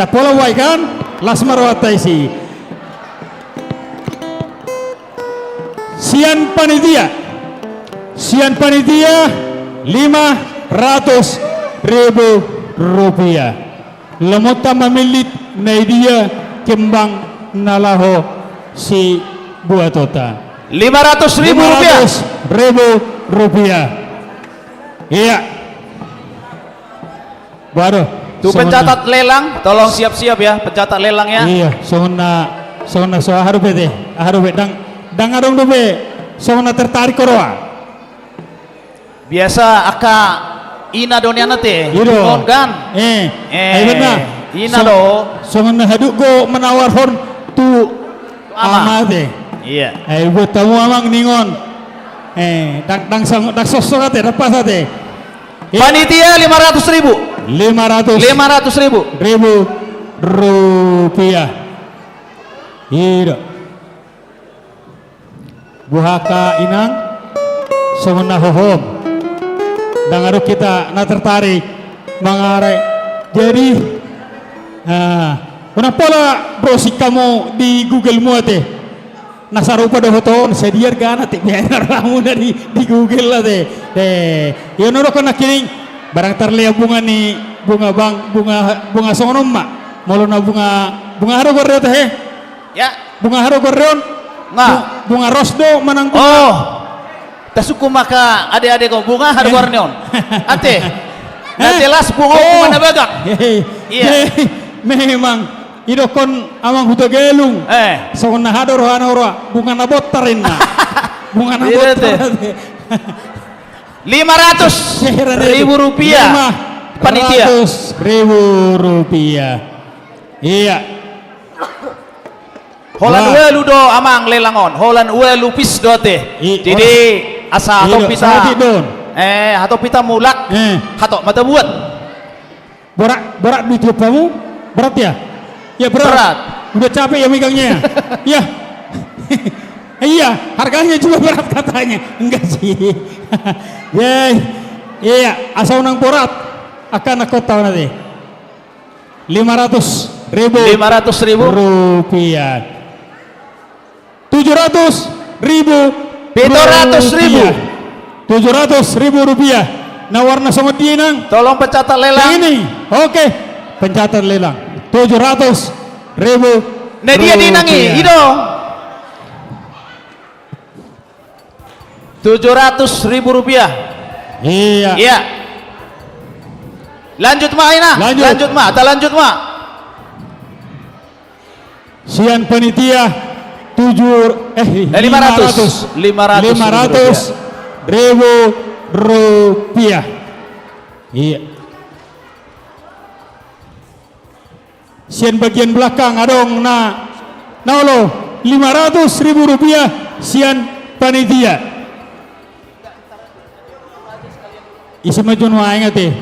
Tapola uai kan, las ma rohanta disi. Sian panitia. Sian panitia, lima ratus ribu rupiah. Lomonta mamillit na i dia kembang na laho sibuatonta. Lima ratus ribu rupiah. Lima ratus ribu rupiah. Iya. Waduh, tu songon na pencatat lelang, tolong siap-siap ya, pencatat lelang ya. Iya, songon na, songon na so aha dope ate, aha dope, ndang, ndang adong dope songon na tertarik ho roha. Biasa angka ina do nian ate. Iya do. Ningon kan? Eh, eh, ai benar. Ina do. Songon na hadok do manawarhon tu ama. Ama ate. Iya. Ai buat hamu amang ningon. Eh, ndang, ndang sang, ndang sosok ate, ndang pas ate. Iya. Panitia lima ratus ribu. Lima ratus. Lima ratus ribu. Ribu rupiah. Iya do. Boha angka inang, songon na hohom. Ndang adong hita na tertarik mangarek. Jadi, ah, unang pola browsing hamu di Google-mu ate. Na sarupa dohot on, sadia argana ate, baen hamu na di, di Google ate. Eh, ia na dohonon nangkining, barang tarlean bunga ni, bunga bank, bunga, bunga songon on ma. Molo na bunga, bunga aha do goarna ate he? Ya. Bunga aha do goarna on? Nga. Bu-, bunga ros do manang bunga. Oh. Tasungkun ma angka ade-ade on, bunga aha do goarna on? Ate. Na jelas bunga on bunga na bagak. Iya. Memang idokkon amang Hutagalung. Eh. Songon na aha do rohana roha, bunga na bontar inna. Bunga na bontar ate. Lima ratus ribu rupiah. Panitia. Lima ratus ribu rupiah. Iya. Holan ualu do amang lelang on, holan ualu pis do ate. Jadi asa hatop hita. Eh, hatop hita mulak. Hatop ma tabuat. Borat, borat di tiup hamu? Berat ya? Ya berat. Berat. Udah capek ya megangnya ya? Ya. Iya, harganya juga berat katanya. Enggak sih. Ya, iya, asa unang borat. Angka na kota nanti. Lima ratus ribu. Lima ratus ribu rupiah. Tujuh ratus ribu. Pitu ratus ribu. Tujuh ratus ribu rupiah. Na warna songon dia, Inang? Tolong pencatat lelang. Yang ini. Oke. Pencatat lelang. Tujuh ratus ribu. Na dia di Inang i, i do. Tujuh ratus ribu rupiah. Iya. Iya. Lanjut ma, Inang. Lanjut. Lanjut ma, ta lanjut ma. Sian panitia tujuh, eh, eh, lima ratus. Lima ratus. Lima ratus ribu rupiah. Iya. Sian bagian belakang adong na, na olo, lima ratus ribu rupiah sian panitia. Ise ma jo nuaeng ate,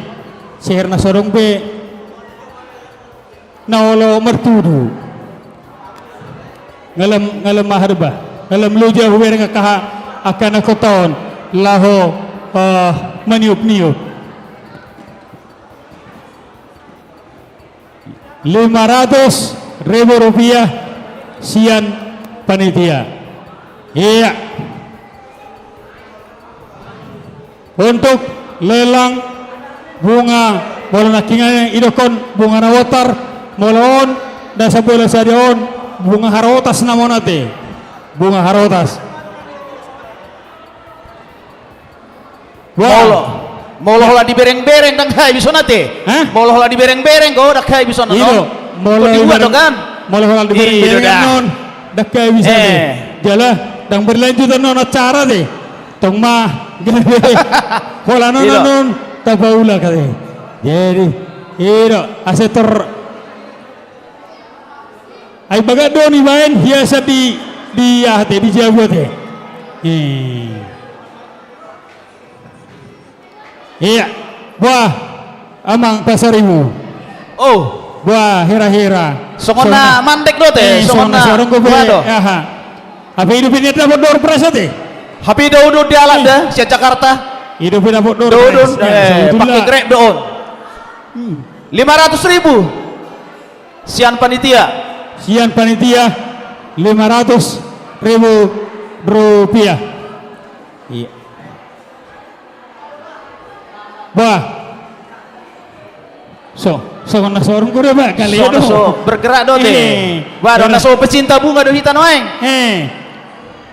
seher na so adong be na olo martudu. Nga lam, nga lam aha do ba, nga lam loja hubereng angka, angka na kota on laho, eh, maniup-niup. Lima ratus ribu rupiah sian panitia. Iya. Untuk lelang bunga, molo nangkiningan idokkon bunga na bontar, molo on, na sambola sadia on, bunga harotas namona ate. Bunga harotas. Wah. Molo, molo holan dibereng-bereng ndang habis on ate. Hah? Molo holan dibereng-bereng, go, ndang habis on. Ido, molo dibuat dibereng, do kan? Molo holan dibereng-bereng, ido da, non ndang habis on ate. Eh. Jala ndang berlanjut on acara ate. Tong ma gabe holan on, ido, non tapaulak ate. Jadi, ido, asa tor Ai bagat do on ibaen, hiasan di, di aha ate, di jabu ate. Eh. Iya, boa, amang Pasaribu. Oh. Boa, hera-hera. Songon na mandek do ate, eh, songon na, songon na saurung do pe, aha. Hape i do pe nian dapot door prize ate. Hape i do udut dialap da, sian Jakarta. I do pe dapot door prize. Do udut, eh, pakai Grab do on. Hmm. Lima ratus ribu. Sian panitia. Sian panitia, lima ratus ribu rupiah. Iya. Bah. So, songon na saurung do, bah, kali songon na do. So bergerak do ate. Eh, bah, songon na so pecinta bunga do hita nuaeng. Eh.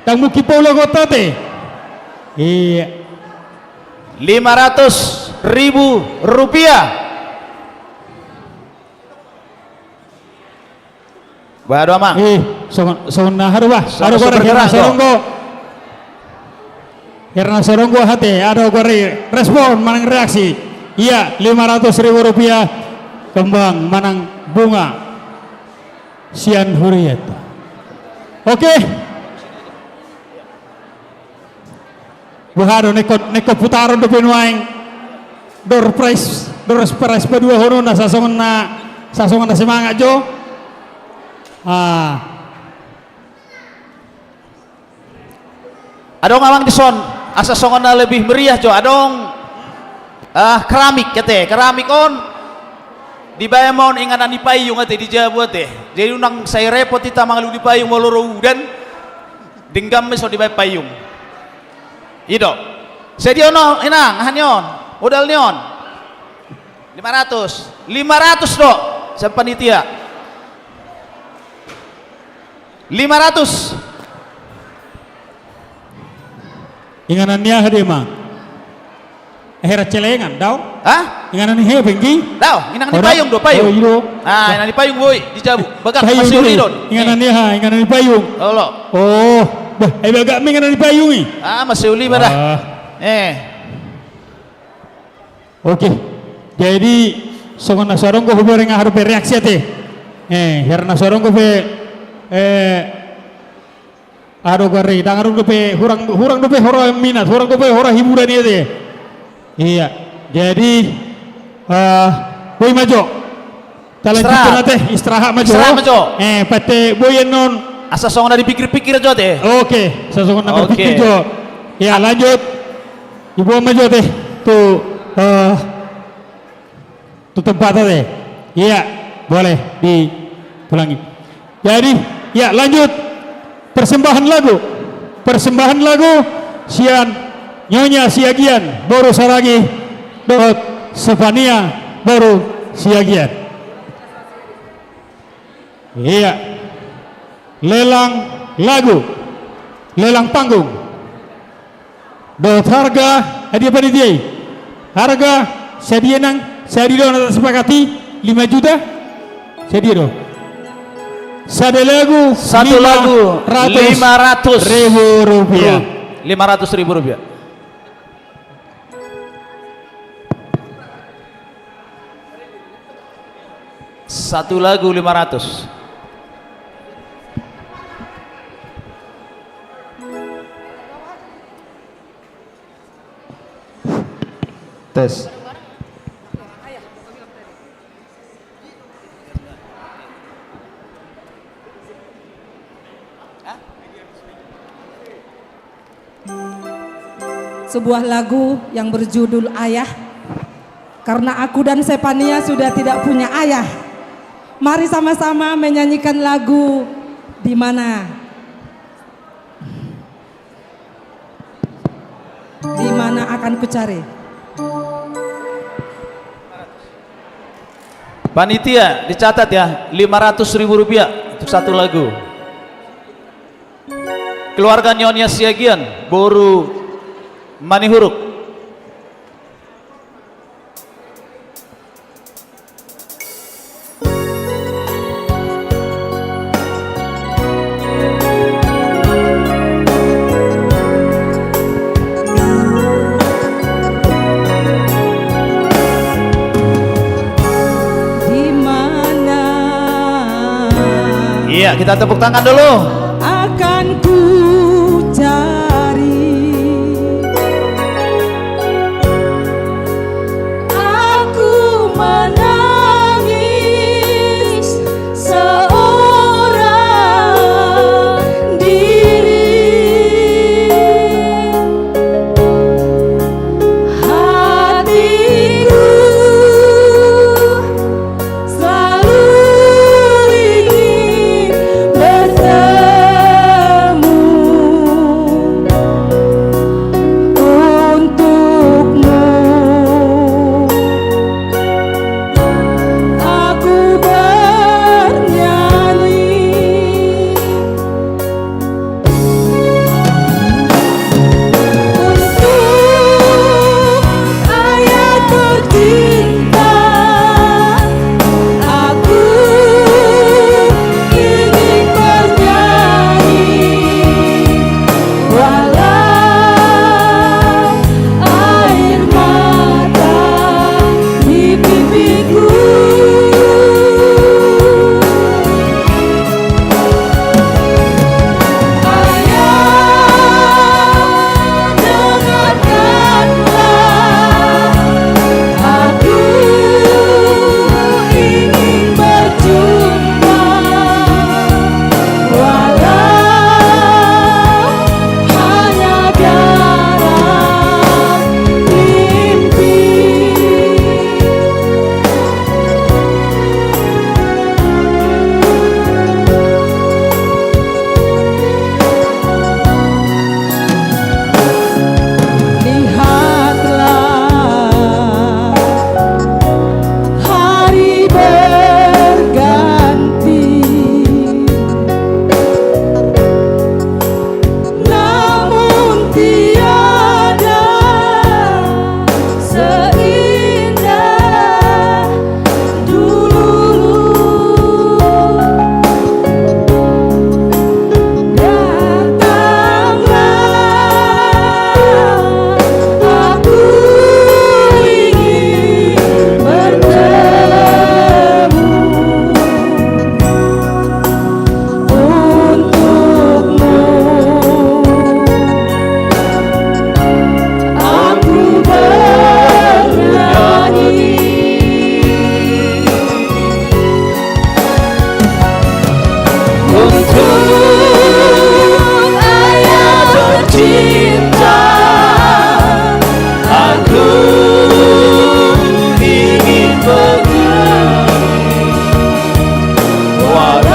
Ndang mungkin pola kota ate. Iya. Lima ratus ribu rupiah. Bah, adong, amang. Eh, songon, songon na aha do, bah? Songon na so bergerak do. Hera na saurung do. Hera na saurung do ate, adong goari respon manang reaksi. Iya, lima ratus ribu rupiah kembang manang bunga sian hurianta. Oke. Boha do, nengkon, nengkon putaron dope nuaeng. Door prize, door prize paduahononna, sasongon na, sasongon na semangat jo. Ah. Adong, amang, dison, asa songon na lebih meriah jo, adong, ah, keramik ate, keramik on. Dibaen ma on inganan ni payung ate, di jabu ate. Jadi unang sai repot hita mangalului payung molo ro udan. Denggan ma i so dibaen payung. I do. Sadia on, inang, aha ni on? Modal ni on. Lima ratus. Lima ratus do. Sian panitia. Lima ratus. Inganan ni aha do, amang? Eh, hera celengan, daong? Hah? Inganan ni hepeng i? Daong, inganan ni payung do, payung. Oh, i do. Ah, inganan ni payung, boi, di jabu. Bagak, payung, masih uli do on. Inganan ni aha? Inganan ni payung. Olo. Oh, bah, ai bagak ma inganan ni payung i? Ah, masih uli ma da. Ah. Eh. Oke. Jadi, songon na saurung do pe, bereng aha dope reaksi ate. Eh, hera na saurung do pe, eh, adong goari, ndang adong dope, hurang, hurang dope hora minat, hurang dope hora hiburan i ate. Iya. Jadi, eh, boi ma jo. Talanjuthon ate, istirahat ma jo. Istirahat ma jo. Eh, pate boi annon. Asa songon na dipikir-pikir jo ate. Oke, asa songon na marpikir jo. Ya, lanjut. Diboan ma jo ate. Tu, eh, tu tempat ate. Iya, boleh diulangi. Jadi, ya, lanjut. Persembahan lagu. Persembahan lagu sian Nyonya Siagian, boru Saragih, dohot Sefania, boru Siagian. Iya. Lelang lagu. Lelang panggung. Dohot harga, sadia panitia i? Harga, sadia nang, sadia do na tasepakati, lima juta? Sadia do? Sada lagu, satu lagu, lima ratus ribu rupiah. Lima ratus ribu rupiah. Satu lagu lima ratus. Tes. Sebuah lagu yang berjudul Ayah. Karena aku dan Sefania sudah tidak punya ayah, mari sama-sama menyanyikan lagu Di Mana. Di mana akan kucari. Panitia, dicatat ya, lima ratus ribu rupiah untuk satu lagu. Keluarga Nyonya Siagian, boru Manihuruk. Di mana. Iya, Kita tepuk tangan dulu. Akan ku cari. Aku menangis seorang diri. Hatiku selalu ingin bertemu untukmu. Aku bernyanyi untuk ayah tercinta, aku ingin bernyanyi, walau air mata di pipiku. Ayah, dengarkanlah, aku ingin berjumpa, walau hanya dalam mimpi. Lihatlah, hari berganti, namun tiada seindah dulu. Datanglah, aku ingin bertemu untukmu. Aku bernyanyi untuk ayah tercinta, aku ingin bernyanyi, walau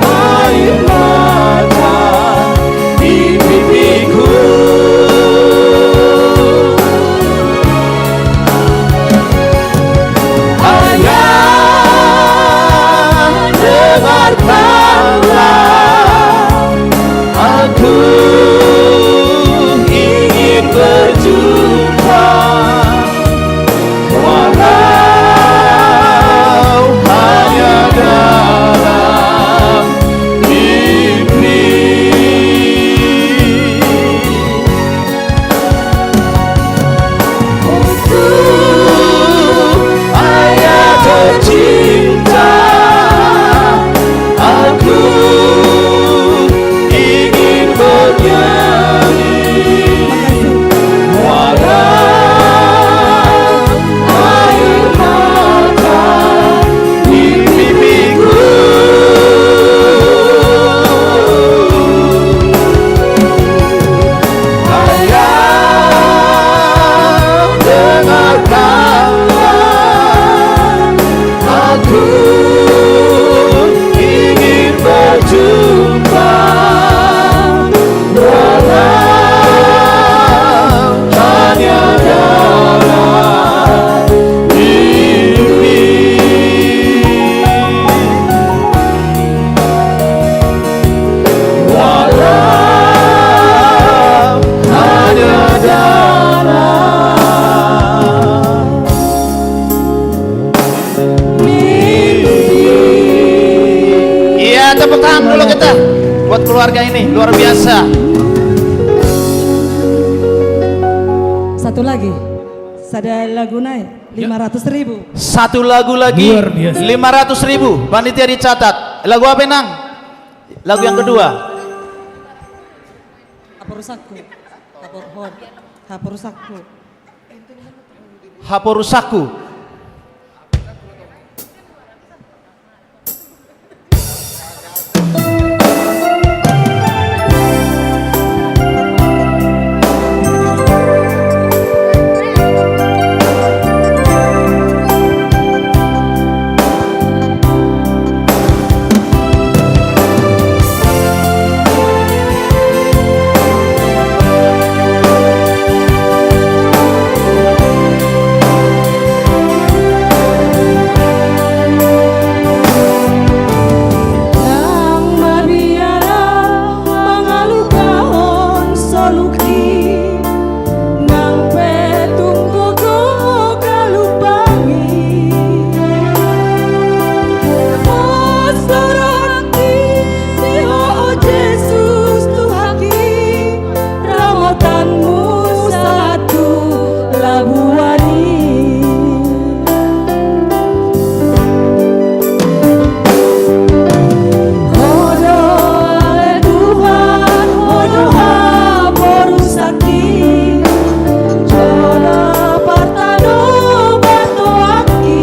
air mata di pipiku. Ayah, dengarkanlah, aku ingin berjumpa, walau hanya dalam mimpi. Untuk ayah tercinta, aku ingin bernyanyi, walau air mata di pipiku. Ayah, dengarkanlah, aku ingin berjumpa, walau hanya dalam mimpi. Walau hanya dalam mimpi. Iya, tepuk tangan dulu kita buat keluarga ini, luar biasa. Satu lagi, sada lagu nai. Lima ratus ribu. Satu lagu lagi, luar biasa, lima ratus ribu. Panitia dicatat. Lagu apa, Nang? Lagu yang kedua. Haporusanku. Hapor-, hon. Haporusanku. Haporusanku. Nang mabiar mangalupahon soluki, nang pe tung gogo galupangi. Pos do rohangki di Ho, o Jesus Tuhanki, ramotanmu sahat tu labuan i. Ho do ale Tuhan, Ho do haporusangki, jala partanobathonangki.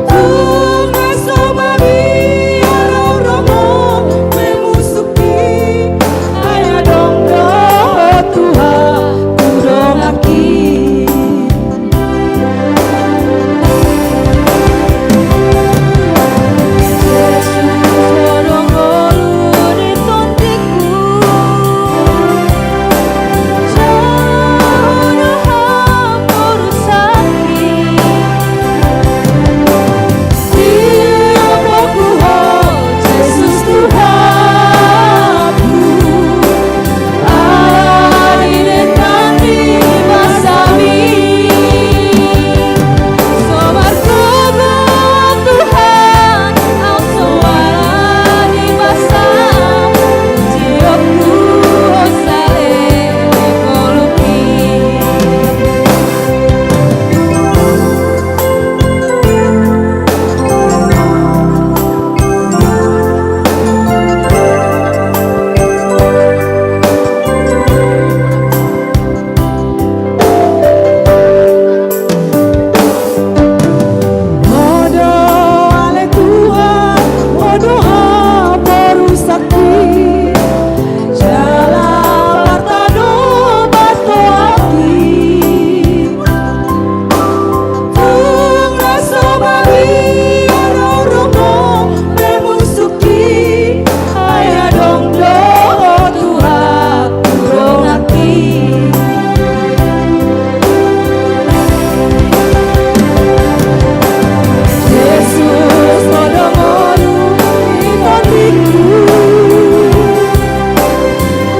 Tung na so mabiar rongrongmu pe musukki, ai adong do Tuhan tu donganki. Jesus, Ho do ngolu ni tondingku. Jala Ho do haporusangki. Di ombungku Ho, Jesus Tuhanku, ala ni denggan ni basami. So margogo Tuhan, au so ala ni basam, pujionku Ho saleleng ngolungki. Ho do ale Tuhan, Ho do haporusangki, jala partanobathonangki. Tung na so mabiar rongrongmu pe musukki, ai adong do Tuhan tu donganki. Jesus, Ho do ngolu ni tondingku.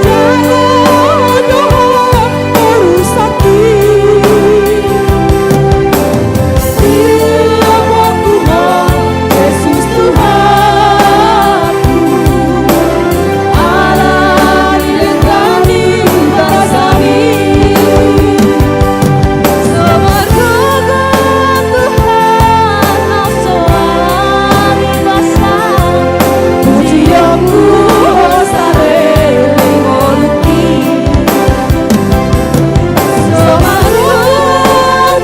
Jala Ho do haporusangki. Di ombungku Ho, Jesus Tuhanku, ala ni denggan ni basami. So margogo Tuhan, au so ala ni basam, pujionku Ho saleleng ngolungki. So margogo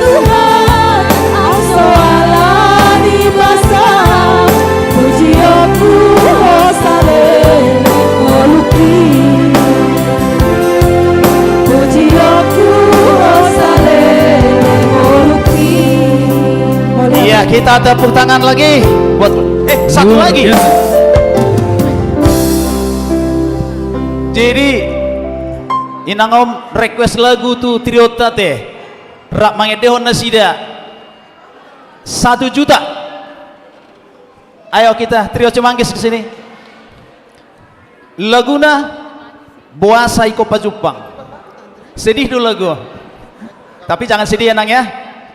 Tuhan, au so ala ni basam, pujionku Ho saleleng ngolungki. Pujionku Ho saleleng ngolungki. Iya, kita tepuk tangan lagi buat, eh, satu lagi. Luar biasa. Jadi, inang on request lagu tu trionta te, rap mangendehon nasida. Satu juta. Ayo kita, Trio Cimanggis, ke sini. Laguna Boasa Ingkon Pajumpang. Sedih do lagu. Tapi jangan sedih ya, Nang, ya.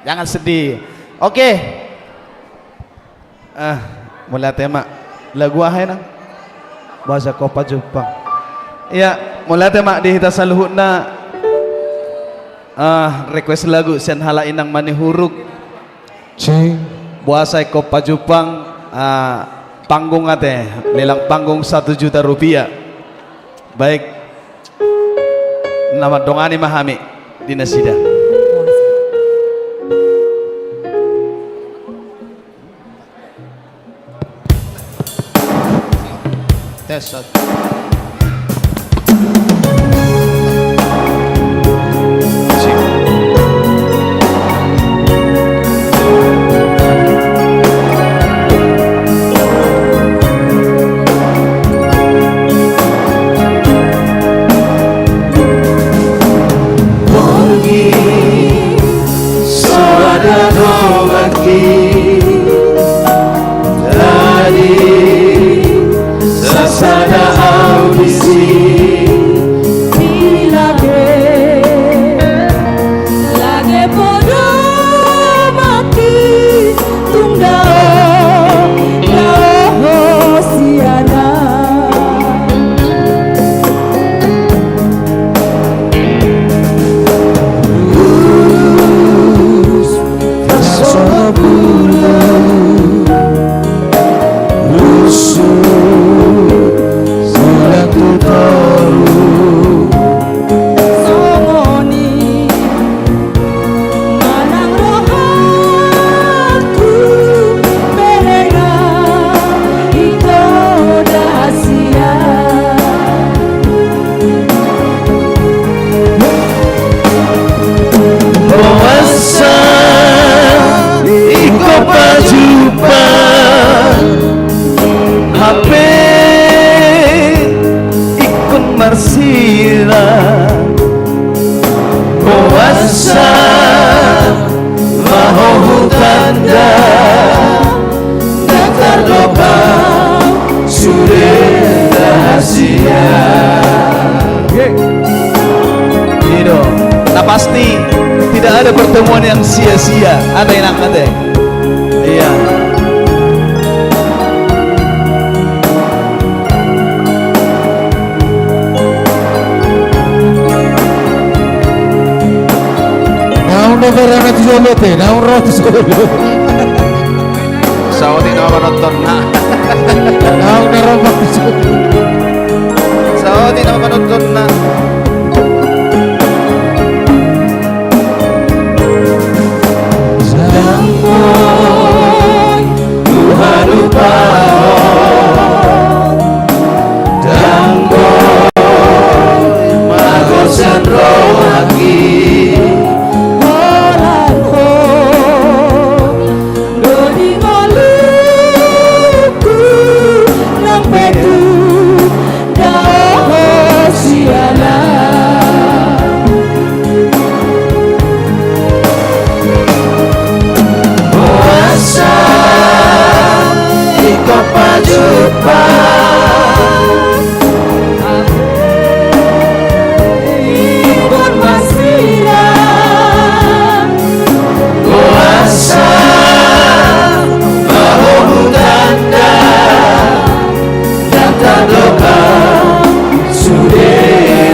Jangan sedih. Oke. Ah, mauliate ma. Lagu aha, Nang? Boasa Ingkon Pajumpang. Iya, mauliate ma di hita saluhutna. Ah, request lagu sian halak Inang Manihuruk. Cing. Boasa ingkon pajumpang, ah, panggung ate, lelang panggung satu juta rupiah. Baik. Na mandongani ma hami di nasida. Tes satu. Borngin so ada donganki, jadi sasada au disi. Di lage, lage podo mati, tung dao, dao hosiana. Lurus, tasona bulu, rusuk, sulang tu toru. Songon i manang rohangku, bereng au ingkon da sian. Boasa ingkon pajumpang, hape ingkon marsila. Boasa ma ho hutanda, ndang tardok au sude rahasia. I do. Na pasti tidak ada pertemuan yang sia-sia. Ate, Inang, ate. Iya. Naung na berana tu jolo te, naung ro tu jolo. Saotik nama panontonna. Naung na ro tu jolo. Saotik nama panontonna. Ndang boi huhalupahon, ndang boi magosan rohangki. Holan ho do di ngolungku, nang pe tung dao hosiana. Boasa ingkon pajumpang, ingkon marsila. Boasa ma ho hutanda, ndang tardok au sude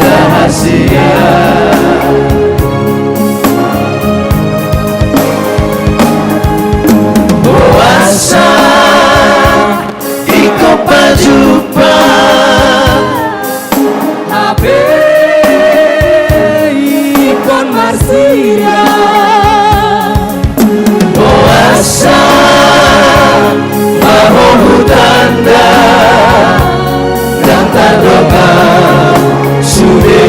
rahasia. Boasa ingkon pajumpang, hape ingkon marsila. Boasa ma ho hutanda, ndang tardok au sude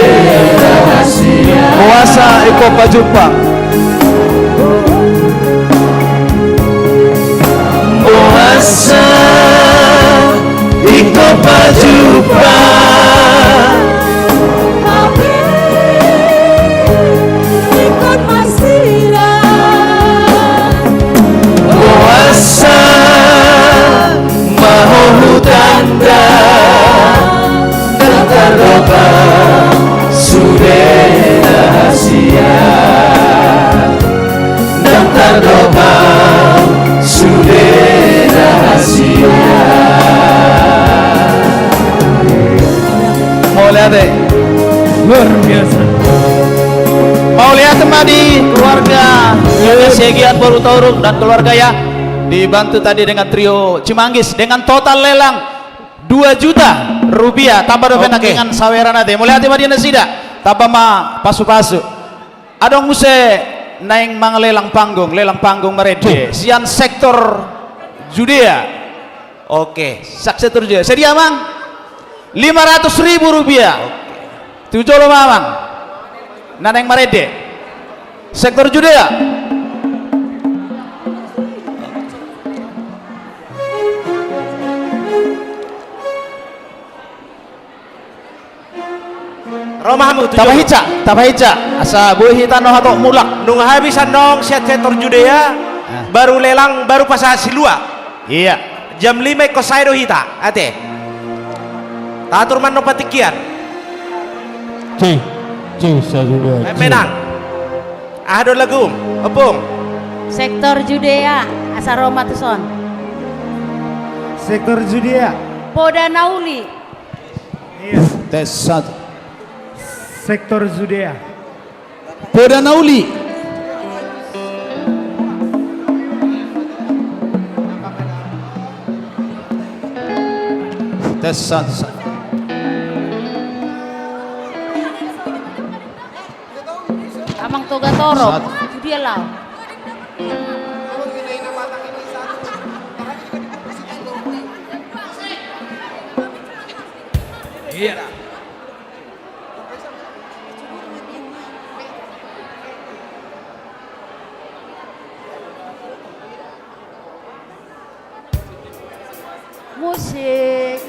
rahasia. Boasa ingkon pajumpang. Boasa ingkon pajumpang, ingkon marsila. Boasa ma ho hutanda, ndang tardok au sude rahasia. Ndang tardok au sude rahasia. Mauliate. Luar biasa. Mauliate ma di keluarga Yoga Segian Boru Tauruk dan keluarga ya. Dibantu tadi dengan trio Cimanggis dengan total lelang dua juta rupiah. Tamba dope nangkiningan saweran ate. Mauliate ma di nasida. Tamba ma pasu-pasu. Adong muse naeng manglelang panggung, lelang panggung marende. Sian sektor Judea. Oke, sian sektor Judea. Sadia amang? Lima ratus ribu rupiah. Tu jolo ma amang. Na naeng marende. Sektor Judea. Ro ma hamu tu jolo. Tapahinsa, tapahinsa. Asa boi hita na hatop mulak. Nunga habis annon sian sektor Judea, baru lelang, baru pasahat silua. Iya. Jam lima ingkon sae do hita ate. Tatur ma annon patingkian. Cih, cih, sadia. Menang. Aha do lagum, Ompung? Sektor Judea, asa ro ma tuson. Sektor Judea. Poda na uli. Tes satu. Sektor Judea. Poda na uli. Tes satu, satu. Amang Toga Torop, tu dia laho? Iya. Musik.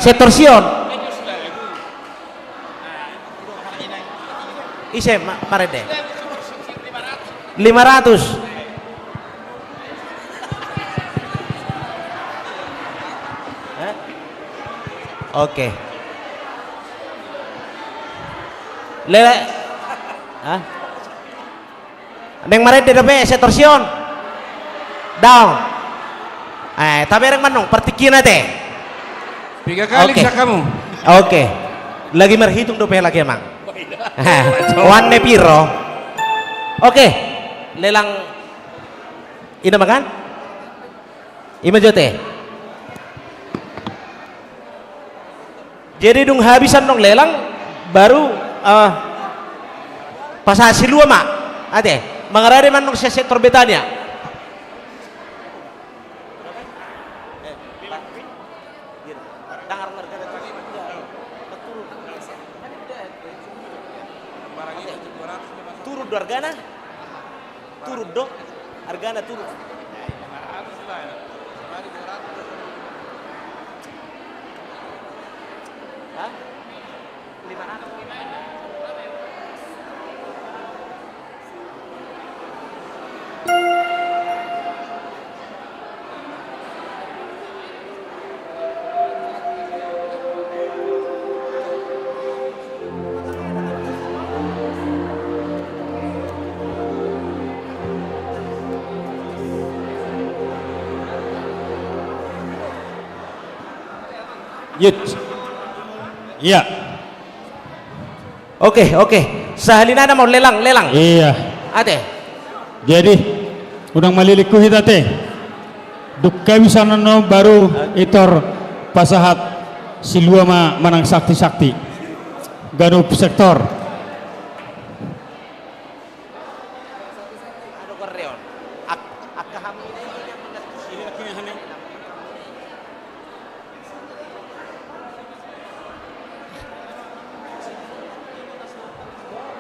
Sektor Sion. Ise ma-, marende? Lima ratus. Eh? Oke. Lele. Hah? Naeng marende dope sektor Sion? Daong. Eh, tabereng ma annon partingkian ate. Piga kali. Oke. Bisa kamu? Oke. Lagi marhitung dope lagi, Amang. Oan ne piro? Oke. Lelang. Ina makan? Ima jo ate. Jadi dung habis annon lelang, baru, eh, pasahat si lua ma. Ate, mangarade ma annon sian sektor Betania. Turun do argana? Turun do? Argana turun. Hah? Lima ratus. Yut. Iya. Oke, oke. Sahalina na mau lelang, lelang. Iya. Ate. Jadi, unang maliliku hita ate. Dung habis annon baru itor pasahat si lua ma manang sakti-sakti. Ganup sektor.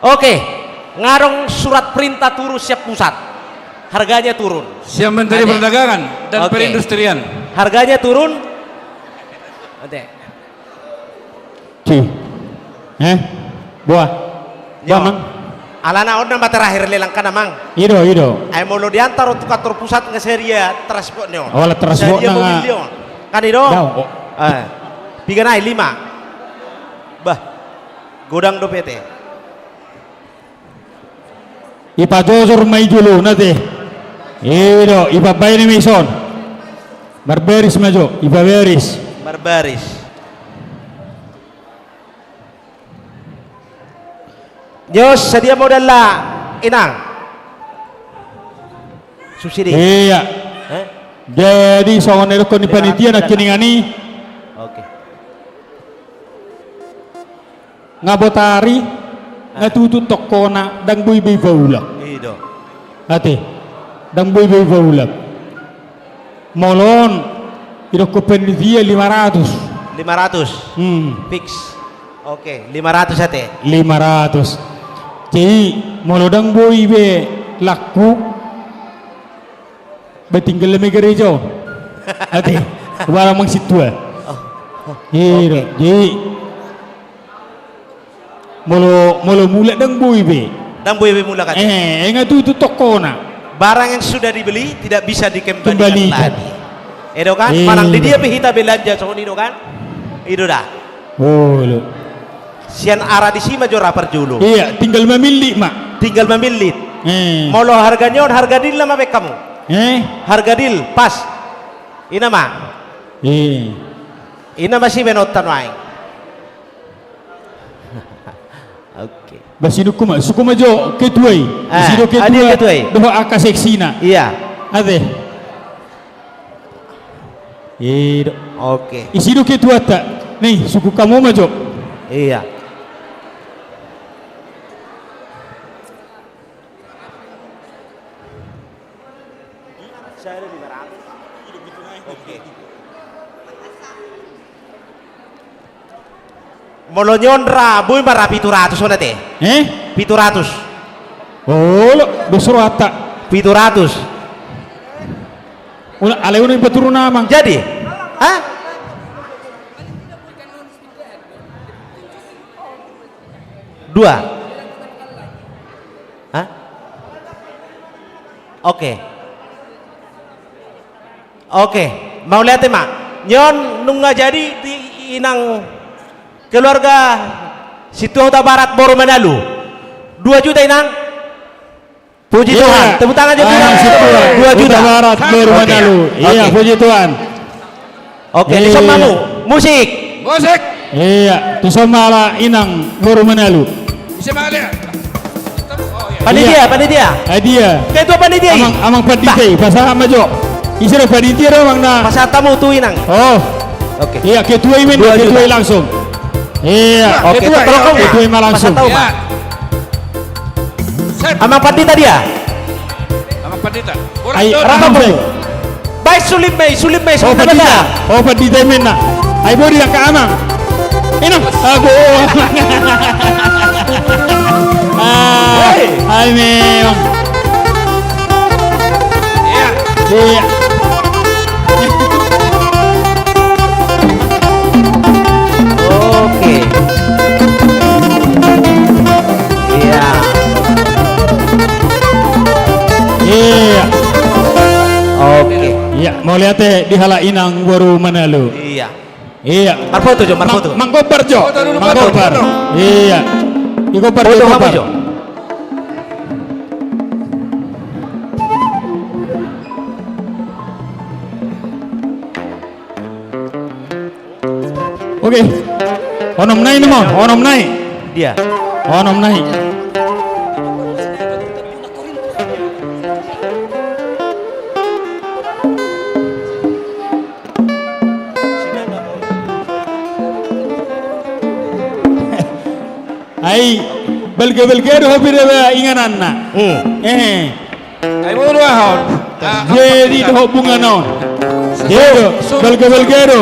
Oke, nga adong surat perintah turun sian pusat. Harganya turun. Sian Menteri Perdagangan dan Perindustrian. Harganya turun. Ate. Ci. Eh? Boa. Boa, Amang. Alana on nama terakhir lelangkan, Amang. I do, i do. Ai molo diantar tu kantor pusat nga sadia transport ni on. Ola transport sadia na mobil ni on. Kan i do? Dao. Eh. Piga nai, lima. Bah. Godang dope ate. Ipajojor ma i jolo na ate. I do, ipabaen ma i son. Marbaris ma jo, ipabaris. Marbaris. Jos, sadia modal la, Inang? Subsidi. Iya. Eh? Jadi songon na didokkon ni panitia nangkiningan i. Oke. Nga botari, nga tutu tongkona, ndang boi be ipaulak. I do. Ate, ndang boi be ipaulak. Molo on, didokkon panitia lima ratus. Lima ratus? Hmm. Fix. Oke, lima ratus ate. Lima ratus. Jadi, molo ndang boi be laku, Ba tinggal ma i gareja on. Ate, wala mang sintua. Oh, oh. Iya, oke. Jadi, molo, molo mulak ndang boi be. Ndang boi be mulak ate. Eh, nga tutu tongkona. Barang yang sudah dibeli tidak bisa dikembalikan lagi. Kembalikan. I do kan? Iya. Manang di dia pe hita belanja songon i do kan? I do da. Olo. Sian ara disi ma jo ra parjolo. Iya, tinggal mamillit ma. Tinggal mamillit. Eh. Molo harga ni on, harga deal nama baen hamu. Eh? Harga deal, pas. Ina ma. Eh. Ina ma sibaenonta nuaeng. Oke. Ba sinungkun ma, sungkun ma jo ketua i. Eh, disi do ketua i. Dohot angka seksina. Iya. Ate. I do. Oke. Disi do ketuanta. Nih, sungkun hamu ma jo. Iya. Oke. Molo ni on ra, boi ma ra pitu ratus on ate. Eh? Pitu ratus. Olo, dos rohanta. Pitu ratus. Ula, alai unang ipaturun, Amang. Jadi? Hah? Dua. Hah? Oke. Oke, mauliate ma. Nion nunga jadi di inang keluarga Situa Hutabarat boru Manalu. Dua juta inang. Puji Tuhan. Tepuk tangan aja. Dua juta. Hutabarat boru Manalu. Iya, puji Tuhan. Oke, disomba hamu. Musik. Musik. Iya, disomba ala inang boru Manalu. Panitia, panitia. Ketua panitia i. Amang, amang panitia i, pasahat ma jo. Ise do panitia do amang na. Pasahat hamu tu inang. Oh. Oke. Iya, ketua i ma, ketua i langsung. Iya. Oke, ketua i ma langsung. Pasahat hamu ma. Amang pandita dia. Amang pandita. Ai, rata hamu. Baen sulim ma i, sulim ma i, sulim ma i. Oh pandita i ma inna. Ai bodi angka amang. Inang. Ago. Ai memang. Iya. Oke. Iya. Iya. Oke. Iya, mauliate di halak inang boru Manalu. Iya. Iya. Marfoto jo, marfoto. Manggombar jo. Manggombar. Iya. Digombar jo. Oke. Onom nai nama, onom nai. Dia. Onom nai. Ai balga-balga do hape deba ingananna. Hmm. Eh. Ai bodo ahon. Jadi dohot bungana on. Jadi do, balga-balga do.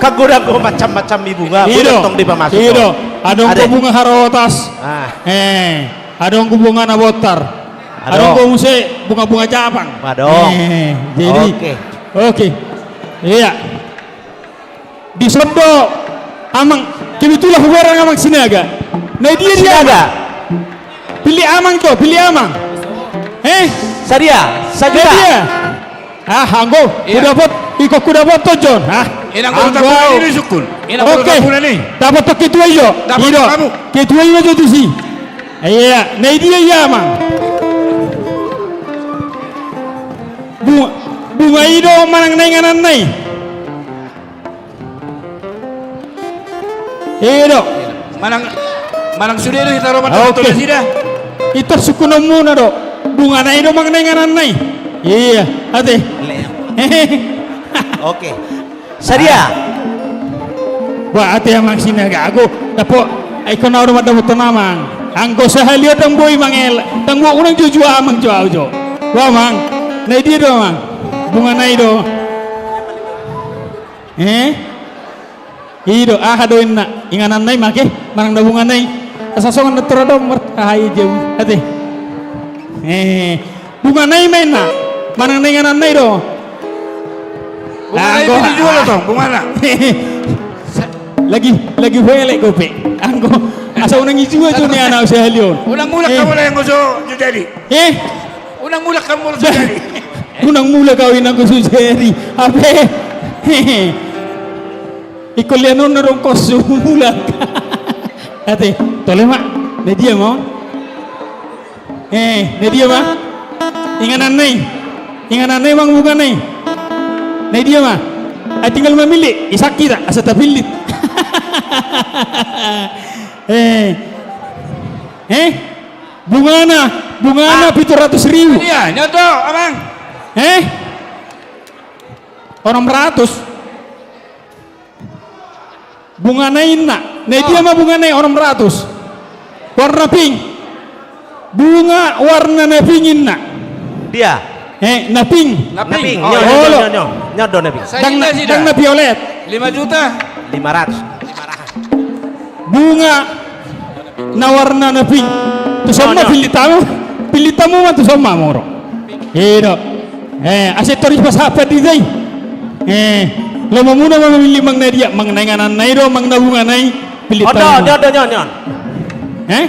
Kan godang do macam-macam i bunga. Ido. Tong dipamasuk. Ido. Adong do bunga harotas. Ah. Eh, adong do bunga na bontar. Adong do muse bunga-bunga japang. Adong. Eh, jadi. Oke. Oke. Iya. Dison do amang, kebetulan hubereng amang Sinaga. Na dia dia Sinaga. Pilih amang jo, pilih amang. Eh? Sadia, sadia. Ah, anggo, iya. Hudapot, ingkon hudapot tonjon. Ah, inang anggo. Oke. Dapot ketua i jo. Dapot ketua i jo tusi. Iya, na dia i amang. Bunga, bunga i do manang na ingananna i. Ido. Manang, manang sude do hita ro manang. Oke. Ito sukkunonmuna do. Bungana i do manang na ingananna i. Iya, ate. Oke. Sadia. Wah, ate amang Sinaga ago. Dapo, ai kona do mandapothon amang. Anggo sahali on ndang boi mangel, ndang boi unang jujua amang jo au jo. Wah amang. Na dia do amang. Bungana i do. Eh? Ido, aha do inna? Ingananna i ma ke, manang na bungana i. Asa songon na tora do mart, aha i jauh. Ate. Eh, bungana i ma inna. Manang na ingananna i do. Bungana i. Anggo, dijua do tong, bungana. Lagi, lagi huelek dope. Anggo, asa unang dijua jo ni anak sahali on. Unang mulak hamu molo so jadi. Eh? Unang mulak hamu molo so jadi. Unang mulak au inang molo so jadi. Hape. Ingkon lean on na dong kos mulak. Ate, tole ma. Na dia ma on. Eh, na dia ma. Ingananna i. Ingananna i manang bungana i. Na dia ma. Ai tinggal mamillit, isaki ta, asa tapillit. Eh. Eh? Bungana, bungana pitu ratus ribu. Iya, nyoto, amang. Eh? Onom ratus. Bungana inna. Na dia ma bungana i onom ratus. Warna pink. Bunga warna na pink inna. Dia. Eh, na pink. Na pink. Oh, nyo, nyo, nyo, nyo. Nyo do na pink. Ndang na, ndang na violet. Lima juta. Lima ratus. Bunga na warna na pink. Tuson ma pillit hamu. Pillit hamu ma tuson ma moro. Ido. Eh, asa tor dipasahat pandita i. Eh, lomamuna ma mamillit manang na dia, manang na ingananna i do, manang na bungana i. Pillit hamu. Odo, odo, odo, nyo, nyo. Eh?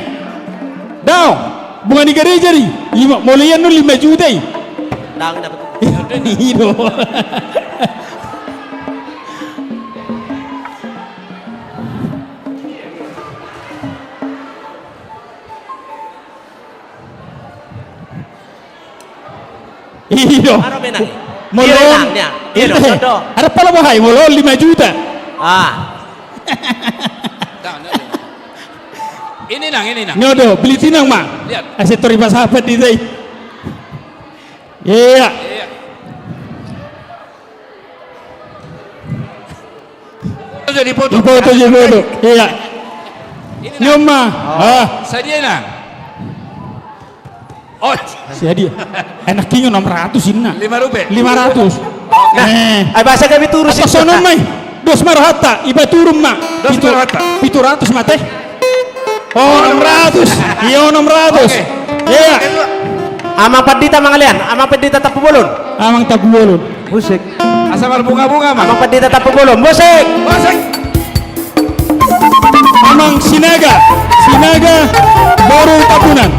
Daong. Bunga ni gareja do i. Ima, molo ian do lima juta i. Daong dapat. I do. I do. Aro menang. Molo. Iya, menang, ya. Iya, do, do. Ada pala bahai, molo lima juta. Ah. Ini nang, ini nang. Nyodo, beli tinang ma. Lihat. Asa tor dipasahat di tai. Iya. Iya. Jadi foto. Di foto, di foto. Iya. Ini nang. Nyoma. Oh. Ah. Sadia nang. Oh. Sadia. Enak kinyo enam ratus inna. Lima rupiah. Lima ratus. Nah, eh. Ai bahasa kami turus. Apa sonon mai? Dos ma rohanta, iba turun ma. Dos ma rohanta. Pitu ratus ma te. Oh, enam ratus. Iya, enam ratus. Oke. Iya. Amang Pandita mangalean, Amang Pandita Tampubolon. Amang Tampubolon. Musik. Asa marbunga-bunga ma. Amang Pandita Tampubolon. Musik. Musik. Amang Sinaga, Sinaga boru Tambunan.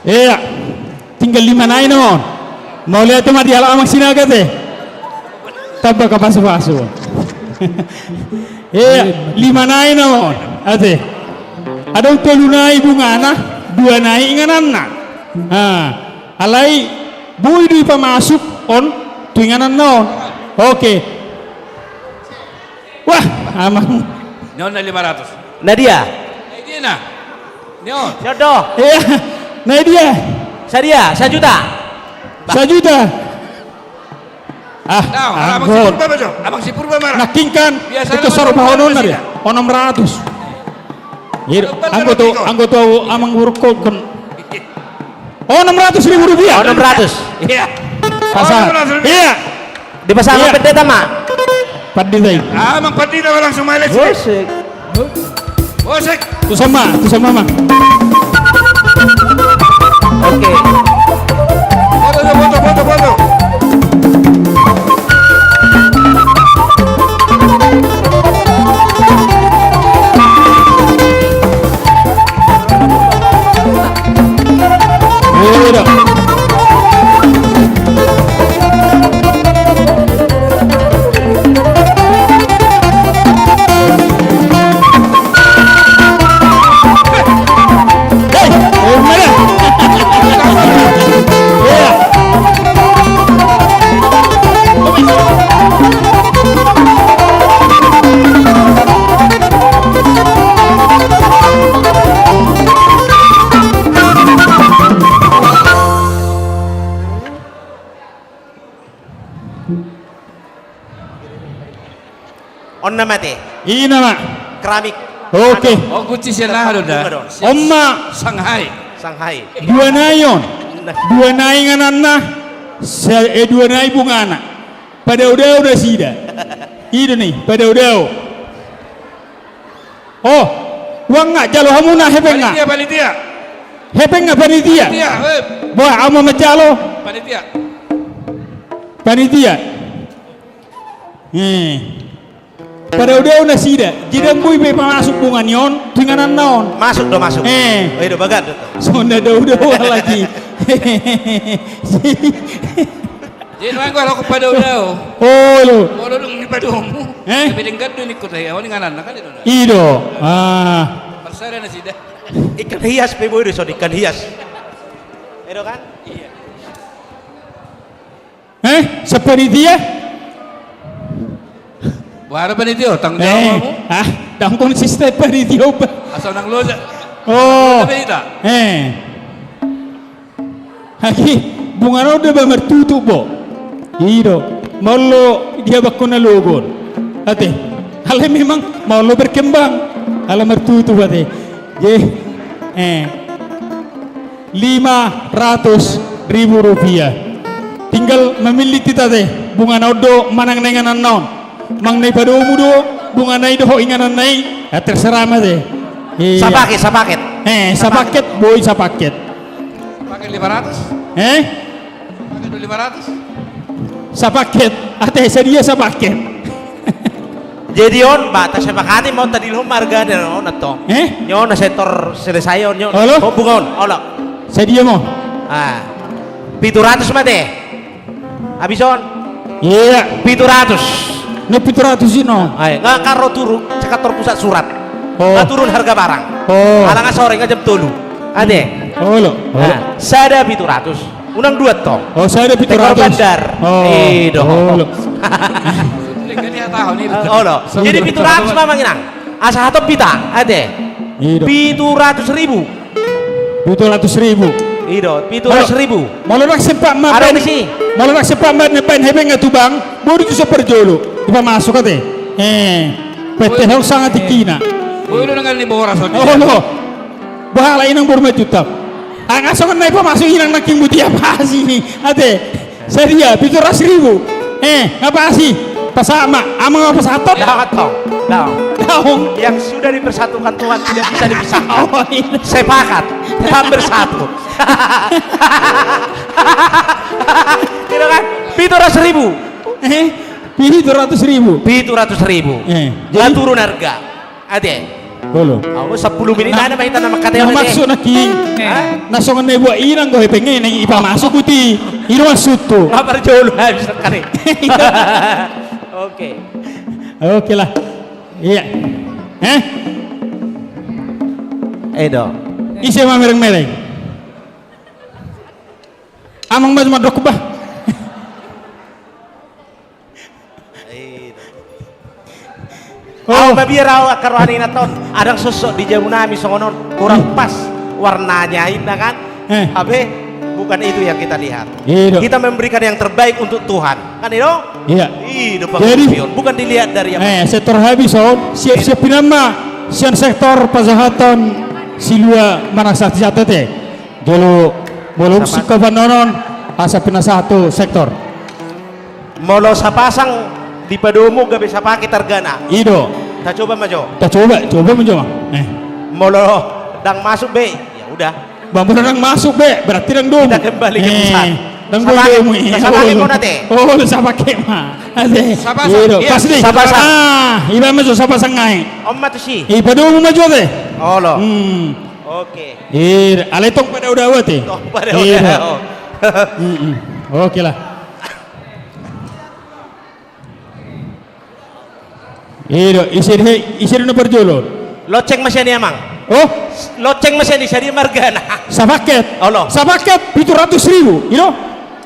Iya, tinggal lima nai nama on. Mauliate ma di halak Amang Sinaga te. Tamba pasu-pasu. Iya, lima nai nama on. Ate. Adong tolu nai bungana, dua nai ingananna. Ah, alai boi do ipamasuk on tu ingananna on. Oke. Wah, amang. Ni on na lima ratus. Nadia. Nadia na. Ni on. Ni on do. Iya. Nadia. Sadia, sajuta. Sajuta. Ah, nah, Amang si Purba ma jo. Amang si Purba ma. Nangkin kan. Biasa itu sarupahonon na dia. Onom ratus. Iya, anggo tu, anggo tu Amang Buruk kon. Oh, enam ratus ribu rupiah. Oh, enam ratus. Iya. Pasang. Oh, enam ratus rupiah. Iya. Dipasang. Iya. Pendeta ma. Pandita i. Ah, Amang Pandita ma langsung main. Musik. Musik. Tu sama, tu sama ma. Oke. Foto, foto, foto, foto. On nama te. I nama. Keramik. Oke. Anu. Oh, kunci sian aha do da? Bunga do. On ma. Shanghai. Shanghai. Dua nai on. Nah. Dua nai ingananna. Sa-, eh, dua nai bungana. Padao-dao nasida. I do ni, padao-dao. Oh, uang nga jalo hamu na hepeng nga. Panitia, panitia. Hepeng nga panitia. Panitia, eh. Boa, hamu manjalo. Panitia. Panitia. Eh. Padao-dao nasida. Jadi ndang boi be pamasuk bunga ni on tu ingananna on. Masuk do, masuk. Eh. Oh, i do, bagan do. Songon na dao-dao lagi. Jadi nuaeng do halak on padao-dao. Olo. Molo dung dipadomu. Eh? Tapi denggan do ningkon, eh, on ingananna kan i do. I do. Ah. Marsada nasida. Ikan hias pe boi do, son ikan hias. I do kan? Iya. Eh, sian panitia? Boha do panitia, tanggung jawab hamu? Ah, tanggung sistem panitia, Pak. Asa unang loja. Oh. Loja be hita. Eh. Agi, bungana on do ba martutup, bo. I do. Molo dihabangkon na logon. Ate. Alai memang molo berkembang. Ala martutup, ate. Ye. Eh. Lima ratus ribu rupiah. Tinggal mamillit hita te. Bungana on do manang na ingananna on. Manang na i padomu do, bungana i dohot ingananna i. Ya, terserah ma te. Iya. Sapaket, sapaket. Eh, sapaket, boi sapaket. Sapaket lima ratus? Eh? Sapaket lima ratus? Sapaket. Ate, sadia sapaket? Jadi on, ba, tasepakati ma on, tadilhon ma argana on, antong. Eh? Nyo na sektor selesai on, nyo. Olo? Oh, bukan on, olo. Sadia ma on? Ah. Pitu ratus ma ate. Habis on? Iya. Pitu ratus. Na pitu ratus i no. Ai, nga karo turun, sekantor pusat surat. Oh. Nga turun harga barang. Oh. Ala nga sore, nga jam tolu. Ate. Olo. Nah, sada pitu ratus. Unang dua tong. Oh, sada pitu ratus. Tekor bandar. Oh. Ido. Olo. Olo. Jadi pitu ratus ma amang inang. Asa hatop hita, ate. Ido. Pitu ratus ribu. Pitu ratus ribu. Ido, pitu ratus ribu. Molo, molo ndang sempat ma baen, molo ndang sempat ma baen hepeng nga tu bank, boi do tu so parjolo. Dipamasuk ate. Eh, pete hau sanga tingkina. Boi do nanggal ni boras on. Olo. Boha ala inang boru ma juta. Anga songon na dipamasuk inang nangkin, buti apa sini? Ate. Sadia, pitu ratus ribu. Eh, nga pas i? Pasahat ma, amang, nga pasahat? Daong, daong. Daong. Yang sudah dipersatukan Tuhan tidak bisa dipisahkan. Oh, iya. Sepakat, tetap bersatu. Gitu kan? Pitu ratus ribu. Eh, pitu ratus ribu. Pitu ratus ribu. Eh, jadi turun harga. Ate. Olo. Au, sampulu menit na, ada ma hita na mangkatai na ate. Maksud nangkin. Hah? Na songon na dibuat inang do hepeng i, na dipamasuk, buti. I do maksudhu. Nga parjolo habis nangkin. Oke. Oke lah. Iya. Eh? Edo. Ise ma mereng-mereng? Amang, bah, mandok, bah. Oh. Au, mabiar au angka roha ni inanta on. Adong sosok di jabu nami songon on, kurang pas warnanya, inna kan? Eh. Tapi bukan itu yang kita lihat. Iya, dong. Kita memberikan yang terbaik untuk Tuhan. Kan, i do? Iya. Jadi, bukan dilihat dari apa. Eh, sektor habis on, siap-siap hinan ma sian sektor pasahaton silua manang sahat-sahat ate. Jolo, molo singkopan on, asa pinasahat tu sektor. Molo sapasang dipadomu gabe sapaket argana. I do. Tacoba ma jo. Tacoba, coba ma jo ma. Eh. Molo ndang masuk be, ya udah. Ba, molo ndang masuk be, berarti ndang domu. Kita kembali ke pusat. Eh, ndang domu. Sapaket, sapaket ma ate. Oh, sapaket ma. Ate. Sapasang. Iya, pas di. Sapasang. Ah, iba ma jo sapasang nai. On ma tusi. Ipadomu ma jo ate. Olo. Hmm. Oke. Iya, alai tong padao-dao ate. Tong padao-dao. Iya. Mm-mm. Oke lah. Iya, ise di, ise di na parjolo? Lonceng ma sian i, amang. Oh? Lonceng ma sian i, sadia ma argana? Sapaket. Olo. Sapaket pitu ratus ribu, i do?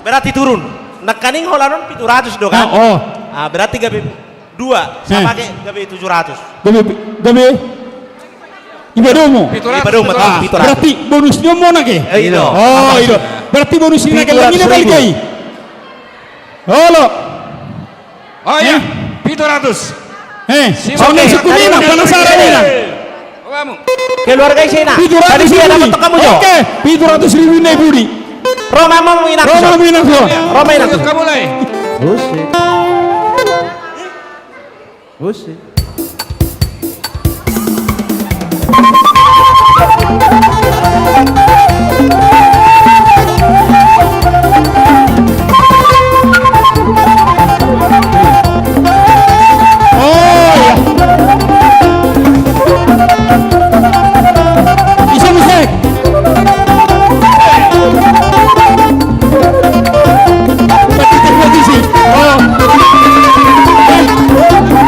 Berarti turun. Nangkaning holan on pitu ratus do kan? Ah, oh. Ah, berarti gabe dua, eh, sapaket gabe tujuh ratus. Gabe, gabe? Ipadomu. Pitu ratus, ipadomu, pitu ratus. Ah, pitu ratus. Berarti bonus ni on ma on ate? Eh, i do. Oh, i do. Berarti bonus ni on ate, pitu ratus ribu. Lagi na balik ai. Olo. Oh iya, eh? Pitu ratus. Eh, songon na sungkun i, inang, panasaran, inang. Keluarga ise, inang? Pitu ratus ribu. Tadi dia dapat tekamu jo. Oke, pitu ratus ribu na i, budi. Ro ma amang, inang. Ro ma amang, inang. Ro ma, inang. Buset. Buset. Oh, iya. Ise musik? Kompetisi. Oh.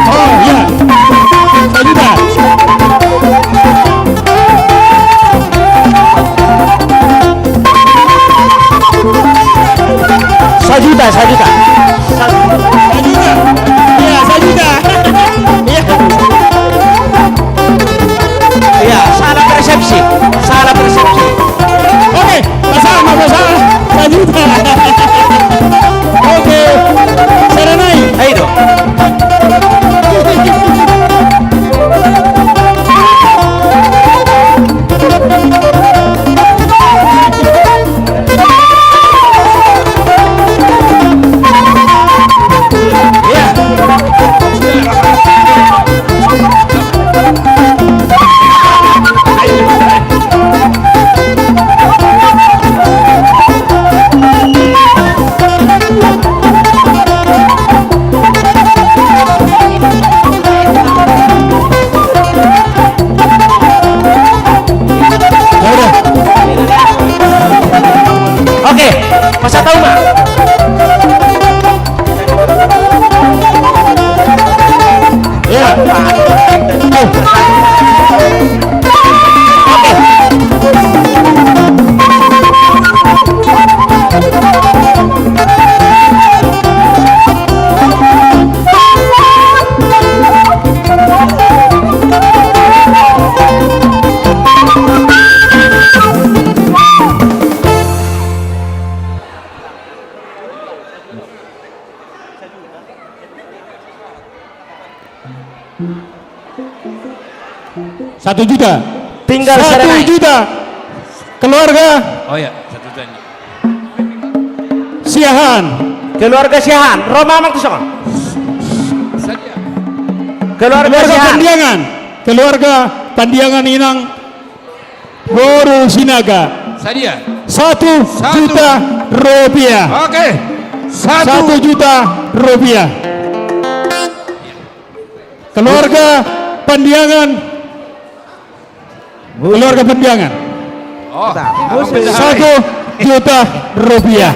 Oh, iya. Satu juta. Tinggal satu juta. Keluarga. Oh ya, satu juta ini. Siahaan. Keluarga Siahaan. Ro ma amang tu songon. Keluarga Siahaan. Pandiangan. Keluarga Pandiangan Inang Boru Sinaga. Sadia. Satu juta rupiah. Oke. Satu juta rupiah. Keluarga Pandiangan. Keluarga Pandiangan. Oh, satu juta rupiah.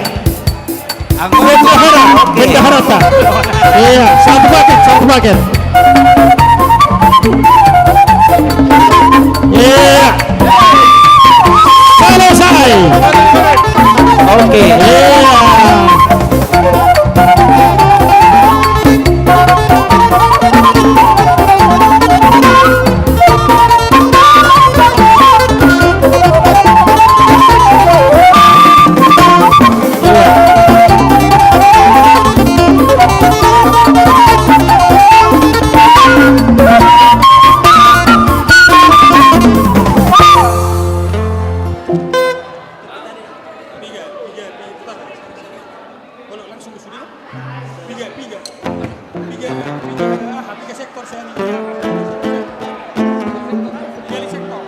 Bendahara, bendahara ta. Iya, satu paket, satu paket. Iya. Selesai. Oke. Iya. Piga, piga, piga. Piga, piga. Piga, piga, ah, piga sektor saya nih. Piga di sektor.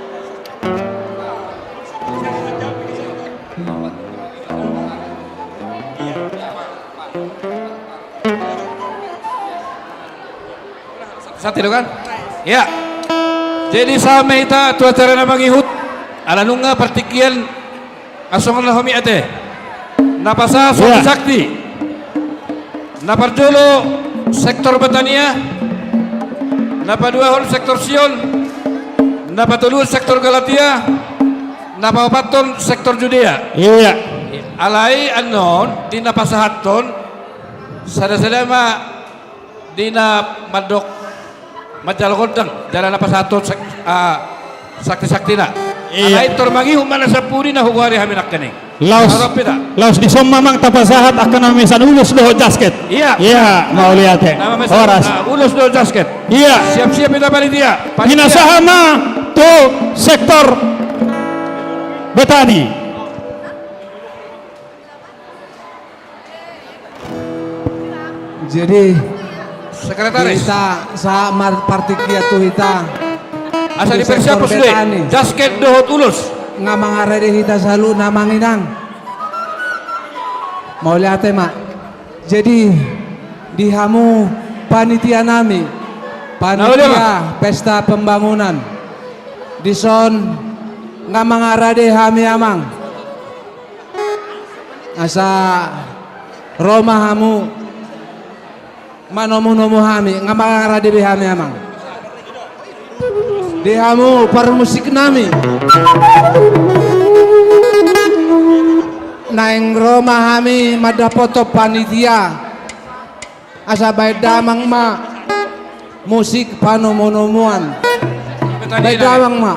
Santai do kan? Ya. Jadi sahat ma hita tu acara na mangihut, ala nunga partingkian songon na hami ate. Na pasahat sakti-sakti. Na parjolo sektor Betania, na paduahon sektor Sion, na patoluhon sektor Galatia, na paopathon sektor Judea. Iya. Alai annon di na pasahathon sada-sada ma di na mandok manjalo gondang jala na pasahathon sek-, ah, sakti-saktina. Iya. Alai tor mangihut ma na sampulu na hugoari hami nangkaning. Laos, laos dison ma amang tapasahat angka na mamesan ulos dohot jasket. Iya. Iya, mauliate. Horas. Ulos dohot jasket. Iya. Siap-siap hita panitia. Pinasahat ma tu sektor Betani. Jadi, sekretaris, hita sahat ma partingkian tu hita. Asa dipersiapkan sude jasket dohot ulos. Nga mangarade hita saluhutna amang inang. Mauliate ma. Jadi, di hamu panitia nami, panitia pesta pembangunan. Dison nga mangarade hami amang. Asa ro ma hamu manomu-nomu hami, nga mangarade be hami amang. Di hamu parmusik nami. Naeng ro ma hami mandapothon panitia. Asa baen damang ma musik panomu-nomuan. Baen damang ma.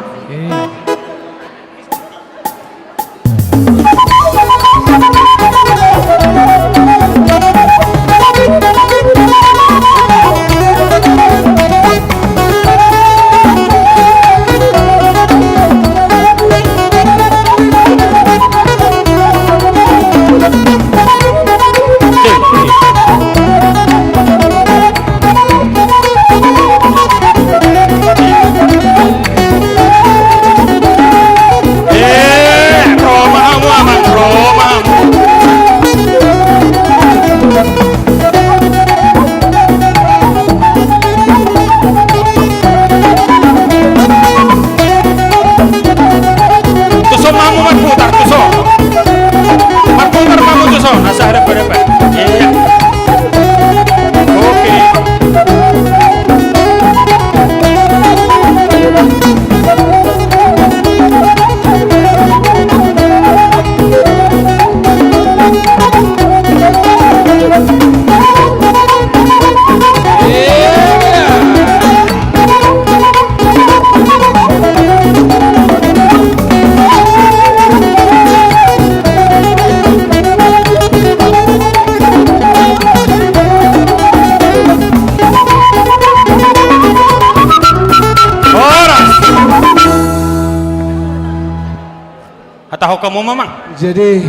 Hatahon hamu ma, Amang. Jadi,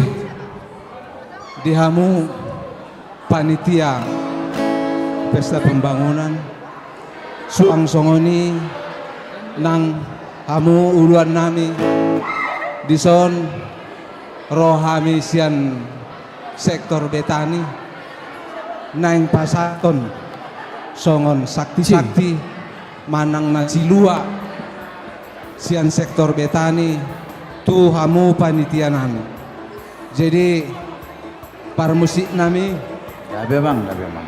di hamu panitia pesta pembangunan, suang songon i nang hamu uluan nami, dison ro hami sian sektor Betani, naeng pasahathon songon sakti-sakti manang na silua sian sektor Betani tu hamu panitia nami. Jadi, parmusik nami. Gabe, Amang, gabe, Amang.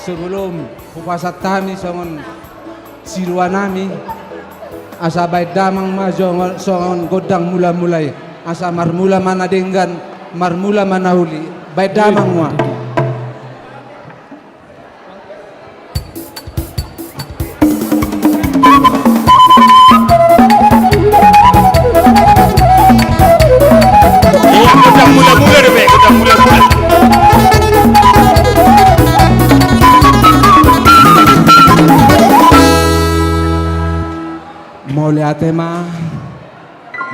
Sebelum hupasahat hami songon silua nami, asa baen damang ma songon, songon gondang mula-mula i, asa marmula ma na denggan, marmula ma na uli. Baen damang ma. Iya, gondang mula-mula dope, gondang mula-mula. Mauliate ma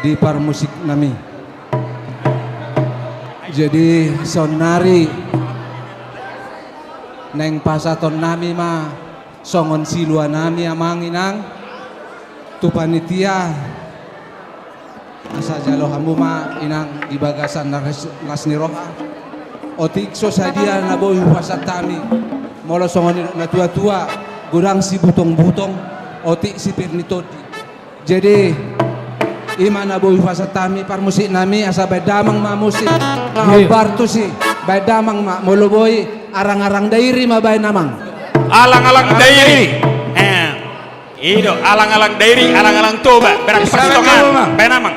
di parmusik nami. Jadi, saonnari naeng pasahaton nami ma songon silua nami, Amang Inang, tu panitia, asa jalo hamu ma, Inang, di bagasan las, las ni roha. Otik so sadia na boi hupasahat hami, molo songon nidok na tua-tua, godang sibutong-butong, otik sipir ni tondi. Jadi, i ma na boi hupasahat hami, parmusik nami, asa baen damang ma musik. Iya. Hombar tusi, baen damang ma, molo boi, Alang-alang Dairi ma baen, Amang. Alang-alang Dairi. He. I do, Alang-alang Dairi, Alang-alang Toba, berarti Parsitongaan. Baen, Amang.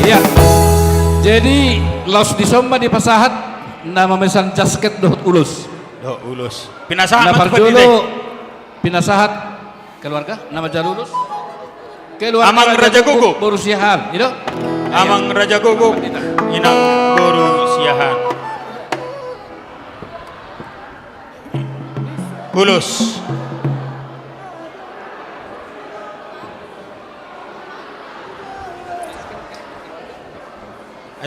Iya. Jadi, laos dison ma dipasahat na mamesan jasket dohot ulos. Dohot ulos. Pinasahat. Na parjolo, pinasahat keluarga, na manjalo ulos. Keluarga Amang Raja Gogok, Gogok boru Siahaan, i do? Amang Raja Gogok, Inang boru Siahaan. Ulos.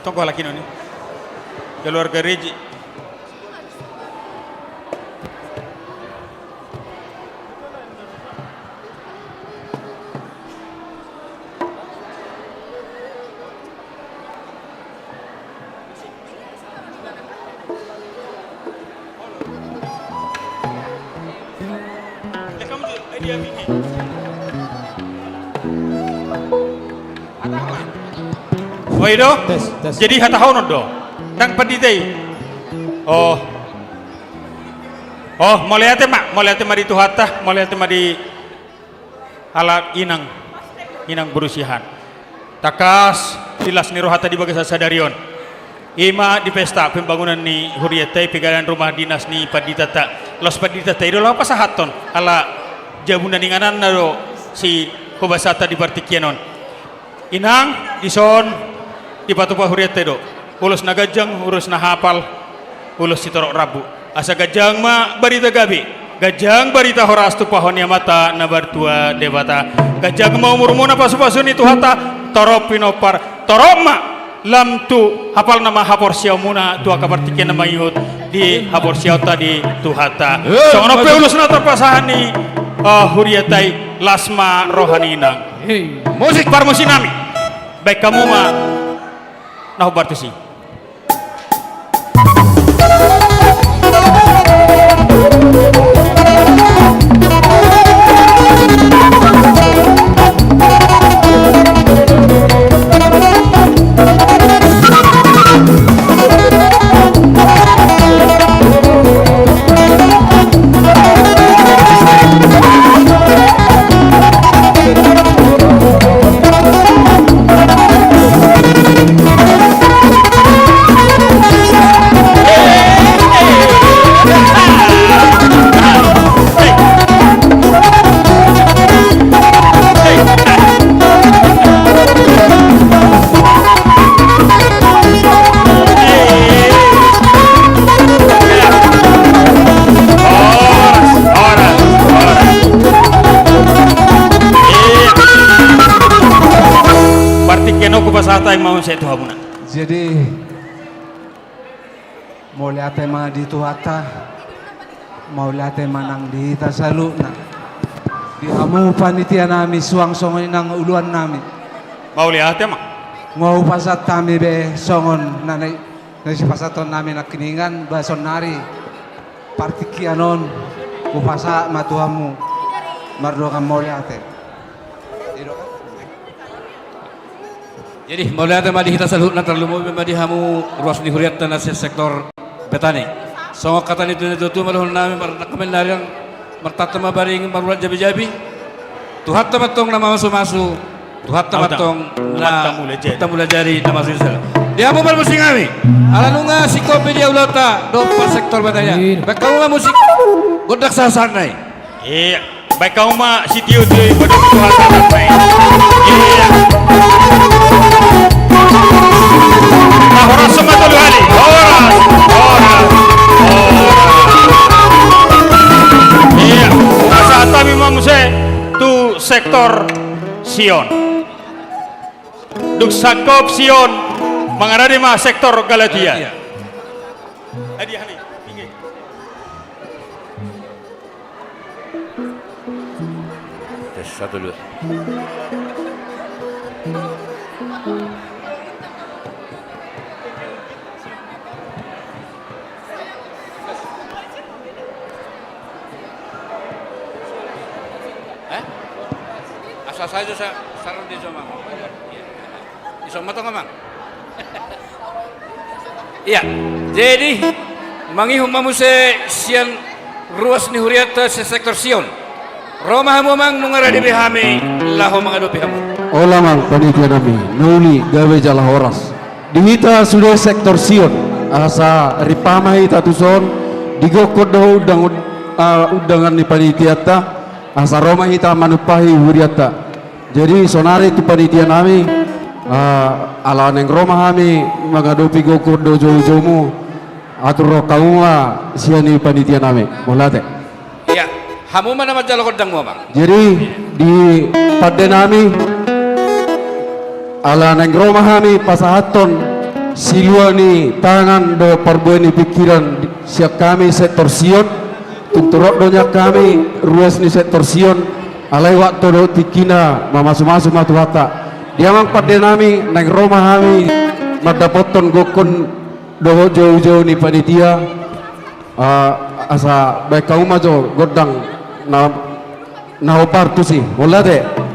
Tonggo halak i noni. Keluarga Reji. Oi do? Tes, tes. Jadi hatahonon do. Ndang pandita i. Oh. Oh, mauliate ma, mauliate ma di Tuhanta, mauliate ma di halak inang, inang boru Siahaan. Tangkas di las ni rohanta di bagasan sadari on. I ma di pesta pembangunan ni hurianta i, pegalan rumah dinas ni panditanta. Laos panditanta i do laho pasahathon, ala jabu na nian ingananna do si hobasanta di partingkian on. Inang, dison dipatupa hurianta i do. Ulos na ganjang, ulos na hapal, ulos sitorop rambu. Asa ganjang ma barita gabe, ganjang barita horas tumpahon ni Amanta na martua Debata. Ganjang ma umurmuna pasupasu ni Tuhanta, torop pinompar, torop ma lam tu hapalna ma haporseaonmuna tu angka partingkian na mangihut di haporseaonta di Tuhanta. Eh, songon on pe ulos na tarpasahat ni, eh, hurianta i, las ma roha ni inang. Hei. Musik. Parmusiknami. Baen hamu ma na hombar tusi. Partingkian on hupasahat hami ma muse tu hamuna. Jadi, mauliate ma di Tuhanta, mauliate ma nang di hita saluhutna. Di hamu panitia nami, suang songon i nang uluan nami. Mauliate ma. Nga hupasahat hami be songon na, na sipasahaton nami nangkiningan, ba saonnari partingkian on hupasahat ma tu hamu mardongan mauliate. Jadi, mauliate ma di hita saluhutna, tarlumobi ma di hamu ruas ni hurianta na sian sektor Betani. Songon hata ni natuatua ma dohonon nami, marnangkamen nari nang martata ma baring marurat jabijabi. Tuhanta ma antong na mamasumasu, Tuhanta ma antong na tamulajadi, na masuk di sana. Di hamu parmusik nami, ala nunga singkop be dia ulaonta dompak sektor Betani. Baen hamu ma musik gondang sahatsahat nai. Iya. Baen hamu ma sitiotio i, bodo tu hata nai. Iya. Nah, horas ma tolu hali. Horas, horas, horas. Iya. Pasahat hami ma muse tu sektor Sion. Dung singkop Sion, mangarade ma sektor Galatia. Galatia. Adi hali, minggir. Tes, satu, dua. Eh? Asa sajo sa, saran di jomang. Iya. Ison ma tong, Amang. Iya, jadi mangihut ma muse sian ruas ni hurianta sian sektor Sion. Ro ma hamu, Amang, nunga rade be hami laho mangadopi hamu. Olo, Amang, panitia nami, na uli, gabe jala horas. Di hita sude sektor Sion, asa ripama hita tuson, digokkon do undang, ah, undangan ni panitianta, asa ro ma hita manumpahi hurianta. Jadi, saonari tu panitia nami, ah, ala naeng ro ma hami mangadopi gokhon dohot joujoumu, atur ro hamu ma sian i panitia nami. Mauliate. Iya, hamu ma na manjalo gondangmu, Amang. Jadi, di pande nami, ala naeng ro ma hami pasahathon Silua ni tangan dohot parbue ni pingkiran sian hami sektor Sion. Tung torop do nian hami ruas ni sektor Sion, alai waktu dohot tingkina mamasumasu ma Tuhanta. Di amang pande nami, naeng ro ma hami mandapothon gokhon dohot joujou ni panitia. Ah, asa baen hamu ma jo gondang na, na hombar tusi. Mauliate.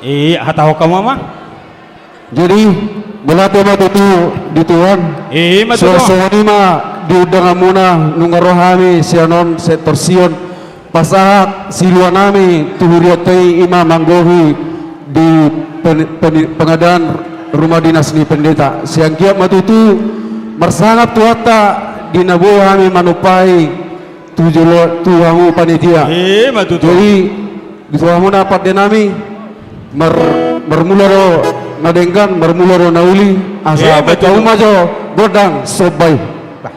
Iya, hatahon hamu ma. Jadi, mauliate ma tutu di Tuhan. Ima tutu. Songon i ma di undanganmuna nunga ro hami sian on sektor Sion. Pasahat silua nami tu hurianta i, ima manggohi di pen-, pen-, pengadaan rumah dinas ni pendeta. Sai anggiat ma tutu marsangap Tuhanta di na boi hami manumpai tu jolo, tu hamu panitia. Ima tutu. Jadi, di tu hamuna pande nami, mar-, marmula do na denggan, marmula do na uli, asa baen hamu ma jo gondang somba i. Bah.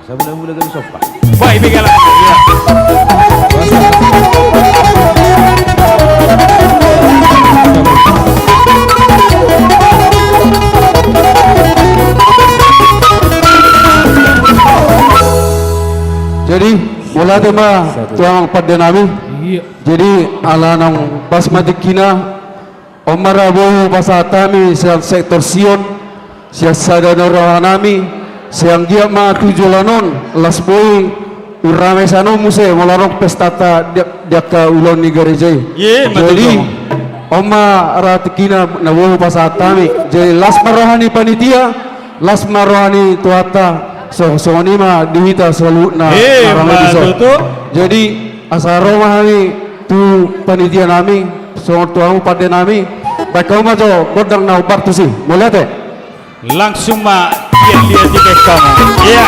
Asa mula-mula gabe somba. Bah, ipe galak. Iya. Jadi, mauliate ma tu amang pande nami. Iya. Jadi, ala naung pas ma tingkina, on ma ra bohi pasahat hami sian sektor Sion, sian sada ni roha nami, sai anggiat ma tu joloan on, las boi, urame sian on muse, molo adong pestanta di, di angka ulaon ni gareja i. Iya, ima tutu. Jadi, on ma ra tingkina na bohi pasahat hami. Jadi, las ma roha ni panitia, las ma roha ni Tuhanta, so, songon i ma di hita saluhutna. Ima tutu. Jadi, asa ro ma hami tu panitia nami, songon tu hamu pande nami, baen hamu ma jo gondang na hombar tusi. Mauliate. Langsung ma liat-liat di baen hamu. Iya.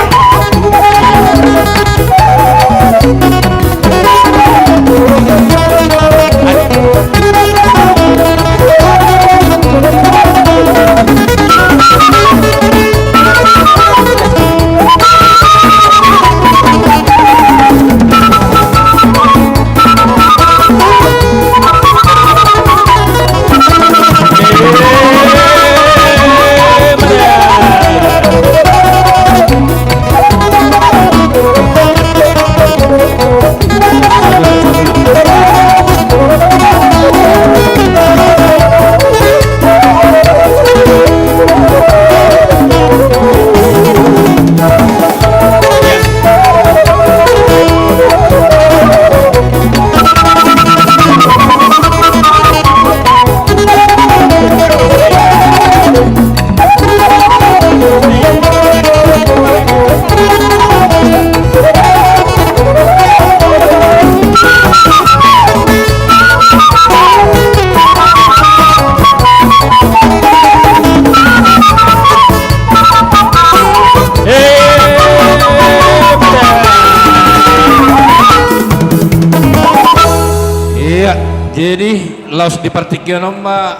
Iya, jadi laos di partingkian on ma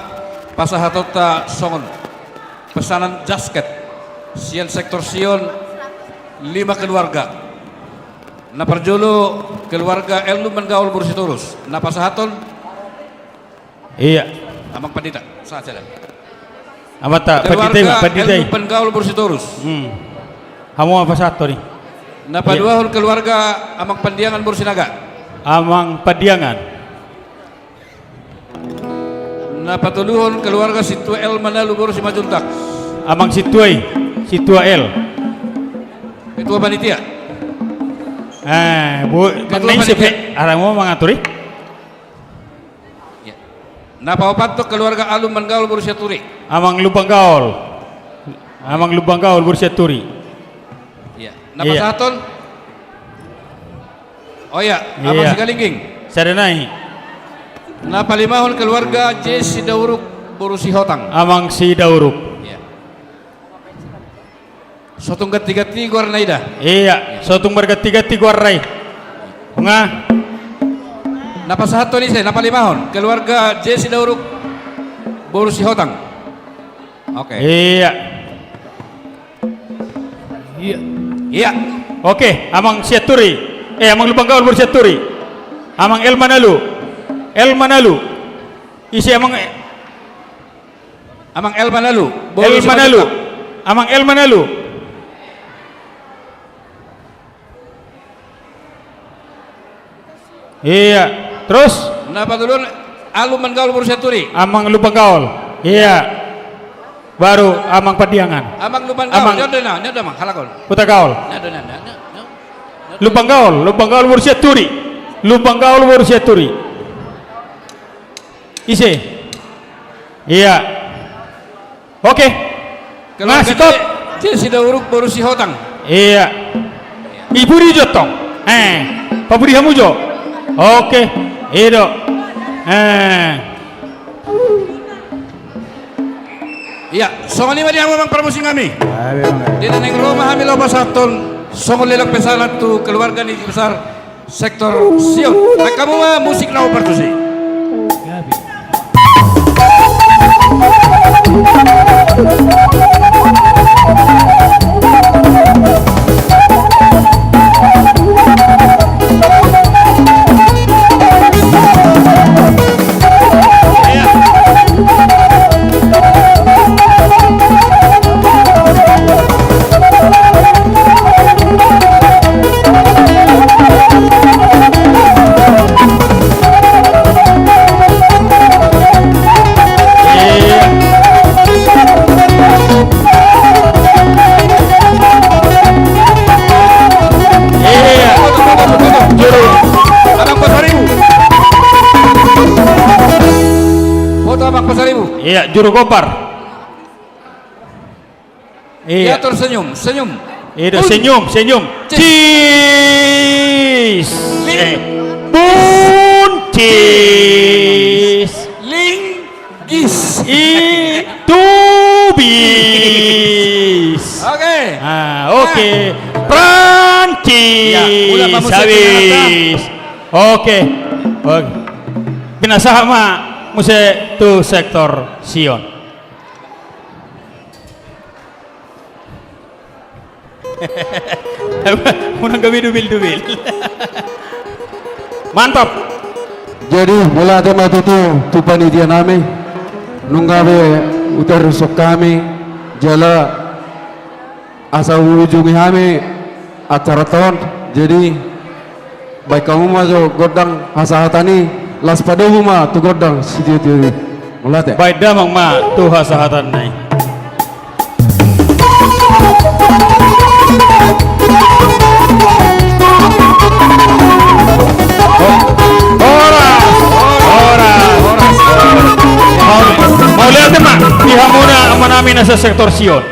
pasahatonta songon pesanan jasket sian sektor Sion, lima keluarga. Na parjolo keluarga Elnum Manggaol boru Sitorus, na pasahathon. Iya. Amang Pandita, sahat sada. Amanta, Pandita i ma, Pandita i. Keluarga L. Lumban Gaol boru Sitorus. Hmm. Hamu ma pasahathon i. Na paduahon keluarga Amang Pandiangan boru Sinaga. Amang Pandiangan. Na patoluhon keluarga Sintua L. Manalu boru Simanjuntak. Amang Sintua i, Sintua L. Ketua panitia. Eh, bu, ketua panitia. Arang mau mangatur i? Ya. Na paopathon keluarga L. Lumban Gaol boru Sianturi. Amang Lumban Gaol. Amang Lumban Gaol boru Sianturi. Iya. Na pasahathon? Oh iya, Amang Sigalingging. Sada nai. Na palimahon keluarga J. Sidauruk boru Sihotang. Amang Sidauruk. Iya. So tung ganti-ganti goarna i da. Iya, so tung marganti-ganti goarna i. Nga. Na pasahathon ise, na palimahon keluarga J. Sidauruk boru Sihotang. Oke. Iya. Iya. Iya. Oke, Amang Sianturi. Eh, Amang Lumban Gaol boru Sianturi. Amang L. Manalu. L. Manalu. Ise Amang, eh, Amang L. Manalu. Boru L. Manalu. Simanjuntak. Amang L. Manalu. Iya. Terus? Na patoluhon L. Lumban Gaol boru Sianturi. Amang Lumban Gaol. Iya. Baru Amang Pandiangan. Amang Lumban Gaol. Amang. Ni on do na, ni on do Amang, halak on. Huta Gaol. Ni on do na, ni on do na. Lumban Gaol, Lumban Gaol boru Sianturi. Lumban Gaol boru Sianturi. Ise? Iya. Oke. Keluarga J. Sidauruk boru Sihotang. Iya. Ipudi jo tong. Eh, papudi hamu jo. Oke. I do. Eh. Iya, songon i ma di hamu Amang parmusik nami. Di na naeng ro ma hami laho pasahathon songon leleng pesanan tu keluarga ni Besar Sektor Sion. Baen hamu ma musik na hombar tusi. Iya. Juru. Abang Pasaribu. Foto Abang Pasaribu. Iya, juru gopar. Iya. Iya, tersenyum, senyum. Iya, senyum, senyum. Cheese. Cheese. Eh, buncis. Linggis. Itu bis. Oke. Ah, oke. Nah. Prancis. Ya, ulang, Pak Musa, habis. Oke. Oke. Pinasahat ma muse tu Sektor Sion. Unang gabe dubil-dubil. Mantap. Jadi, mauliate ma tutu tu panitia nami. Nunga be hutarusok hami, jala asa huujungi hami acara on. Jadi, baen hamu ma jo gondang hasahatan i, laos padomu ma tu gondang sitio-tio i. Mauliate. Baen damang ma tu hasahatan na i. Horas, horas, horas. Mau-, mauliate ma di hamuna amanami na sa Sektor Sion.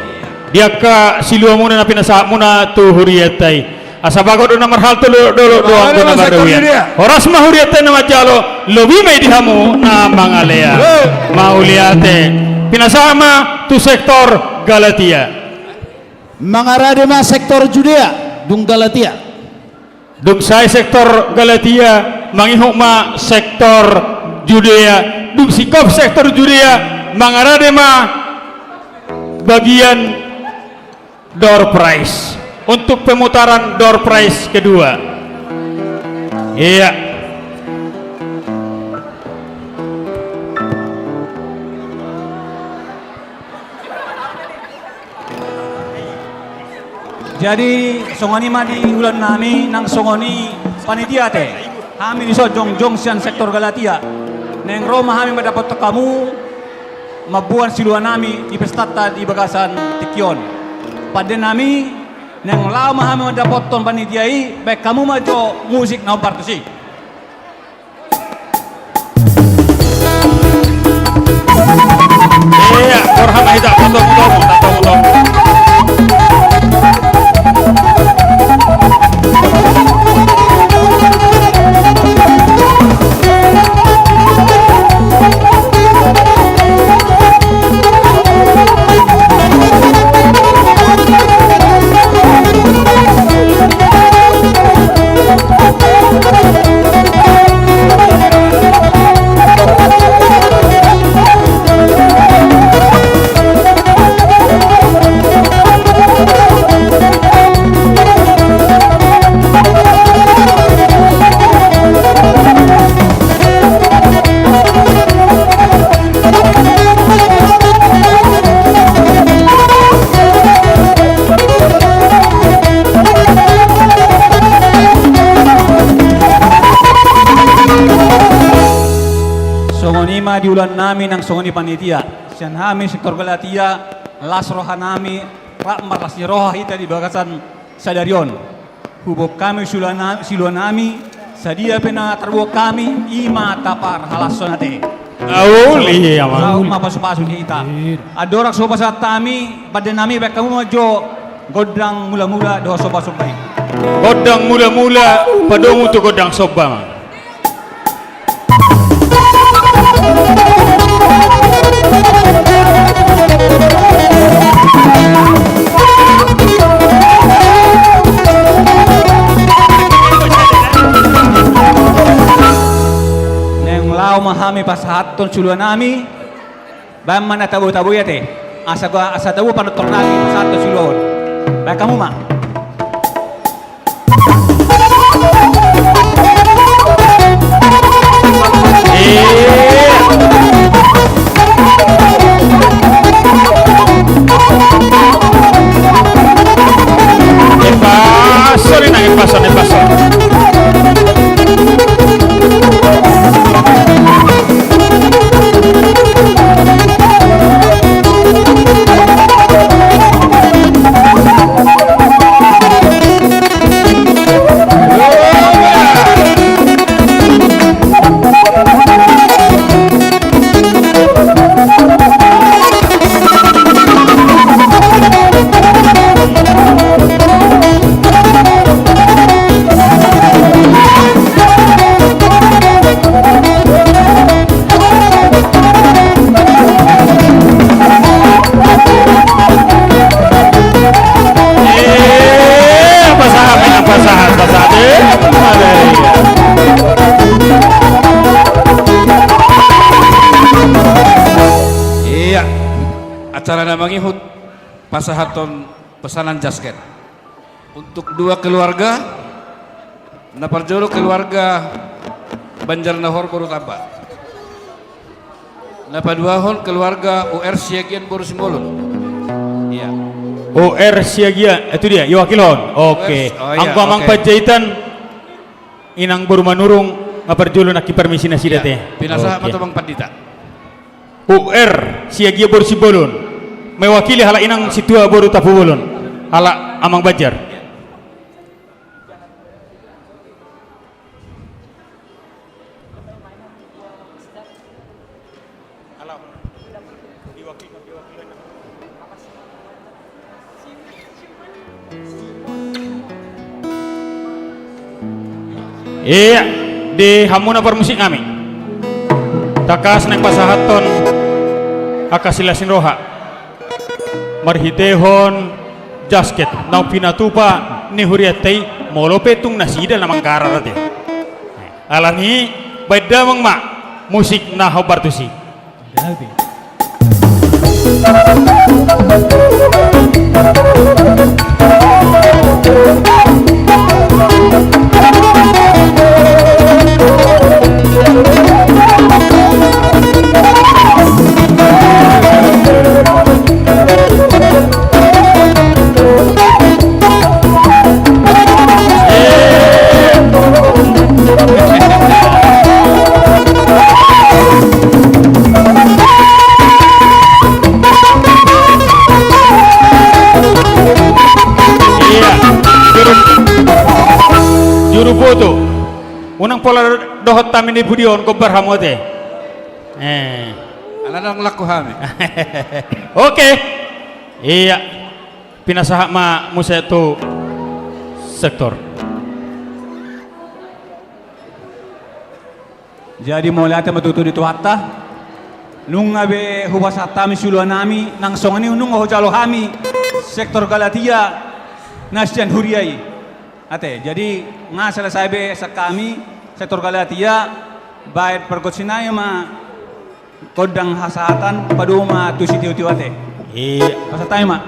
Di angka siluamuna na pinasahatmuna tu hurianta i. Asa bagot do na marhalto, dolok do anggo na mardawian. Horas ma hurianta na manjalo, lobi ma i di hamu na mangalehon. Mauliate. Pinasahat ma tu Sektor Galatia. Mangarade ma Sektor Judea, dung Galatia. Dung sae Sektor Galatia, mangihut ma Sektor Judea. Dung singkop Sektor Judea, mangarade ma bagian door prize. Untuk pemutaran door prize kedua. Iya. Jadi songon i ma di ulaon nami nang songon i panitia ate. Hami dison jongjong sian sektor Galatia. Naeng ro ma hami mandapothon hamu mamboan siluanami di pestanta di bagasan tingki on. Pande nami, naeng laho ma hami mandapothon panitia i, baen hamu ma jo musik na hombar tusi. Iya, borhat ma hita, tomu, tomu, tomu, tomu. Songon i ma di ulaon nami nang songon i panitia. Sian hami sektor Galatia, las roha nami, rap marlas ni roha hita di bagasan sadari on. Huboan hami siluana-, siluanami, sadia pe na tarboan hami, i ma taparhalashon ate. Aul, iya, Amang. Saut ma pasupasu ni hita. Iya. Andorang so pasahat hami, pande nami, baen hamu ma jo gondang mulamula dohot sombasomba i. Gondang mulamula, padomu tu gondang somba, Amang. Naeng laho ma hami pasahathon siluanami. Baen ma na tabo-tabo i ate. Asa, asa tabo panonton nami pasahathon siluan on. Baen hamu ma. Epa, sorry, nang epa, sorry, epa, sorry. Eh, pasahat, pasahat, pasahat. Eh, mana iya? Iya. Acara na mangihut, pasahathon pesanan jasket. Untuk dua keluarga, na parjolo keluarga Banjar Nahor boru Tamba. Na paduahon keluarga U R Siagian boru Simbolon. Iya. U R Siagian, itu dia, iwakilhon. Oke. U R, oh iya, anggo Amang oke. Panjaitan, Inang boru Manurung, nga parjolo nangkin parmisi nasida te. Iya. Pinasahat ma tu Amang Pandita. U R Siagian boru Simbolon. Mewakili halak Inang Situa boru Tampubolon. Halak Amang Banjar. Iya, di hamuna parmusik nami. Tangkas naeng pasahathon angka silas ni roha. Marhitehon jasket naung pinatupa ni hurianta i, molo pe tung nasida na manggarar ate. Alani i, baen damang ma musik na hombar tusi. Foto. Unang pola dohot hami di pudi on, gombar hamu ate. Eh. Ala ndang laku hami. Oke. Iya. Pinasahat ma muse tu sektor. Jadi mauliate ma tutu di Tuhanta. Nunga be hupasahat hami siluanami, nang songon i nunga hujalo hami sektor Galatia na sian huria i. Ate, jadi nga selesai be sian hami sektor Galatia, baen pargonsi nami ma gondang hasahatan, padomu ma tu sitiotio ate. Iya. Pasahat hami ma.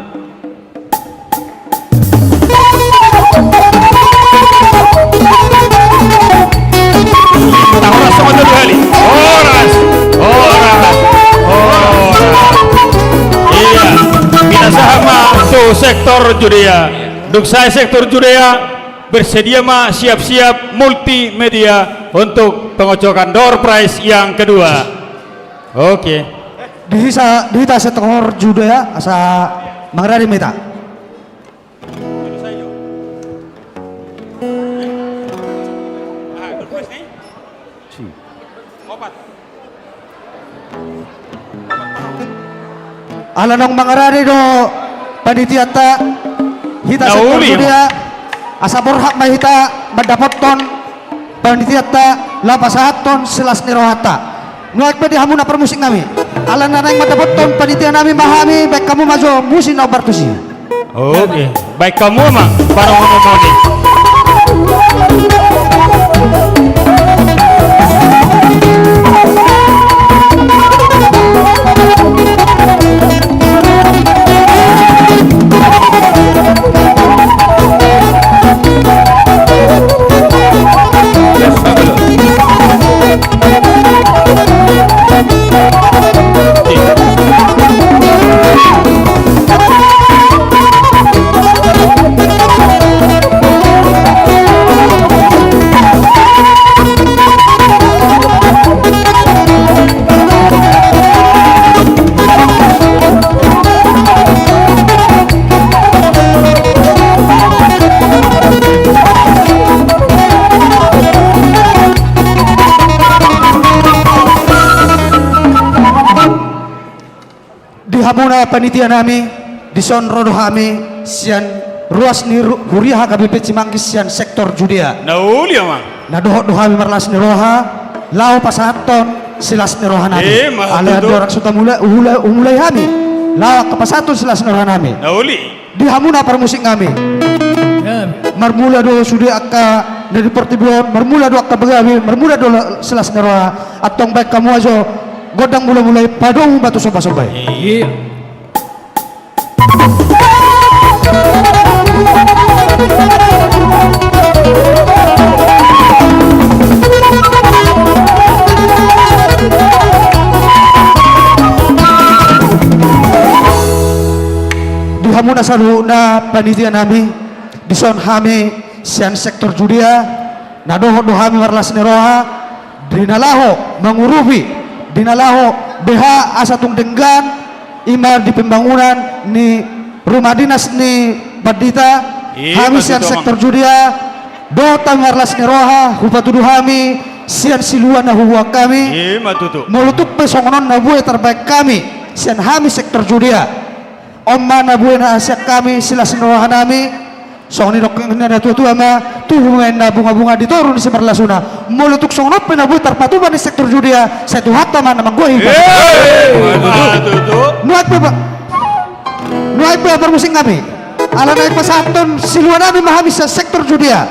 Horas songon dua hali. Horas. Horas. Horas. Iya. Pinasahat ma tu sektor Judea. Dung sae sektor Judea, bersedia ma, siap-siap multimedia untuk pengocokkan door prize yang kedua. Oke. Di hita, di hita sektor Judea, asa mangarade ma hita. Ala naung mangarade do panitianta, hita sektor Judea, asa borhat ma hita mandapothon panitianta laho pasahathon silas ni rohanta. Nuaeng pe di hamuna parmusik nami. Ala na naeng mandapothon panitia nami ma hami, baen hamu ma jo musik na hombar tusi. Oke, baen hamu ma, para moni-moni. Di hamuna panitia nami, dison ro do hami sian ruas ni ru-, huria H K B P Cimanggis sian sektor Judea. Na uli, amang. Na dohot do hami marlas ni roha, laho pasahathon silas ni roha nami. Ima tutu. Alai andorang so tamulai, umulai, umulai hami laho angka pasahathon silas ni roha nami. Na uli. Di hamuna parmusik nami. Marmula do sude angka na di portibi on, marmula do angka bagabe, marmula do la-, silas ni roha. Antong baen hamu ma jo gondang mula-mula i, padomu ma tu somba-somba i. Iya. Di hamuna saluhutna panitia nami, dison hami sian sektor Judea, na dohot do hami marlas ni roha, di na laho mangurupi, di na laho beha asa tung denggan, ima di pembangunan ni rumah dinas ni pandita, ima tutu, hami sian sektor Judea, dohot hami marlas ni roha, hupatudu hami sian silua na hubuat hami. Ima tutu. Molo tung pe songon on na bue tarbaen hami sian hami sektor Judea. On ma na bue na sian hami silas ni roha nami. Songon nidok ni na tua-tua ma, tubu ma inna bunga-bunga di toru ni simarlasuna. Molo tung songon on pe na boi tarpatupa ni sektor Judea, sai Tuhanta ma na manggohi. Ima tutu. Nuaeng pe, Pak. Nuaeng pe parmusik nami. Ala naeng pasahathon silua nami ma hami sian sektor Judea.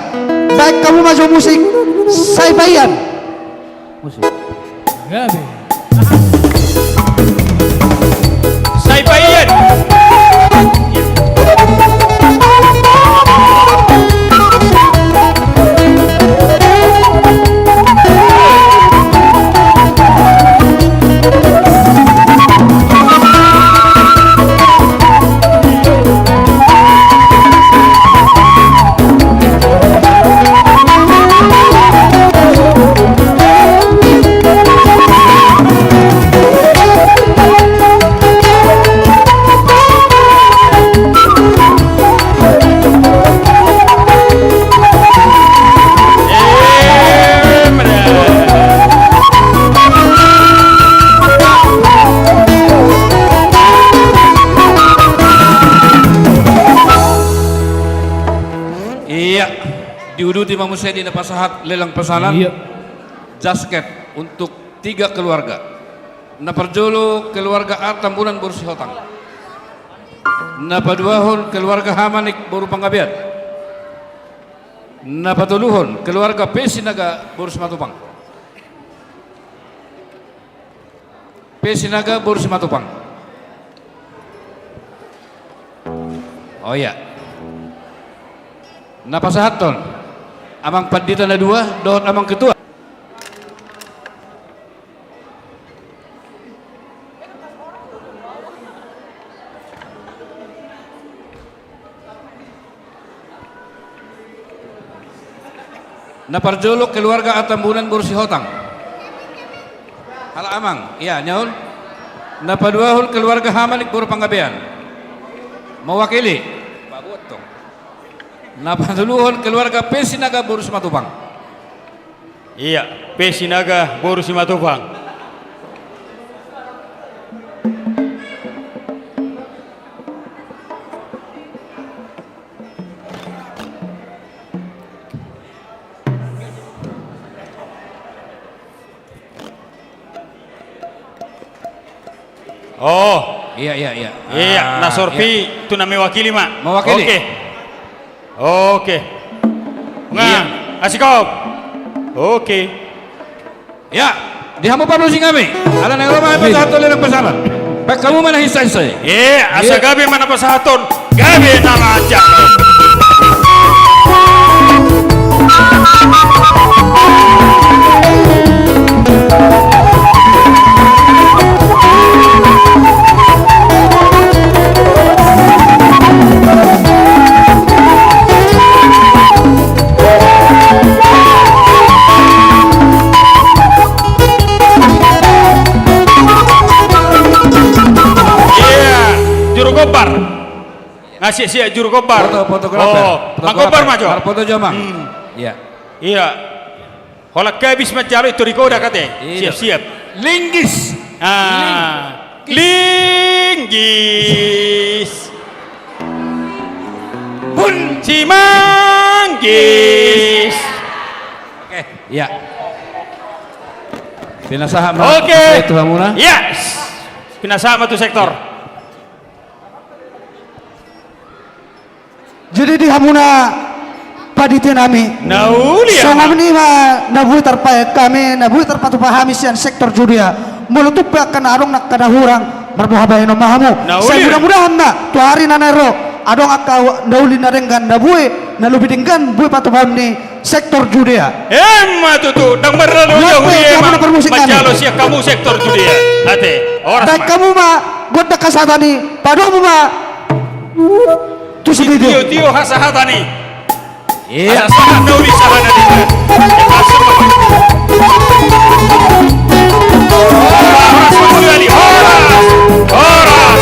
Baen hamu ma jo musik. Sai paian. Musik. Gabe. Sai paian. Iya, diuduti ma muse di na pasahat lelang pesanan. Iya. Jasket untuk tiga keluarga. Na parjolo keluarga A Tambunan boru Sihotang. Na paduahon keluarga Hamanik boru Panggabean. Na patoluhon keluarga P Sinaga boru Simatupang. P Sinaga boru Simatupang. Oh iya. Na pasahathon Amang Pandita na dua dohot Amang Ketua. Na parjolo keluarga A Tambunan boru Sihotang. Halak amang, iya, nyaun. Na paduahon keluarga Hamanik boru Panggabean. Mewakili. Na patoluhon keluarga P Sinaga boru Simatupang. Iya, P Sinaga boru Simatupang. Oh. Iya, iya, iya. Iya, ah, na sorpi iya. Tu na mewakili ma. Mewakili. Oke. Oke. Nga, iya. Asikop. Oke. Ya, di hamu pamusi kami. Ala na ro ma hami pasahat tu lelang pesanan. Baen hamu ma na hinsa-hinsa i. Iya, asa gabe ma na pasahaton. Gabe na lancar. Iya, juru gombar. Nga siap-siap juru gombar. Foto, fotografer. Oh, fotografer. Manggombar ma jo. Marfoto jo, Mang. Hmm. Iya. Iya. Holan habis manjalo i, torikoda kate. Iya. Siap-siap. Linggis. Ah. Linggis. Linggis. Bun. Simanggis. Oke, iya. Pinasahat ma. Oke. Tu hamuna. Iya. Pinasahat ma tu sektor. Jadi di hamuna panitia nami. Na uli, songon i ma na boi tarpasahat hami, na boi tarpatupa hami sian sektor Judea. Molo tung pe angka na adong na angka na hurang, marboha bahenon ma hamu. Na uli. Sai mudah-mudahan ma tu ari na naeng ro adong angka na uli na denggan na bue, na lobi denggan bue patupaon ni sektor Judea. Emma tutu, ndang marlalu jauh i, emma. Manjalo sian hamu sektor Judea. Ate, horas ma. Baen hamu ma gondang hasahatan i, padomu ma tu si tio-tio hasahatan i. Iya. Asa sahat na uli sahat na denggan. Horas, horas, horas. Horas.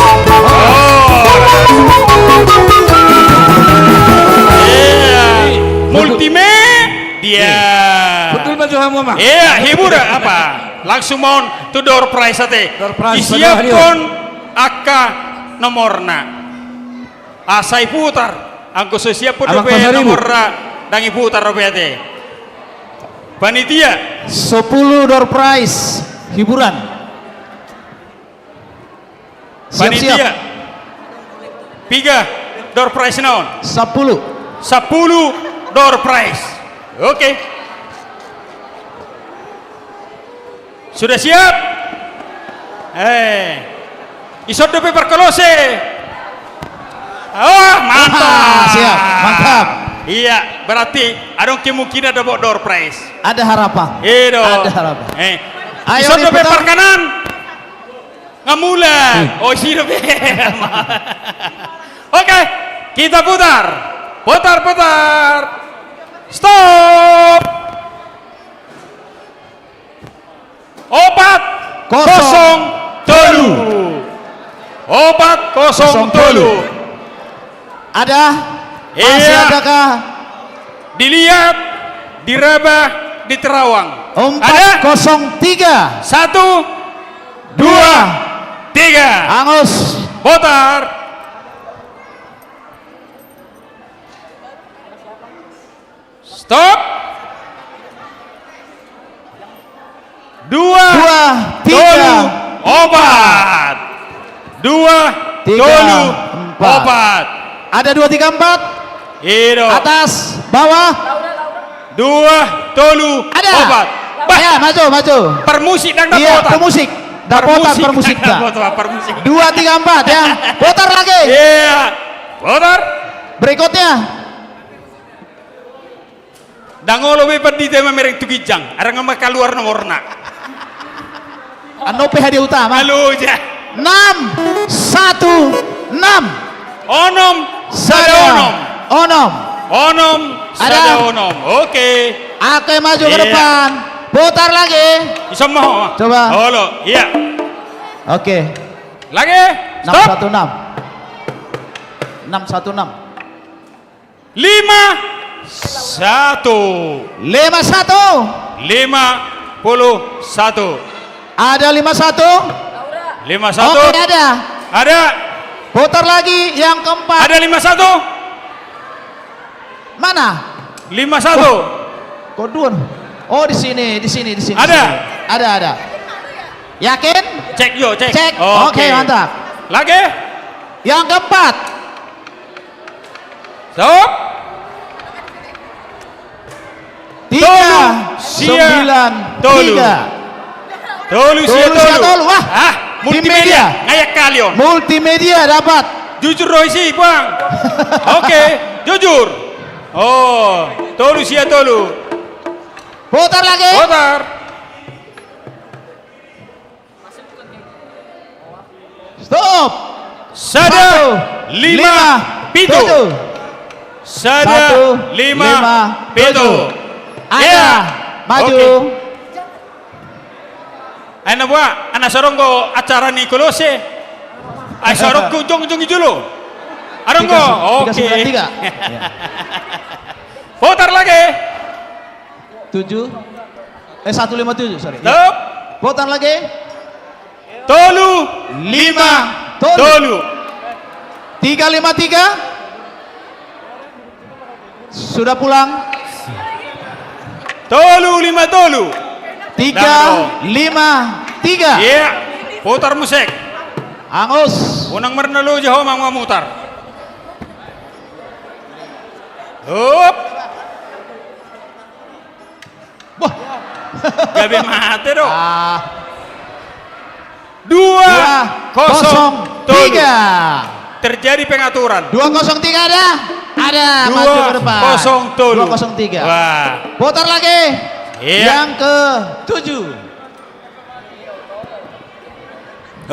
Iya. Multimedia. Betul, betul, Mama. Iya, hiburan apa? Langsung ma on tu door prize ate. Door prize, disiapkon angka nomorna. Asa iputar. Anggo so siap dope nomorna, ndang iputar dope ate. Panitia. Sepuluh door prize hiburan. Siap, siap. Panitia. Piga door prize na on? Sampulu. Sampulu door prize. Oke. Sudah siap? Eh. Ison dope parkolose. Oh, mantap. Ah, siap, mantap. Iya, berarti adong kemungkinan dapot door prize. Ada harapan. Iya dong. Ada harapan. Eh. Ayo, ison dope parkanan. Nga mulak. Hmm. Oh, isi dope. Oke, kita putar. Putar, putar. Stop. Opat kosong tolu. Opat kosong tolu. Ada? Iya. Masih adakah? Dilihat, diraba, di Terawang. Ada? Empat kosong tiga. Satu, dua, tiga. Angus. Putar. Stop. Dua, dua, tiga, tolu, opat. Dua, tiga, tolu, empat. Opat. Ada dua, tiga, empat? Ido. Atas, bawah. Dua, tolu, ada. Opat. Bah. Ya, maju, maju. Parmusik dang. Iya, dapotan. Parmusik. Dapotan, parmusik, parmusik dang. Dapotan, parmusik. Dua, tiga, empat, ya. Putar lagi. Iya. Putar. Berikutnya. Dang olo be pandita mamereng tu ginjang, arang ma kaluar nomorna. Annon pe hadiah utama. Alo ja. Enam satu enam. Onom sada onom. Onom. Onom sada onom. Oke. Oke, maju ke depan. Putar lagi. Bisa mau. Coba. Olo, iya. Oke. Lagi. Enam satu enam. Enam satu enam. Lima satu. Lima satu. Lima puluh satu. Ada lima satu? Lima satu. Oke, ada. Ada. Putar lagi yang keempat. Ada lima satu? Mana? Lima satu. Wah, kok dua? Oh, di sini, di sini, di sini. Ada. Ada, ada. Yakin? Cek jo, cek. Cek. Oke, mantap. Lagi? Yang keempat. Stop. Tiga sembilan tiga. Tolu sia tolu. Wah, multimedia. Ngayak kali on. Multimedia dapat. Jujur do isi, Bang. Oke, jujur. Oh, tolu sia tolu. Putar lagi. Putar. Stop. Sada lima pitu. Sada lima pitu. Ada. Maju. Ai na boha, ai na so adong do acara ni Kolose. Ai so adong do jongjong i jolo. Adong do. Oke. Putar lagi. Tujuh. Eh, satu lima tujuh, sorry. Stop. Putar lagi. Tolu lima tolu. Tiga lima tiga. Sudah pulang. Tolu lima tolu. Tiga lima tiga. Iya. Putar musik. Angus. Unang marnaloja ho mamutar. Hup. Wah. Gabe mate do. Dua kosong tiga. Terjadi pengaturan. Dua kosong tiga ada? Ada, maju ke depan. Dua kosong tolu. Dua kosong tiga. Wah. Putar lagi. Iya. Yang ketujuh.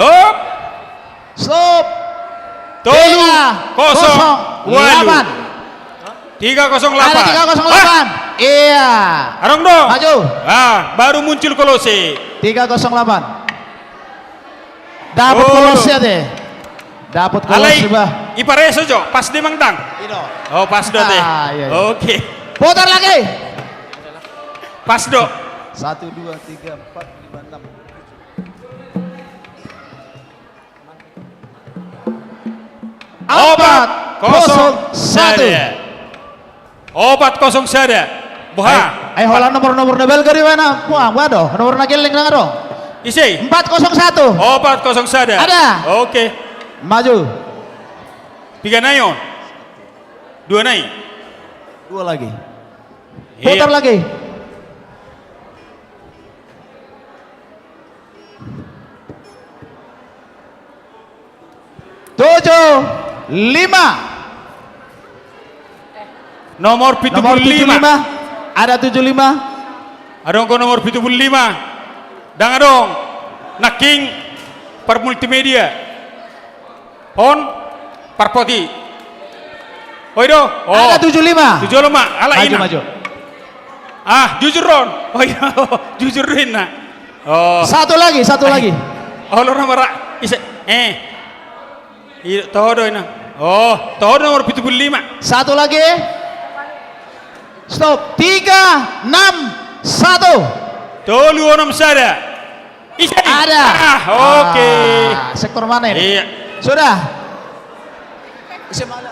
Hup. Stop. Tolu kosong delapan. Tiga kosong delapan. Ada tiga kosong delapan. Iya. Adong do. Maju. Ah, baru muncul Kolose. Tiga kosong delapan. Dapat Kolose ate. Dapat Kolose, bah. Ipareso jo, pas do mang dang. Oh, pas do ate. Oke. Putar lagi. Pas do. Satu, dua, tiga, empat, lima, enam. Opat kosong sada. Opat kosong sada. Boha? Ai holan nomor-nomor na balga do i, mana? Boha do nomor na gelleng nang adong? Ise? Empat kosong satu. Opat kosong sada. Ada. Oke. Maju. Piga nai on? Dua nai. Dua lagi. Putar lagi. Tujuh lima. Nomor pitu pulu lima. Ada tujuh lima. Adong do nomor pitu pulu lima? Dang adong. Nangkin par multimedia. On, parpoti. Oi do. Oh. Ada tujuh lima. Tujuh lima. Ala ina. Maju, maju. Ah, jujur on. Oi do. Jujur do ina. Oh. Satu lagi, satu lagi. Oh, lo nomor ise. Eh. Toho do ina. Oh, toho do nomor pitu pulu lima. Satu lagi. Stop. Tiga enam satu. Tolu onom sada. Ise? Ada. Ah, oke. Sektor mana ini? Iya. Sudah. Ise mana?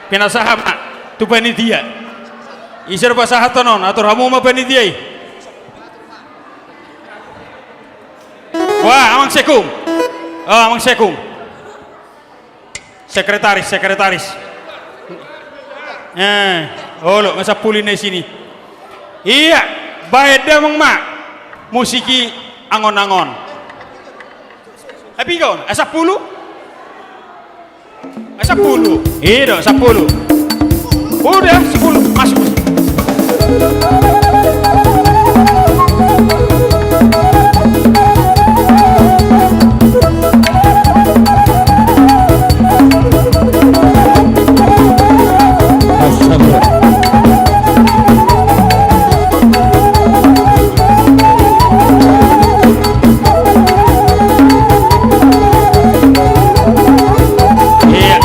Pinasahat ma tu panitia. Ise do pasahathon on, atur hamu ma panitia i. Wah, Amang Sekung. Oh, Amang Sekung. Sekretaris, sekretaris. Eh, olo, nga sampulu na i sini. Ia, baen damang ma. Musik i angon-angon. Ai piga on, ai sampulu? Ai sampulu. I do, sampulu. Udah, sampulu. Masuk, masuk. Iya.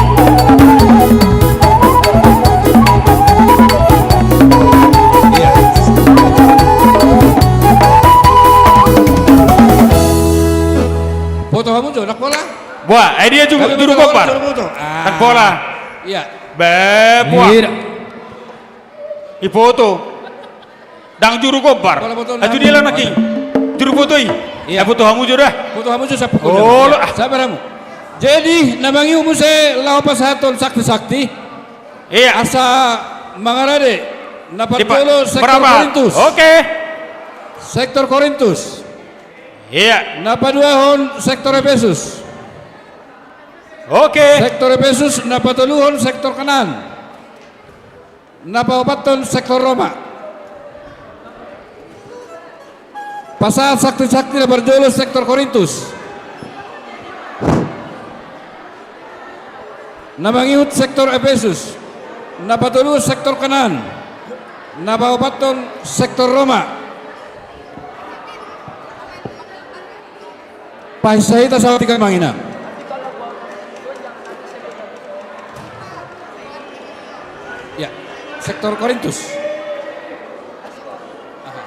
Iya. Foto hamu jo, ndang pola. Buah, eh, dia juga juru gombar. Ndang pola. Iya. Be, buah. Iya. Ipoto. Ndang juru gombar. Ajo dia laho nangkin. Juru foto i. Iya. Eh, foto hamu jo da. Foto hamu jo, sampulu. Olo. Sabar hamu. Jadi, na mangihut muse laho pasahathon sakti-sakti. Iya. Asa mangarade. Na parjolo sektor Korintus. Oke. Sektor Korintus. Iya. Na paduahon sektor Epesus. Oke. Sektor Epesus, na patoluhon sektor Kanaan. Na paopathon sektor Roma. Pasahat sakti-sakti na parjolo sektor Korintus. Na mangihut sektor Epesus. Na patolu sektor Kanaan. Na paopathon sektor Roma. Paisa hita saotik, amang inang. Ya, sektor Korintus. Aha.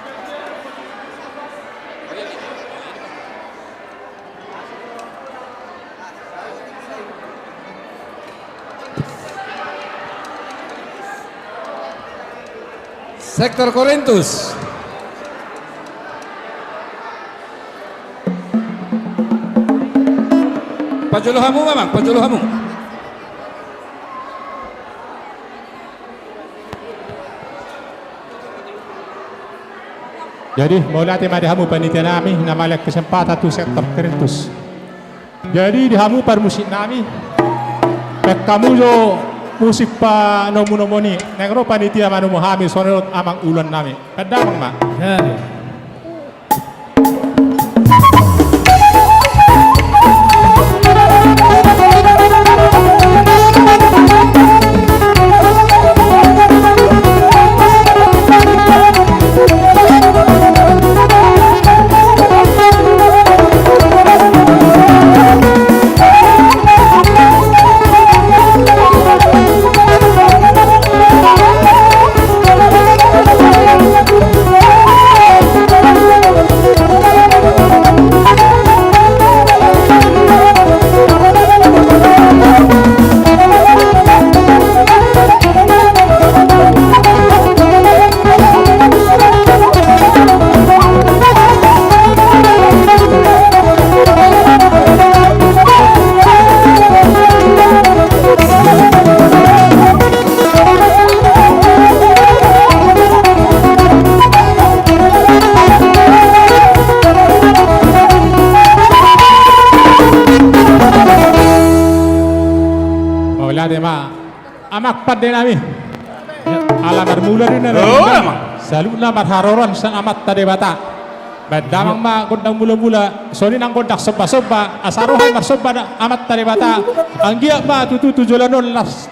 Sektor Korintus. Pajolo hamu, Mamang, pajolo hamu. Jadi, mauliate ma di hamu panitia nami, na mangalehon kesempatan tu sektor Korintus. Jadi, di hamu parmusik nami, baen hamu jo musik panomu-nomuna i, naeng ro panitia manomu hami, songon i dohot amang ulaon nami. Baen damang ma. Jadi. Mauliate ma. Amang pande nami. Ala marmula do na. Oh, amang. Saluhutna marharoroan sian Amanta Debata. Baen damang ma gondang mula-mula, songon i nang gondang somba-somba, asa ro hami marsomba Amanta Debata. Anggiat ma tutu tu joloan on las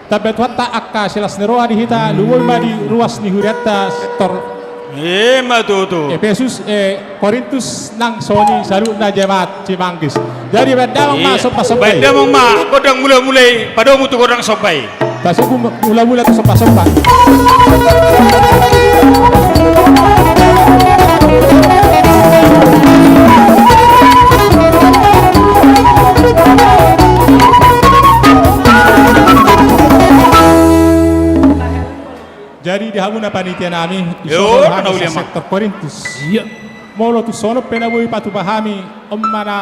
tamba Tuhanta angka silas ni roha di hita, lumobi ma di ruas ni hurianta sektor. Ima tutu. Epesus, eh, Korintus nang songon i saluhutna jemaat Cimanggis. Jadi baen damang ma somba-somba i. Baen damang ma gondang mula-mula i, padomu tu gondang somba i. Pasungkun mula-mula tu somba-somba. Di hamuna panitia nami, di Yo, songon hami na uli, Amang. Sektor Korintus. Iya. Molo tu songon pe na boi patupa hami, on ma na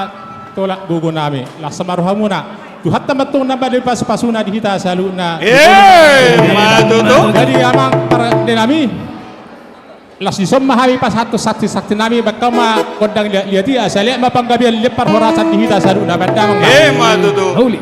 tolap gogo nami. Las ma rohamuna. Tuhanta ma tong na bade pasupasuna di hita saluhutna. Eh, ma tutu. Jadi, Amang pande nami, las dison ma hami pasahat tu saksi-saksi nami, baen hamu ma gondang liat-liat i, asa leat ma panggabean, leat parhorasan di hita saluhutna, baen damang ma. Eh, ma tutu. Uli.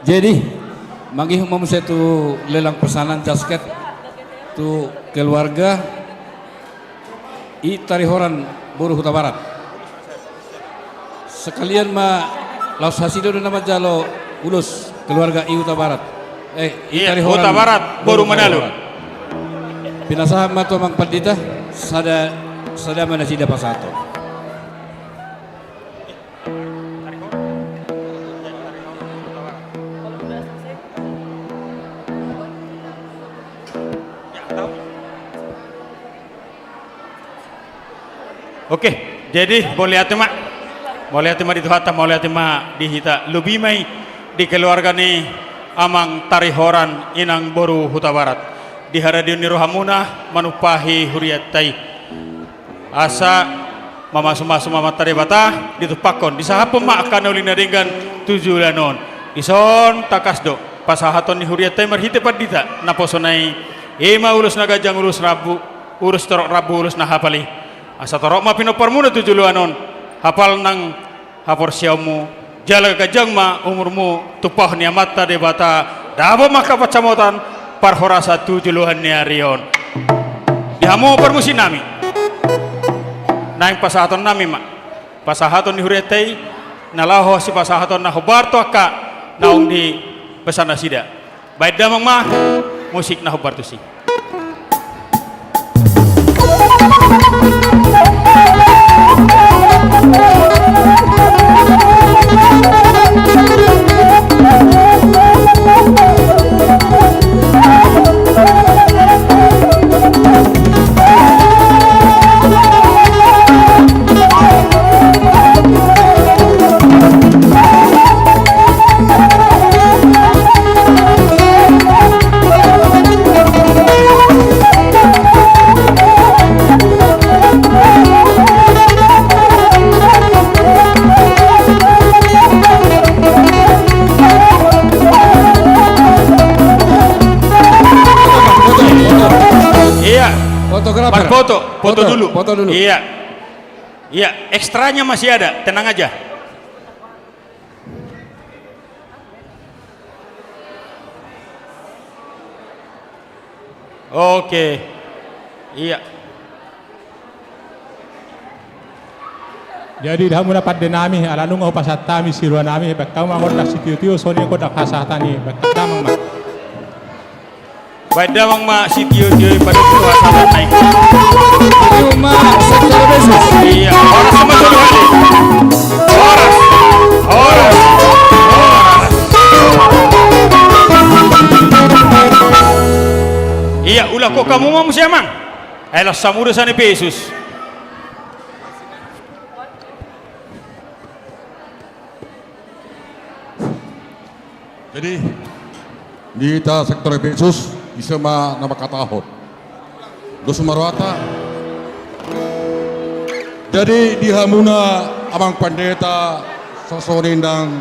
Jadi, mangihut ma muse tu lelang pesanan jasket tu keluarga I Tarihoran boru Hutabarat. Sekalian ma laos hasida do na manjalo ulos keluarga I Hutabarat. Eh, I Iya, Tarihoran Hutabarat, boru boru Manalo. Hutabarat. Pinasahat ma tu Amang Pandita, sada, sada ma nasida pasahathon. Oke, jadi mauliate ma. Mauliate ma di Tuhanta, mauliate ma di hita. Lobi ma i di keluarga ni Amang Tarihoran, Inang boru Hutabarat. Di haradeon ni rohamuna manumpahi hurianta i. Asa mamasumasu ma Amanta Debata ditumpakkon, disahaphon ma angka na uli na denggan tu joloan on. Dison tangkas do pasahaton ni hurianta i marhite pandita naposona i. I ma ulos na ganjang, ulos rambu, ulos torop rambu, ulos na hapal i. Asa torop ma pinomparmuna tu joloan on, hapal nang haporseaonmu, jala ganjang ma umurmu, tumpahon ni Amanta Debata, dapot ma angka pansamotan, parhorasan tu joloan ni ari on. Di hamu parmusik nami, naeng pasahaton nami ma pasahaton ni hurianta i, na laho sipasahaton na hombar tu angka naung dipesan nasida. Baen damang ma musik na hombar tusi. Iya. Fotografer. Parfoto, foto dulu. Foto dulu. Iya. Iya, ekstranya masih ada, tenang aja. Oke. Iya. Jadi di hamu na pande nami, ala nunga hupasahat hami siroha nami, baen hamu ma gondang sitiotio, songon i gondang hasahatan i, baen damang ma. Baen damang ma sitiotio i, padomu hasahatan na i. Tio ma sektor besus. Iya, horas ma solu hali. Horas. Horas. Horas. Iya, ulakhon hamu ma muse, Amang. Ai las hamu do sian i besus. Jadi, Di hita sektor Efesus, ise ma na mangkatahon? Dos ma rohanta. Jadi di hamuna amang pandita, songon i nang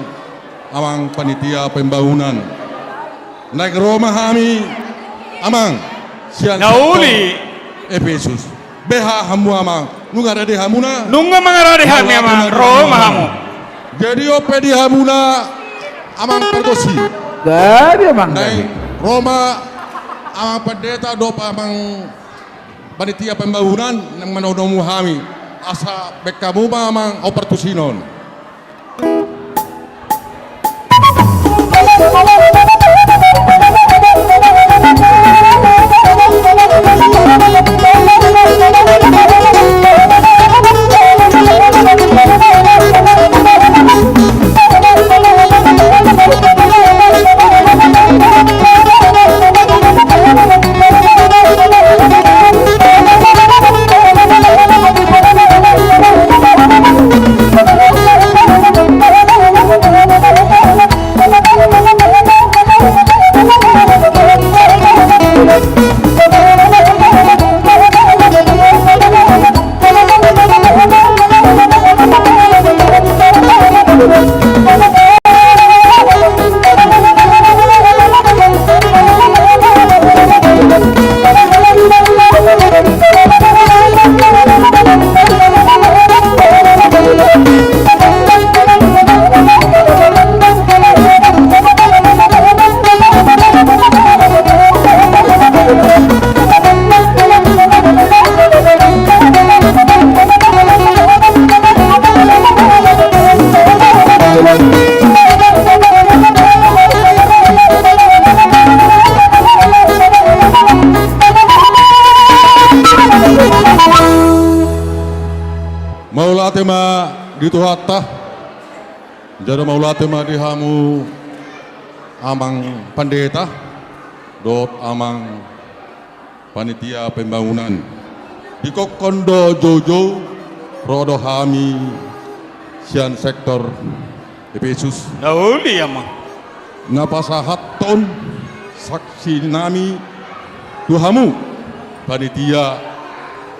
amang panitia pembangunan. Naeng ro ma hami amang sian sektor Efesus. Beha hamu amang, nunga rade hamuna? Nunga mangarade hami amang, ro ma hamu. Jadi on pe di hamuna amang pargonsi. Gabe amang. Naeng ro ma amang pandita dohot amang panitia pembangunan naeng manomu hami. Asa baen hamu ma amang opartusi on. Mauliate ma di Tuhanta. Jala mauliate ma di hamu amang pandita dohot amang panitia pembangunan. Dingkothon do joujou, ro do hami sian sektor Efesus. Na uli amang. Na pasahathon saksi nami tu hamu panitia,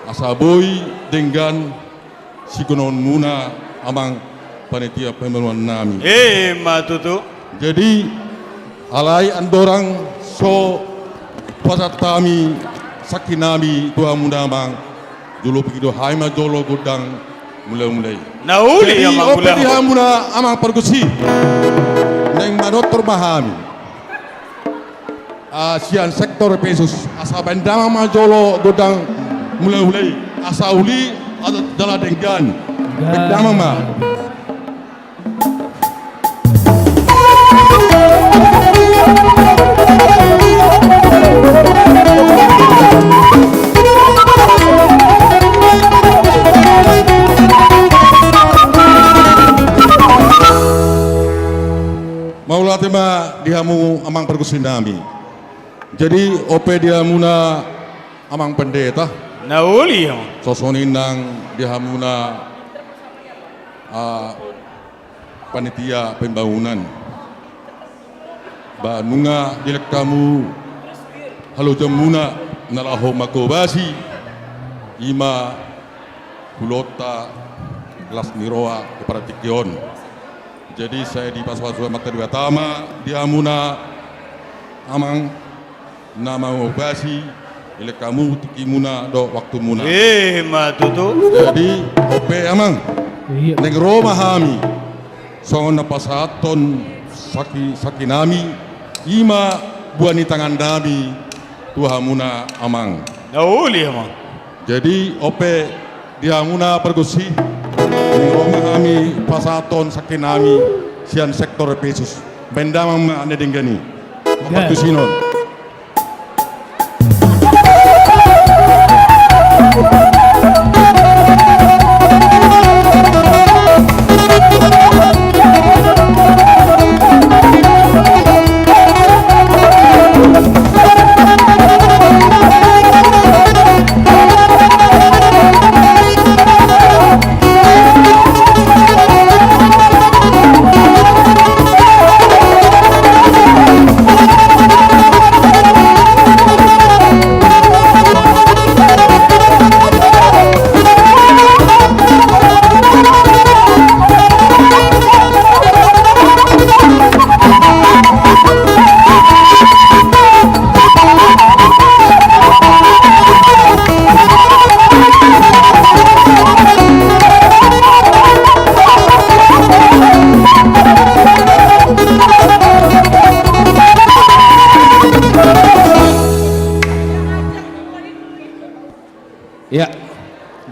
asa boi denggan sigonohonmuna amang panitia pembangunan nami. Emma tutu. Jadi alai andorang so pasahat hami saksi nami tu hamuna amang, jolo pigi do hami ma jolo gondang mulai-mulai. Na uli. Jadi amang, on pe di hamuna amang pargonsi, naeng manortor ma hami sian sektor Efesus, asa baen damang ma jolo gondang mulai-mulai, asa uli jala denggan. Baen damang ma. Mauliate ma di hamu amang pargonsi nami. Jadi on pe di hamuna amang pandita. Na uli amang. Songon i nang di hamuna panitia pembangunan. Ba nunga dilehon hamu halojaonmuna na laho manghobasi, i ma ulaonta las ni roha di partingkian on. Jadi sai dipasu-pasu Amanta Debata ma di hamuna amang na manghobasi, dilehon hamu tingkimuna dohot waktumuna. Emma tutu. Jadi on pe amang, naeng ro ma hami songon na pasahathon saksi, saksi nami, i ma buah ni tangan nami tu hamuna amang. Na uli amang. Jadi on pe di hamuna pargonsi, naeng ro ma hami pasahathon saksi nami sian sektor Efesus. Baen damang ma na denggan i. Partusi on.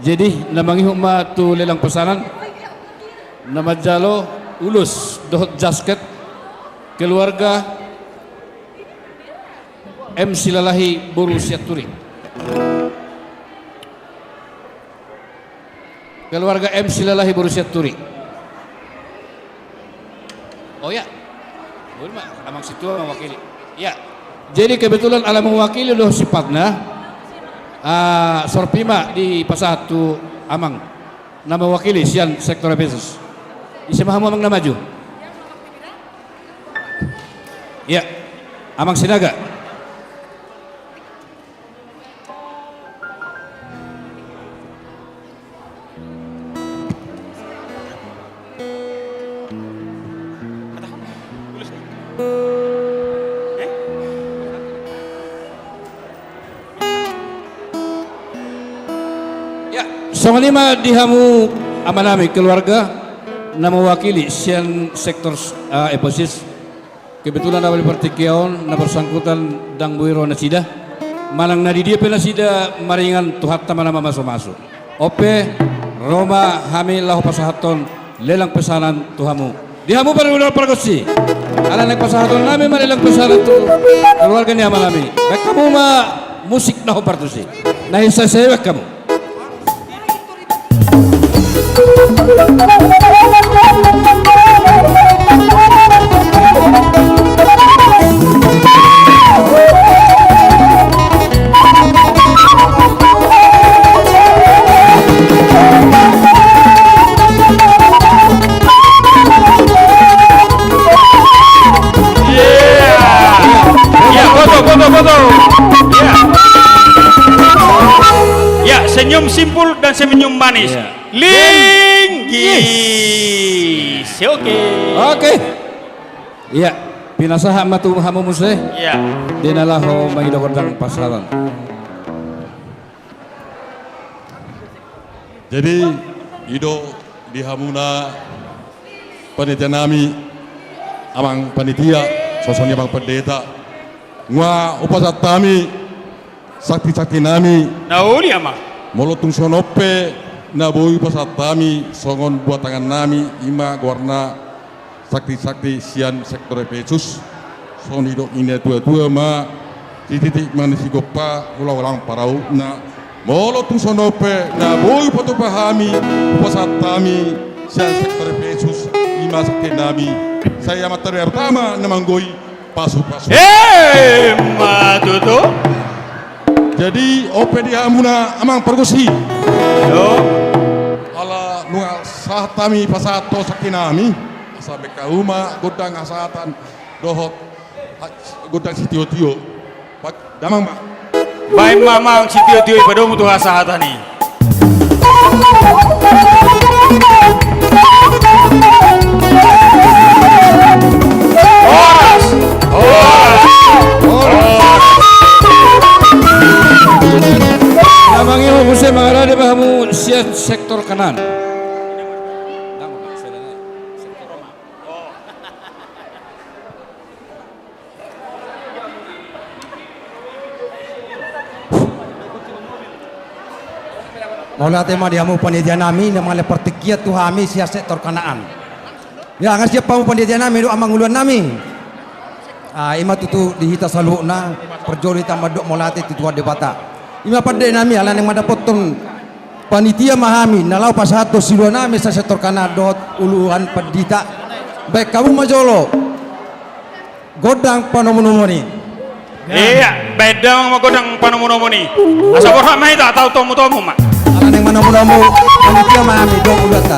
Jadi, na mangihut ma tu lelang pesanan, na manjalo ulos dohot jasket, keluarga M Silalahi boru Sianturi. Keluarga M Silalahi boru Sianturi. Oh ya. Boleh ma, amang situa mewakili. Ya. Jadi kebetulan ala mewakili do sifatna. Ah, sorpi ma dipasahat tu amang na mewakili sian sektor Efesus. Ise ma hamu amang na maju? Ya. Amang Sinaga. Ya, songon i ma di hamu amanami keluarga na mewakili sian sektor, eh, Efesus. Kebetulan na di partingkian on na bersangkutan ndang boi ro nasida, manang na di dia pe nasida, maringan Tuhanta ma na mamasumasu. On pe, ro ma hami laho pasahathon lelang pesanan tu hamu. Di hamu pardongan pargonsi. Ala naeng pasahatonnami ma lelang pesanan tu keluarga ni amanami. Baen hamu ma musik na hombar tusi. Na hinsa sai baen hamu. Ya, foto, foto, foto. Ya. Ya, senyum simpul dan senyum manis. Ya. Linggis. Linggis. Oke. Oke. Iya, pinasahat ma tu hamu muse. Iya. Di na laho mangido gondang pasahaton. Jadi, i do di hamuna panitia nami, amang panitia, songon i amang pendeta. Nunga hupasahat hami sakti-sakti nami. Na uli, amang. Molo tung songon on pe na boi hupasahat hami songon buat tangan nami, i ma goarna sakti-sakti sian sektor Efesus. Songon i do i na tua-tua ma, sititi ma na sigompa, ulang-ulang parautna. Molo tung songon on pe na boi hupatupa hami, hupasahat hami sian sektor Efesus, i ma sakti nami. Sai amanta do na pertama na manggohi, pasu-pasu. Emma tutu. Jadi, on pe di hamuna amang pargonsi. Yo. Ala nunga sahat hami pasahathon sakti nami, asa baen hamu ma gondang hasahatan dohot ha-, gondang sitio-tio. Pak, damang ma. Baen ma amang sitio-tio i, padomu tu hasahatan i. Horas! Horas! Horas! Amang, i ma muse mangarade ma hamu sian sektor Kanaan. Mauliate ma di hamu panitia nami, na mangalehon partingkian tu hami sian sektor Kanaan. Ya, nga siap hamu panitia nami dohot amang uluan nami. Ah, i ma tutu di hita saluhutna, parjolo hita mandok mauliate tu Tuhan Debata. I ma pande nami, ala naeng mandapothon panitia ma hami, na laho pasahathon silua nami sian sektor Kanaan dohot uluan pandita. Baen hamu ma jolo gondang panomunomuon i. Iya, baen damang ma gondang panomunomuon i. Asa borhat ma hita, tau tomutomu ma. Ala naeng manomunomu panitia ma hami dohot uluanta.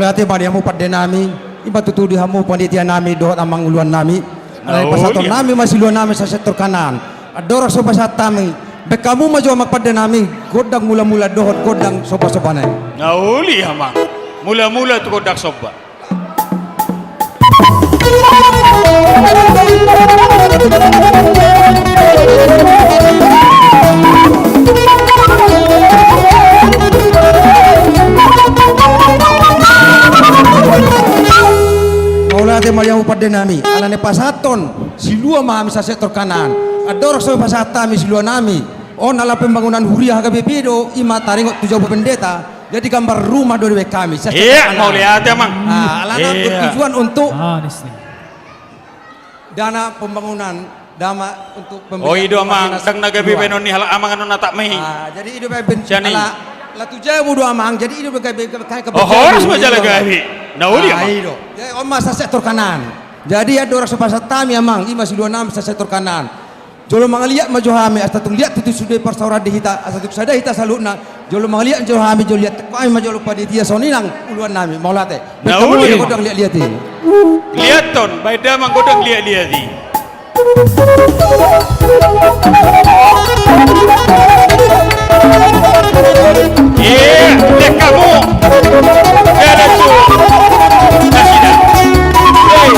Ate ma di hamu pande nami, ima tutu di hamu panitia nami dohot amang uluan nami. Alai pasahaton nami ma siluan nami sasektor Kanaan. Andorang so pasahat hami, baen hamu ma jo amang pande nami gondang mula-mula dohot gondang somba-somba nai. Na uli amang. Mula-mula tu gondang somba. Mauliate ma di hamu pande nami, ala ni pasahaton siluan ma hami sasektor Kanaan. Andorang so pasahat hami siluan nami, on ala pembangunan huria H K B P do, ima taringot tu jabu pendeta. Jadi gambar rumah do dibaen hami. Iya, mauliate amang. Alana tujuan untuk dana pembangunan, dana untuk pembangunan. Oh, i do amang, dang na gabe baenon ni halak amang annon atap ma i. Jadi i do baen ala tu jabu do amang, jadi i do gabe. Oh, horas ma jala gabe. Na uli amang. Jadi on ma sasektor Kanaan. Jadi andorang so pasahat hami amang, ima siluan nami sasektor Kanaan. Jolo mangaliat ma jo hami, asa tung liat tutu sude parsaoran di hita, asa tung sada hita saluhutna. Jolo mangaliat jo hami, jolo liat hami ma jolo panitia songon i nang uluan nami, mauliate. Na uli. Gondang liat-liat i. Liathon, baen damang gondang liat-liat i. Iya, dek hamu. Jalan tu nasida. Hei.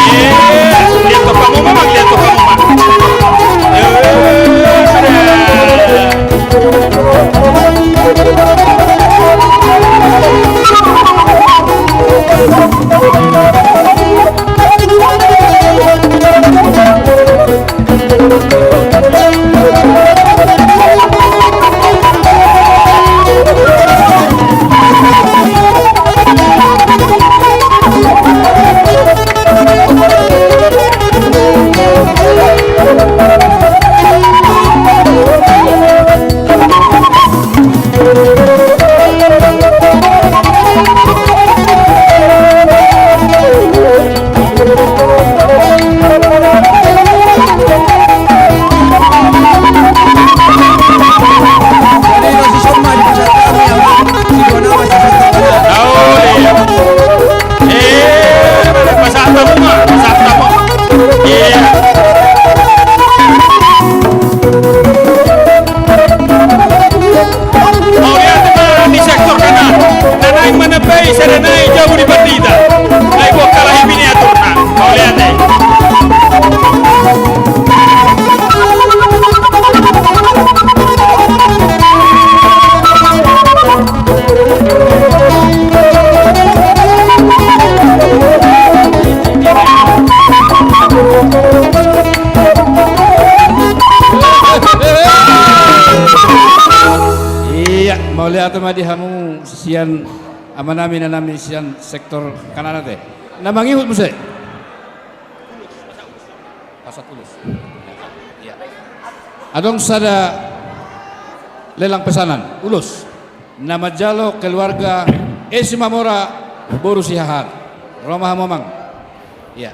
Iya, liat tu hamu ma, liat tu hamu ma. Iya, sudah. Mauliate ma di sektor Kanaan. Na naeng manambai sada nai jabu ni pandita. Nai buat kalah i bini aturna. Mauliate. Iya, mauliate ma di hamu sian amanami, inanami sian sektor Kanaan ate. Na mangihut muse. Pasahat ulos. Iya. Adong sada lelang pesanan, ulos. Na manjalo keluarga E Simamora boru Siahaan. Ro ma hamu amang. Iya.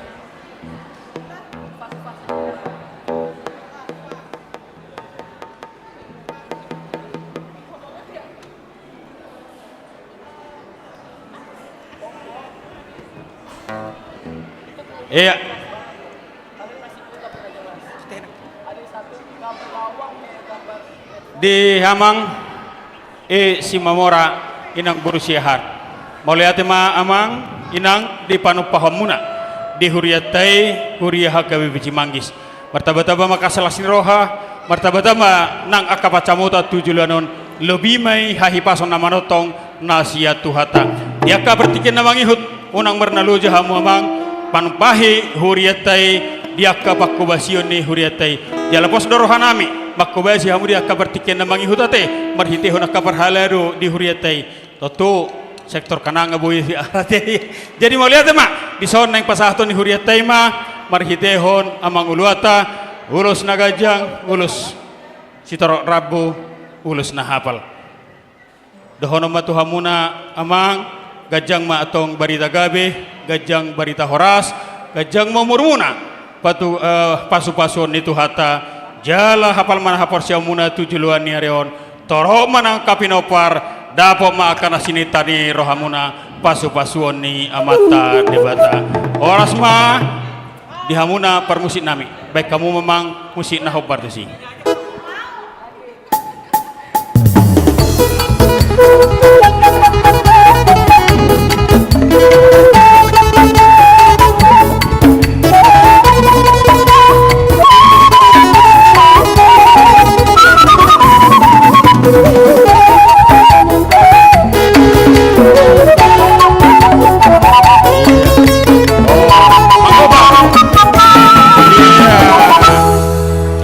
Iya. Di amang E Simamora, inang boru Siahaan. Mauliate ma amang, inang, di panumpaonmuna di hurianta i, huria H K B P Cimanggis. Martamba-tamba ma angka las ni roha, martamba-tamba nang angka pansamotan tu joloan on, lobi ma i hahipason na manongtong na sian Tuhanta. Di angka partingkian na mangihut, unang marnaloja hamu amang, panumpahi hurianta i di angka panghobasion ni hurianta i. Jala pos do rohanami manghobasi hamu di angka partingkian na mangihut ate, marhitehon angka parhalado di hurianta i. Tontu sektor Kanaan nga boi di arate. Jadi mauliate ma, dison naeng pasahaton ni hurianta i ma, marhitehon amang uluanta, ulos na ganjang, ulos sitorop rambu, ulos na hapal. Dohonon ma tu hamuna amang, ganjang ma antong barita gabe, ganjang barita horas, ganjang ma umurmuna, patu, eh, pasu-pasuon ni Tuhanta, jala hapal ma na haporseaonmuna tu joloan ni ari on, torop ma nang angka pinompar, dapot ma angka na sininta ni rohamuna, pasupasuon ni Amanta Debata. Horas ma di hamuna parmusik nami. Baen hamu ma amang musik na hombar tusi.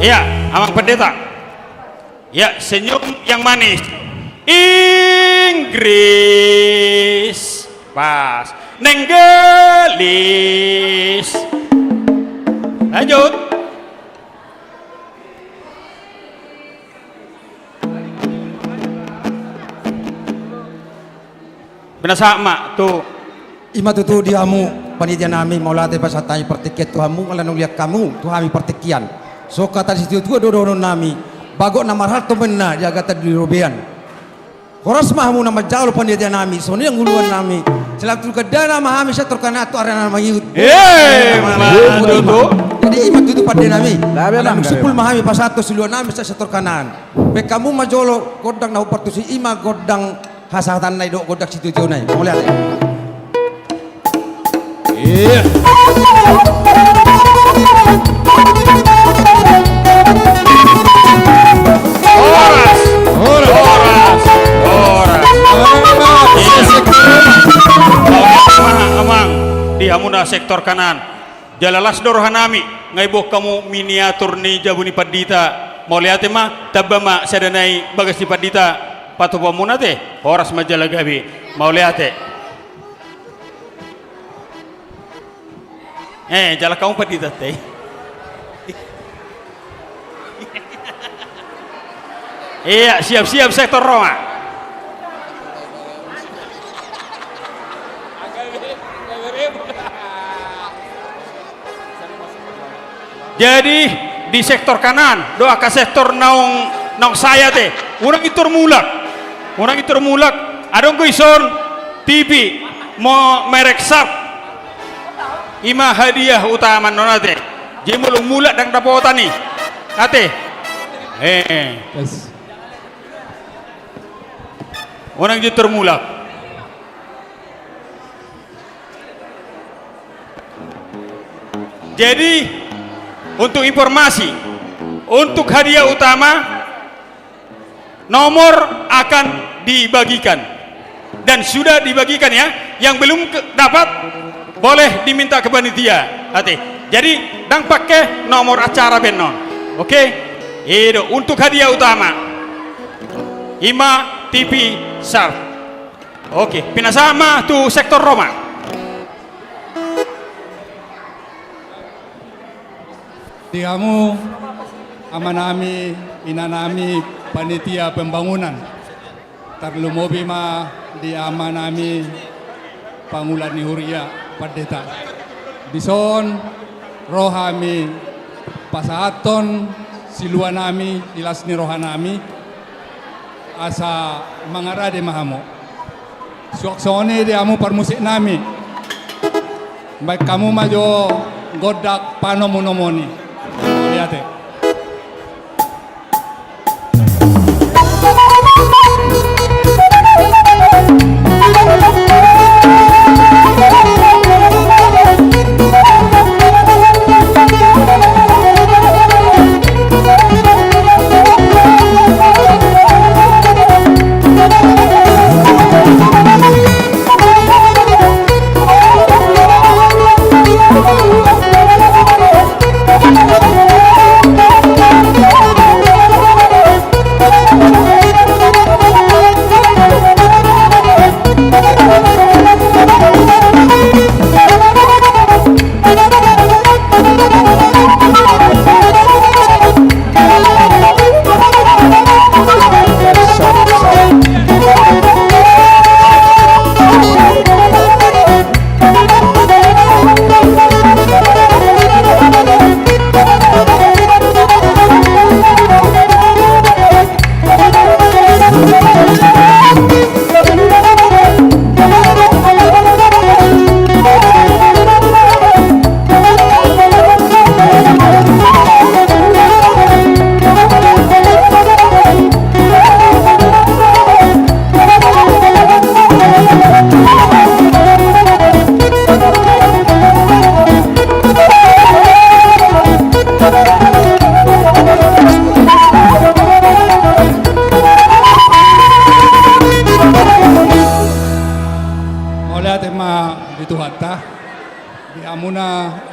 Iya, Amang Pendeta. Ya, senyum yang manis. Inggris. Pas. Nenggelis. Lanjut. Pinasahat ma tu. I ma tutu di hamu panitia nami, mauliate pasahat hami partingkian tu hamu, ala naung liat hamu tu hami partingkian. Songon hata ni situatua do dohonon nami, bagot na marhalto ma inna di agatan di robean. Horas ma hamu na manjalo panitia nami, songon i angka ulaon nami. Selamat tu gandana ma hami sektor kanan tu arah na mangihut. Eh, ma tutu. Jadi i ma tutu pande nami. Ala naung simpul ma hami pasahat tu siluan nami sektor kanan. Baen hamu ma jolo gondang na hombar tusi, i ma gondang hasahatan na i dohot gondang situtiona i. Mauliate. Iya. Horas. Horas. Horas. Horas. Iya. Amang, amang. Di hamuna sektor kanan. Jala las do rohanami, nga diboan hamu miniatur ni jabu ni pandita. Mauliate ma, tamba ma sada nai bagas ni pandita. Patupaonmuna ate, horas ma jala gabe. Mauliate. Eh, jala hamu pandita ate. Iya, siap-siap sektor Roma. Jadi di sektor kanan do angka sektor naung, naung sae ate. Unang intor mulak. Unang intor mulak. Adong do dison T V mo merek Sharp. I ma hadiah utama on ate. Jadi molo mulak ndang dapotan i. Ate. Eh. Unang intor mulak. Jadi untuk informasi, untuk hadiah utama, nomor akan dibagikan. Dan sudah dibagikan ya, yang belum ke-, dapat boleh diminta ke panitia. Ate. Jadi, ndang pake nomor acara baenon. Oke? I do, untuk hadiah utama. I ma T V Sharp. Oke, pinasahat ma tu sektor Roma. Di hamu, amanami, inanami, panitia pembangunan. Tarlumobi ma di amanami, pangula ni huria, pandita. Dison, ro hami pasahathon siluanami, di las ni rohanami, asa mangarade ma hamu. Suang songon i di hamu parmusiknami. Baen hamu ma jo gondang panomunomuni. Mauliate.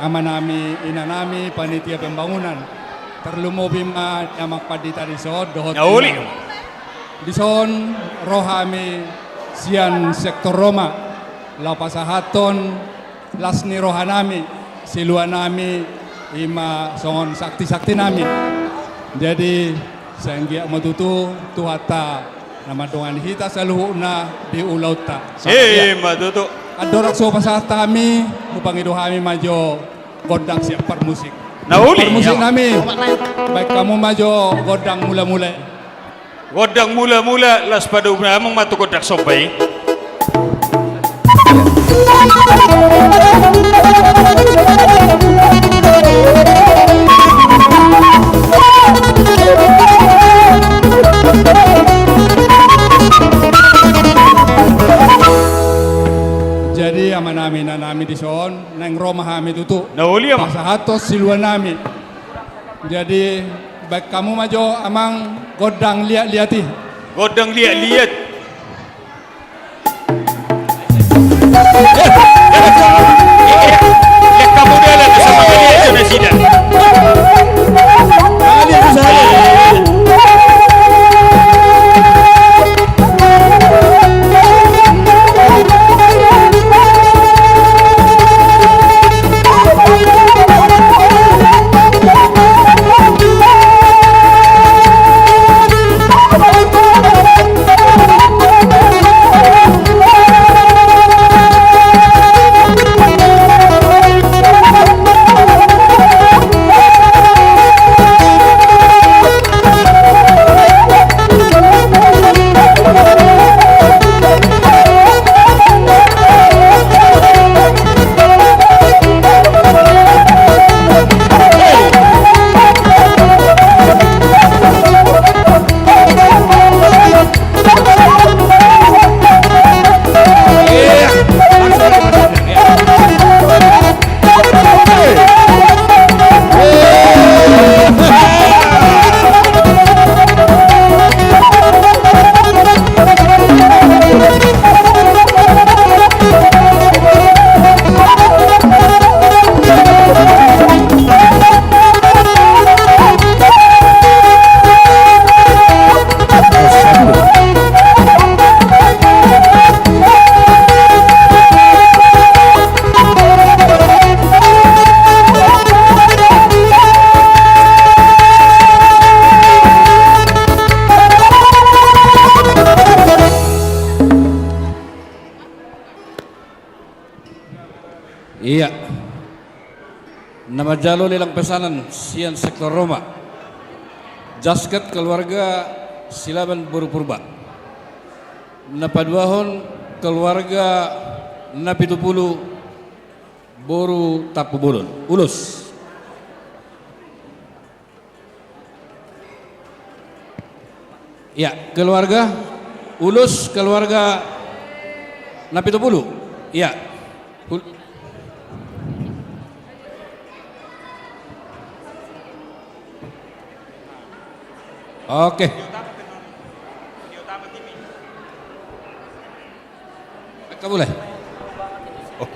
amanami, inanami, panitia pembangunan. Tarlumobi ma di amang pandita dison dohot. Na uli. Inang. Dison ro hami sian sektor Roma laho pasahathon las ni rohanami, siluanami, i ma songon sakti-saktinami. Jadi sai anggiat ma tutu Tuhanta na mandongani hita saluhutna di ulaonta. Eh, ima tutu. Andorang so pasahat hami, hupangido hami ma jo gondang sian parmusik. Na uli. Parmusiknami. Baen hamu ma jo gondang mula-mula. Gondang mula-mula, laos padomu amang ma tu gondang somba i. Jadi amanami, inanami dison, naeng ro ma hami tutu. Na uli, amang. Pasahathon siluanami. Jadi baen hamu ma jo amang gondang liat-liat i. Gondang liat-liat. Ia. Na manjalo lelang pesanan sian sektor Roma. Jasket keluarga Silaban boru Purba. Na paduahon keluarga Napitupulu boru Tampubolon. Ulos. Ya, keluarga. Ulos, keluarga Napitupulu. Ya. Ul- Oke. Eka mulai. Oh.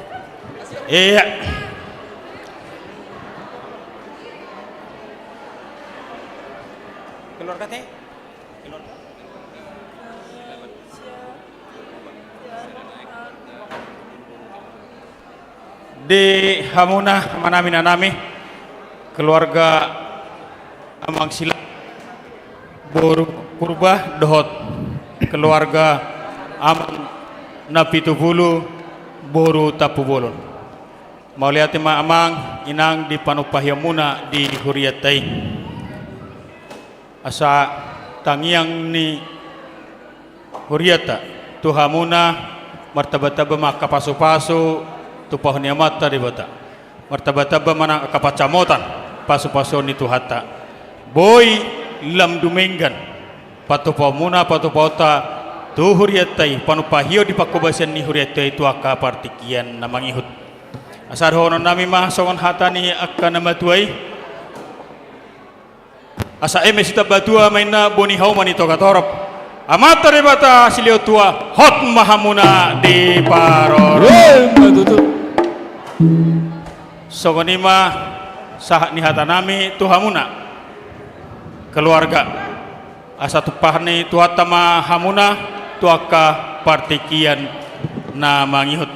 Iya. Keluarga te? Keluarga. Di hamuna, amanami, inanami, keluarga Amang Sila boru Purba dohot keluarga Amang Napitupulu boru Tampubolon. Mauliate ma amang inang di panumpahionmuna di hurianta i. Asa tangiang ni hurianta tu hamuna, martambatamba ma angka pasupasu tumpahon ni Amanta Debata. Martambatamba ma nang angka pansamotan pasupasuon ni Tuhanta. Boi lam dumenggan patupaonmuna, patupaonta tu hurianta i, panumpahion di panghobasan ni hurianta i tu angka partingkian na mangihut. Asa dohononnami ma songon hata ni angka na matua i. Asa eme sitamba tua ma inna, boni hauma ni toga torop. Amanta Debata silehon tua, hot ma hamuna diparorot. Ima tutu. Songon i ma sahat ni hata nami tu hamuna, keluarga. Asa tumpahon ni Tuhanta ma hamuna tu angka partingkian na mangihut.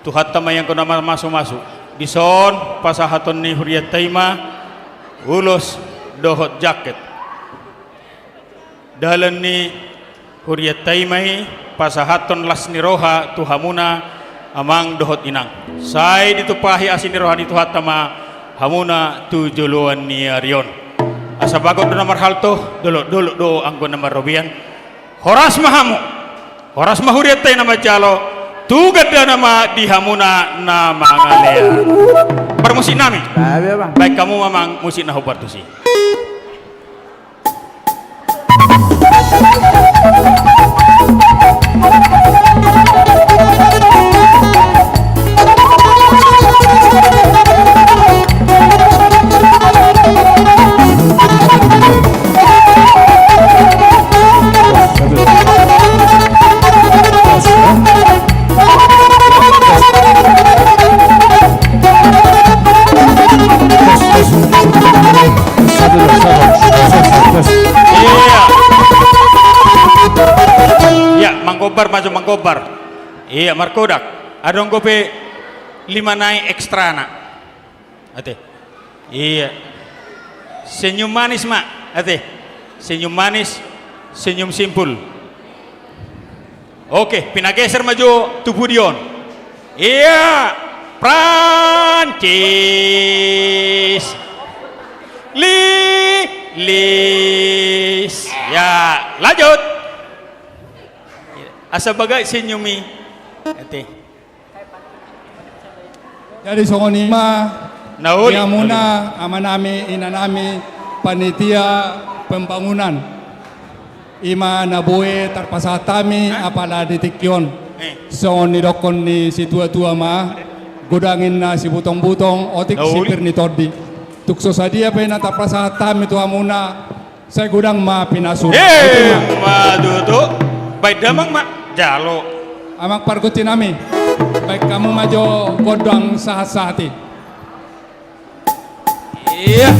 Tuhanta ma i anggo na marmasu-masu. Dison pasahaton ni hurianta i ma ulos dohot jaket. Dalan ni hurianta i ma i pasahathon las ni roha tu hamuna amang dohot inang. Sai ditumpahi asi ni roha ni Tuhanta ma hamuna tu joloan ni ari on. Asa bagot do na marhalto, dolok-dolok do anggo na marrobean. Horas ma hamu, horas ma hurianta i na manjalo, tu gandana ma di hamuna na mangalean. Parmusik nami. Baik, baik, Bang. Baen hamu ma amang musik na hombar tusi. Iya. Iya, manggombar ma jo, manggombar. Iya, markodak. Adong dope lima nai ekstrana. Ate. Iya. Senyum manis ma. Ate. Senyum manis, senyum simpul. Oke, pinageser ma jo tu pudi on. Iya, Prancis. Li-, lis. Ya, lanjut. Asa bagak senyum i. Ate. Jadi songon i ma, na uli, di hamuna, uli, amanami, inanami, panitia pembangunan. I ma na boi tarpasahat hami, eh, apala di tingki on. Eh. Songon nidokkon ni situa-tua ma, godang ninna sibutong-butong, otik, na uli, sipir ni tondi. Tung so sadia pe na tarpasahat hami tu hamuna, sai godang ma pinasuna. Eh, ima tutu. Baen damang ma jalo. Amang pargonsi nami. Baen hamu ma jo gondang sahat-sahat i. Iya.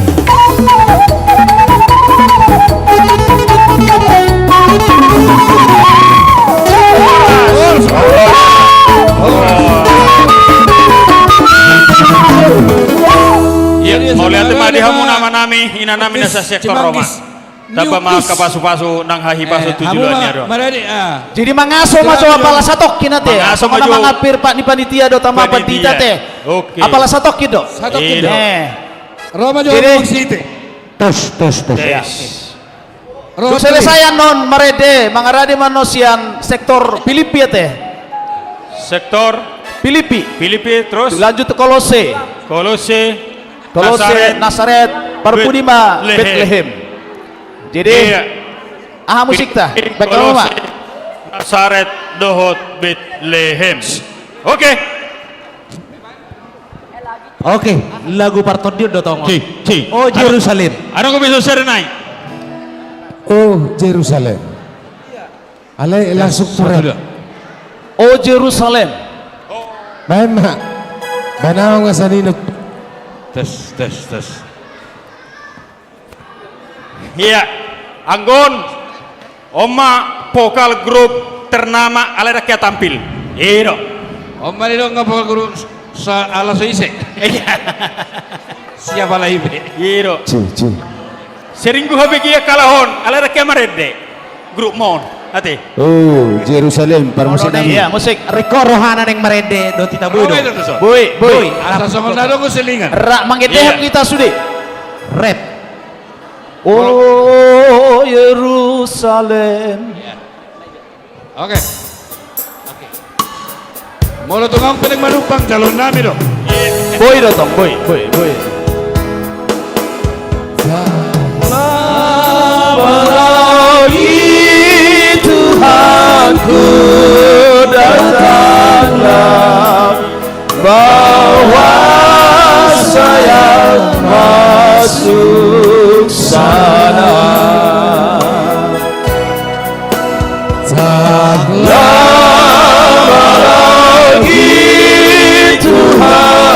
Iya, mauliate ma di hamu amanami, inanami na sasektor Roma. Tamba ma angka pasu-pasu nang hahipasu tu joloan ni ari on. Jadi mangaso ma jo apala satongkin ate. Mangaso ma jo. Mangapir pat ni panitia dohot amang pandita ate. Oke. Apala satongkin do. Satongkin do. Ro ma jo. Jadi. Tes, tes, tes. Tes. Ro. Tung selesai annon marende, mangarade ma annon sian sektor Filipi ate. Sektor Filipi. Filipi, terus? Lanjut tu Kolose. Kolose. Kolose, Nasaret, Nasaret, parpudi ma Betlehem. Betlehem. Jadi, iya, aha musikta? Baen hamu ma. Kolose, Nasaret dohot Betlehem. Oke. Oke, lagu partondion do tong on. Ci, ci. O Jerusalem. Adong, adong, bisa seri nai. O Jerusalem. Alai langsung tu rap. O Jerusalem. Baen ma. Baen ma nga sanina. Tes, tes, tes. Iya, anggo on, on ma vokal grup ternama alai ndang hea tampil. I do. On ma nidok nga vokal grup sa-, ala so ise. Iya. Siapa lagi be? I do. Ci, ci. Sering gua habegi ia kalah on, alai ndang hea marende. Grup ma on, ate. O Jerusalem, parmusik nami. Iya, musik. Riko rohana naeng marende dohot hita boi do. Boi, boi. Asa songon na adong selingan. Ra mangendehon hita sude. Rap. O Jerusalem. Iya. Oke. Oke. Molo tung adong pe naeng manumpang, jaloon nami do. Boi do tong, boi, boi, boi. Apalagi Tuhanku datanglah, bawa saya masuk sana. Tak lama lagi, Tuhan.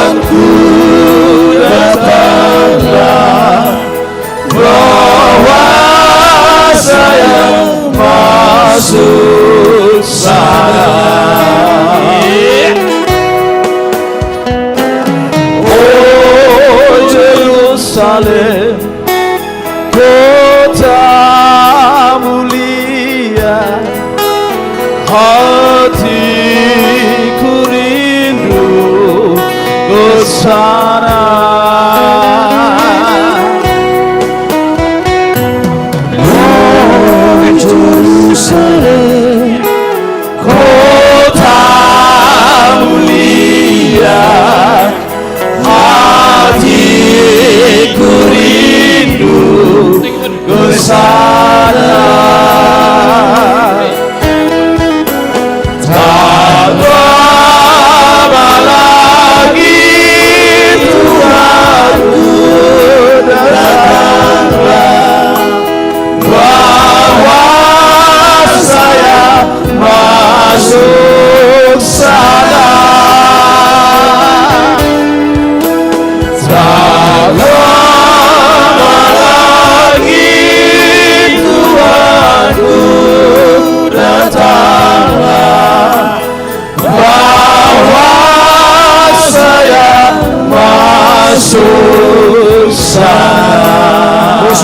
On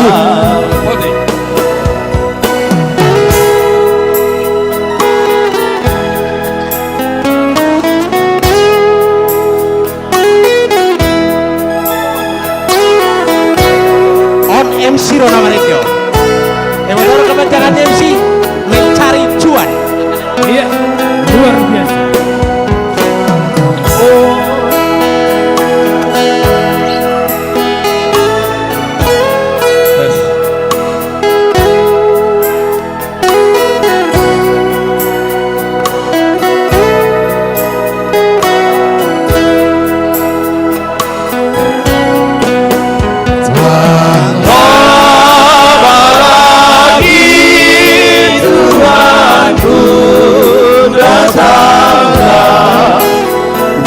M C do na marengge on. Emang orang kebanyakan M C mencari cuan. Iya, luar biasa.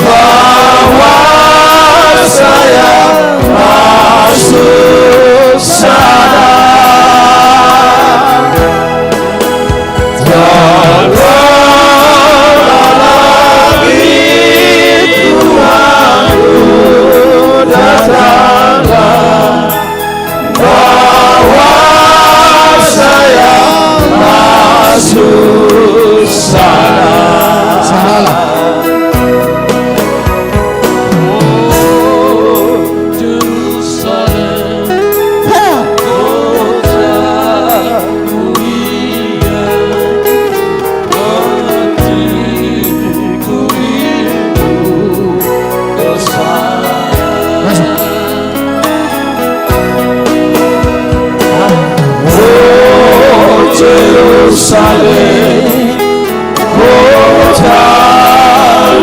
Bahwa saya masuk sana. Jaga lagi Tuhanku datanglah. Bahwa saya masuk sana. Salah. Oh, Jerusalem, ha, kota mulia. Jerusalem, kota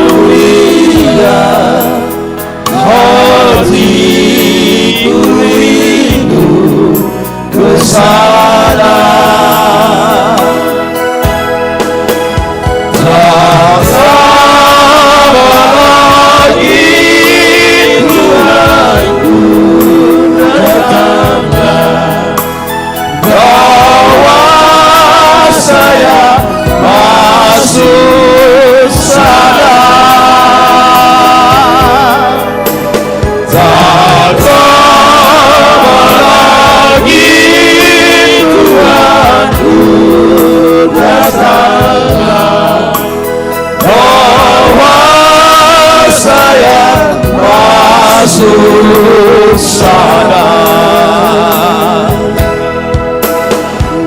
mulia, hatiku rindu ke sana. Tak lama lagi Tuhanku datanglah. Bahwa saya masuk sana. Tak lama lagi Tuhanku datanglah. Bahwa saya masuk sana.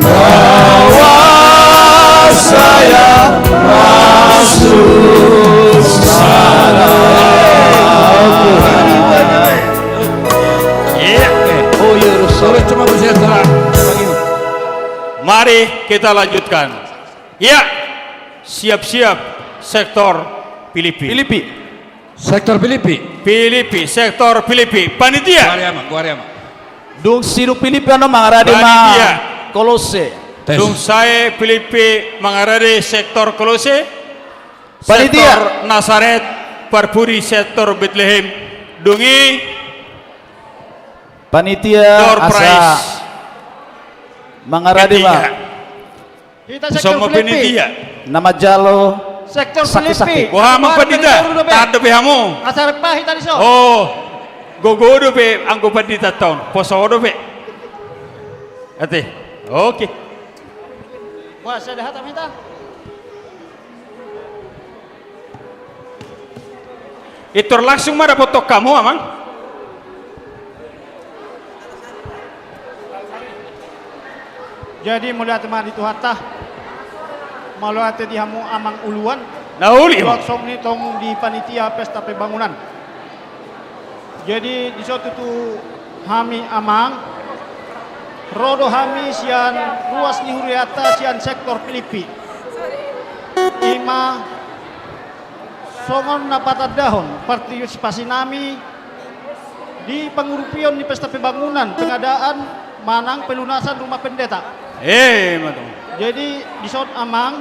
Bahwa saya masuk sana. Iya. Oh, iya, rusak. Mari kita lanjutkan. Iya. Siap-siap sektor Pilipi. Pilipi. Sektor Pilipi. Pilipi, sektor Pilipi. Panitia. Gua ari ama, gua ari ama. Dung sidung Pilipi on mangarade ma Kolose. Tes. Dung sae Pilipi mangarade sektor Kolose. Panitia. Sektor Nasaret, parpudi sektor Betlehem. Dung i. Panitia. Door asa prize. Mangarade ma. Ketiga. Hita sektor Pilipi. Na manjalo. Sektor Pilipi. Boha ma pandita? Tahan dope hamu. Asa repa hita dison. Oh. Gogo dope anggo pandita taon. Poso dope. Ate. Oke. Wah, sada hata hita. Pintor langsung ma dapothon hamu, amang. Jadi mauliate ma di Tuhanta, mauliate di hamu amang uluan. Na uli. Molo songon i tong di panitia pesta pembangunan. Jadi dison tutu hami amang, ro do hami sian ruas ni hurianta sian sektor Pilipi. Ima songon na patandahon partisipasi nami di pangurupion ni pesta pembangunan pengadaan manang pelunasan rumah pendeta. Eh, ima tutu. Jadi dison amang,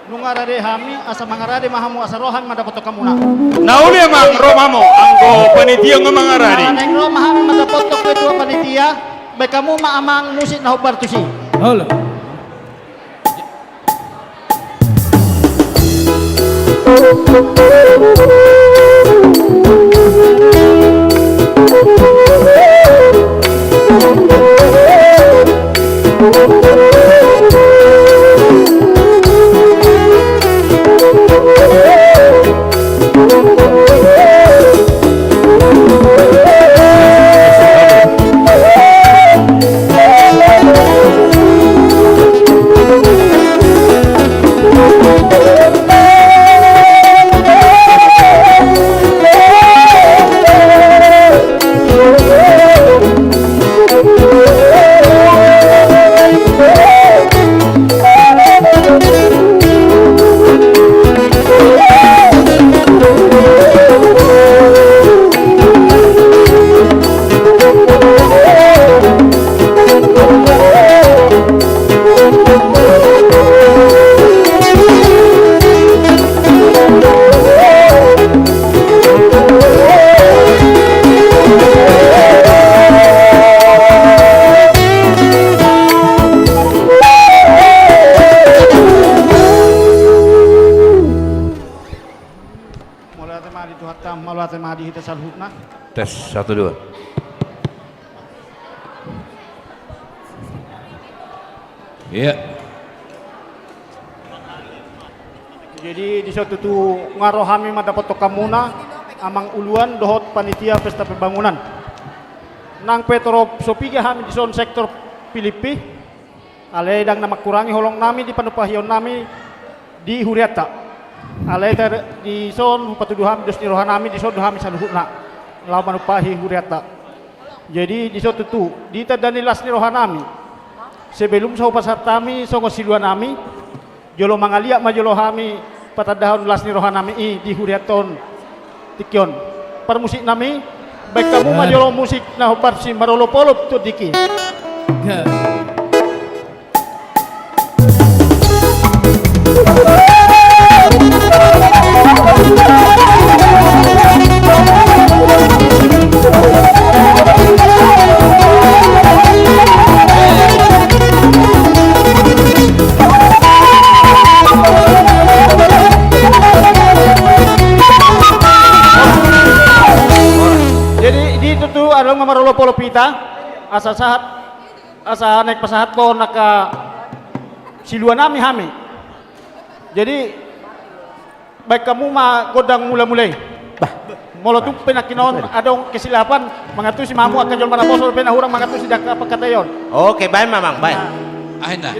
nunga rade hami, asa mangarade ma hamu asa ro hami mandapothon hamuna. Na uli amang, ro ma hamu, anggo panitia nunga mangarade. Naeng ro ma hami mandapothon ketua panitia, baen hamu ma amang musik na hombar tusi. Halo. Tes, satu, dua. Iya. Jadi, dison tutu nga ro hami mandapothon hamuna, amang uluan dohot panitia pesta pembangunan. Nang pe torop so piga hami dison sektor Pilippi, alai ndang na mangkurangi holong nami di panumpahion nami di hurianta. Alai tar-, dison hupatudu hami dos ni roha nami, dison do hami saluhutna laho manumpahi hurianta. Jadi, dison tutu, di tanda ni las ni roha nami, sebelum so hupasahat hami songon silua nami, jolo mangaliat ma jolo hami patandahon las ni roha nami i di hurianta on. Tingki on, parmusik nami, baen hamu ma jolo musik na hombar si marolopolop tu tingki. Jadi, di tutu adong ma marolopolop hita, asa sahat, asa naeng pasahathon angka silua nami hami. Jadi, baen hamu ma gondang mulamula i. Bah. Molo tung pe nangkin on adong kesilafan, mangantusi ma hamu angka jolma na poso dope na hurang mangantusi di angka pangkataion. Oke, baen ma, Amang, baen. Aha inna?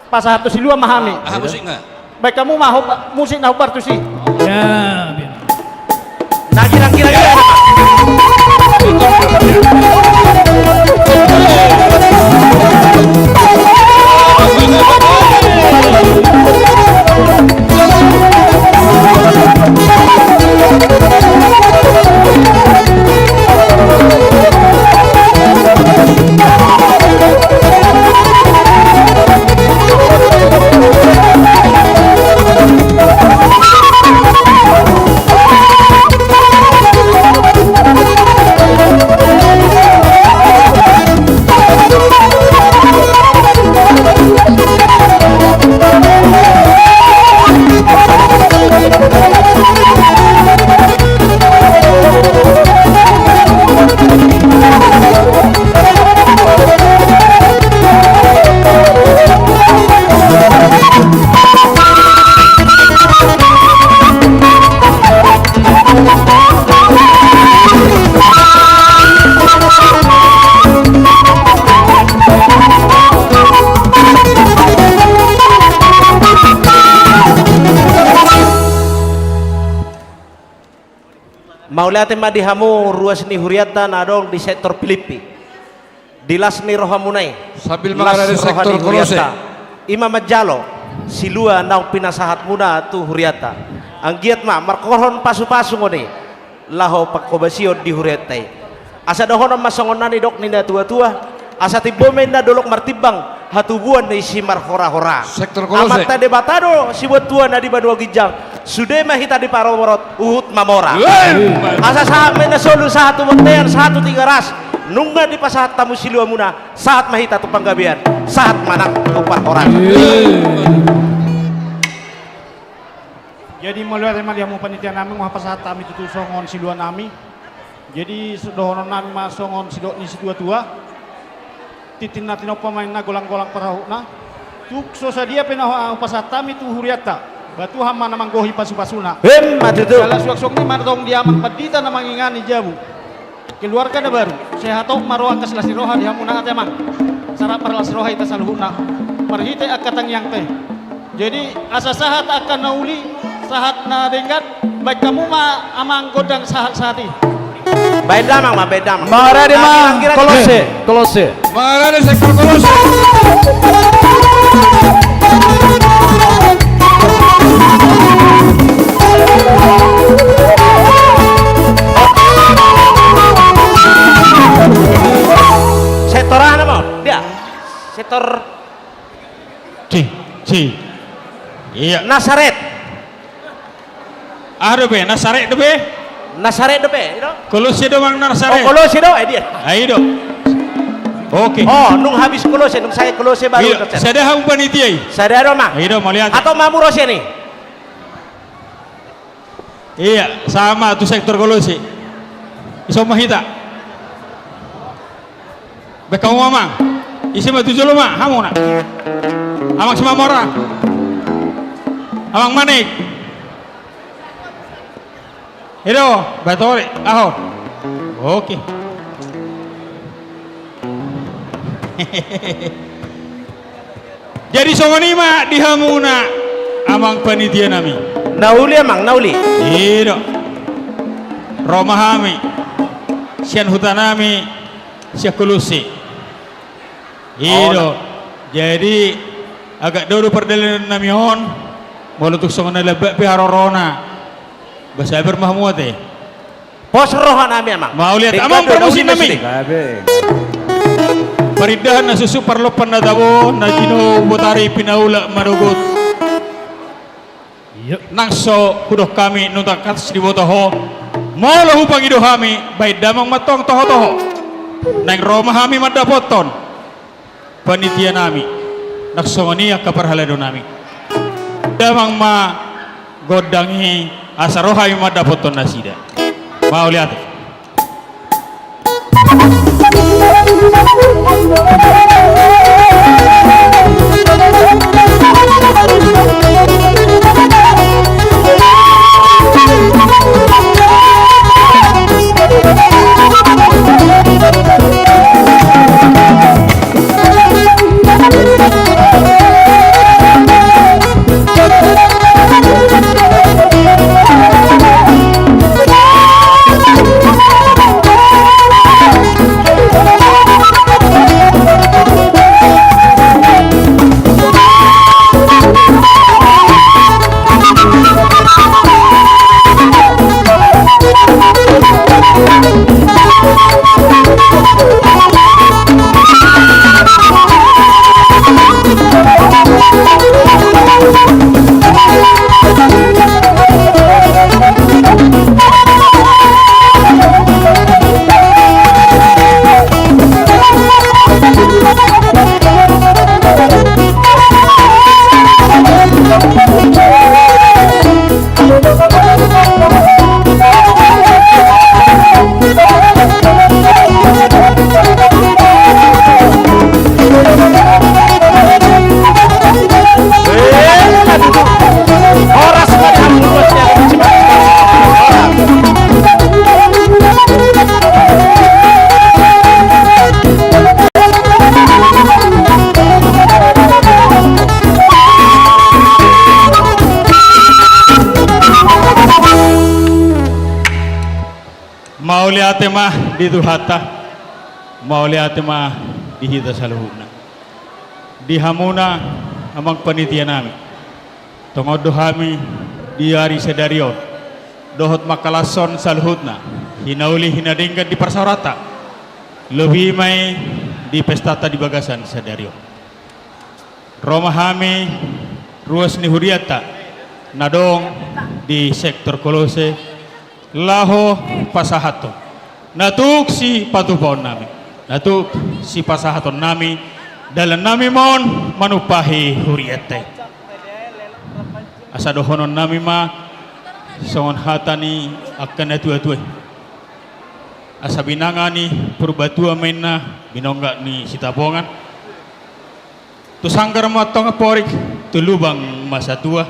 Pasahat tu silua ma hami. Aha musikna? Baen hamu ma hop-, musik na hombar tusi. Ya, biar. Na girang-girang. Mauliate ma di hamu ruas ni hurianta na adong di sektor Pilippi. Di las ni rohamuna i. Sambil las mangarade roha sektor ni Kolose. Hurianta. I ma manjalo silua naung pinasahatmuna tu hurianta. Anggiat ma marhorhon pasupasu ngoni laho panghobasion di hurianta i. Asa dohonon ma songon na nidok ni na tuatua, asa timbo ma inna dolok martimbang, hatubuan ni simarhorahora. Sektor Kolose. Amanta Debata do sibuat tua na di banua ginjang, sude ma hita diparorot huhut mamora. Asa sahat ma inna solu, sahat tu bontean, sahat tu Tigaras. Nunga dipasahat hamu siluamuna, sahat ma hita tu panggabean, sahat ma nang tu parhorasan. Jadi mauliate ma di hamu panitia nami, nunga hupasahat hami tutu songon silua nami. Jadi so-, dohonon nami ma songon sidok ni situatua. Tintin na tinompa ma inna, golanggolang parahutna. Tung so sadia pe na hu-, hupasahat hami tu hurianta, ba Tuhan ma na manggohi pasupasuna. Emma tutu. Jala suang songon i ma antong di amang pandita na mangingani jabu. Keluarga na baru, sehat on ma roha, angka las ni roha di hamuna ate amang. Sai rap marlas ni roha hita saluhutna marhite angka tangiangta i. Jadi asa sahat angka na uli, sahat na denggan, baen hamu ma amang gondang sahat-sahat i. Baen damang ma, baen damang. Mangarade ma. Kolose, Kolose. Mangarade sektor Kolose. Sektor aha nama? Dia. Sektor. Ci, ci. Iya. Nasaret. Aha dope, Nasaret dope? Nasaret dope, i do? Kolose do, Amang, Nasaret. Oh, Kolose do, eh, dia. Ah, i do. Oke. Oh, nunga habis Kolose, nunga sae Kolose baru. Iya, Nasaret. Sada hamu panitia i. Sada do, Amang. I do, mauliate. Atau mamu rose ni? Iya, sama tu sektor Kolose. Ison ma hita. Baen hamu ma, amang. Ise ma tu jolo ma, hamuna. Amang Simamora. Amang Manik. Edo, Batore, aho. Oke. Jadi songon i ma di hamuna, amang panitia nami. Na uli, amang, na uli. I do. Ro ma hami sian huta nami, sian Kolose. I do. Jadi agak dao do pardalanan nami on. Molo tung songon na lambak pe harorona, ba sabar ma hamu ate. Pos roha nami, amang. Mauliate, amang parmusik nami. Parindahan na suksuk, parlompan na tabo, na tinodohon botari, pinaulak manogot. Nang so hudok hami, nunga tangkas diboto ho. Molo hupangido hami, baen damang ma antong toho-toho. Naeng ro ma hami mandapothon panitia nami, nang songon i angka parhalado nami. Damang ma gondang i, asa ro hami mandapothon nasida. Mauliate. Mauliate ma di Tuhanta, mauliate ma di hita saluhutna. Di hamuna, amang panitia nami, tongon do hami di ari sadari on dohot mangkalashon saluhutna hinauli hinadenggan di parsaoranta, lobi ma i di pestanta di bagasan sadari on. Ro ma hami ruas ni hurianta na adong di sektor Kolose laho pasahathon, na tuk sipatupaonnami, na tuk sipasahatonnami, dalannami ma on manumpahi hurianta i. Asa dohononnami ma songon hata ni angka natuatua i: Asa binanga ni Purbatua ma inna binongga ni Sitapongan, tu sanggar ma antong amporik, tu lubang ma satua,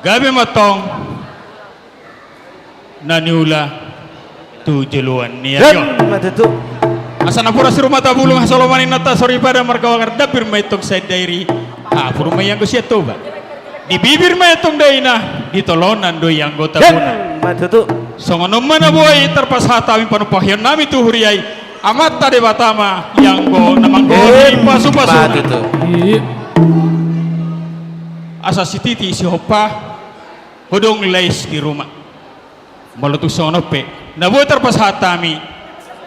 gabe ma antong na niula tu joloan ni ari on. Asa napuran sirumata bulung, hasoloman inanta soripada, marga Wangardambir ma i antong saindairi, hapur ma i anggo sian Toba. Di bibir ma i antong daina, di tolonan do i anggo tabona. Songon on ma na boi tarpasahat hami panumpahionnami tu huria i, Amanta Debata ma i anggo na manggoni pasupasuna. Asa sititi sihompa, hudong lais di ruma. Molo tung songon on pe na boi tarpasahat hami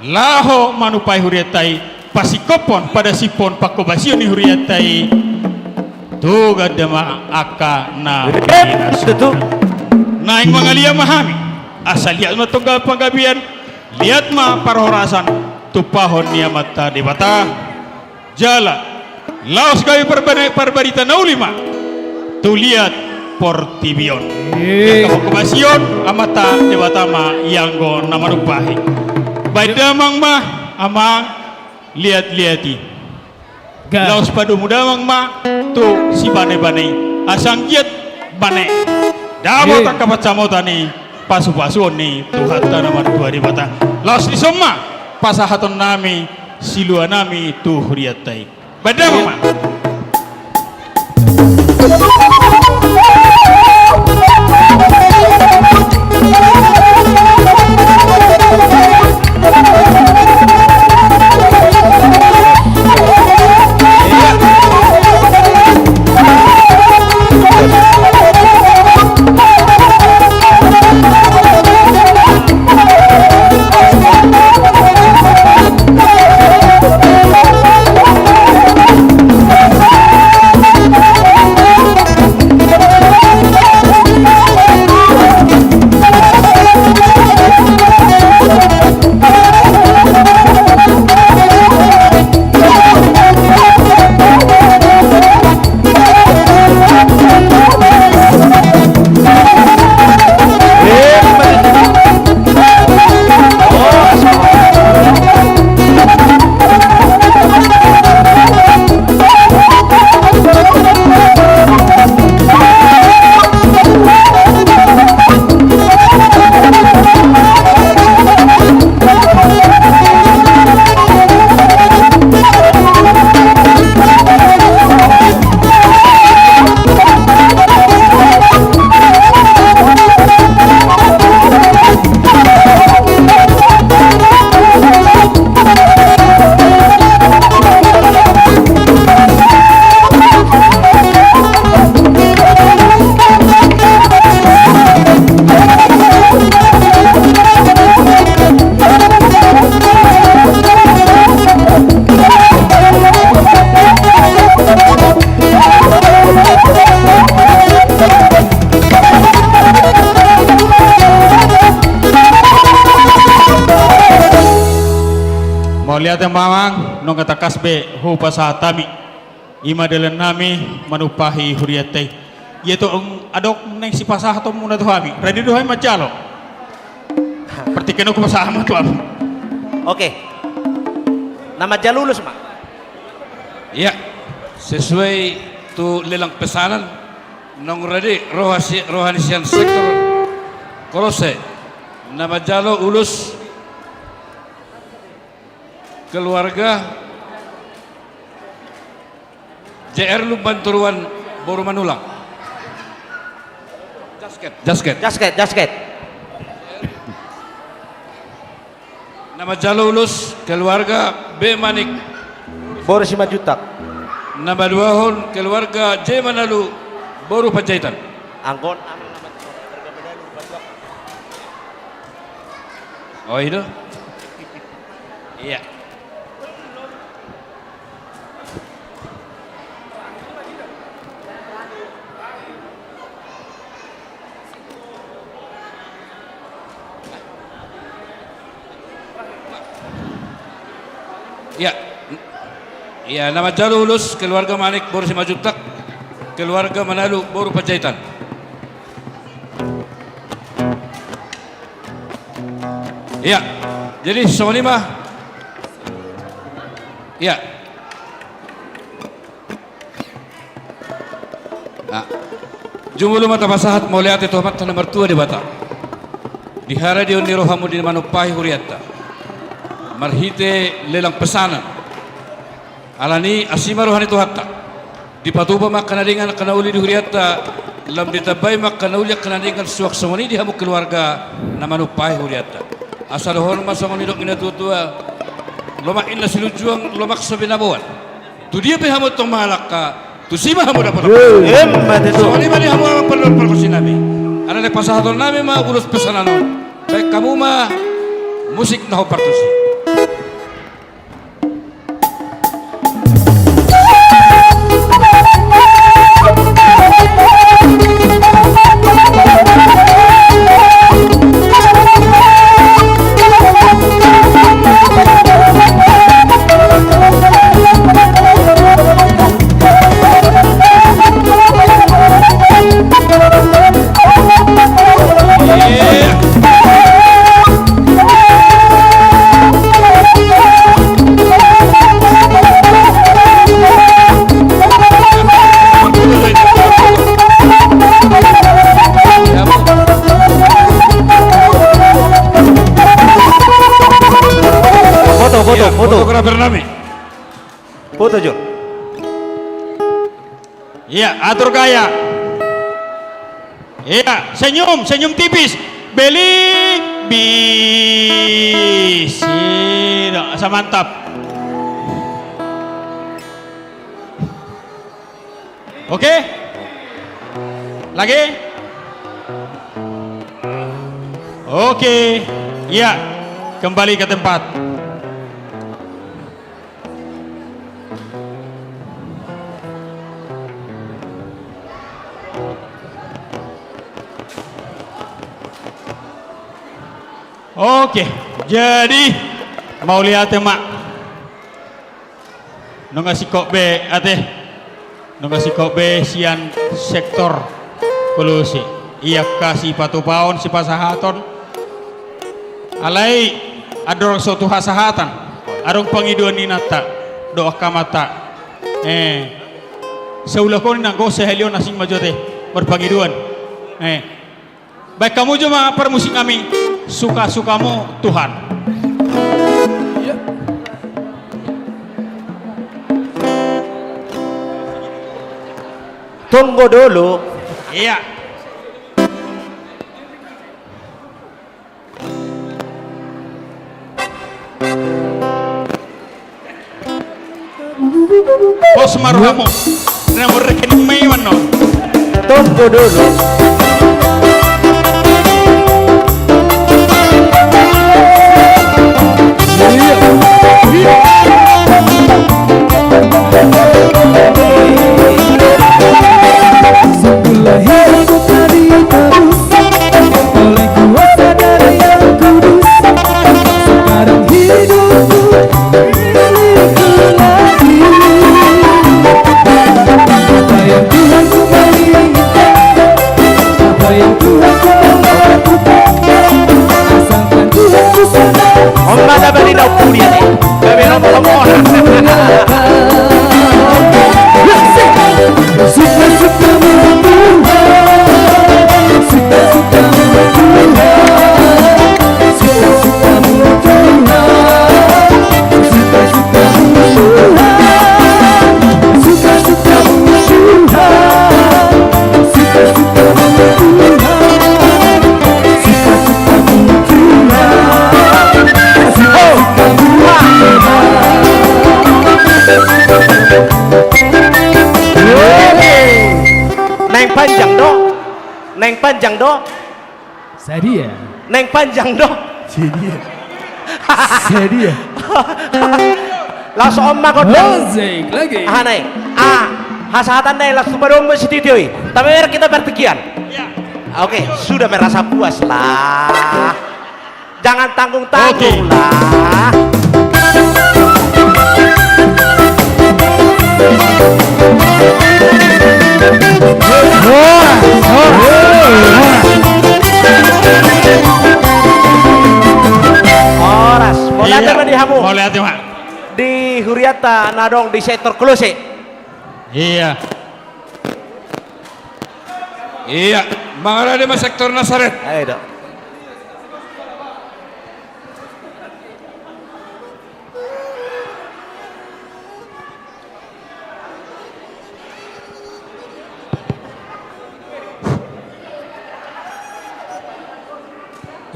laho manumpahi hurianta i, pasingkophon, padasiphon, pangkobasion ni hurianta i, tu ganda ma angka na pinasuna. Naeng mangalia ma hami, asa liat ma antong panggabean, liat ma parhorasan, tumpahon ni Amanta Debata. Jala laos gabe parba-, parbarita na uli ma tu liat portibi on. Angka pangkobasion Amanta Debata ma ianggo na manumpahi. Baen damang ma amang liat-liat i. Laos padomu damang ma tu sibane-bane i asa anggiat bane. Dapot angka pansamotan i, pasu-pasuon ni Tuhanta na martua Debata. Laos dison ma pasahatonnami siluanami tu hurianta i. Baen damang ma. Mauliate ma amang, nunga tangkas be hupasahat hami. I ma dalannami manumpahi hurianta i. Ia tong adong naeng sipasahatonmuna tu hami, rade do hami manjalo. Partingkian on hupasahat ma tu hamu. Oke. Na manjalo ulos ma. Ia, sesuai tu lelang pesanan, naung rade roha si, roha ni sian sektor Kolose na manjalo ulos keluarga J R Lumban Toruan boru Manulang. Jasket. Jasket. Jasket, jasket. Na manjalo ulos keluarga B Manik boru Simanjuntak. Na paduahon keluarga J Manalu boru Panjaitan. Anggo on. Oh, i do. Ia. Ia. Ia, na manjalo ulos keluarga Manik boru Simanjuntak, keluarga Manalu boru Panjaitan. Ia, jadi songon i ma. Ia. Ah. Jumolo ma tapasahat mauliate tu Amanta na martua Debata di haradeon ni rohamu di na manumpahi hurianta marhite lelang pesanan. Alani i asi ma roha ni Tuhanta. Dipatupa ma angka na denggan angka na uli di hurianta, lam ditambai ma angka na uli angka na denggan suang songon i di hamu keluarga na manumpahi hurianta. Asa dohonon ma songon nidok ni na tuatua: Lomak ninna silunjuang, lomak so binaboan. Tu dia pe hamu tong mangalangka, tusi ma hamu dapotan. Emma tutu. Songon i ma di hamu amang pardohot pargonsinami. Alani i pasahatonnami ma ulos pesanan on. Baen hamu ma musik na hombar tusi. Foto jo. Iya, atur gaya. Iya, senyum, senyum tipis. Belibis. Iya, asa mantap. Oke? Lagi? Oke. Iya, kembali ke tempat. Oke, jadi mauliate ma. Nunga singkop be, ate. Nunga singkop be sian sektor Kolose. Ia angka sipatupaon, sipasahaton. Alai andorang so tu hasahatan, adong pangidoan ni inanta dohot angka amanta. Eh, saulak on nanggo sahali on asing ma jo, ate, marpangidoan. Eh, baen hamu jo ma parmusik nami, Suka-sukamu Tuhan. Tunggu dulu. Iya. Pos ma rohamu. Nomor rekening ma i, mano. Tunggu dulu. Setelah hidup tadi terus oleh kuasa dari Yang Kudus, sekarang hidupku milikmu lagi. Apa yang Tuhan ku inginkan, apa yang Tuhan ku mau lakukan, asalkan Tuhan ku senang. Om mata beri dau punya nih. Gabe lomo-lomo. Naeng panjang do. Naeng panjang do. Sadia. Naeng panjang do. Sadia. Sadia. Laos on ma gondang. Musik lagi. Aha, naeng. Ah, hasahatan naeng, laos tupa do on ma sitio i. Tapi biar kita bertikian. Oke, sudah merasa puas lah. Jangan tanggung-tanggung lah. Horas. Mauliate ma di hamu. Mauliate ma. Di hurianta na adong di sektor Kolose. Iya. Iya, mangarade ma sektor Nasaret. Ayo do.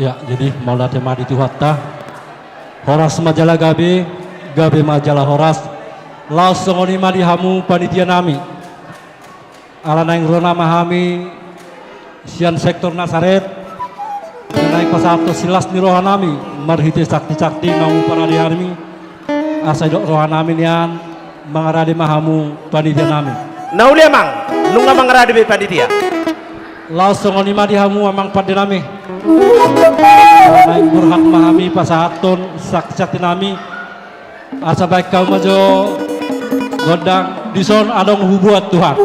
Ya, jadi mauliate ma di Tuhanta. Horas ma jala gabe, gabe ma jala horas. Laos songon i ma di hamu panitia nami. Ala naeng ro nama hami sian sektor Nasaret, naeng pasahathon silas ni roha nami marhite sakti-sakti naung huparade hami, asa didok roha nami nian, mangarade ma hamu panitia nami. Na uli amang, nunga mangarade be panitia. Laos songon i ma di hamu amang pande nami. Naeng borhat ma hami pasahathon sakti-sakti nami. Asa baen hamu ma jo gondang, dison adong hubuat Tuhan.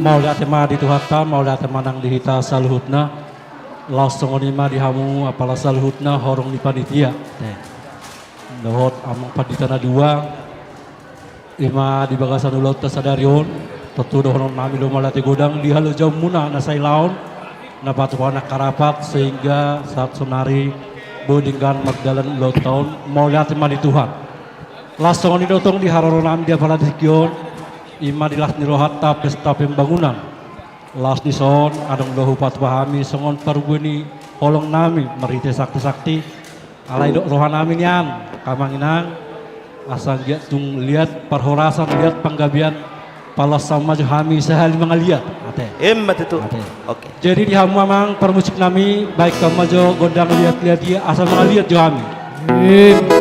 Mauliate ma di Tuhanta, mauliate ma nang di hita saluhutna. Laos songon i ma di hamu apala saluhutna horong ni panitia dohot amang pandita na dua. I ma di bagasan ulaonta sadari on, tontu dohonon nami do mauliate godang di halojaonmuna na sailaon na patupahon angka rap sehingga sahat sonari boi denggan mardalan ulaonta on. Mauliate ma di Tuhan. Laos songon i do tong di haroro nami di apala di tingki on, i ma di las ni rohanta pesta pembangunan. Laos dison adong do hupatupa hami songon parbue ni holong nami marhite sakti-sakti. Alai didok roha nami nian, angka amang inang, asa anggiat tung liat parhorasan, liat panggabean, paloas hamu ma jo hami sahali mangaliat. Ate. Emma tutu. Ate. Oke. Jadi di hamu amang parmusik nami, baen hamu ma jo gondang liat-liat i asa mangaliat jo hami. Emma.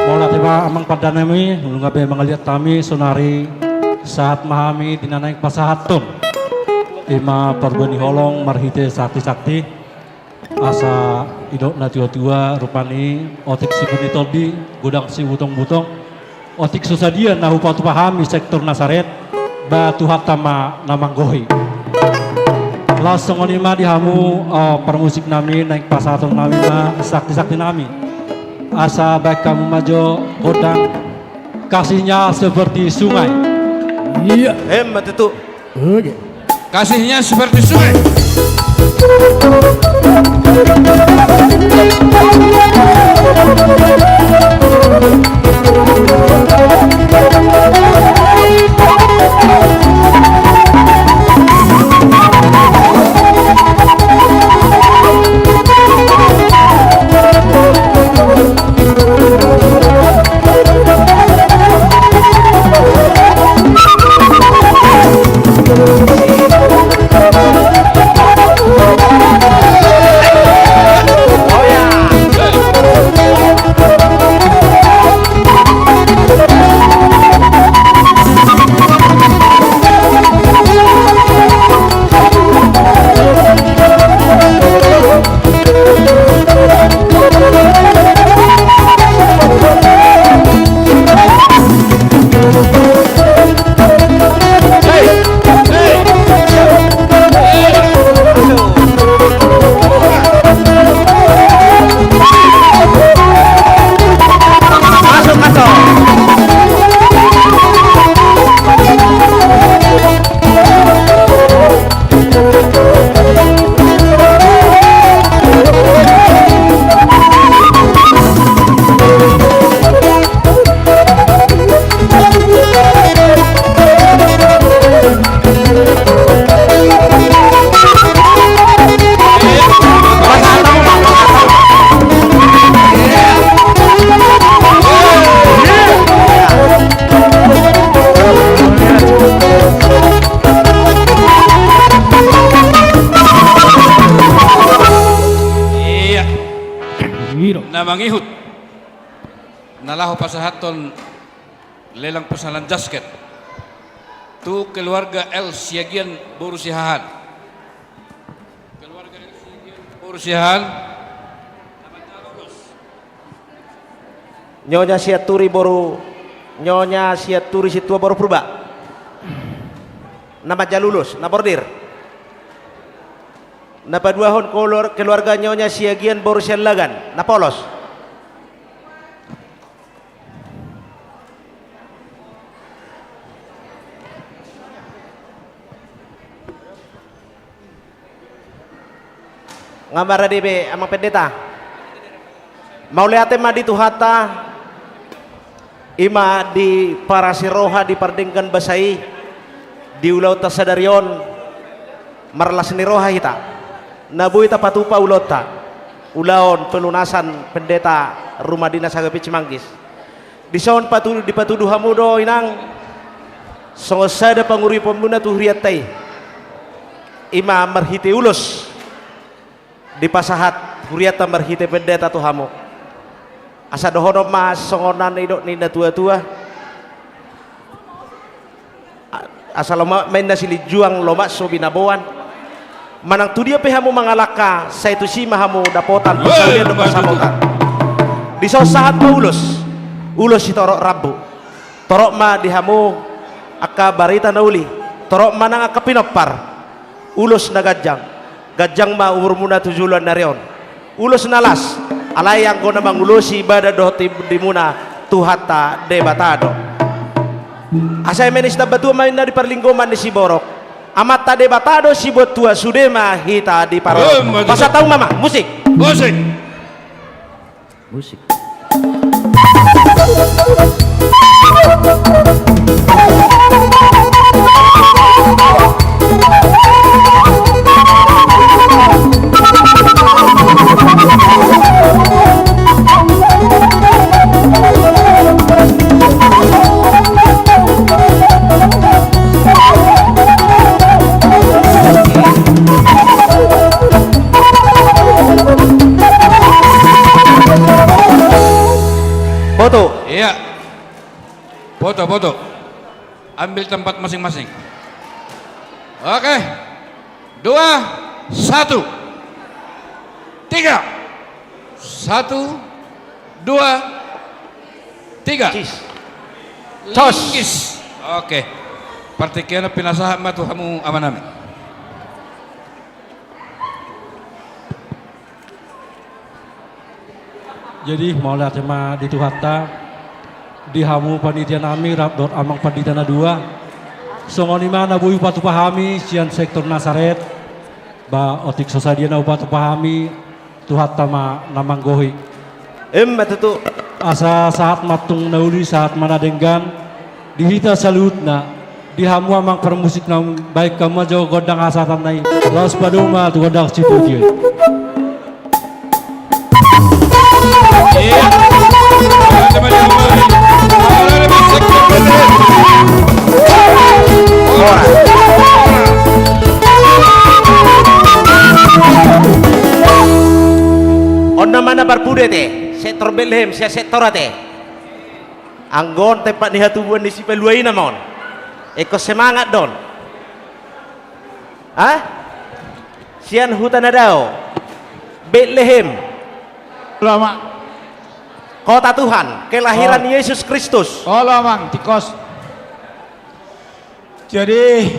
Mauliate ma amang pande nami, nunga be mangaliat hami sonari, sahat ma hami di na naeng pasahathon i ma parbue ni holong marhite sakti-sakti. Asa didok na tua-tua rupani, otik sibun ni tondi, godang sibutong-butong, otik so sadia na hupatupa hami sektor Nasaret, ba Tuhanta ma na manggohi. Laos songon i ma di hamu, eh, parmusik nami, naeng pasahaton nami ma sakti-sakti nami. Asa baen hamu ma jo gondang Kasihnya Seperti Sungai. Iya. Emma tutu. Oke. Kasihnya seperti sungai. Wiro. Na mangihut na laho pasahathon lelang pasahalan jasket tu keluarga L Siagian boru Siahaan. Keluarga L Siagian boru Siahaan. Nyonya Sianturi boru, Nyonya Sianturi Sintua boru Purba. Na manjalo ulos, na bordir. Na paduahon keluar-, keluarga Nyonya Siagian boru Siahaan, na polos. Nga marade be, Amang Pendeta. Mauliate ma di Tuhanta, i ma di parasi roha di pardenggan basa i, di ulaonta sadari on, marlas ni roha hita. Na boi tapatupa ulaonta, ulaon pelunasan Pendeta Rumah Dinas H K P Cimanggis. Dison patu-, dipatudu hamu do, Inang, songon sada panguripanmuna tu hurianta i. I ma marhite ulos dipasahat hurianta marhite pendeta tu hamu. Asa dohonon ma songon na nidok ni na tua-tua. A-, asa lomak ma inna silinjuang, lomak so binaboan. Manang tu dia pe hamu mangalangka, sai tusi ma hamu dapotan, eh, parsaulian dohot parsamotan. Dison sahat ma ulos, ulos sitorop rambu. Torop ma di hamu angka barita na uli, torop ma nang angka pinompar. Ulos na ganjang, ganjang ma umurmuna tu joloan ni ari on. Ulos na las, alai anggo na mangulosi badan dohot tondimuna Tuhanta Debata do. Asa eme ni Sitambatua ma inna di parlinggoman ni siborok, Amanta Debata do sibuat tua, sude ma hita diparorot. Emma tutu. Pasahat hamu ma, Amang, musik. Musik. Musik. Foto. Iya. Foto, foto. Ambil tempat masing-masing. Oke. Dua, satu. Tiga. Satu, dua, tiga. Cis. Cos. Linggis. Oke. Partingkian pinasahat ma tu hamu, amanami. Jadi, mauliate ma di Tuhanta, di hamu panitia nami, rap dohot Amang Pandita na dua. Songon i ma na boi hupatupa hami sian sektor Nasaret, ba otik so sadia na hupatupa hami, Tuhanta ma na manggohi. Emma tutu. Asa sahat ma tung na uli, sahat ma na denggan, di hita saluhutna, di hamu amang parmusik na baen hamu ma jo gondang hasahatanna i, laos padomu ma tu gondang situtu i. On nama na parpudi ate, sektor Betlehem, sian sektor ate. Anggo on tempat ni hatubuan ni Sipalua i nama on. Ingkon semangat do on. Hah? Sian huta na dao. Betlehem. Olo, Amang. Kota Tuhan, kelahiran Yesus Kristus. Olo, Amang, tingkos. Jadi,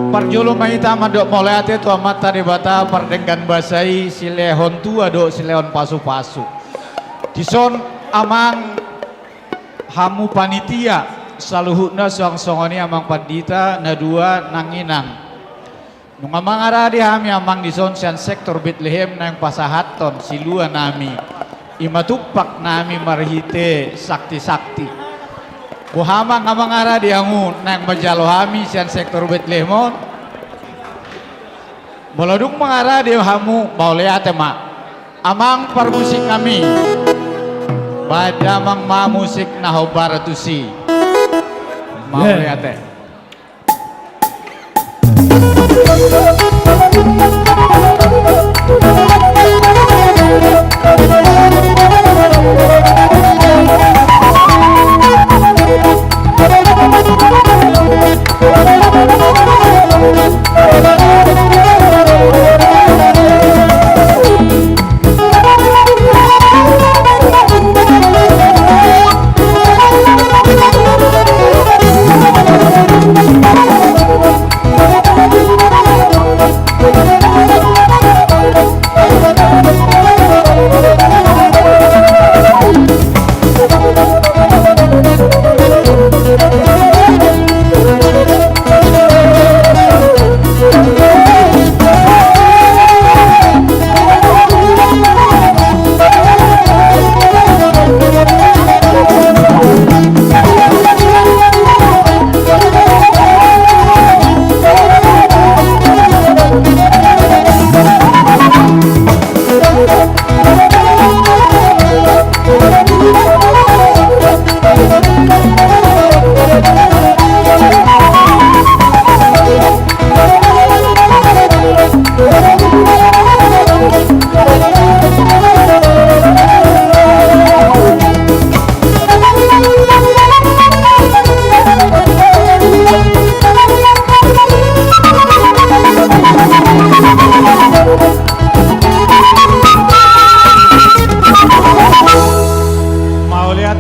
parjolo ma hita mandok mauliate tu Amanta Debata pardenggan basa i, silehon tua dohot silehon pasupasu. Dison, Amang, hamu panitia saluhutna, suang songon i Amang Pandita na dua nang Inang. Nunga mangarade hami, Amang, dison sian sektor Betlehem naeng pasahathon silua nami, i ma tumpak nami marhite sakti-sakti. Boha, Amang, nga mangarade hamu naeng manjalo hami sian sektor Betlehem on? Molo dung mangarade hamu, mauliate ma. Amang parmusik nami, baen damang ma musik na hombar tusi. Mauliate.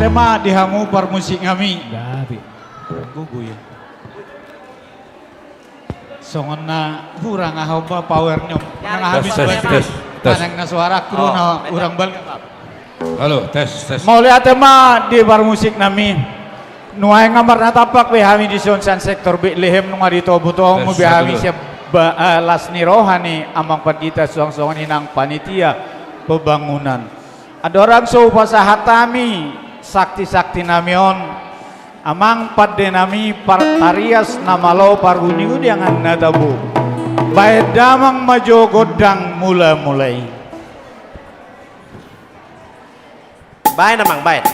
Ema di hamu parmusik nami. Gabe. Gugu ya. Songon na hurang aha, ompa power ni on. Nang hami. Tes, tes, tes, tes. Nang na suara kru na hurang balga. Halo, tes, tes. Mauliate ma di parmusik nami. Nuaeng nga marnatampak be hami dison sian sektor Betlehem, nunga ditobutobu be hami sian ba-, eh, las ni roha ni amang pandita suang songon i nang panitia pembangunan. Andorang so hupasahat hami sakti-sakti nami on, amang pande nami par-, tarias na malo paruniuni angan na tabo. Baen damang ma jo gondang mula-mula i. Baen amang, baen.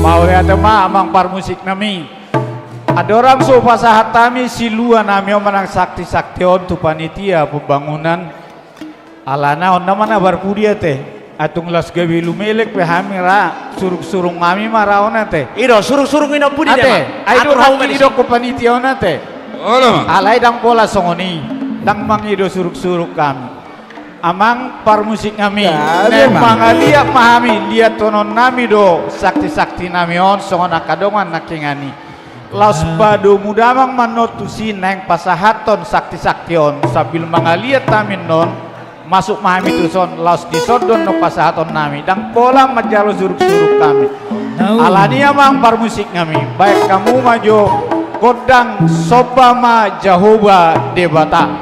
Mauliate ma amang parmusik nami. Andorang so hupasahat hami silua nami on manang sakti-sakti on tu panitia pembangunan. Alana on nama na parpudi ate. Atung las gabe lumelek pe hami ra, surung-surung nami ma ra on ate. I do, surung-surung i na pudi ate. Ai do hami didok panitia on ate. Alai ndang pola songon i. Ndang mangido surung-surung hami. Amang parmusik nami, naeng mangaliat ma hami, liathononnami do sakti-saktinami on songon angka dongan nangkiningan i. Laos padomu damang ma annon tusi naeng pasahathon sakti-sakti on, sambil mangaliat hami annon, masuk ma hami tuson, laos dison do annon pasahatonnami, ndang pola manjalo suruk-suruk hami. Alani i amang parmusik nami, baen hamu ma jo gondang Somba ma Jahowa Debata.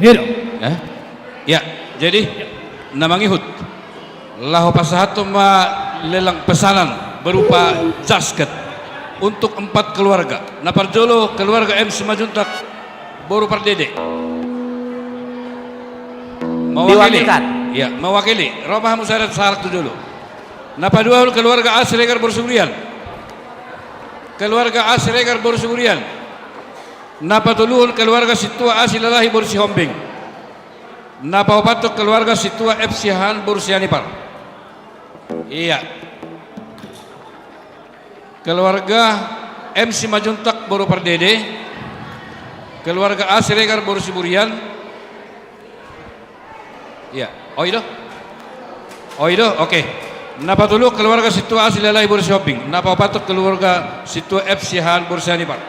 Hero. Eh? Ya, jadi na mangihut. Laho pasahathon ma lelang pesanan berupa jasket untuk empat keluarga. Na parjolo keluarga M Simanjuntak boru Pardede. Mewakili. Diwakilkan. Ya, mewakili. Ro ma hamu sada sahalak tu jolo. Na paduahon keluarga A Siregar boru Siburian. Keluarga A Siregar boru Siburian. Na patoluhon keluarga Sintua A Silalahi boru Sihombing. Na paopathon keluarga Sintua F Siahaan boru Sianipar. Iya. Keluarga M Simanjuntak boru Pardede. Keluarga A Siregar boru Siburian. Iya. Oi do? Oi do? Oke. Na patolu keluarga Sintua A Silalahi boru Sihombing. Na paopathon keluarga Sintua F Siahaan boru Sianipar.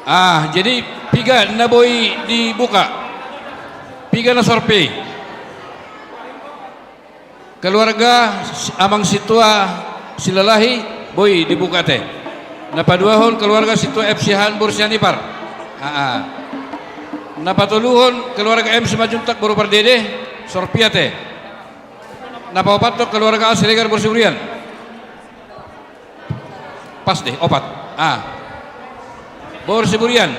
Ah, jadi piga na boi dibuka? Piga na sorpi? Keluarga Amang Sintua Silalahi, boi dibuka ate. Na paduahon keluarga Sintua F Siahaan boru Sianipar. Ah, ah. Na patoluhon keluarga M Simanjuntak boru Pardede, sorpi ate. Na paopathon keluarga A Siregar boru Siburian. Pas deh, opat. Ah. Boru Siburian.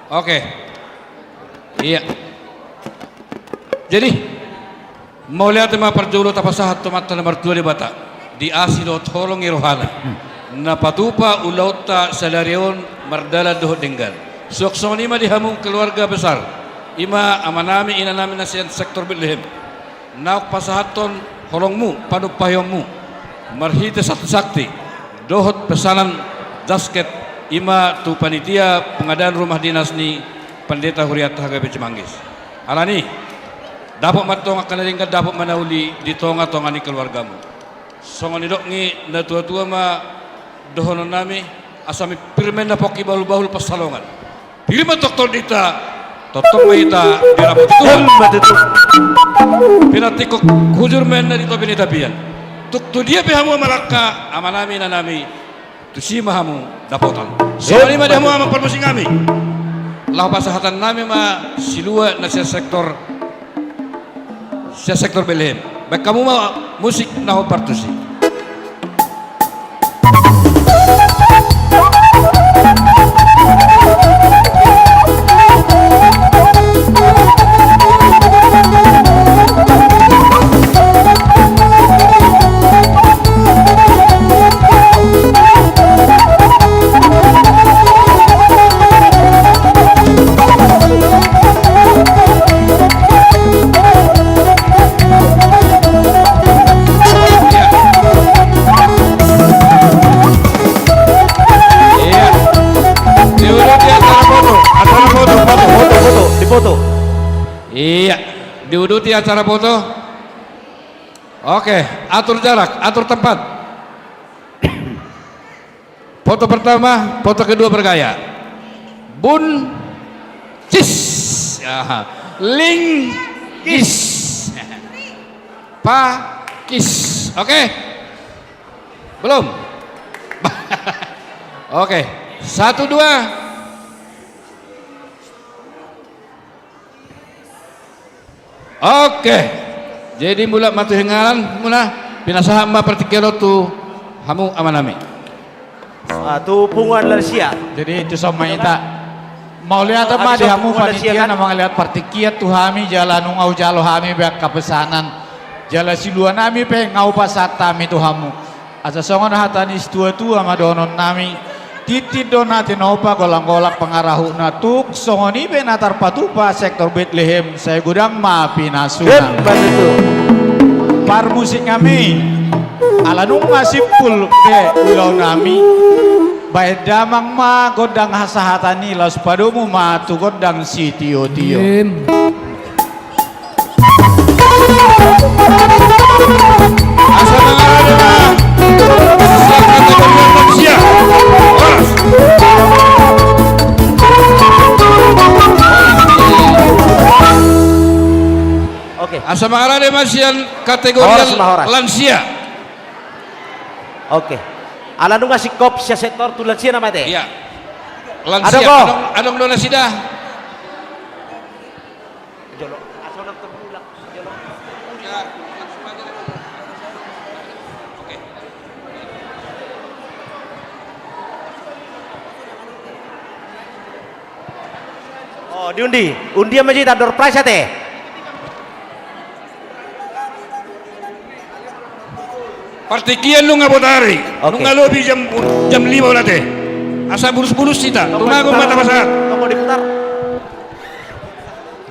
Oke. Iya. Jadi, mauliate ma parjolo tapasahat tu Amanta na martua Debata, di asi dohot holong ni rohana, na patupa ulaonta sadari on mardalan dohot denggan. Suang songon i ma di hamu keluarga besar, i ma amanami inanami na sian sektor Betlehem. Naung pasahathon holongmu, panumpahionmu, marhite sakti-sakti dohot pesanan jasket, i ma tu panitia pengadaan rumah dinas ni Pandita Hurianta H K B P Cimanggis. Alani, dapot ma antong angka na denggan, dapot ma na uli di tonga-tonga ni keluargamu. Songon nidok ni na tua-tua ma dohononnami, asa pir ma inna pongki bahul-bahul pansalongan. Pir ma tongtong di hita, tongtong ma hita didapoti Tuhan. Emma tutu. Pinantikhon hujur ma inna di topi ni tapian. Tung tu dia pe hamu mangalangka, amanami, inanami, tusi ma hamu dapotan. Songon i ma di hamu amang parmusiknami. Laho pasahatonnami ma silua na sian sektor, sian sektor Betlehem. Baen hamu ma musik na hombar tusi. Iya. Diuduti acara foto, acara foto, foto, foto, foto, di foto. Iya, diuduti acara foto. Oke, atur jarak, atur tempat. Foto pertama, foto kedua bergaya. Bun cis. Aha. Ling kis. Pa kis. Oke. Belum. Oke. Satu, dua. Oke. Jadi mulak ma tu hingalan muna, pinasahat ma partingkian on tu hamu amanami. Ah, tu punguan lansia. Jadi tu son ma hita. Mauliate ma di hamu panitia na mangalean partingkian tu hami, jala nunga hujalo hami be angka pesanan. Jala siluanami pe nunga hupasahat hami tu hamu. Asa songon hata ni situa-tua ma dohononnami, tintin do na tinopa, golang-golang pangarahutna, tung songon i pe na tarpatupa sektor Betlehem, sai godang ma pinasuna. Emma tutu. Parmusiknami, ala nunga simpul be ulaonnami, baen damang ma gondang hasahatan i, laos padomu ma tu gondang sitio-tio. Em. Asa mangarade ma sian kategori lansia. Horas. Oke. Asa mangarade ma sian kategori lansia. Horas ma, horas. Oke. Ala nunga singkop sian sektor tu lansia nama ate. Iya. Lansia. Adong, adong do nasida. Jolo, asa unang tertulak. Jolo. Oh, diundi. Undian ma jita, door prize ate. Partingkian nunga botari, oke. Nunga lobi jam, jam lima on ate. Asa bulus-bulus hita, tumagon ma tapasahat. Toko diputar.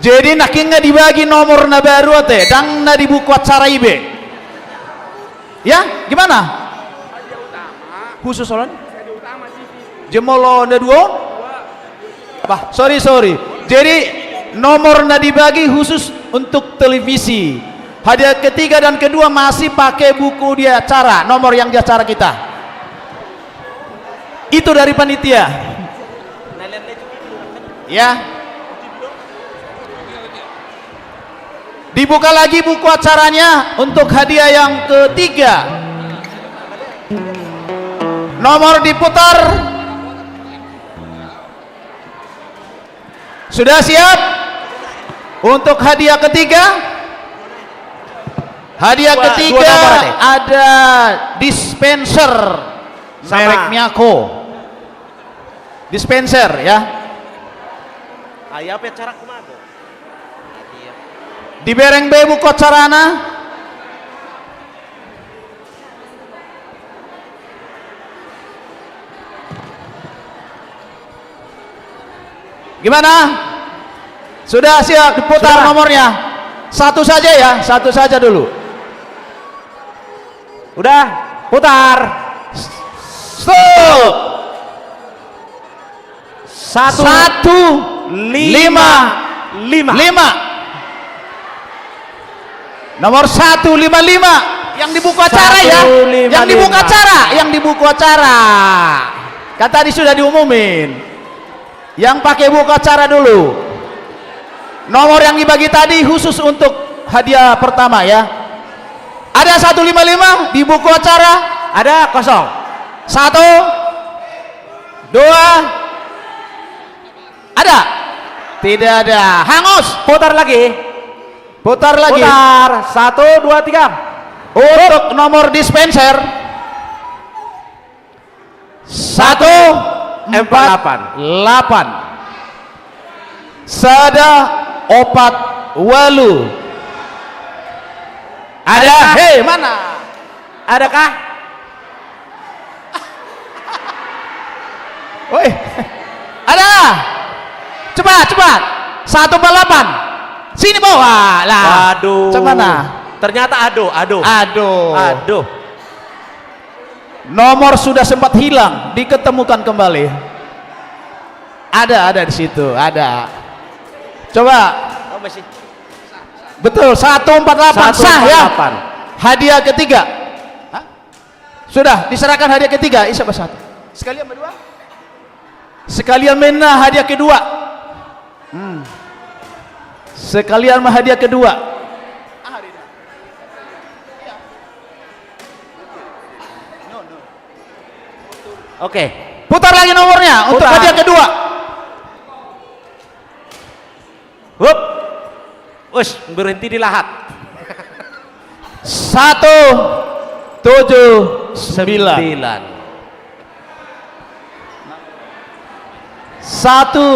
Jadi nangkin nga dibagi nomor na baru ate, ndang na di buku acara i be. Ya, gimana? Khusus on? Jemolo na dua on? Bah, sorry, sorry. Jadi nomor na dibagi khusus untuk televisi. Hadiah ketiga dan kedua masih pakai buku di acara, nomor yang di acara kita. Itu dari panitia. Ya. Dibuka lagi buku acaranya untuk hadiah yang ketiga. Nomor diputar. Sudah siap untuk hadiah ketiga? Hadiah ketiga ada dispenser merek Miyako. Dispenser, ya. Dibereng be buku acarana. Gimana? Sudah siap diputar nomornya? Satu saja ya, satu saja dulu. Udah, putar. Stop. Satu, satu, lima, lima, lima. Nomor satu lima lima. Yang di buku acara ya. Yang di buku acara, yang di buku acara. Kan tadi sudah diumumin. Yang pakai buku acara dulu. Nomor yang dibagi tadi khusus untuk hadiah pertama ya. Ada satu lima lima di buku acara? Ada, kosong. Satu, dua, ada? Tidak ada. Hangus. Putar lagi. Putar lagi. Putar. Satu, dua, tiga. Untuk nomor dispenser. Satu, empat, delapan. Sada, opat, walu. Ada? Hei, mana? Adakah? Woi. Ada? Cepat, cepat. Satu empat delapan. Sini bawah lah. Waduh. Cemana? Ternyata ado, ado. Ado. Ado. Nomor sudah sempat hilang, diketemukan kembali. Ada, ada di situ, ada. Coba. Oh, masih. Betul, satu empat delapan, sah ya. Satu empat delapan. Hadiah ketiga. Hah? Sudah, diserahkan hadiah ketiga, isa bersatu. Sekalian berdua? Sekalian ma hadiah kedua. Hmm. Sekalian ma hadiah kedua. Oke. Putar lagi nomornya untuk hadiah kedua. Hup. Us, berhenti di lahat. Satu tujuh sembilan. Sembilan. Satu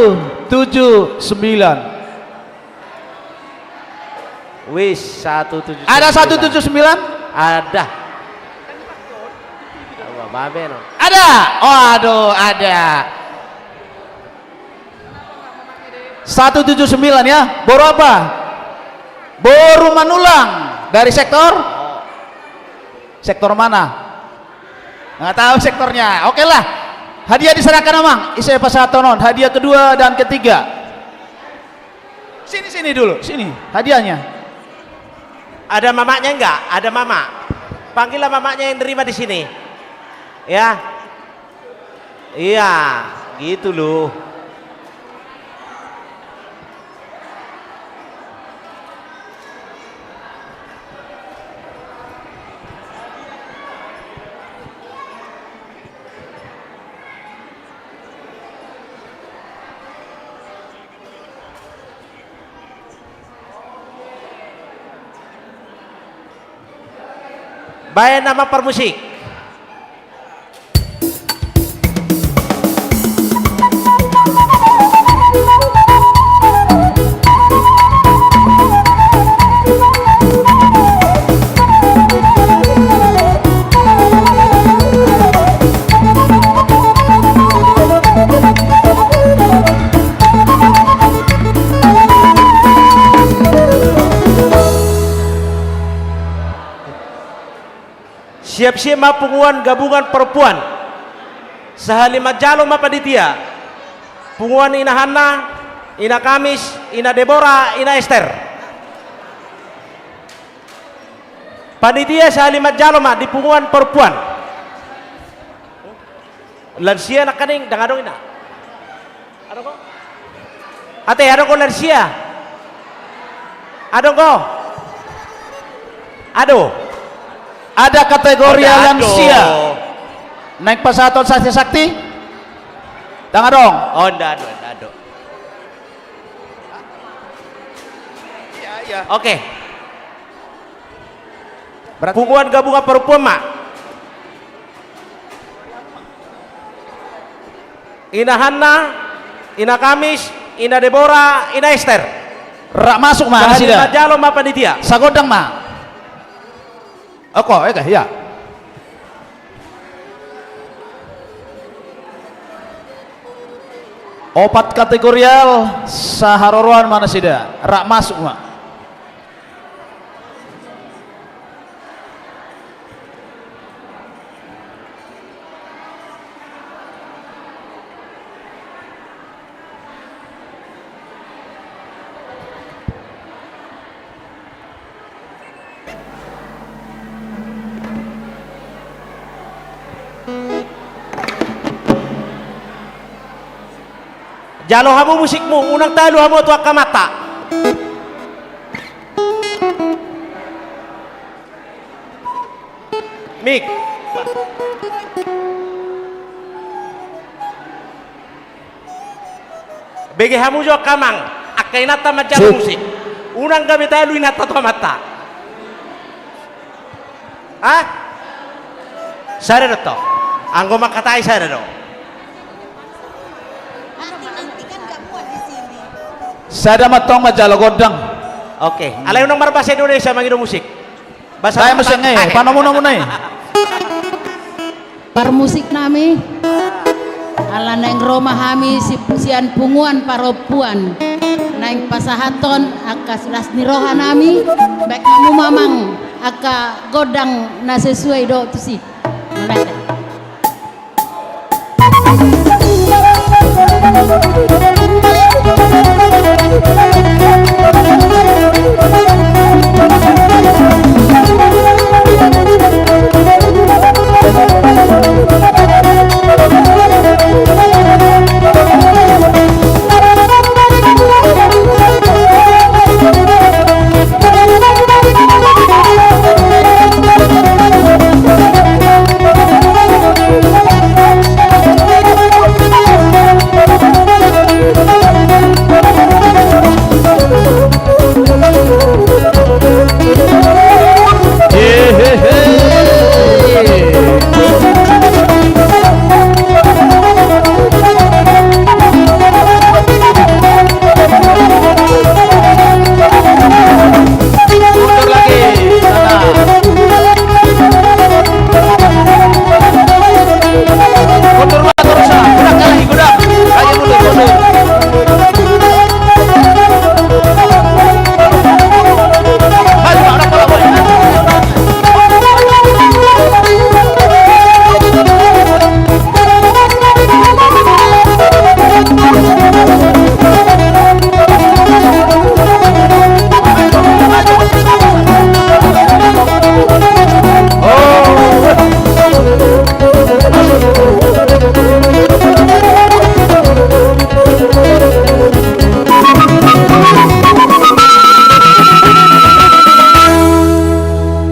tujuh sembilan. Wis, satu tujuh sembilan. Ada satu tujuh sembilan? Ada. Ada. Oh, aduh, ada. Satu tujuh sembilan ya. Boru apa? Boru Manulang. Dari sektor? Sektor mana? Nggak tahu sektornya. Oke lah. Hadiah diserahkan, Amang. Isa pasahat on. Hadiah kedua dan ketiga. Sini, sini dulu. Sini. Hadiahnya. Ada mamaknya enggak? Ada mamak. Panggillah mamaknya yang nerima di sini. Ya. Iya, gitu loh. Baen nama parmusik. Siap-siap ma punguan gabungan perempuan. Sahali manjalo ma panitia. Punguan Ina Hanna, Ina Kamis, Ina Debora, Ina Ester. Panitia, sahali manjalo ma di punguan perempuan. Lansia nangkaning, ndang adong inna. Adong ho? Ate, adong ho lansia? Adong ho? Adong. Ada kategori lansia. Naeng pasahathon sakti-sakti? Ndang adong. Oh, ndang adong, ndang adong. Iya, iya. Oke. Berarti punguan gabungan parompuan ma. Ina Hanna, Ina Kamis, Ina Debora, Ina Ester. Rap masuk ma nasida. Manjalo ma panitia. Sagondang ma. Oko, ega, iya. Opat kategorial, saharoroan ma nasida. Rap masuk ma. Jalo hamu musikmu, unang talu hamu tu angka amanta. Mik. Bege hamu jo angka amang, angka inanta manjalo musik. Unang gabe talu inanta tu amanta. Ha? Sada do tong. Anggo mangkatai sada do. Sada ma tong manjalo gondang. Oke. Alai unang marbahasa Indonesia mangido musik. Bahasa Batak. Panomu-nomu nai. Parmusik nami, ala naeng ro ma hami si-, sian punguan parompuan, naeng pasahathon angka las ni roha nami, baen hamu ma amang angka gondang na sesuai do tusi. Mauliate.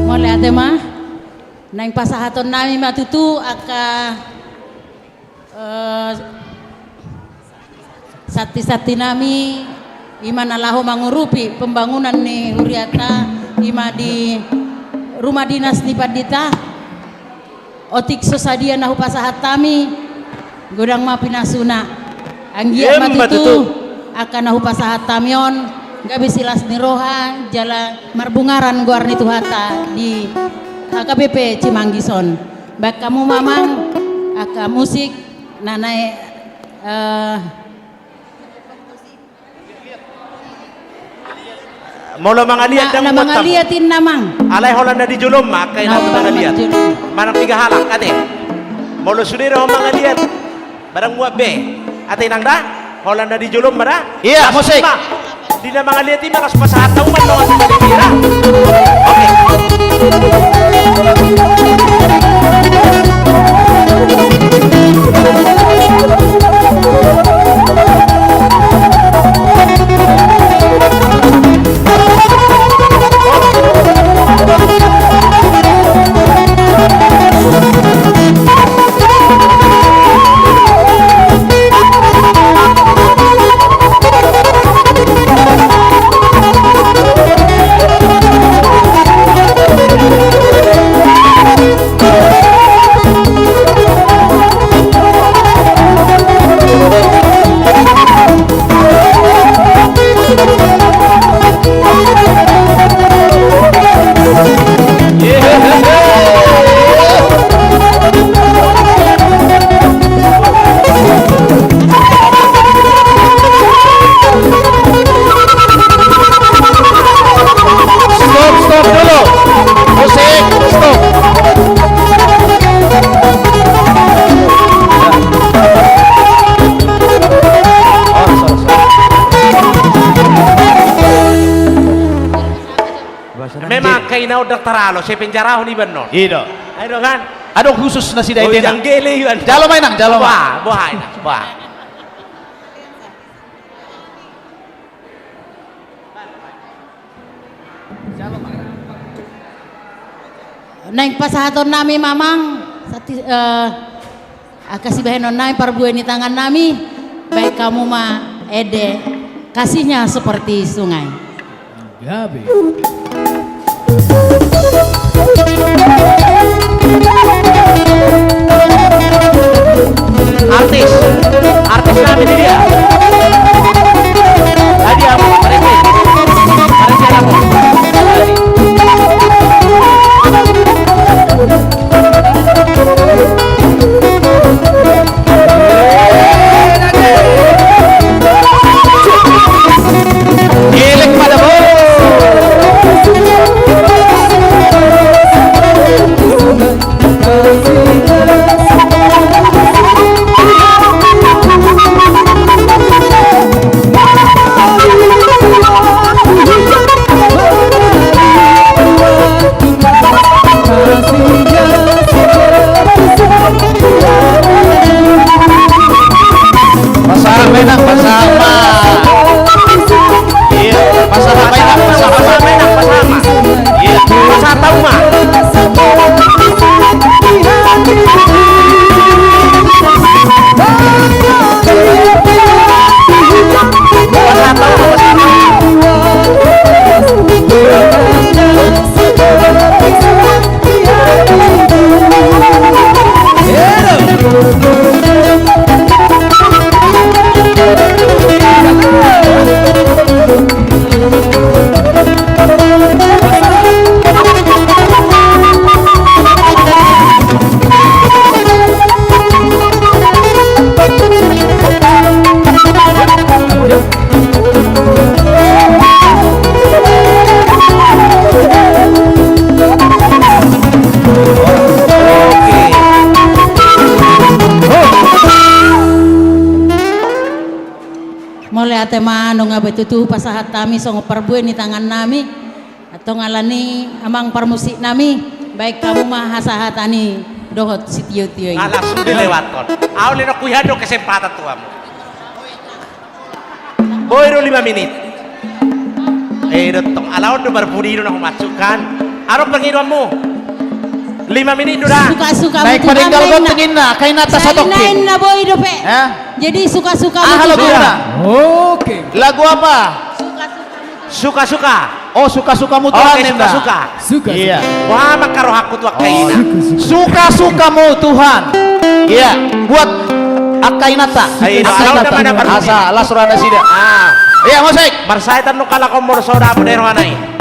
Mauliate ma. Naeng pasahaton nami ma tutu angka, eh, santi-santi nami, i ma na laho mangurupi pembangunan ni huriata, i ma di rumah dinas ni pandita. Otik so sadia na hupasahat hami, godang ma pinasuna. Anggiat ma tutu angka na hupasahat hami on gabe silas ni roha jala marbungaran goar ni Tuhanta di H K B P Cimanggis on. Baen hamu ma amang angka musik na naeng, eh, Molo mangaliat, na mangaliat inna amang. Alai holan na di jolom ma angka inanta mangaliat. Manang piga halak ate. Molo sude do ho mangaliat, barang muat be. Ate inang da, holan na di jolom ma da. Iya, musik. Di na mangaliat i ma, laos pasahat hamu ma dongan tu panitia da. Oke. Na undang taralo, sai penjarahon iba annon. I do. Ai do kan? Adong khusus nasida. Oh, ete na. Jang gele iba annon. Jalo ma, Inang, jalo ma. Bah, bah, Inang, bah. Naeng pasahaton nami ma, Amang, sati-, eh, angka sibahenon nami, parbue ni tangan nami, baen hamu ma ende, Kasihnya Seperti Sungai. Gabe. Artis, artis nami di dia. Tadi apa? Parete. Parete apa? Elek ma da, bo. Pasahat ma, Inang, pasahat ma. Iya, pasahat ma, Inang, pasahat ma. Pasahat ma, Inang, pasahat ma. Iya, pasahat hamu ma. Mauliate ma, nunga betutu pasahat hami songon parbue ni tangan nami. Antong alani, Amang parmusik nami, baen hamu ma hasahatan i dohot sitiotio i. Nga langsung dilewathon. Au le, nunga huihan do kesempatan tu hamu. Boi do lima minit. Eh, do tong. Ala on do marbunyi do na humasukkan. Adong pangidoanmu? Lima minit do da. Suka-suka. Naeng mutu padenggal hami, gonting inna, kainata satoki. Naeng na boi dope. Hah? Jadi suka-suka mutu. Aha lagu inna? Oke. Lagu apa? Suka-suka mutu. Suka-suka. Oh, suka-sukamu Tuhan, oke, ninna. Suka-suka. Suka, iya, suka. Wah, mangkarohakku tu angka ina. Suka-suka. Suka-sukamu Tuhan. Iya, buat angka inanta. Ayo, angka inanta. Asa las roha nasida. Ah. Iya, musik. Marsaetan do halak on molo so dapot rohana i.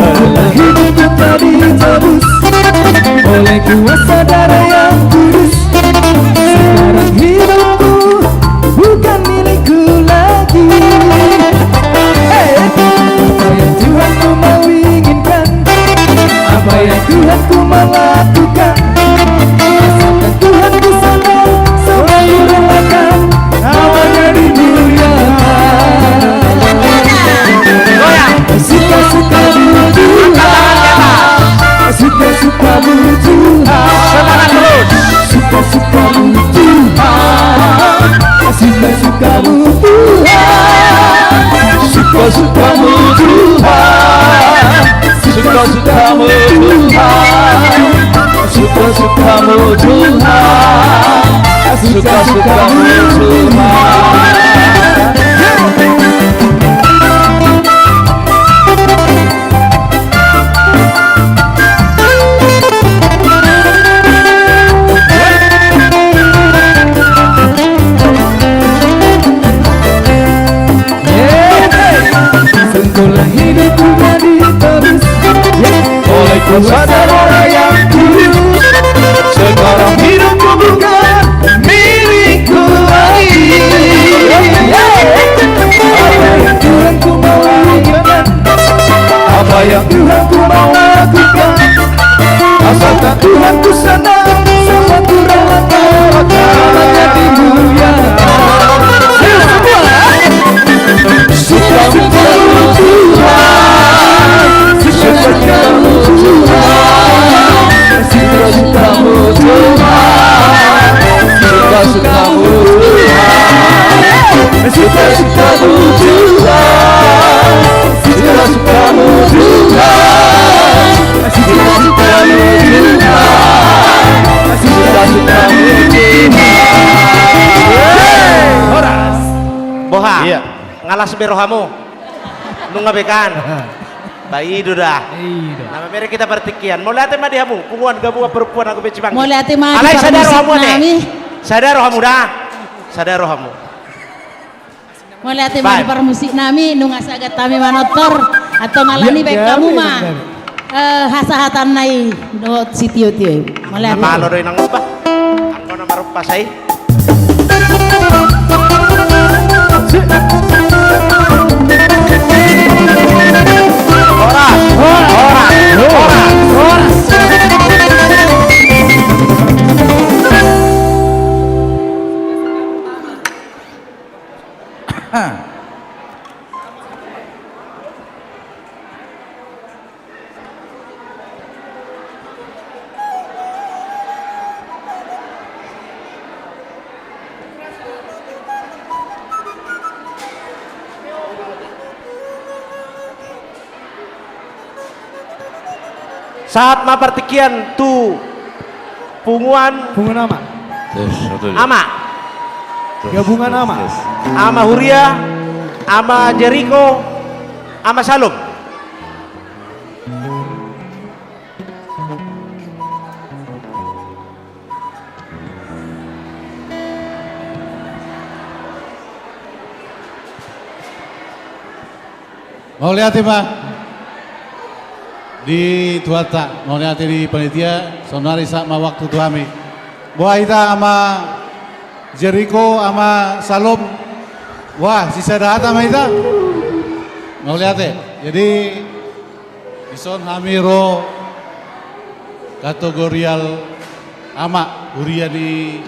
Setelah hidupku tadi tebus oleh kuasa darah yang kudus, sekarang hidupku bukan milikku lagi. Hei! Apa yang Tuhanku mau inginkan, apa yang Tuhanku mau lakukan, asalkan Tuhanku senang, selalu relakan, namanya dimuliakan. Suka-sukamu Tuhan. Suka-sukamu Tuhan. Semangat terus. Suka-sukamu Tuhan. Suka-sukamu Tuhan. Suka-sukamu Tuhan. Suka-sukamu Tuhan. Suka-sukamu Tuhan. Suka-sukamu Tuhan. Setelah hidupku tadi tebus oleh kuasa darah yang kudus, sekarang hidupku bukan milikku lagi. Apa yang Tuhanku mau inginkan, Iya. Nga las be rohamu. Nunga be kan. Ba i do da. I do. Na mamereng hita partingkian. Mauliate ma di hamu punguan gabungan perempuan H K B P Cimanggis. Mauliate ma di parmusik nami. Alai sada rohamu ate. Sada rohamu da. Sada rohamu. Mauliate ma di parmusik nami, nunga sagat hami manortor. Antong alani i baen hamu ma, eh, hasahatanna i dohot sitiotio i. Mauliate. Malo do inang, opa. Anggo na marumpas i. Horas, horas, horas, horas. Sahat ma partingkian tu punguan. Punguan Ama. Tes, satu, dua. Ama. Tes, gabungan tes, Ama. Tes. Ama Huria, Ama Jeriko, Ama Salom. Mauliate ma di Tuhanta, mauliate di panitia, saonari sahat ma waktu tu hami. Boha hita Ama Jeriko, Ama Salom. Wah, sisada hata ma hita. Mauliate. Jadi, dison hami ro kategorial ama huria ni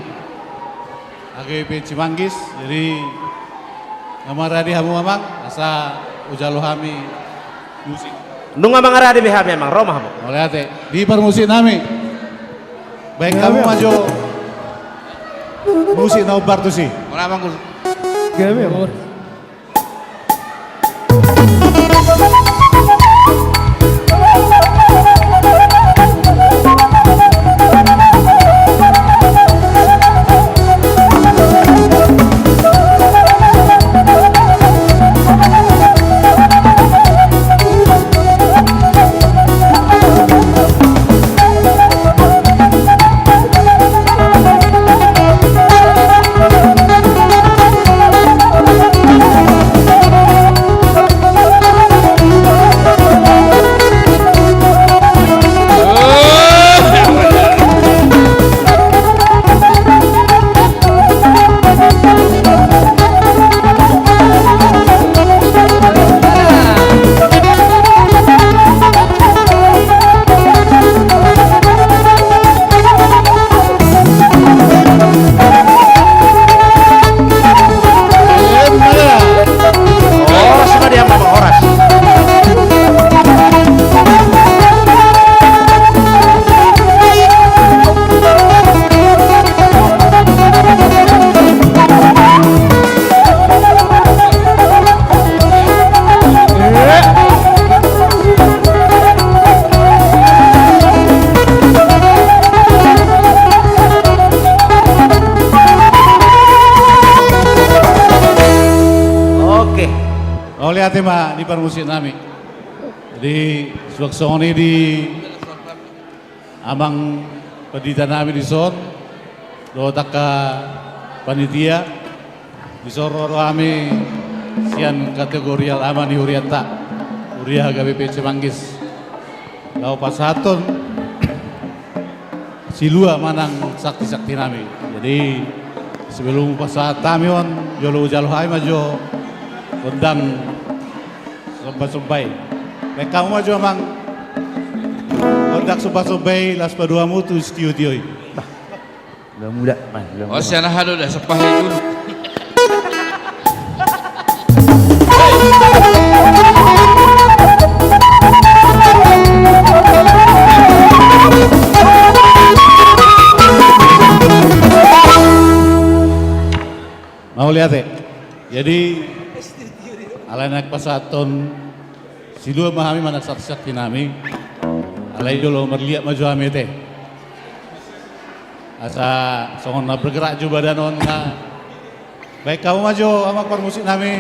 H K B P Cimanggis, jadi na mangaradi hamu amang, asa hujalo hami musik. Nunga mangaradi be hami amang, ro ma hamu. Mauliate, di parmusik nami. Baen hamu ma jo musik na hombar tusi. Mauliate amang. Horas ma di amang, horas. Oke. Mauliate ma di parmusik nami. Jadi, suang songon i di amang pandita nami dison, dohot angka panitia, dison ro do hami sian kategorial ama ni hurianta, huria H K B P Cimanggis. Laho pasahathon silua manang sakti-sakti nami. Jadi, sebelum pasahat hami on, jolo hujalo hami ma jo gondang somba-somba i. Baen hamu ma jo amang gondang somba-somba i, laos padomu tu sitiotio i. Bah. Ulang, ulang. Mas, ulang. Oh, sian aha do da, sampahi dulu. Mauliate. Jadi, alai naeng pasahathon silua ma hami manang sakti-sakti nami. Alai jolo marliat ma jo hami ate. Asa songon na bergerak jo badan on nga Baen hamu ma jo, amang parmusik nami.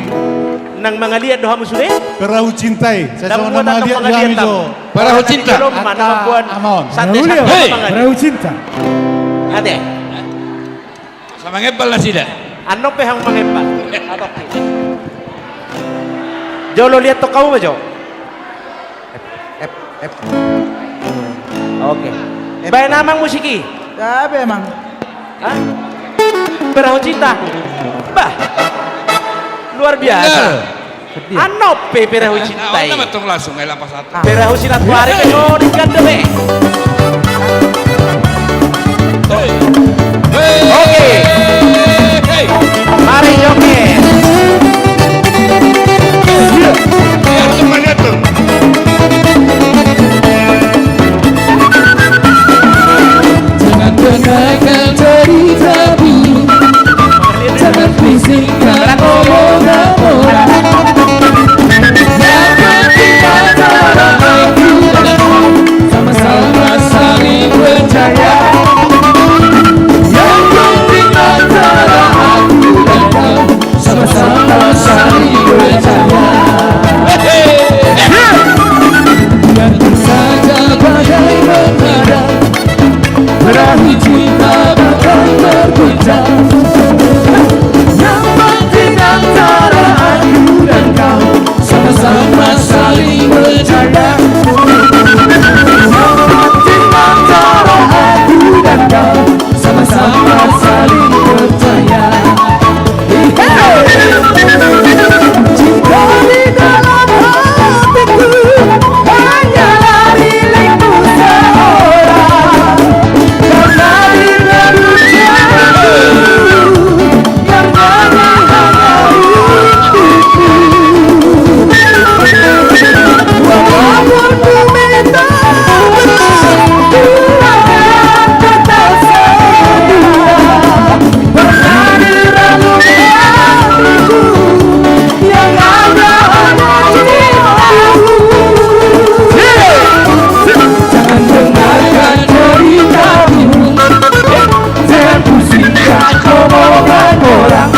Nang mangaliat do hamu sude? Perahu Cinta i. Sai songon na mangaliat jo hami jo. Perahu Cinta. Angka ama on. Sande, sande. Hei! Perahu Cinta. Ate. Sai mangembal nasida. Annon pe hamu mangembal. Jolo liat tong hamu ma jo. Ep, ep, ep. Oke. Ep. Baen amang musik i. Gabe, amang. Hah? Perahu Cinta. Bah. Luar biasa. Benar. Annon pe Perahu Cinta i. Nah, nah, tong langsung, eh, lapas atas. Perahu Cinta tu ari ke, oh, di kandang, eh. Oke. Mari joget. Sama-sama saling percaya. Yang penting antara aku dan kau, sama-sama saling percaya. Biarpun saja badai menghadang, perahu cinta bakal berguncang. Yang penting antara aku dan kau, sama-sama saling percaya. Yang penting antara aku dan kau, sama-sama saling percaya. Cinta di dalam hatiku hanyalah milikmu seorang. Karena di dalam hatiku Jangan dengarkan cerita burung. Jangan pusingkan omongan orang.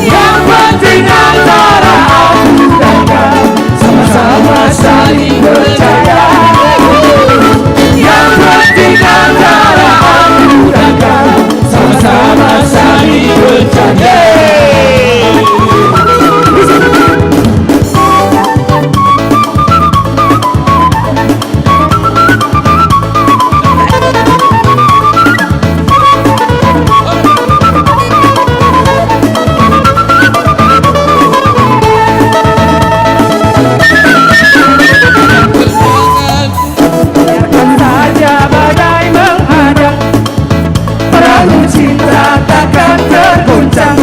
Yang penting antara aku dan kau sama-sama saling percaya. Yang penting antara aku dan kau sama-sama saling percaya. Biarkan saja badai menghadang, perahu cinta takkan tergoncang.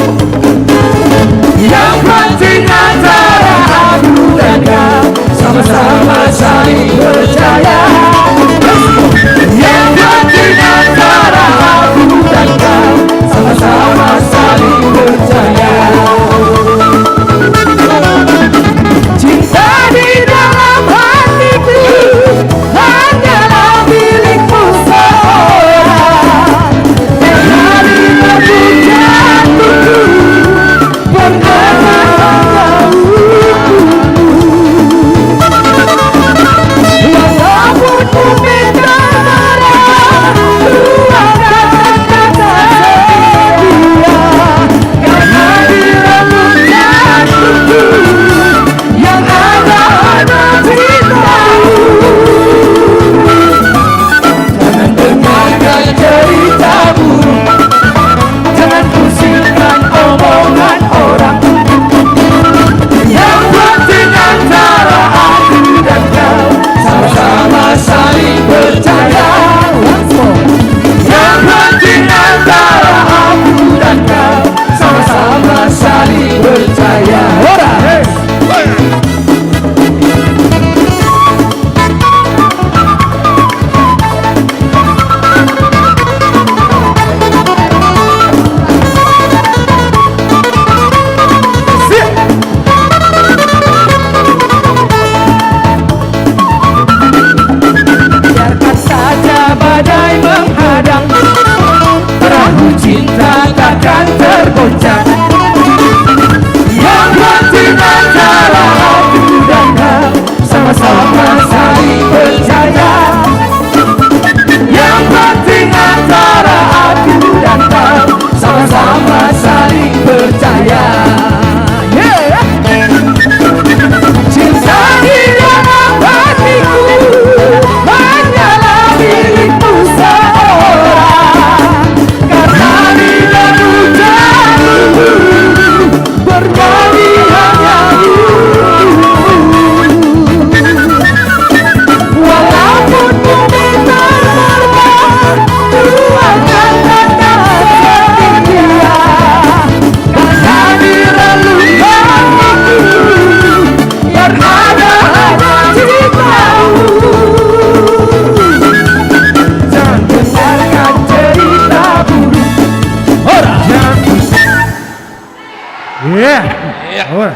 Yang penting antara aku dan kau sama-sama saling percaya. Yang penting antara aku dan kau sama-sama saling percaya. Cinta di dalam hatiku hanyalah milikmu seorang. Dari waktu jatuhku pernah kau. Walaupun ku minta maaf, ku akan Iya. Iya. Ora.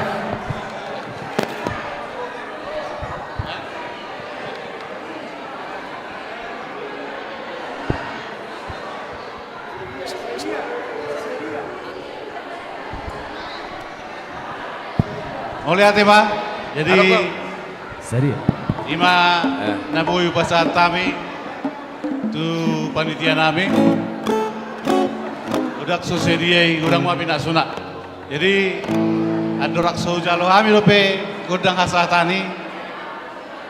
Mauliate ma. Jadi, ima na boi hupasahat hami tu panitia nami. Godang so sadia i, godang ma pinasuna. Jadi, andorang so hujalo hami dope gondang hasahatan i,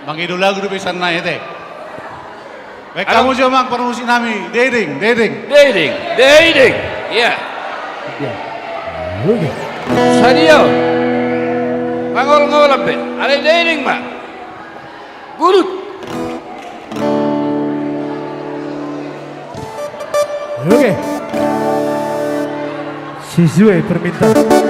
mangido lagu dope sian na i, ate. Baen hamu jo amang parmusik nami, deiding, deiding. Deiding, deiding. Iya. Sadia. Mangolngol be. Alai deiding ma. Gurut. Oke. Sesuai permintaan.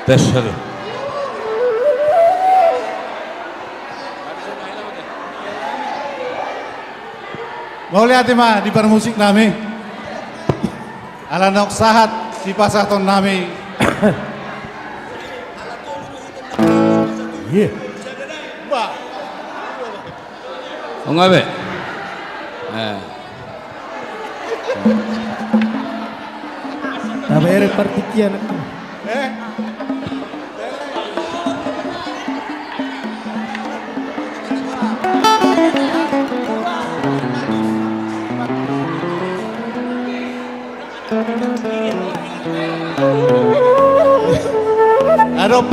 Tes satu. Mauliate ma di parmusik nami. Ala naung sahat sipasahaton nami. Iya. Nunga be. Eh. Tabereng partingkian. Eh?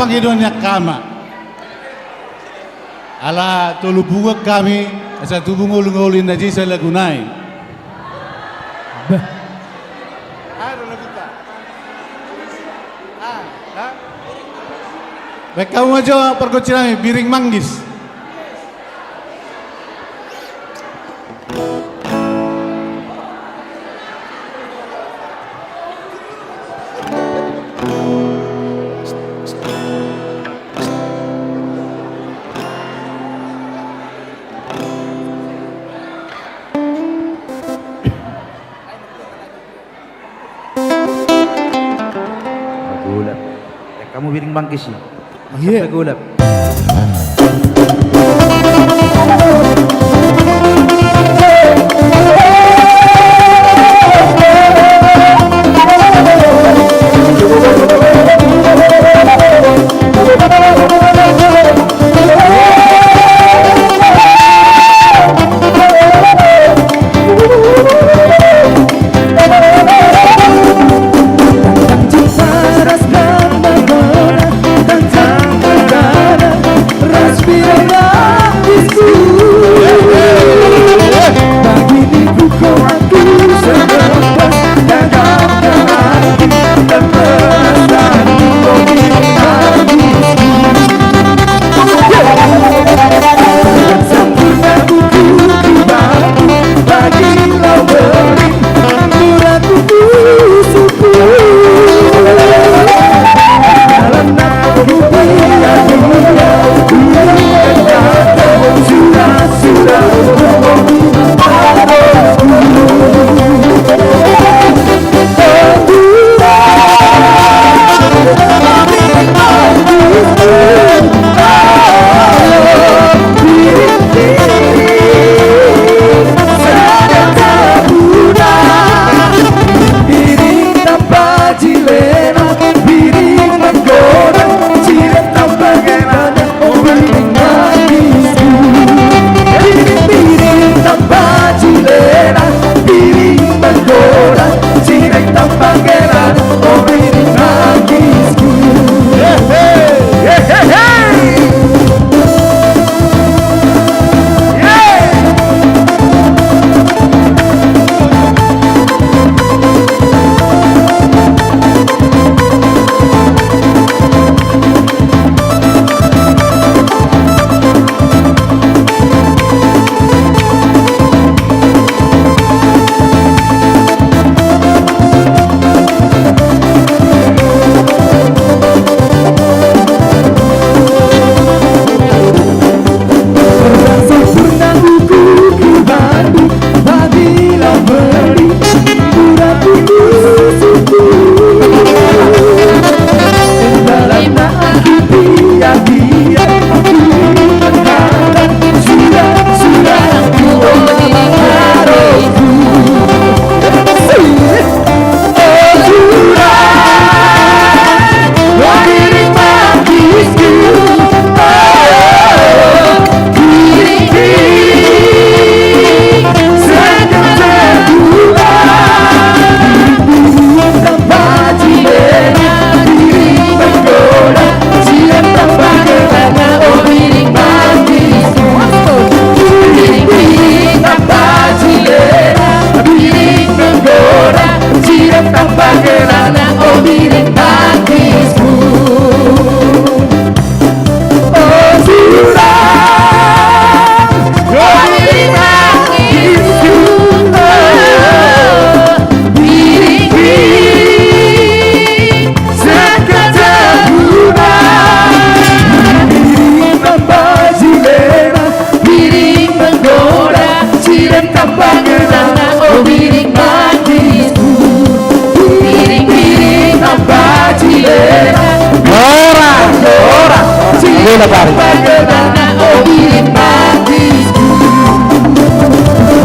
Pangidoan ni angka ama. Ala tolu punguan hami, asa tubu ngolu-ngolu i na jisa lagu nai. Bah. Aha do laguta? Ah, ha? Baen hamu ma jo pargonsi nami, Biring Manggis. Golap. Eh, hamu Biring Manggis i. Iya. Golap.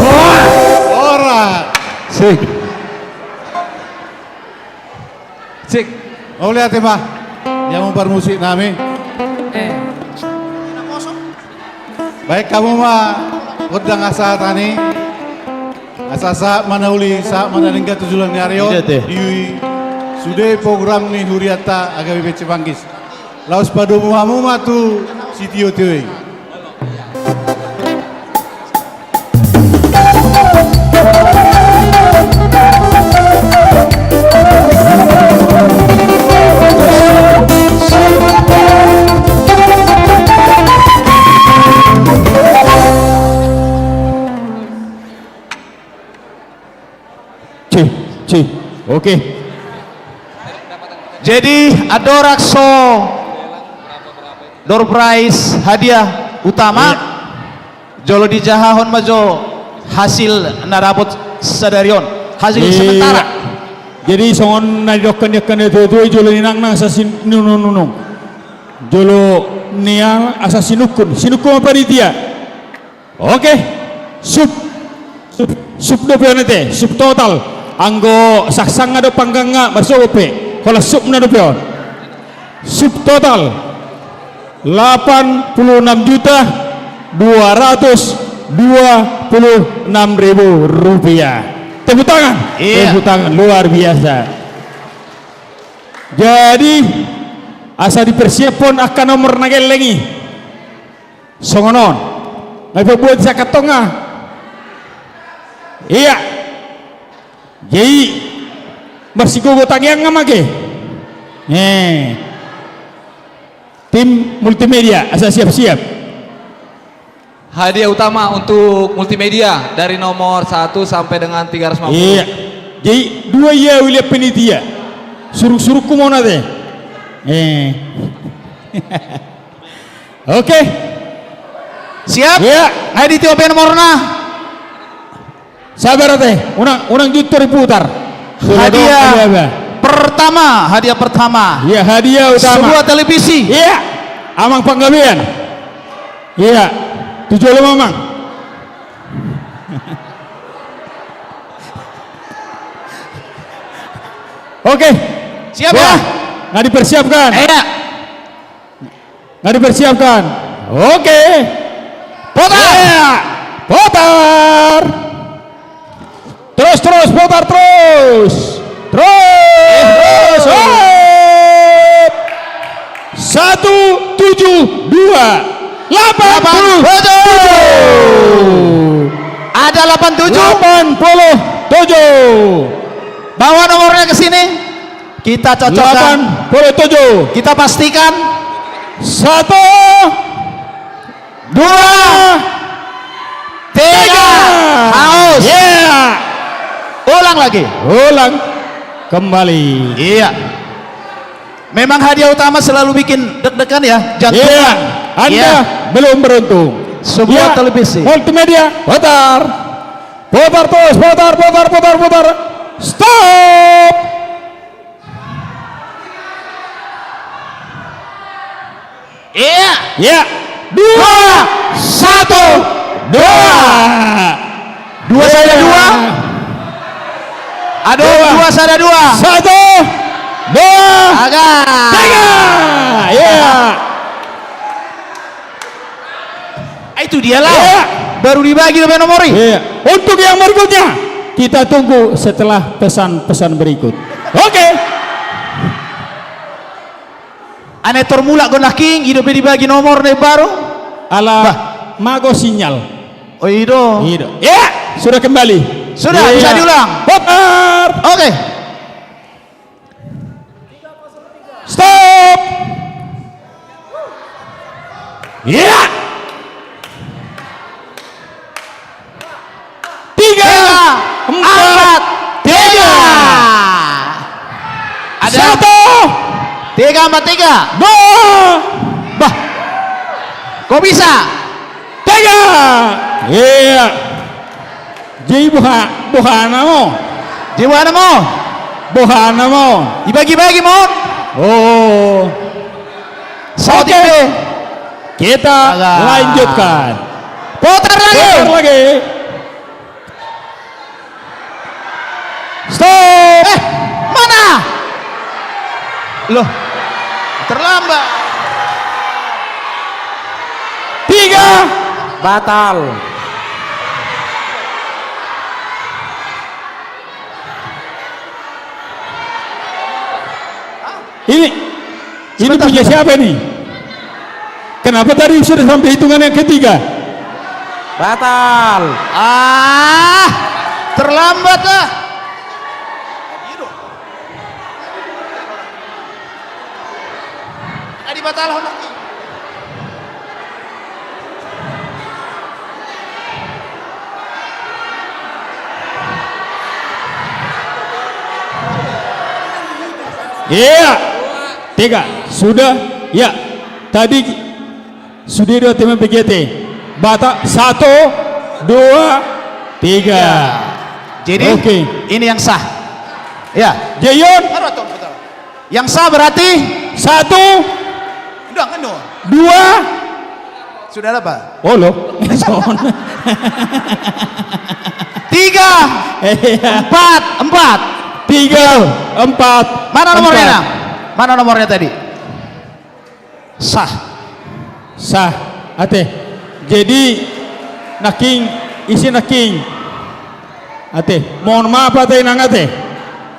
Ora, ora. Sik. Sik. Mauliate ma di hamu parmusik nami. Eh. Baen hamu ma gondang hasahatan i. Asa sahat ma na uli, sahat ma na denggan tu joloan ni ari on. Iya, teh. Di sude program ni hurianta H K B P C Manggis. Laos padomu hamu ma tu sitiotio i. Cih, cih. Oke. Jadi, andorang so door prize hadiah utama, iya, jolo dijahahon ma jo hasil na dapot sadari on. Hasil, iya, sementara. Jadi, songon na nidok ni angka na tuatua i, jolo ninangnang asa sinunungnung. Jolo nian asa sinungkun. Sinungkun ma panitia. Oke. Sub. Sub, sub dope on ate, sub total. Anggo saksanga dohot panggangga marsogot pe, holan subna dope on. Sub total delapan puluh enam juta dua ratus dua puluh enam ribu rupiah. Tepuk tangan. Iya. Tepuk tangan, luar biasa. Jadi, asa dipersiaphon angka nomor na gelleng i. Songon on. Nga dipabuat sian kantong nga. Iya. Jadi, marsigogo tangiang nga make. Eh. Tim multimedia, asa siap-siap. Hadiah utama untuk multimedia dari nomor satu sampai dengan tiga ratus lima puluh. Iya. Jadi, dua ia ulian panitia. Suruk-suruk ku mona te. Eh. Oke. Siap? Iya. Ayo ditiop be nomorna. Sabar ate, unang, unang junto diputar. Hadiah pertama, hadiah pertama. Iya, hadiah utama. Sebuah televisi. Iya. Amang Panggabean. Iya. Tu jolo ma amang. Oke. Siap ya? Nga dipersiapkan. Iya. Nga dipersiapkan. Oke. Putar. Iya. Putar. Terus, terus, putar terus. Terus. Terus. Hop. Satu tujuh dua. Delapan puluh tujuh. Ada delapan tujuh. Delapan puluh tujuh. Bawa nomornya ke sini. Kita cocokkan. Delapan puluh tujuh. Kita pastikan. Satu. Dua. Tiga. Tiga. Haus. Iya. Ulang lagi. Ulang. Kembali. Iya. Memang hadiah utama selalu bikin deg-degan ya, jantungan. Iya. Anda belum beruntung. Sebuah televisi. Multimedia, putar. Putar terus, putar, putar, putar, putar. Stop. Iya. Iya. Dua, satu, dua. Dua saja dua. Aduh, dua saja dua. Satu, dua, tiga. Iya. Ah, itu dia lah. Iya. Baru dibagi dope nomor i. Iya. Untuk yang berikutnya, kita tunggu setelah pesan-pesan berikut. Oke. Ane tor mulak gondang king, i dope dibagi nomor na baru. Ala mago sinyal. Oh, i do. I do. Iya, sudah kembali. Sudah, bisa diulang. Putar. Oke. Stop. Iya. Tiga, empat, tiga. Ada. Satu. Tiga, empat, tiga. Dua. Bah. Kok bisa? Tiga. Iya. Jadi boha, boha nama on? Jadi boha nama on? Boha nama on? Dibagi-bagi, Mon. Oh. Oke. Kita lanjutkan. Putar lagi. Putar lagi. Stop. Eh, mana? Loh, terlambat. Tiga. Batal. Ini. Ini punya siapa ini? Kenapa tadi sudah sampai hitungan yang ketiga? Batal. Ah, terlambat lah. Tadi batal honok. Iya. Tiga. Sudah. Ya. Tadi sudah dua tim B G T. Batal. Satu, dua, tiga. Jadi, oke, ini yang sah. Ya. Jayon. Baru atau betul? Yang sah berarti? Satu. Udah, anu. Dua. Sudah ada, Pak? Oh, lo. Tiga. Iya. Empat, empat. Tiga, empat, empat. Mana nomornya, Nang? Mana nomornya tadi? Sah. Sah. Ate. Jadi, nangkin, isi nangkin. Ate. Mohon maaf, ate, Inang, ate.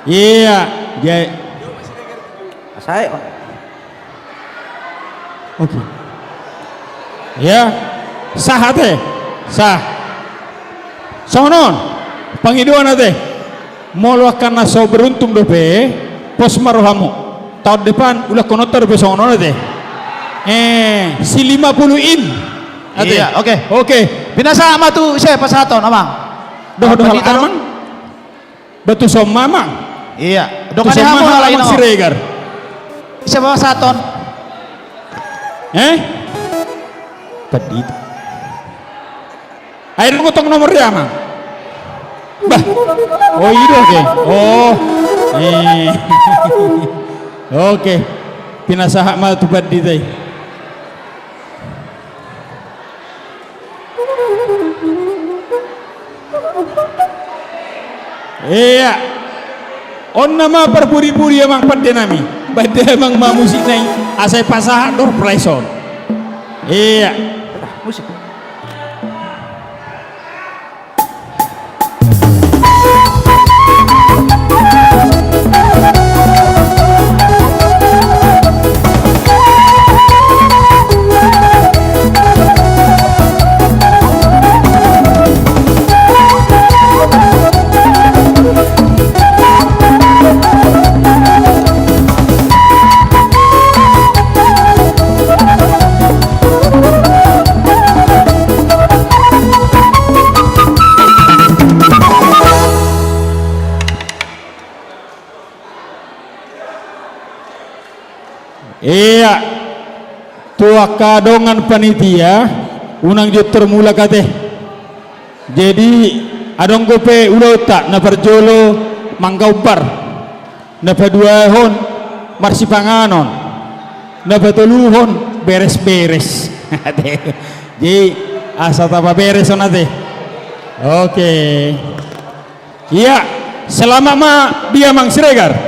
Iya. Jadi, Sai. Oke. Ya. Sah, ate? Sah. Songon on. Pangidoan, ate. Molo angka na so beruntung dope, pos ma rohamu. Taon depan, ulahkononta dope songon on, ate. Eh, si lima puluh in. Ate. Iya, oke. Oke. Pinasahat ma tu, ise pasahaton, Amang? Dohot, dohot, Amang. Ba tuson ma, Amang. Iya. Tuson ma, Amang Siregar. Siapa pasahaton? Eh? Pandita. Akhirnya gotong nomor dia, Amang. Bah. Oh, iya, oke. Oh. Eh. Oke. Pinasahat ma tu pandita i. Iya. On nama parpudi-pudi, Amang pande nami. Pande, Amang, ma musik nai. Asa pasahat door prize on. Iya. Musik. Iya, tu angka dongan panitia, unang jontor mulak ate. Jadi, adong dope ulaonta, na parjolo manggaumbar, na paduahon marsipanganon, na patoluhon beres-beres. Jadi, asa tapaberes on ate. Oke. Iya, selamat ma di Amang Siregar.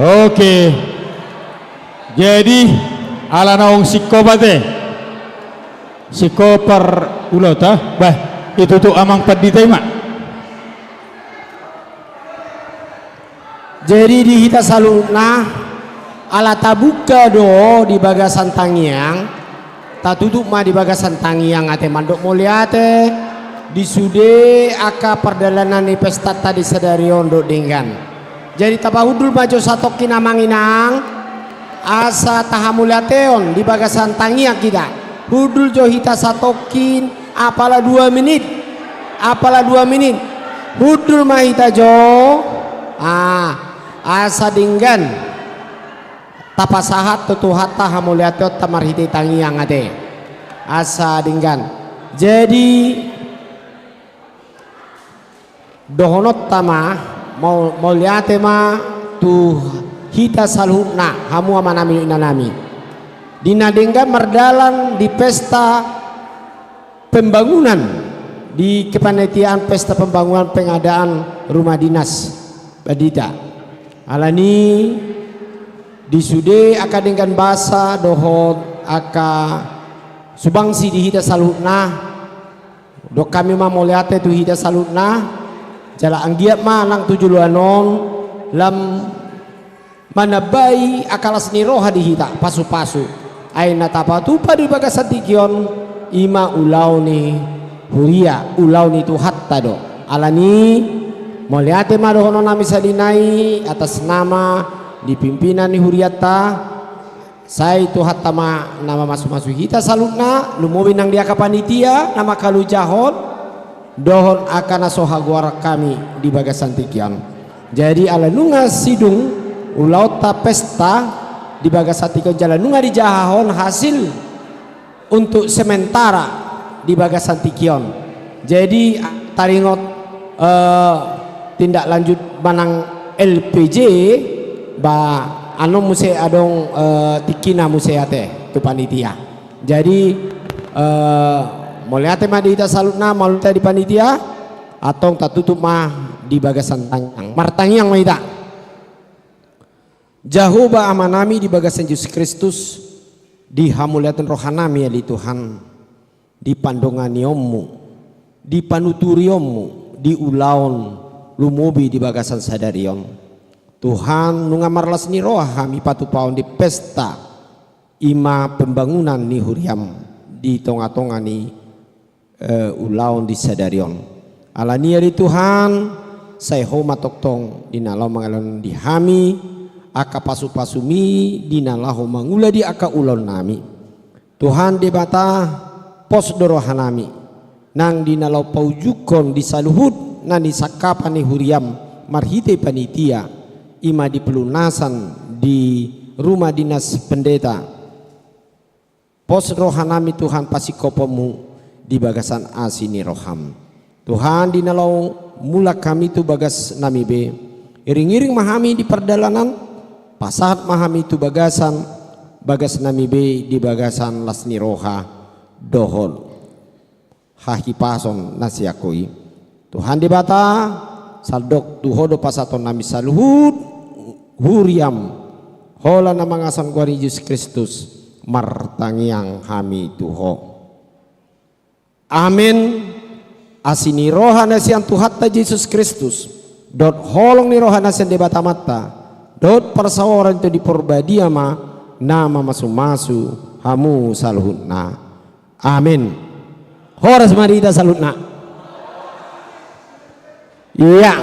Oke. Jadi, ala naung singkop ate. Singkop parulaonta, bah, itutu Amang pandita i ma. Jadi di hita saluhutna, ala tabuka do di bagasan tangiang, tatutup ma di bagasan tangiang ate, mandok mauliate di sude angka pardalanan ni pestanta di sadari on dohot denggan. Jadi tapahundul ma jo satongkin, Amang Inang, asa tahamauliateon di bagasan tangiang hita. Hundul jo hita satongkin, apala dua minit. Apala dua minit. Hundul ma hita jo. Ah, asa denggan tapasahat tu Tuhanta hamauliateonta marhite tangiang ate. Asa denggan. Jadi, dohononta ma, mau-, mauliate ma tu hita saluhutna, hamu amanami dohot inanami. Di na denggan mardalan di pesta pembangunan, di kepanitiaan pesta pembangunan pengadaan rumah dinas pandita. Alani Di sude angka denggan basa dohot angka sumangsi di hita saluhutna, dok hami ma mauliate tu hita saluhutna, jala anggiat ma nang tu joloan on lam manambai angka las ni roha di hita, pasupasu. Ai na tapatupa di bagasan tingki on, i ma ulaon ni huria, ulaon ni Tuhanta do. Alani, mauliate ma dohonon nami sahali nai atas nama ni pimpinan ni hurianta, sai Tuhanta ma na mamasumasu hita saluhutna, lumobi nang di angka panitia na mangkalojahon, dohot angka na so hagoaran hami di bagasan tingki on. Jadi ala nunga sidung ulaonta pesta di bagasan tingki on jala nunga dijahahon hasil untuk sementara di bagasan tingki on. Jadi taringot, eh, tindak lanjut manang L P J, ba anon muse adong, eh, tingkina muse ate tu panitia. Jadi, eh, mauliate ma di hita saluhutna, mauliate di panitia, antong tatutup ma di bagasan tangiang. Martangiang ma hita. Jahowa Amanami di bagasan Jesus Kristus, dihamuliathon rohanami ale Tuhan, di pandonganionmu, di panuturionmu, di ulaon lumobi di bagasan sadari on. Tuhan, nunga marlas ni roha hami patupaon di pesta, i ma pembangunan ni huriam di tongatonga ni, eh, ulaon di sadari on. Alani i ale Tuhan, sai Ho ma tongtong di na laho mangalehon di hami angka pasupasumi di na laho mangula di angka ulaonnami. Tuhan Debata, pos do rohanami nang di na laho paujunghon di saluhut na nisangkapan ni huriam marhite panitia, i ma di pelunasan di rumah dinas pendeta. Pos rohanami Tuhan pasingkoponmu di bagasan asi ni roham. Tuhan, di na laho mulak hami tu bagasnami be, iringiring ma hami di pardalanan, pasahat ma hami tu bagasan bagasnami be di bagasan las ni roha dohot hahipason na sian Ho i. Tuhan Debata, sandok tu Ho do pasahatonnami saluhut huriam, holan na mangasa goar ni Jesus Kristus, martangiang hami tu Ho. Amen. Asi ni roha na sian Tuhanta Jesus Kristus, dohot holong ni roha na sian Debata Amanta, dohot parsaoran ni Tondi Parbadia ma na mamasumasu hamu saluhutna. Amen. Horas ma di hita saluhutna. Ia.